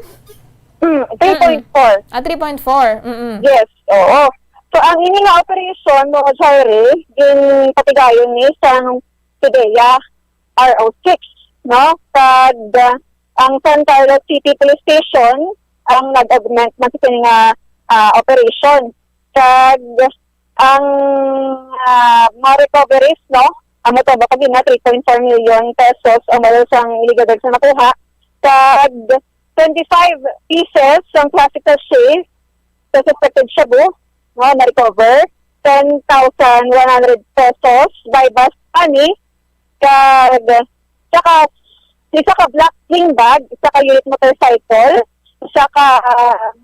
Mm, three point four. Mm-mm. Ah, three point four. Mm-mm. Yes, oo. So, ang ini nga operasyon, mga Jerry, ginpatigayon ni sang PDEA R O six, no? Kag, ah, ang San Carlos City Police Station ang nag-augment man sa kini nga, ah, operasyon. Kag ang, ah, mga recoveries, no? Amo to, baka gina three point four million pesos ang valor sang illegal drugs na nakuha. Kag twenty-five pieces sang plastic sachet sa suspected shabu, no, na-recover. Ten thousand one hundred pesos buy-bust money. Kag saka isa ka black sling bag, isa ka unit motorcycle, isa ka, ah,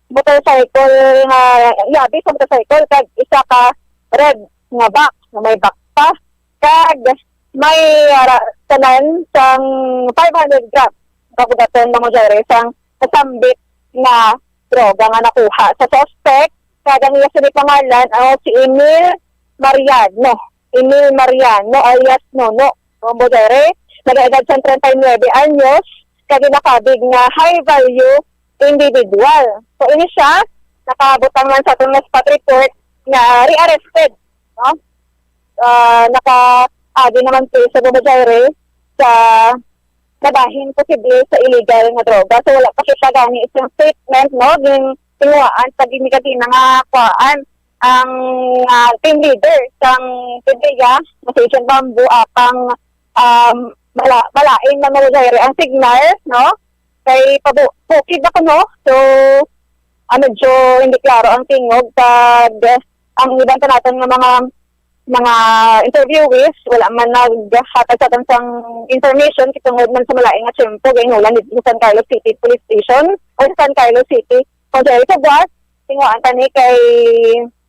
motorcycle nga yabi sa motorcycle, kag isa ka red nga box nga may box pa. Kag may, ah, ra-, tanan sang five hundred grams kabugaton, mga Jerry, sang nasambit nga droga nga nakuha sa suspect. Kag ang iya sini pangalan, ah, si Emil Mariano. Emil Mariano alias Nono. Bombo Jerry, nag-edad sa treinta y nuebe anyos, kag ginakabig nga high value individual. So, ini siya, nakabutang man sa atong spot report nga rearrested. no? Ah, nakaagi naman po sa Bombo Joyrey sa nabahin posible sa illegal nga droga. So, wala pa kita gani isang statement, no? Gin-, tinguhaan sa gini-, gani nga kuhaan ang, ah, team leader sang PDEA, nga si Agent Bamboo, apang, um, mala-, malain man, Bombo Joyrey, ang signal, no? Kay pabu-, bukid ako, no? So, ah, medyo hindi klaro ang tingog. Kag ang iban pa naton nga mga, mga interviewees, wala man naghatag sa aton sang information kay tungod man sa malain nga tiyempo, gainulan dito sa San Carlos City Police Station o sa San Carlos City Konsehal. Sa buwas, tinguhaan ta ni kay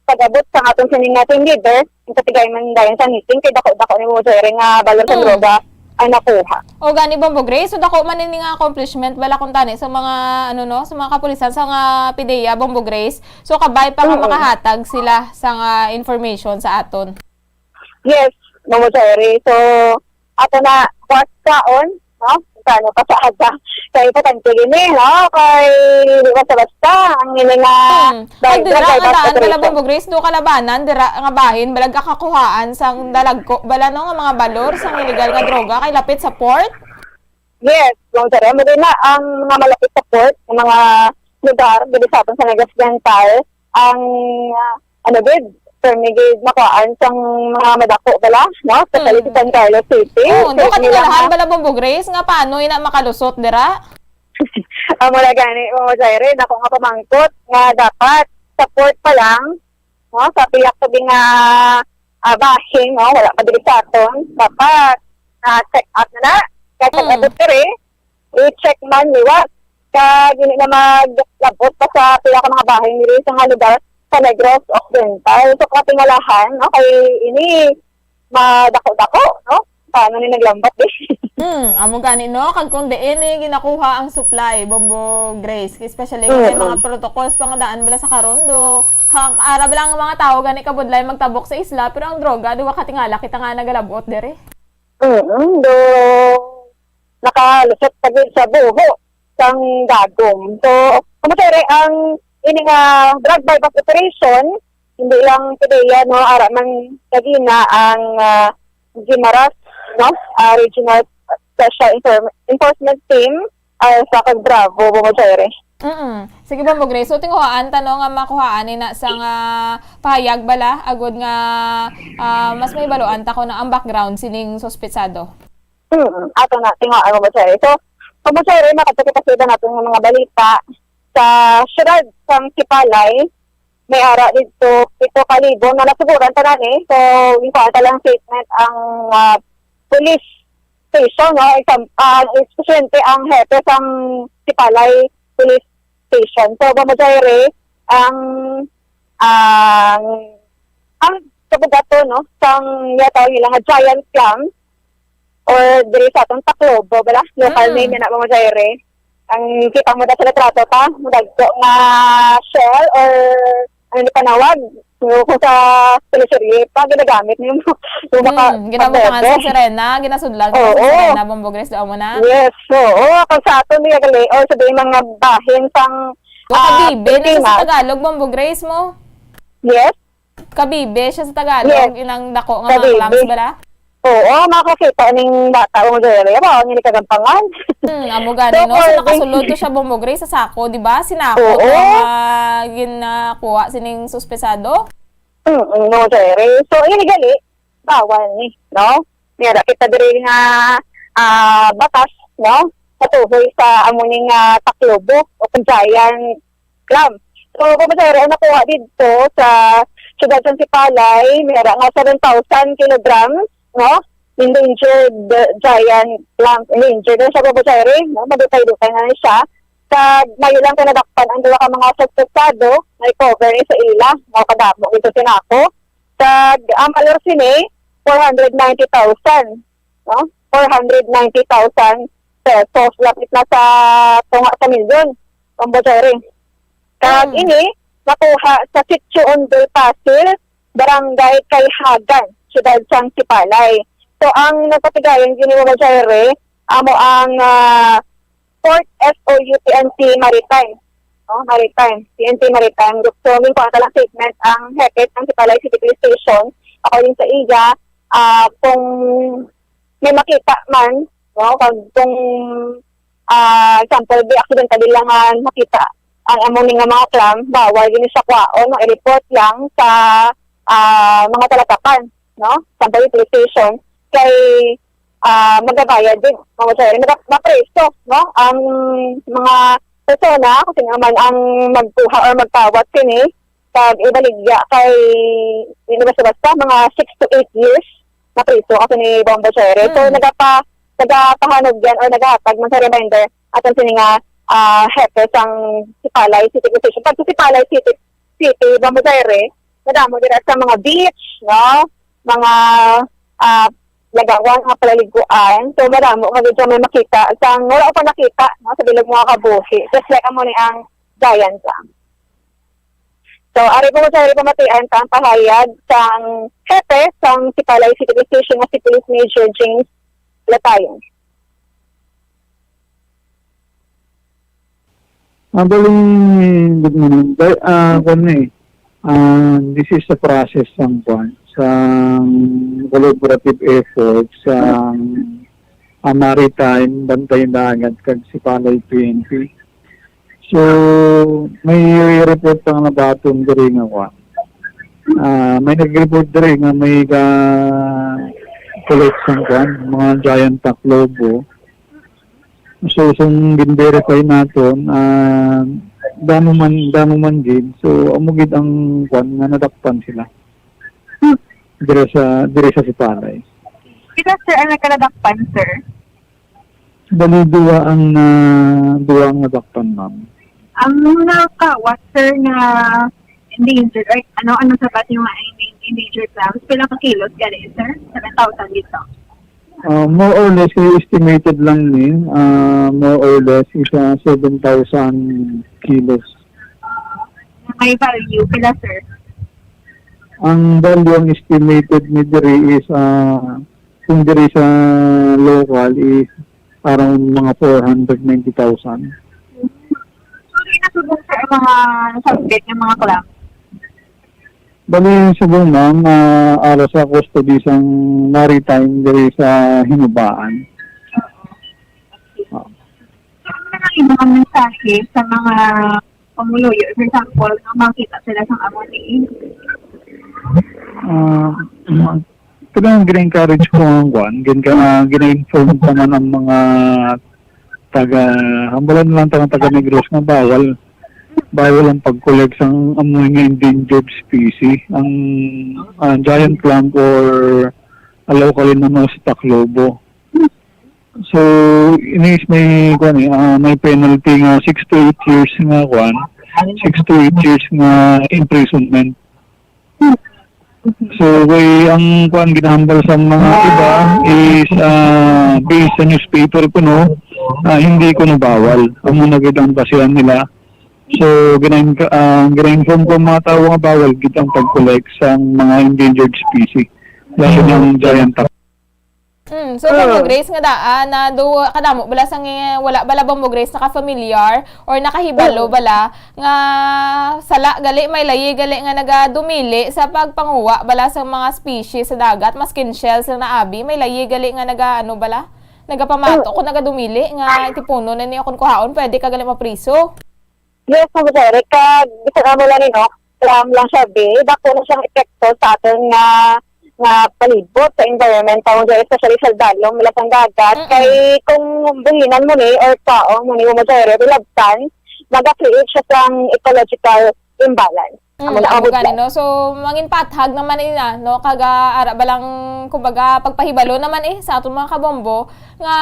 pag-abot sa aton sini nga team leader, ang katigay man dayon sa meeting kay dako-dako ni Bombo Joyrey nga balor sa Mm. droga ang nakuha. O gani, Bombo Grace, so dako man ini nga accomplishment bala kung tani sa mga, ano, no, sa mga kapulisan sa nga PDEA, Bombo Grace. So kabay pa nga Mm. makahatag sila sa nga information sa aton. Yes, Bombo Joyrey. So, ato na, kuwas kaon, no? Kano pa sa aga. Kay importante gini, no? Kay di basta-basta ang ini nga Hmm. Kag dira nga daan bala, Bombo Grace, do kalabanan, dira nga bahin, balag kakakuhaan sang dalagko, bala, no, nga mga balor sang illegal nga droga kay lapit sa port? Yes, Bombo Joyrey. Amo din na ang mga malapit sa port, ang mga lugar, diri sa aton sa Negros Oriental, ang, ah, ano gid, permi gid makuhaan sang mga madako bala, no? Especially Mm. sa San Carlos City. Oo, So, do ka nila tingalahan nga bala, Bombo Grace, nga paano ina makalusot dira? Amo na gani, Bombo Joyrey, ako nga pamangkot nga dapat sa port pa lang, no? Sa pihak to nga, ah, bahin, no? Wala pa diri sa aton. Dapat, ah, check up na na. Kaya pag Mm. abot diri, i-check man liwat. Kag hindi na maglabot pa sa pila ka mga bahin diri sa nga lugar sa Negros Occidental. So, katingalahan, no? Kay ini madako-dako, no? Paano ni naglambat, eh? Hmm, amo gani, no? Kag kung diin ni ginakuha ang supply, Bombo Grace, especially kung may Mm. mga protocols pa nga daan bala sa karon, do, ha, ara bala ang mga tawo gani kabudlay magtabok sa isla, pero ang droga, do, katingala kita nga nagalabot diri. Mm, do, nakalusot pa gid sa buho sang dagom. So, Bombo Joyrey, ang ini nga drug buy-bust operation, hindi lang today, no, ara man kagina ang, ah, Guimaras, no, ah, Regional Special Enfor-, Enforcement Team, ah, sa kag Bravo, Bombo Joyrey. Mm. Sige, Bombo Grace. So, tinguhaan ta, no, nga makuhaan ni na sa nga pahayag bala, agud nga, ah, mas may baluan ta kung ang background sining suspetsado. Hmm, ato na, tinga, ano ba siya eh. So, kung mo siya rin, makapagkita sa iba natin ng mga balita sa siyudad sang Sipalay, may ara dito pito ka libo na nasuburan ta na ni. So, yung pa lang statement ang, ah, police station, no? Exam-, ah, estudyante ang hepe sang Sipalay Police Station. So, Bombo Joyrey, ang, ang, ang kabugato, no? Sang yataw nila nga Giant Clam, or diri sa atong Taclobo, bala? Local Mm. name na, Bombo Joyrey. Ang kita mo da sa litrato pa, mudagko nga shell or ano ni panawag? So, kung sa teleserye pa, ginagamit niyo mo. Yung maka-, Mm, ginabutangan pag-bebe. Sa sirena, ginasudlan ko Oo. Sa sirena, Bombo Grace, doon mo na? Yes, oo. Kung sa ato niya gali, or sa mga bahin sang, O, ah, kabibe na siya sa Pilipinas. Tagalog, Bombo Grace mo? Yes? Kabibe siya sa Tagalog, Yes. Inang dako nga mga Kabibe. Clams, bala? Oo, makakita ning bata, Bombo Joyrey. Ba, ang ini kagampangan. Hmm, amo gani, So, no? So, for nakasulod to siya, Bombo Grace, sa sako, di ba? Sinako Oo. To nga ginakuha sining suspesado? Mm, Bombo Joyrey. So, ini gali, bawal ni, no? Nira kita diri nga, ah, batas, no? Patuhoy sa amo ni nga Taclobo o kung Giant Clam. So, Bombo Joyrey, ang nakuha dito sa siyudad sa Sipalay, nira nga seven thousand kilograms, no? Endangered giant clam. Endangered na siya, Bombo Joyrey, no? Madutay-dutay na ni siya. Sa mayo lang pinadakpan ang duha ka mga suspetsado, may cover ni sa ila, no? Kadamo ito sinako. Kag ang valor sini, four hundred ninety thousand, no? Four hundred ninety thousand pesos, lapit na sa tunga sa milyon, Bombo Joyrey. Kag Mm. ini, nakuha sa Sitio Undol Pasil, Barangay Kayhagan, Siyudad sang Sipalay. So, ang nagpatigayon gini, Bombo Joyrey, amo ang, ah, Port S O U T N T Maritime. No, Maritime, T N T Maritime Group. So, may kuha lang statement ang hepe sang Sipalay City Police Station According sa iya, ah, kung may makita man, no, kag kung, ah, example, di aksidentally lang nga makita ang amo ni nga mga clam, bawal gid siya kwaon, no, i-report lang sa, ah, mga talatapan, no, sa police station, kay, ah, magabayad din, mga sir, maga-, mapreso, no, ang mga persona kung sino man ang magkuha or magkawat sini, kag ibaligya kay, hindi basta-basta, mga six to eight years na priso kasi ni Bombo Cherry. So, Mm. nagapa-, nagapahanog yan or nagahatag man sa reminder aton sini nga, ah, hepe sang Sipalay City Police Station. Pag sa Sipalay City, City, Bombo Cherry, madamo dira sa mga beach, no? Mga, ah, lagawan, mga palaliguan. So, madamo ka gid may makita. Sang wala ko pa nakita, no, sa bilog mga kabuhi. Just like amo ni ang Giant Sand. So, ari po sa pamatian ta ang pahayag sang hepe sang Sipalay City Police Station nga si Police Major James Latayon. Ah, bali, good morning. Dai-, ah, kuwan na eh. Ah, this is a process sang kuwan, sang collaborative effort sang, ah, Maritime, Bantay Dagat, kag Sipalay P N P. So, may report ang nabaton diri nga kuwan. Ah, may nag-report diri nga may ga-collect sang kuwan, mga giant taclobo. So, kung gin-verify naton, ah, damo man, damo man gid. So, amo gid ang kuwan nga nadakpan sila. Dire sa, dire sa Sipalay. Pila, sir, ang nagkadakpan, sir? Bali, duwa ang na, duwa ang nadakpan, ma'am. Ang nakawat, sir, nga endangered, or ano, ano sa ba't yung mga endangered clams? Pila ka kilos gani, sir? Seven thousand dito. Ah, more or less, kay estimated lang ni, ah, more or less, is ah, seven thousand kilos. May value, pila, sir? Ang value ang estimated ni diri is, ah, kung diri sa local is around mga four hundred ninety thousand. So, di na subong, sir, ang mga subject ng mga clam? Bali, subong, ma'am, ah, ara sa custody sang Maritime diri sa Hinubaan. So, ano na lang yung mga mensahe sa mga pamuluyo, for example, nga makita sila sa amo ni Ah, talagang gina-encourage ko ang kuwan. Gin, ah, gina-inform ko man ang mga taga, hambalan lang taga, taga Negros nga bawal. Bawal ang pag-collect sang amoy nga endangered species, ang ah, giant clam or ah, locally na mga si Taclobo. So, ini is may, kuwan eh, ah, may penalty nga six to eight years nga, kuwan, six to eight years nga imprisonment. So, kay ang, kuwan, ginahambal sa mga iba is ah, based sa newspaper kuno, ah, hindi kuno bawal. Amo na gid ang basihan nila. So, gina-, ah, gina-inform ko ang mga tawo nga bawal gid ang pag-collect sa mga endangered species, lalo na ang giant Mm, so, Bombo Grace, nga daan na do kadamo bala sang, eh, wala bala, Bombo Grace, naka-familiar or nakahibalo bala nga sala gali, may layi gali nga nagadumili sa pagpanguha bala sa mga species sa dagat, maskin shells lang na abi, may layi gali nga naga, ano bala, nagapamato kung nagadumili nga itipunon na niya kung kuhaon, pwede ka gali mapriso. Yes, Ma'am Jeric, kag bisan amo lang ni, no, clam lang siya, be, dako na siyang epekto sa aton nga, nga palibot, sa environment, tawon dyan, especially sa dalom, wala sang dagat. Mm-mm. Kay kung buhinan mo ni, or kwaon mo ni, Ma'am Jeric, ilabtan, mag-create siya sang ecological imbalance. Mm, amo na, amo gani, no? So, mangin pathag naman ina, no? Kaga ara ba lang, kumbaga, pagpahibalo naman eh sa aton mga kabombo nga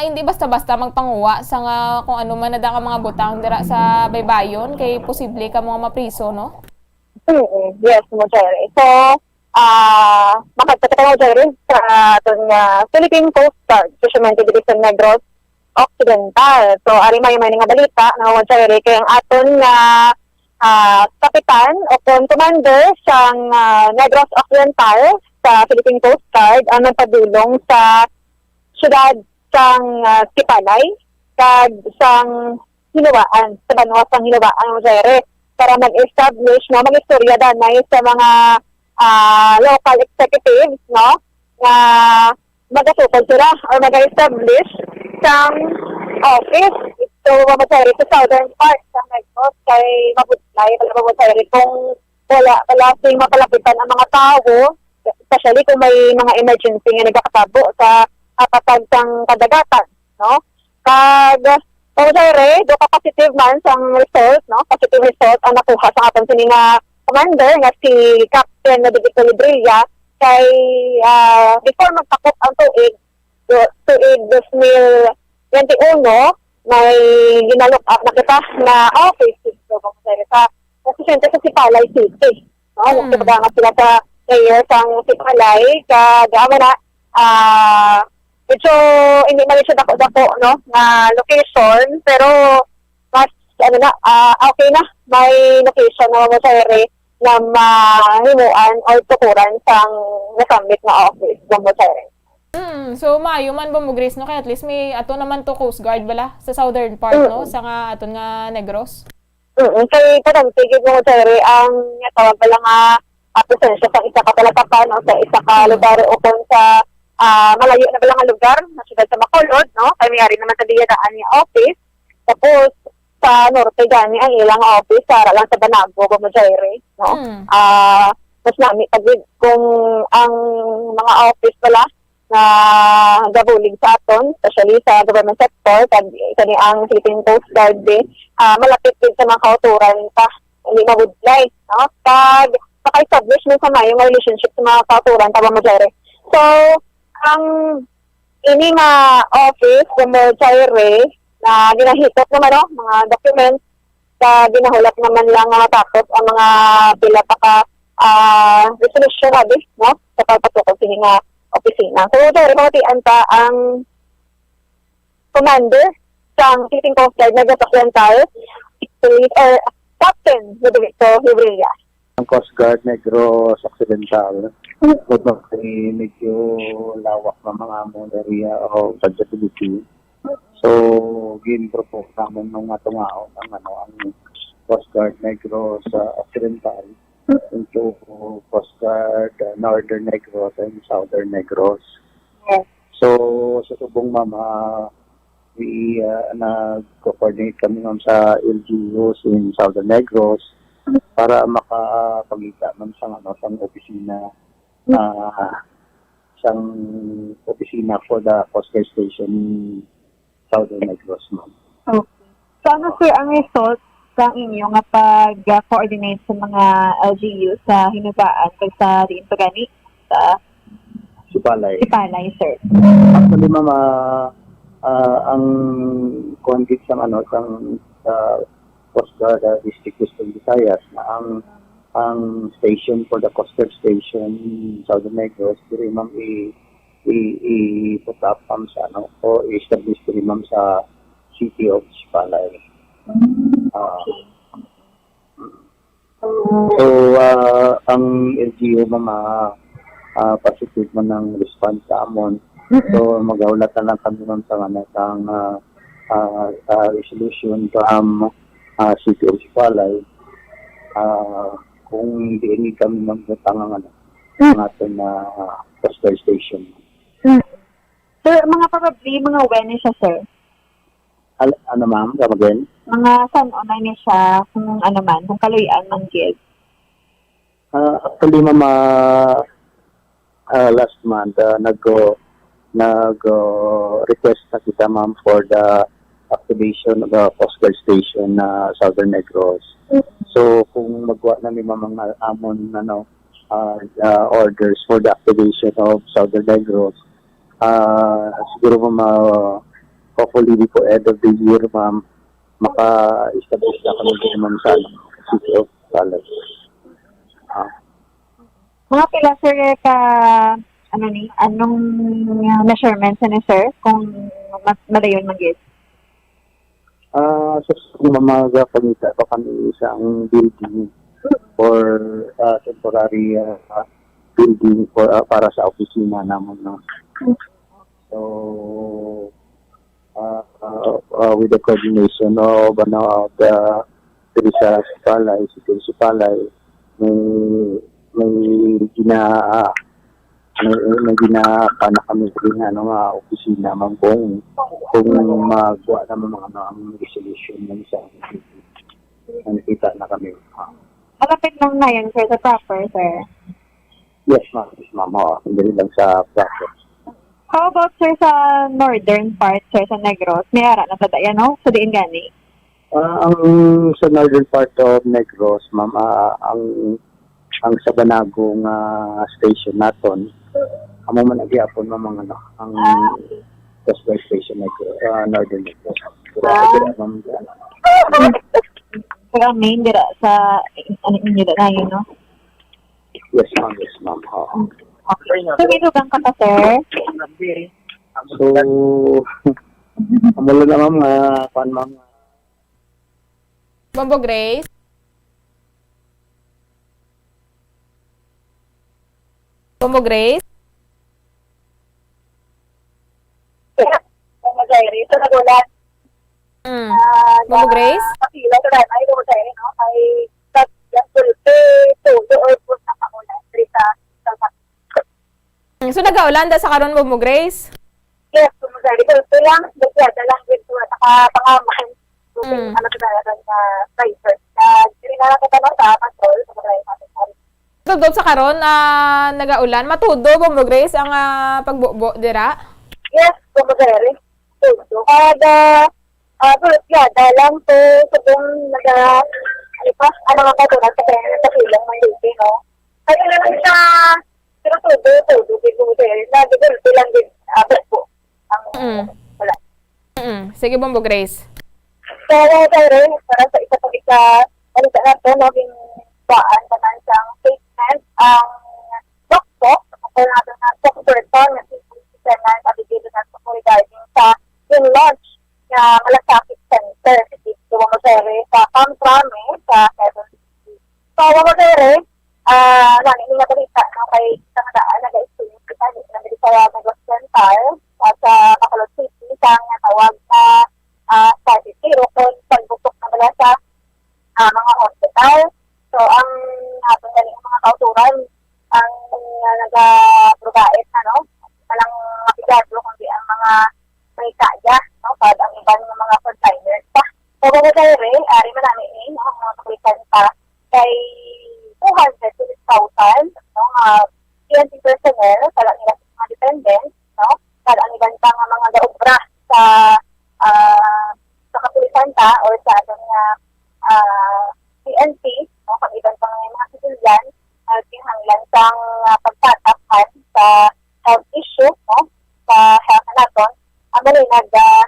hindi basta-basta magpanguha sa nga kung ano man na nga mga butang dira sa baybayon kay posible ka mga mapriso, no? Mm, yes, mo, Jerry. So, ah, makagpatapang mo, Jerry, sa aton nga Philippine Coast Guard, Fishermen Division Negros Occidental. So, ari may may nga balita, no, Jerry, kay ang aton nga ah, kapitan o kon commander sang ah, Negros Occidental sa Philippine Coast Guard ang nagpadulong sa siyudad sang ah, Sipalay kag sang Hinabaan, sa banwa sang Hinabaan, Jerry, para mag-establish, no, mag-istorya danay sa mga ah, local executives, no, nga magatukod sila or mag-establish sang office ito, Ma'am Muteri, sa southern part sa Negros kay mabudlay pala, Ma'am Muteri, kung wala pala sing mapalapitan ang mga tawo, especially kung may mga emergency nga nagakatabo sa kapatag sang kadagatan, no? Kag, Ma'am Muteri, do ka positive man sang result, no? Positive result ang nakuha sa aton sini nga commander nga si Captain Benedicto Librilla kay, ah, before magtakop ang tuig, do, tuig dos mil twenty-uno, may ginalook up na kita na office dito, Ma'am Muteri, sa presidente sa Sipalay City. No? Mm. Nagtubangan sila sa mayor sang Sipalay, kag amo na, ah, medyo hindi man siya dako-dako, no, nga location, pero mas, ano na, ah, okay na, may location na, Ma'am Muteri, na mahimuan or tukuran sang nasamit nga office, Ma'am Muteri. Mm, so maayo man, Ma'am Grace, no, kay at least may ato naman to Coast Guard bala sa southern part, no, Mm. sa nga aton nga Negros. Mm, kay importante gid, Ma'am Muteri, ang natawag bala nga, ah, presensya sa isa ka palatapan o sa isa ka Mm. lugar o kung sa, ah, malayo na bala nga lugar, na siyudad sa Bacolod, no? Kay may ari naman sa Diyadaan nga office. Tapos sa norte gani ang ilang office, sa ara lang sa Banago, Ma'am Muteri, no? Mm. Ah, mas nami pa gid kung ang mga office bala nga gabulig sa aton, especially sa government sector, kag kani ang Philippine Coast Guard, di, ah, malapit gid sa mga kauturan pa, hindi mabudlay, no? Kag maka-establish man sa maayo nga relationship sa mga kauturan pa, Ma'am Muteri. So, ang ini nga office, Ma'am Muteri, na ginahikot naman, no, mga documents, sa ginahulat naman lang nga matapos ang mga pila pa ka, ah, resolution, abi, no? Sa pagpatukod sini nga opisina. So, Ma'am Muteri, mabatian ta ang commander sang Philippine Coast Guard Negros Occidental, Police, or Captain Rodrigo Librilla. Ang Coast Guard Negros Occidental, bukod man kay medyo lawak nga mga amon area of responsibility. So, gin-propose namin nung nga tungaon ang, ano, ang Coast Guard Negros, ah, Occidental into Coast Guard, ah, Northern Negros and Southern Negros. Yes. So, sa subong, ma'am, ah, we, ah, nag-coordinate kami, ma'am, sa L G Us in Southern Negros para makapangita, ma'am, sang, ano, sang opisina, ah, sang opisina for the Coast Guard Station in Southern Negros, ma'am. Okay. So ano, sir, ang result sang inyo nga pag-coordinate sa mga L G U sa Hinugaan kag sa diin pa gani? Sa Sipalay. Sipalay, sir. Actually, ma'am, ah, ah, ang kuwan gid sang, ano, sang, ah, Coast Guard, ah, District Western Visayas na ang, ang station for the Coast Guard Station Southern Negros, diri, ma'am, i, i, i-put up, ma'am, sa, ano, o i-establish diri, ma'am, sa City of Sipalay. Ah. So, ah, ang L G U, ma'am, ah, ah, positive man ang response sa amon. So, maghulat na lang kami, ma'am, sa, ano, sang, ah, ah, ah, resolution from, ah, City of Sipalay. Ah, kung diin kami magbutang ang, ano, ang aton, ah, Coast Guard Station. Sir, mga probably, mga when ni siya, sir? Al-, ano, ma'am? Come again? Mga san-o na ni siya, kung ano man, kung kaluy-an man gid. Ah, actually, ma'am, ah, ah, last month, ah, nag, nag, ah, request na kita, ma'am, for the activation of the Coast Guard Station na Southern Negros. So, kung magwa na ni, ma'am, ang amon, ano, ah, ah, orders for the activation of Southern Negros, ah, siguro, ma'am, ah, hopefully before end of the year, ma'am, maka-establish na kami din, ma'am, sa, ano, City of Sipalay. Ah. Mga pila, sir, ka, ano ni, anong measurements ni, sir, kung ma- madayon man gid? Ah, sa mga magapangita pa kami sa ang building for, ah, temporary, ah, building for, ah, para sa opisina namon, no? So, ah, ah, ah, with the coordination of, ano, of the, diri sa Sipalay, City of Sipalay, may, may gina, ano, may ginapa na kami sa ano nga opisina, ma'am, kung, kung magkuha na mo mga, ano, ang resolution ng sa nakita na kami. Ah. Malapit lang na yan, sir, sa proper, sir. Yes, ma'am. Yes, ma'am. Oo, dali lang sa proper. How about, sir, sa northern part, sir, sa Negros? May ara na sa daya, no? Sa diin gani? Ah, ang sa northern part of Negros, ma'am, ah, ang, ang Sabanago nga station naton, amo man ang gihapon, ma'am, ang, ano, ang Ah. Coast Guard Station Negros, ah, Northern Negros. Dira, Ah. dira, ma'am, dira. Pero main dira sa, ano, inyo na yun, no? Yes, ma'am. Yes, ma'am. Oo. Okay. So, may dugang ka pa, sir? So, amo lang na, ma'am, nga, kuwan, ma'am, nga Bombo Grace? Bombo Grace? Sa Jairi, sa Nagulat. Mm. Ah, Bombo na Grace? Kapila sa Ranay, Bombo Jairi, no? Ay, sa Yangkulpe, Tulo, or po sa Kamulan, diri sa, sa Mm, so, nagaulan da sa karon, Bombo Grace? Yes, Bombo Jairi. Pero ito lang, delikado lang din sa nakapangaman. Mm. Ano sa talaga nga driver? Na, diri na lang kita, no, sa patrol, sa mga driver. Tudo sa karon, ah, nagaulan. Matudo, Bombo Grace, ang, ah, pagbubo dira? Yes, Bombo Jairi. Tudo. Kada, ah, pero yada lang to, subong naga, ano pa, ang mga katunan sa kanya sa silong ng Leyte, no? Kaya naman sa, pero tudo, tudo, di ko, sir, na, di ko, bilang din, ah, po, ang, Mm. wala. Mm. Sige, Bombo Grace. So, sir, para sa isa pa, isa, balita na to, naging baan naman siyang statement, ang doktor, ang natin na spokesperson, na si Lieutenant Abigail Velasco, regarding sa yung launch nga Malasakit Center dito, mga sir, sa Camp Crame, sa Quezon City. So, mga sir, ah, nani nga balita, no, kay isang daan nag-experience kita, di na diri sa Negros Oriental, ah, sa Bacolod City, sa nga tawag na, ah, sa Tiro, kung pagbuktok na bala sa, ah, mga hospital. So, ang aton galing mga kauturan, ang, ah, nagaprovide na, no? Walang mapigado, kundi ang mga may kaya, no? Kag ang iban nga mga frontliners pa. So, mga sir, ari man namin, eh, no? Ang mga kapulisan pa kay two hundred twenty thousand, no? Nga P N P personnel, kag ang ilang mga dependents, no? Kag ang iban pa nga mga gaobra sa, ah, sa kapulisan ta or sa aton nga, ah, P N P, no? Kag iban pa nga mga civilian, ah, kinahanglan sang, ah, pagtataphan sa health issue, no? Sa health naton, amo ni nag, ah,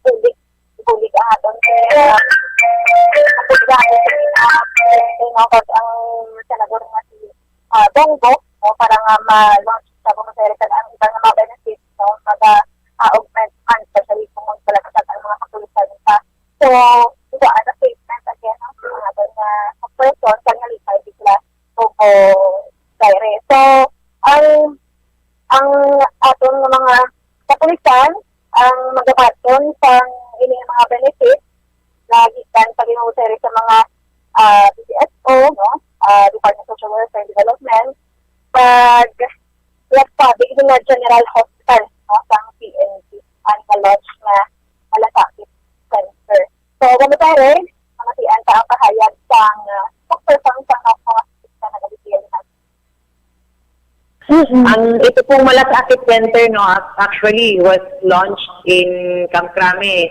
bulig, bulig ang aton, eh, ah, ang pagdaan, ah, eh, no, kag ang senador nga si, ah, Bong Go, no, para nga ma-launch sa Buenos Aires ang iban nga mga benefits, no, maga, ah, augment man, especially kung magpalagsak ang mga kapulisan pa. So, ito ang statement again, no, ang aton nga person, kaya nga lipay, di sila, o, o, dire. So, ang, ang aton nga mga kapulisan, ang magabaton sang ini nga mga benefit nga gikan sa Ginoo sa mga, ah, D S O, no? Ah, Department of Social Welfare and Development, pag nagpabi ini nga General Hospital, no, sang P N P, ang na-launch nga Malasakit Center. So, kamo, pare, mamatian ta ang pahayag sang, ah, spokesperson sang Hospital nga nag-, Mm-mm. Ang ito pong Malasakit Center, no, ac-, actually was launched in Camp Crame,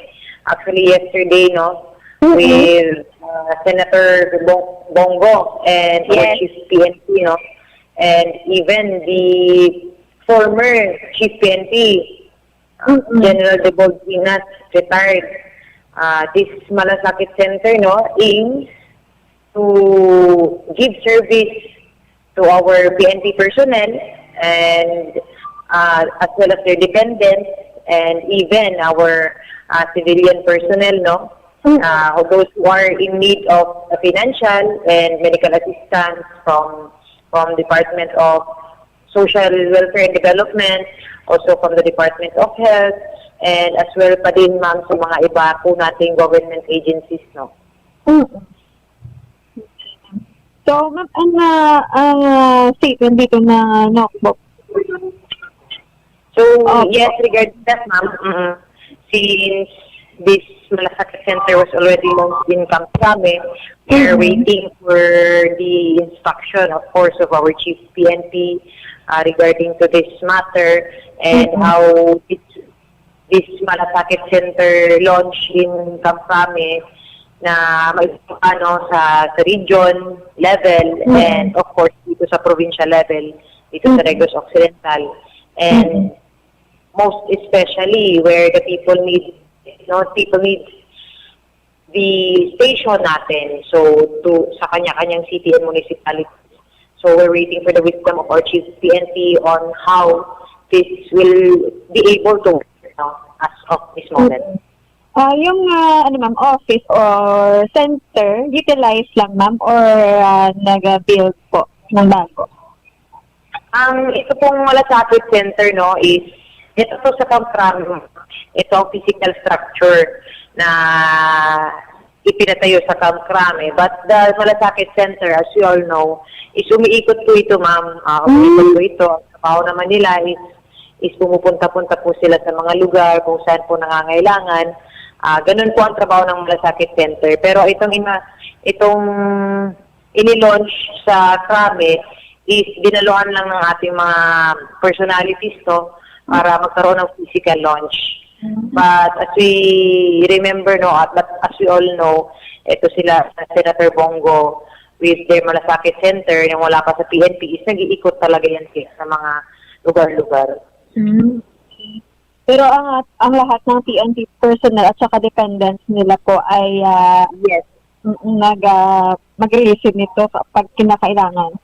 actually yesterday, no, Mm-mm. with, uh, Senator Bong-, Bongo and our Yes. Chief P N P, no, and even the former Chief P N P, uh, Mm-mm. General Debold Quinas, retired. Uh, this Malasakit Center, no, aims to give service to our P N P personnel and, uh, as well as their dependents and even our, uh, civilian personnel, no? Mm. Uh, those who are in need of financial and medical assistance from, from Department of Social Welfare and Development, also from the Department of Health, and as well pa din, ma'am, sa mga iba po nating government agencies, no? Mm. So, ma'am, ang, ah, ang, ah, statement dito na notebook. So, Opo. Yes, regarding that, ma'am, mm, since this Malasakit Center was already launched in Camp Crame, we are Mm-hmm. waiting for the instruction, of course, of our Chief P N P, uh, regarding to this matter and Mm-hmm. how this, this Malasakit Center launch in Camp Crame na may ano sa, sa region level Mm-hmm. and of course dito sa provincial level, dito sa Mm-hmm. Negros Occidental. And Mm-hmm. most especially where the people need, you know, people need the station natin. So, to, sa kanya-kanyang city and municipality. So, we're waiting for the wisdom of our Chief P N P on how this will be able to work, no, as of this moment. Ah, yung, ah, ano, ma'am, office or center, utilize lang, ma'am, or, ah, nag-build po ng bago? Ang ito pong Malasakit Center, no, is ito po sa Camp Crame, ito ang physical structure na ipinatayo sa Camp Crame. But the Malasakit Center, as you all know, is umiikot po ito, ma'am. Ah, umiikot po ito. Ang trabaho naman nila is, is pumupunta-punta po sila sa mga lugar kung saan po nangangailangan. Ah, ganun po ang trabaho ng Malasakit Center. Pero itong ina, itong ini-launch sa Crame is dinaluhan lang ng ating mga personalities to para magkaroon ng physical launch. But as we remember, no, at but as we all know, ito sila Senator Bong Go with their Malasakit Center, yung wala pa sa P N P, is nag-iikot talaga yan sila sa mga lugar-lugar. Mm. Pero ang ang lahat ng P N P personnel at saka dependents nila po ay ah, Yes. mm, nag ah, mag-receive nito kapag kinakailangan.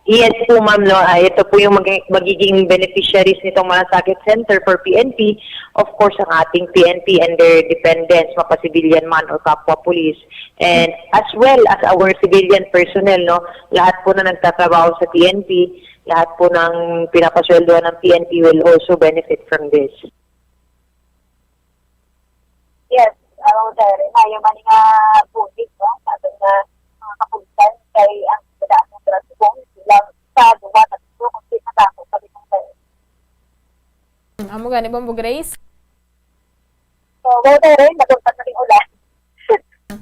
Yes po, ma'am, no. Ah, ito po yung mag- magiging beneficiaries nitong Malasakit Center for P N P. Of course, ang ating P N P and their dependents, mapa-civilian man or kapwa police. And as well as our civilian personnel, no. Lahat po na nagtatrabaho sa P N P, lahat po ng pinapasweldohan ng P N P will also benefit from this. Yes, ang dere na yung mali nga bulig, no? Sa aton nga mga kapulisan kay ang kada ang transpong ilang sa duwa na tulo kung di na ako kami ng dere. Amo gani, Bombo Grace? So, well, dere, naguntat na rin ulan.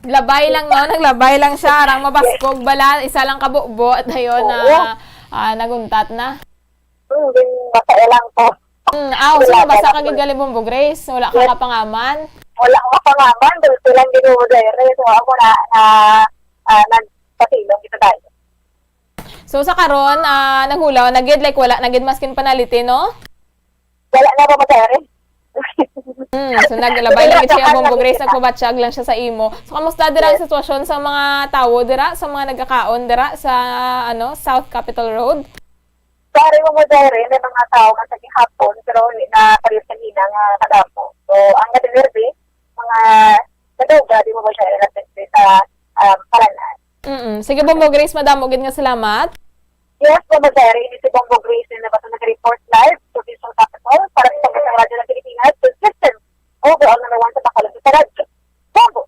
Labay lang, no? Naglabay lang siya. Arang mabaskog bala. Isa lang kabubo. At ayun, Oo. na ah, naguntat na. Hmm, din masaya lang po. Mm, aw, so nabasa ka gid gali, Bombo Grace? Wala ka kapangaman? Wala ko kapangaman, dulce lang din mo dere. So, ako na, na, ah, nagpasilong kita tayo. So sa karon, ah, naghulaw na gid, like wala na gid maskin panaliti, no? Wala na ba madere? Mm, so naglabay lang gid siya, Bombo Grace, nagpabatsyag lang siya sa imo. So kamusta dira ang sitwasyon sa mga tawo dira, sa mga nagakaon dira sa ano, South Capitol Road? Pare mo mo dere, may mga tao man sa gihapon, pero hindi na kayo sa hina nga kadamo. So, ang natinirbi, mga naduga, di mo ba siya ilatagpi sa um, Paranan? Mm. Sige, Bombo Grace, madamo gid nga salamat. Yes, Bombo Jerry, ini si Bombo Grace na nabato nag-report live sa Visual Capital para sa Pagkasang Radyo ng Pilipinas, consistent overall number one sa Bacolod sa radyo. Bombo!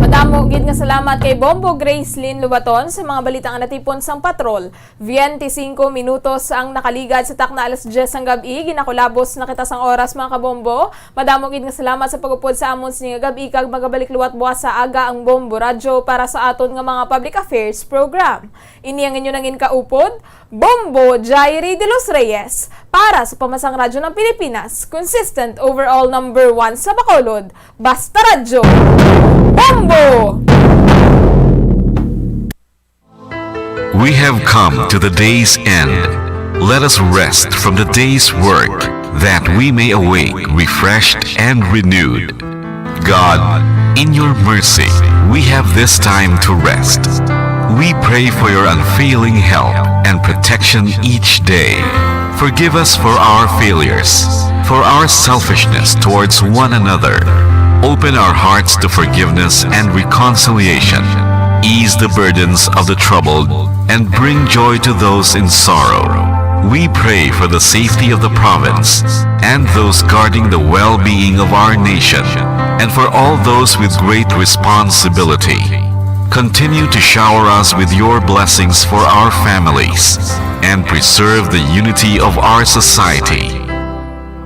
Madamo gid nga salamat kay Bombo Gracelyn Lubaton sa mga balita nga natipon sang patrol. Veinte y cinco minutos ang nakaligad sa takna alas diyes sang gab-i. Ginakulabos na kita sang oras, mga kabombo. Madamo gid nga salamat sa pag-upod sa amon sini nga gab-i, kag magabalik liwat buwas sa aga ang Bombo Radyo para sa aton nga mga public affairs program. Ini ang inyo nangin kaupod, Bombo Jairi de los Reyes, para sa Pamasang Radyo ng Pilipinas, consistent overall number one sa Bacolod. Basta Radyo, Bombo! We have come to the day's end. Let us rest from the day's work, that we may awake refreshed and renewed. God, in your mercy, we have this time to rest. We pray for your unfailing help and protection each day. Forgive us for our failures, for our selfishness towards one another. Open our hearts to forgiveness and reconciliation. Ease the burdens of the troubled and bring joy to those in sorrow. We pray for the safety of the province and those guarding the well-being of our nation. and for all those with great responsibility. Continue to shower us with your blessings for our families and preserve the unity of our society.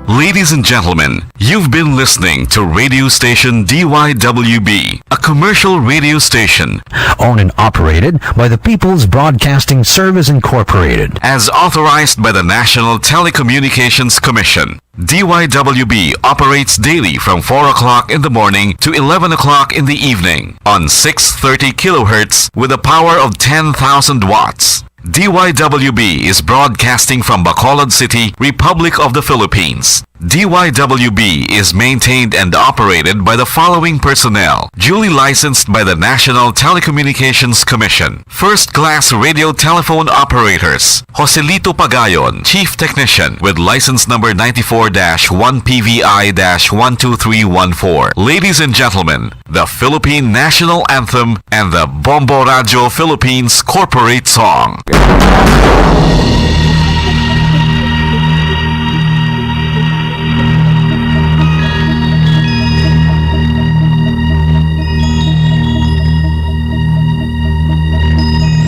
Ladies and gentlemen, you've been listening to radio station D Y W B, a commercial radio station owned and operated by the People's Broadcasting Service Incorporated, as authorized by the National Telecommunications Commission. D Y W B operates daily from four o'clock in the morning to eleven o'clock in the evening on six thirty kilohertz with a power of ten thousand watts. D Y W B is broadcasting from Bacolod City, Republic of the Philippines. D Y W B is maintained and operated by the following personnel, duly licensed by the National Telecommunications Commission. First class radio telephone operators, Joselito Pagayon, Chief Technician, with license number ninety-four dash one P V I dash one two three one four. Ladies and gentlemen, the Philippine National Anthem and the Bombo Radyo Philippines Corporate Song.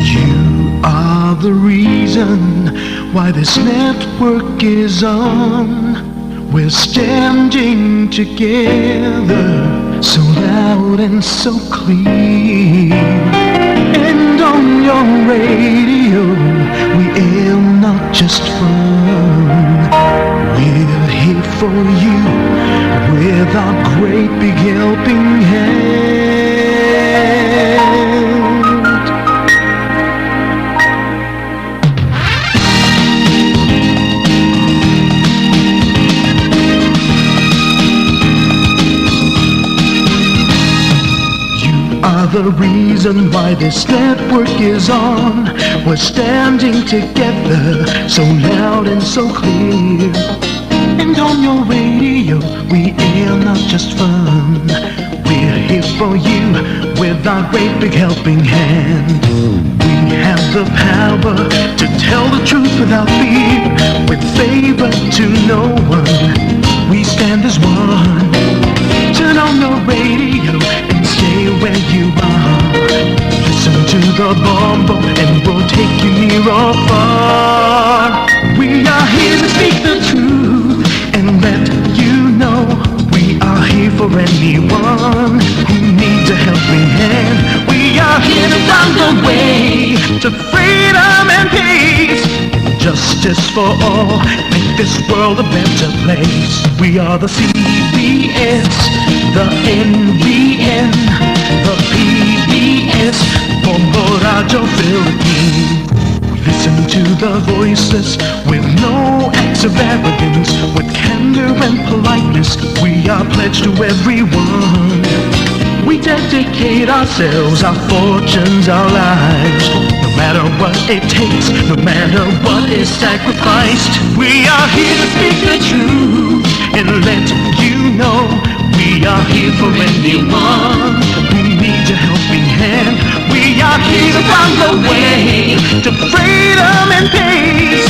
You are the reason why this network is on. We're standing together, so loud and so clear. And on your radio, we aim not just fun. We're here for you with our great big helping hand. You are the reason why this network is on. We're standing together, so loud and so clear. And on your radio, we air not just fun. We're here for you with our great big helping hand. We have the power to tell the truth without fear, with favor to no one. We stand as one. Turn on your radio and stay where you are. Listen to the Bombo and we'll take you near or far. We are here to speak the truth and let you know we are here for anyone who needs a helping hand. We are here to find a way to freedom and peace, justice for all, make this world a better place. We are the C B S, the N B N, the P B S, Bombo Radyo Philippines. Listen to the voiceless with no acts of arrogance, with candor and politeness. We are pledged to everyone. We dedicate ourselves, our fortunes, our lives. No matter what it takes, no matter what is sacrificed, we are here to speak the truth and let you know we are here for anyone who needs a helping hand. We are here to find the way to freedom and peace,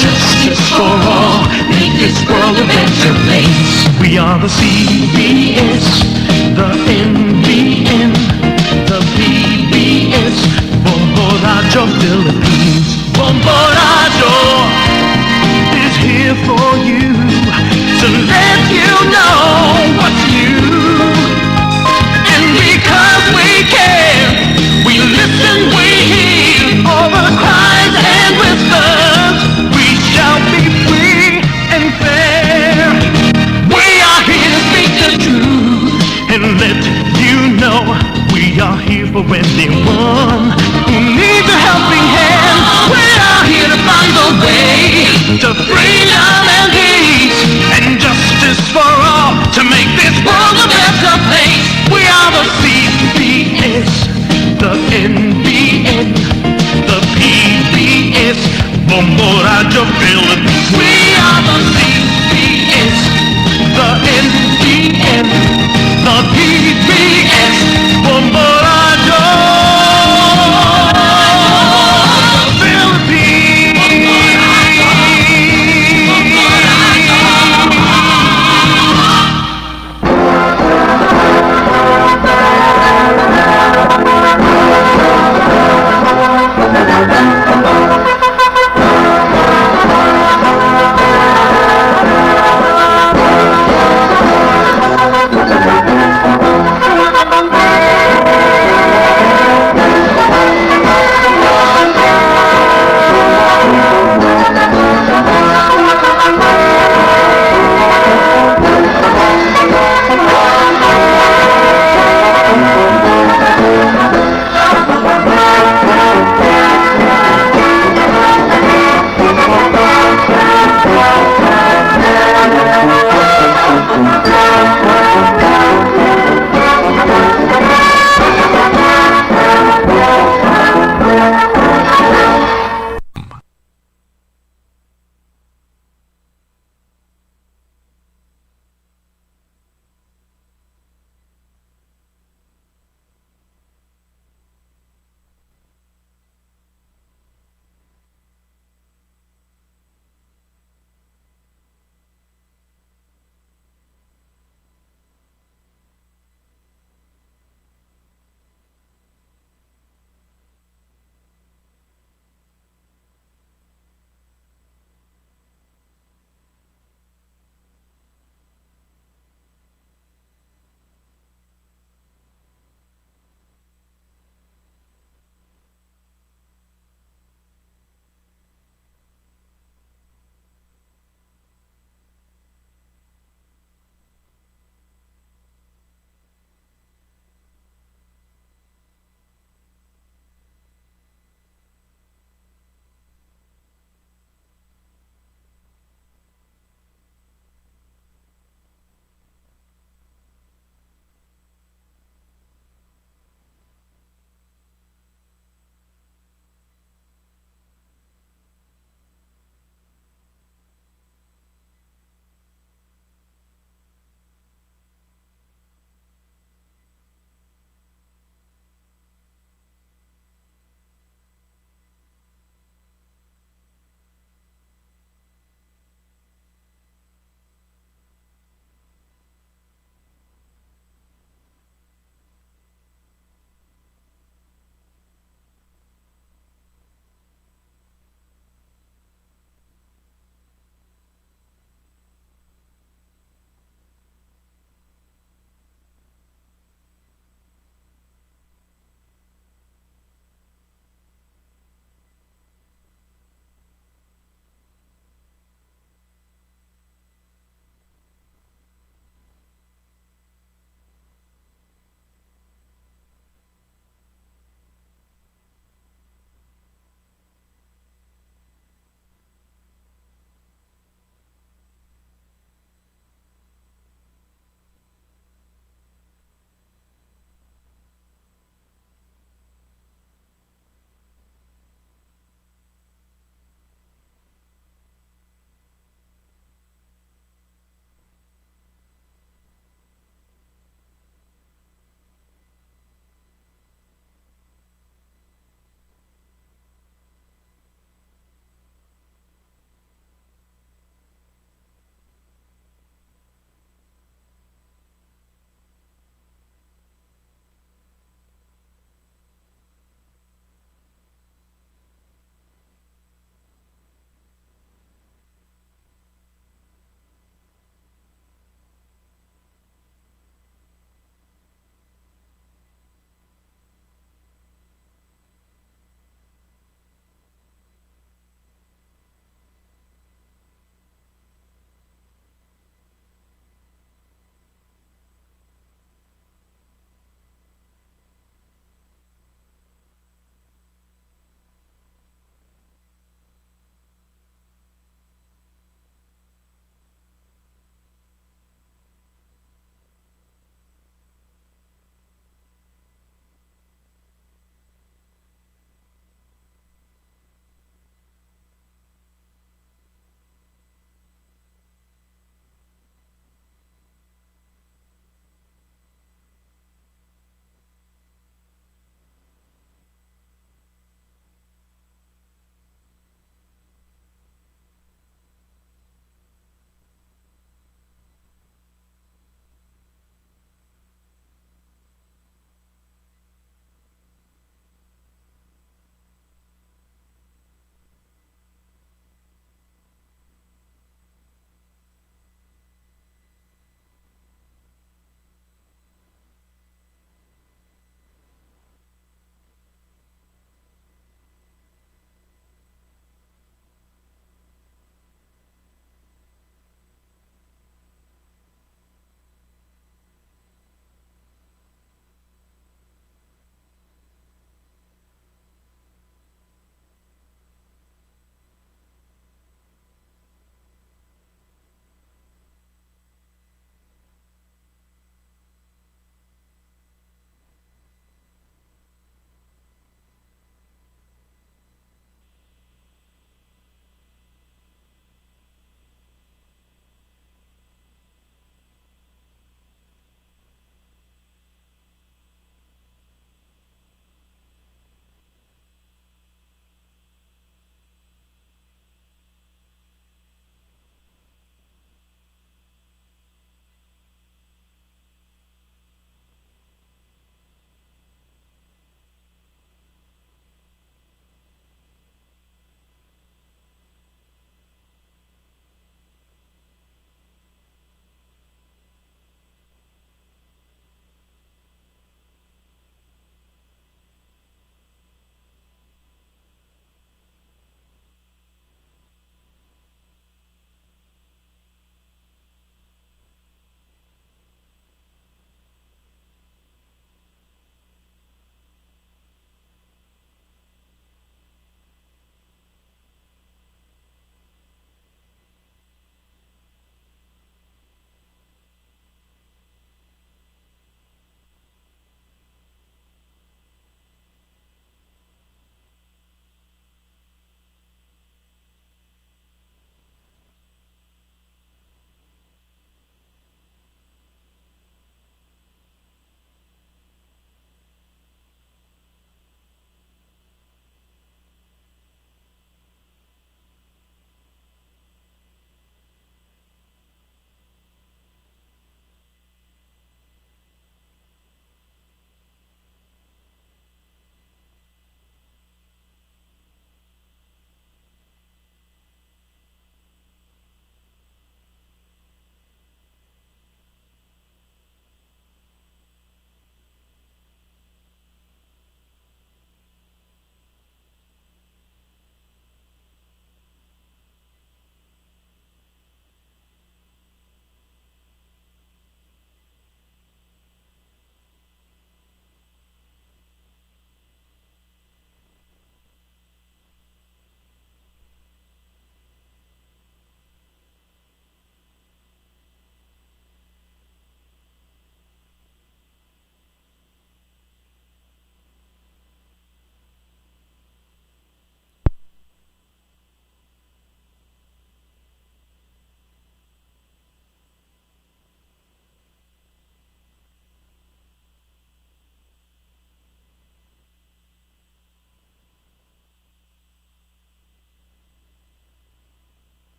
justice for all, make this world a better place. We are the C B S, the N B N, the P B S, Bombo Radyo Philippines. Bombo Radyo is here for you to let you know what's new. And because we care, we listen, we hear all the cries and whispers. We shall be free and fair. We are here to speak the truth and let you know we are here for anyone who needs a helping hand. We are here to find the way to freedom and peace and justice for all, to make this world a better place. We are the C B S, the N B N, the P B S, Bombo Radyo Philippines. We are the C B S, the N B N, the P B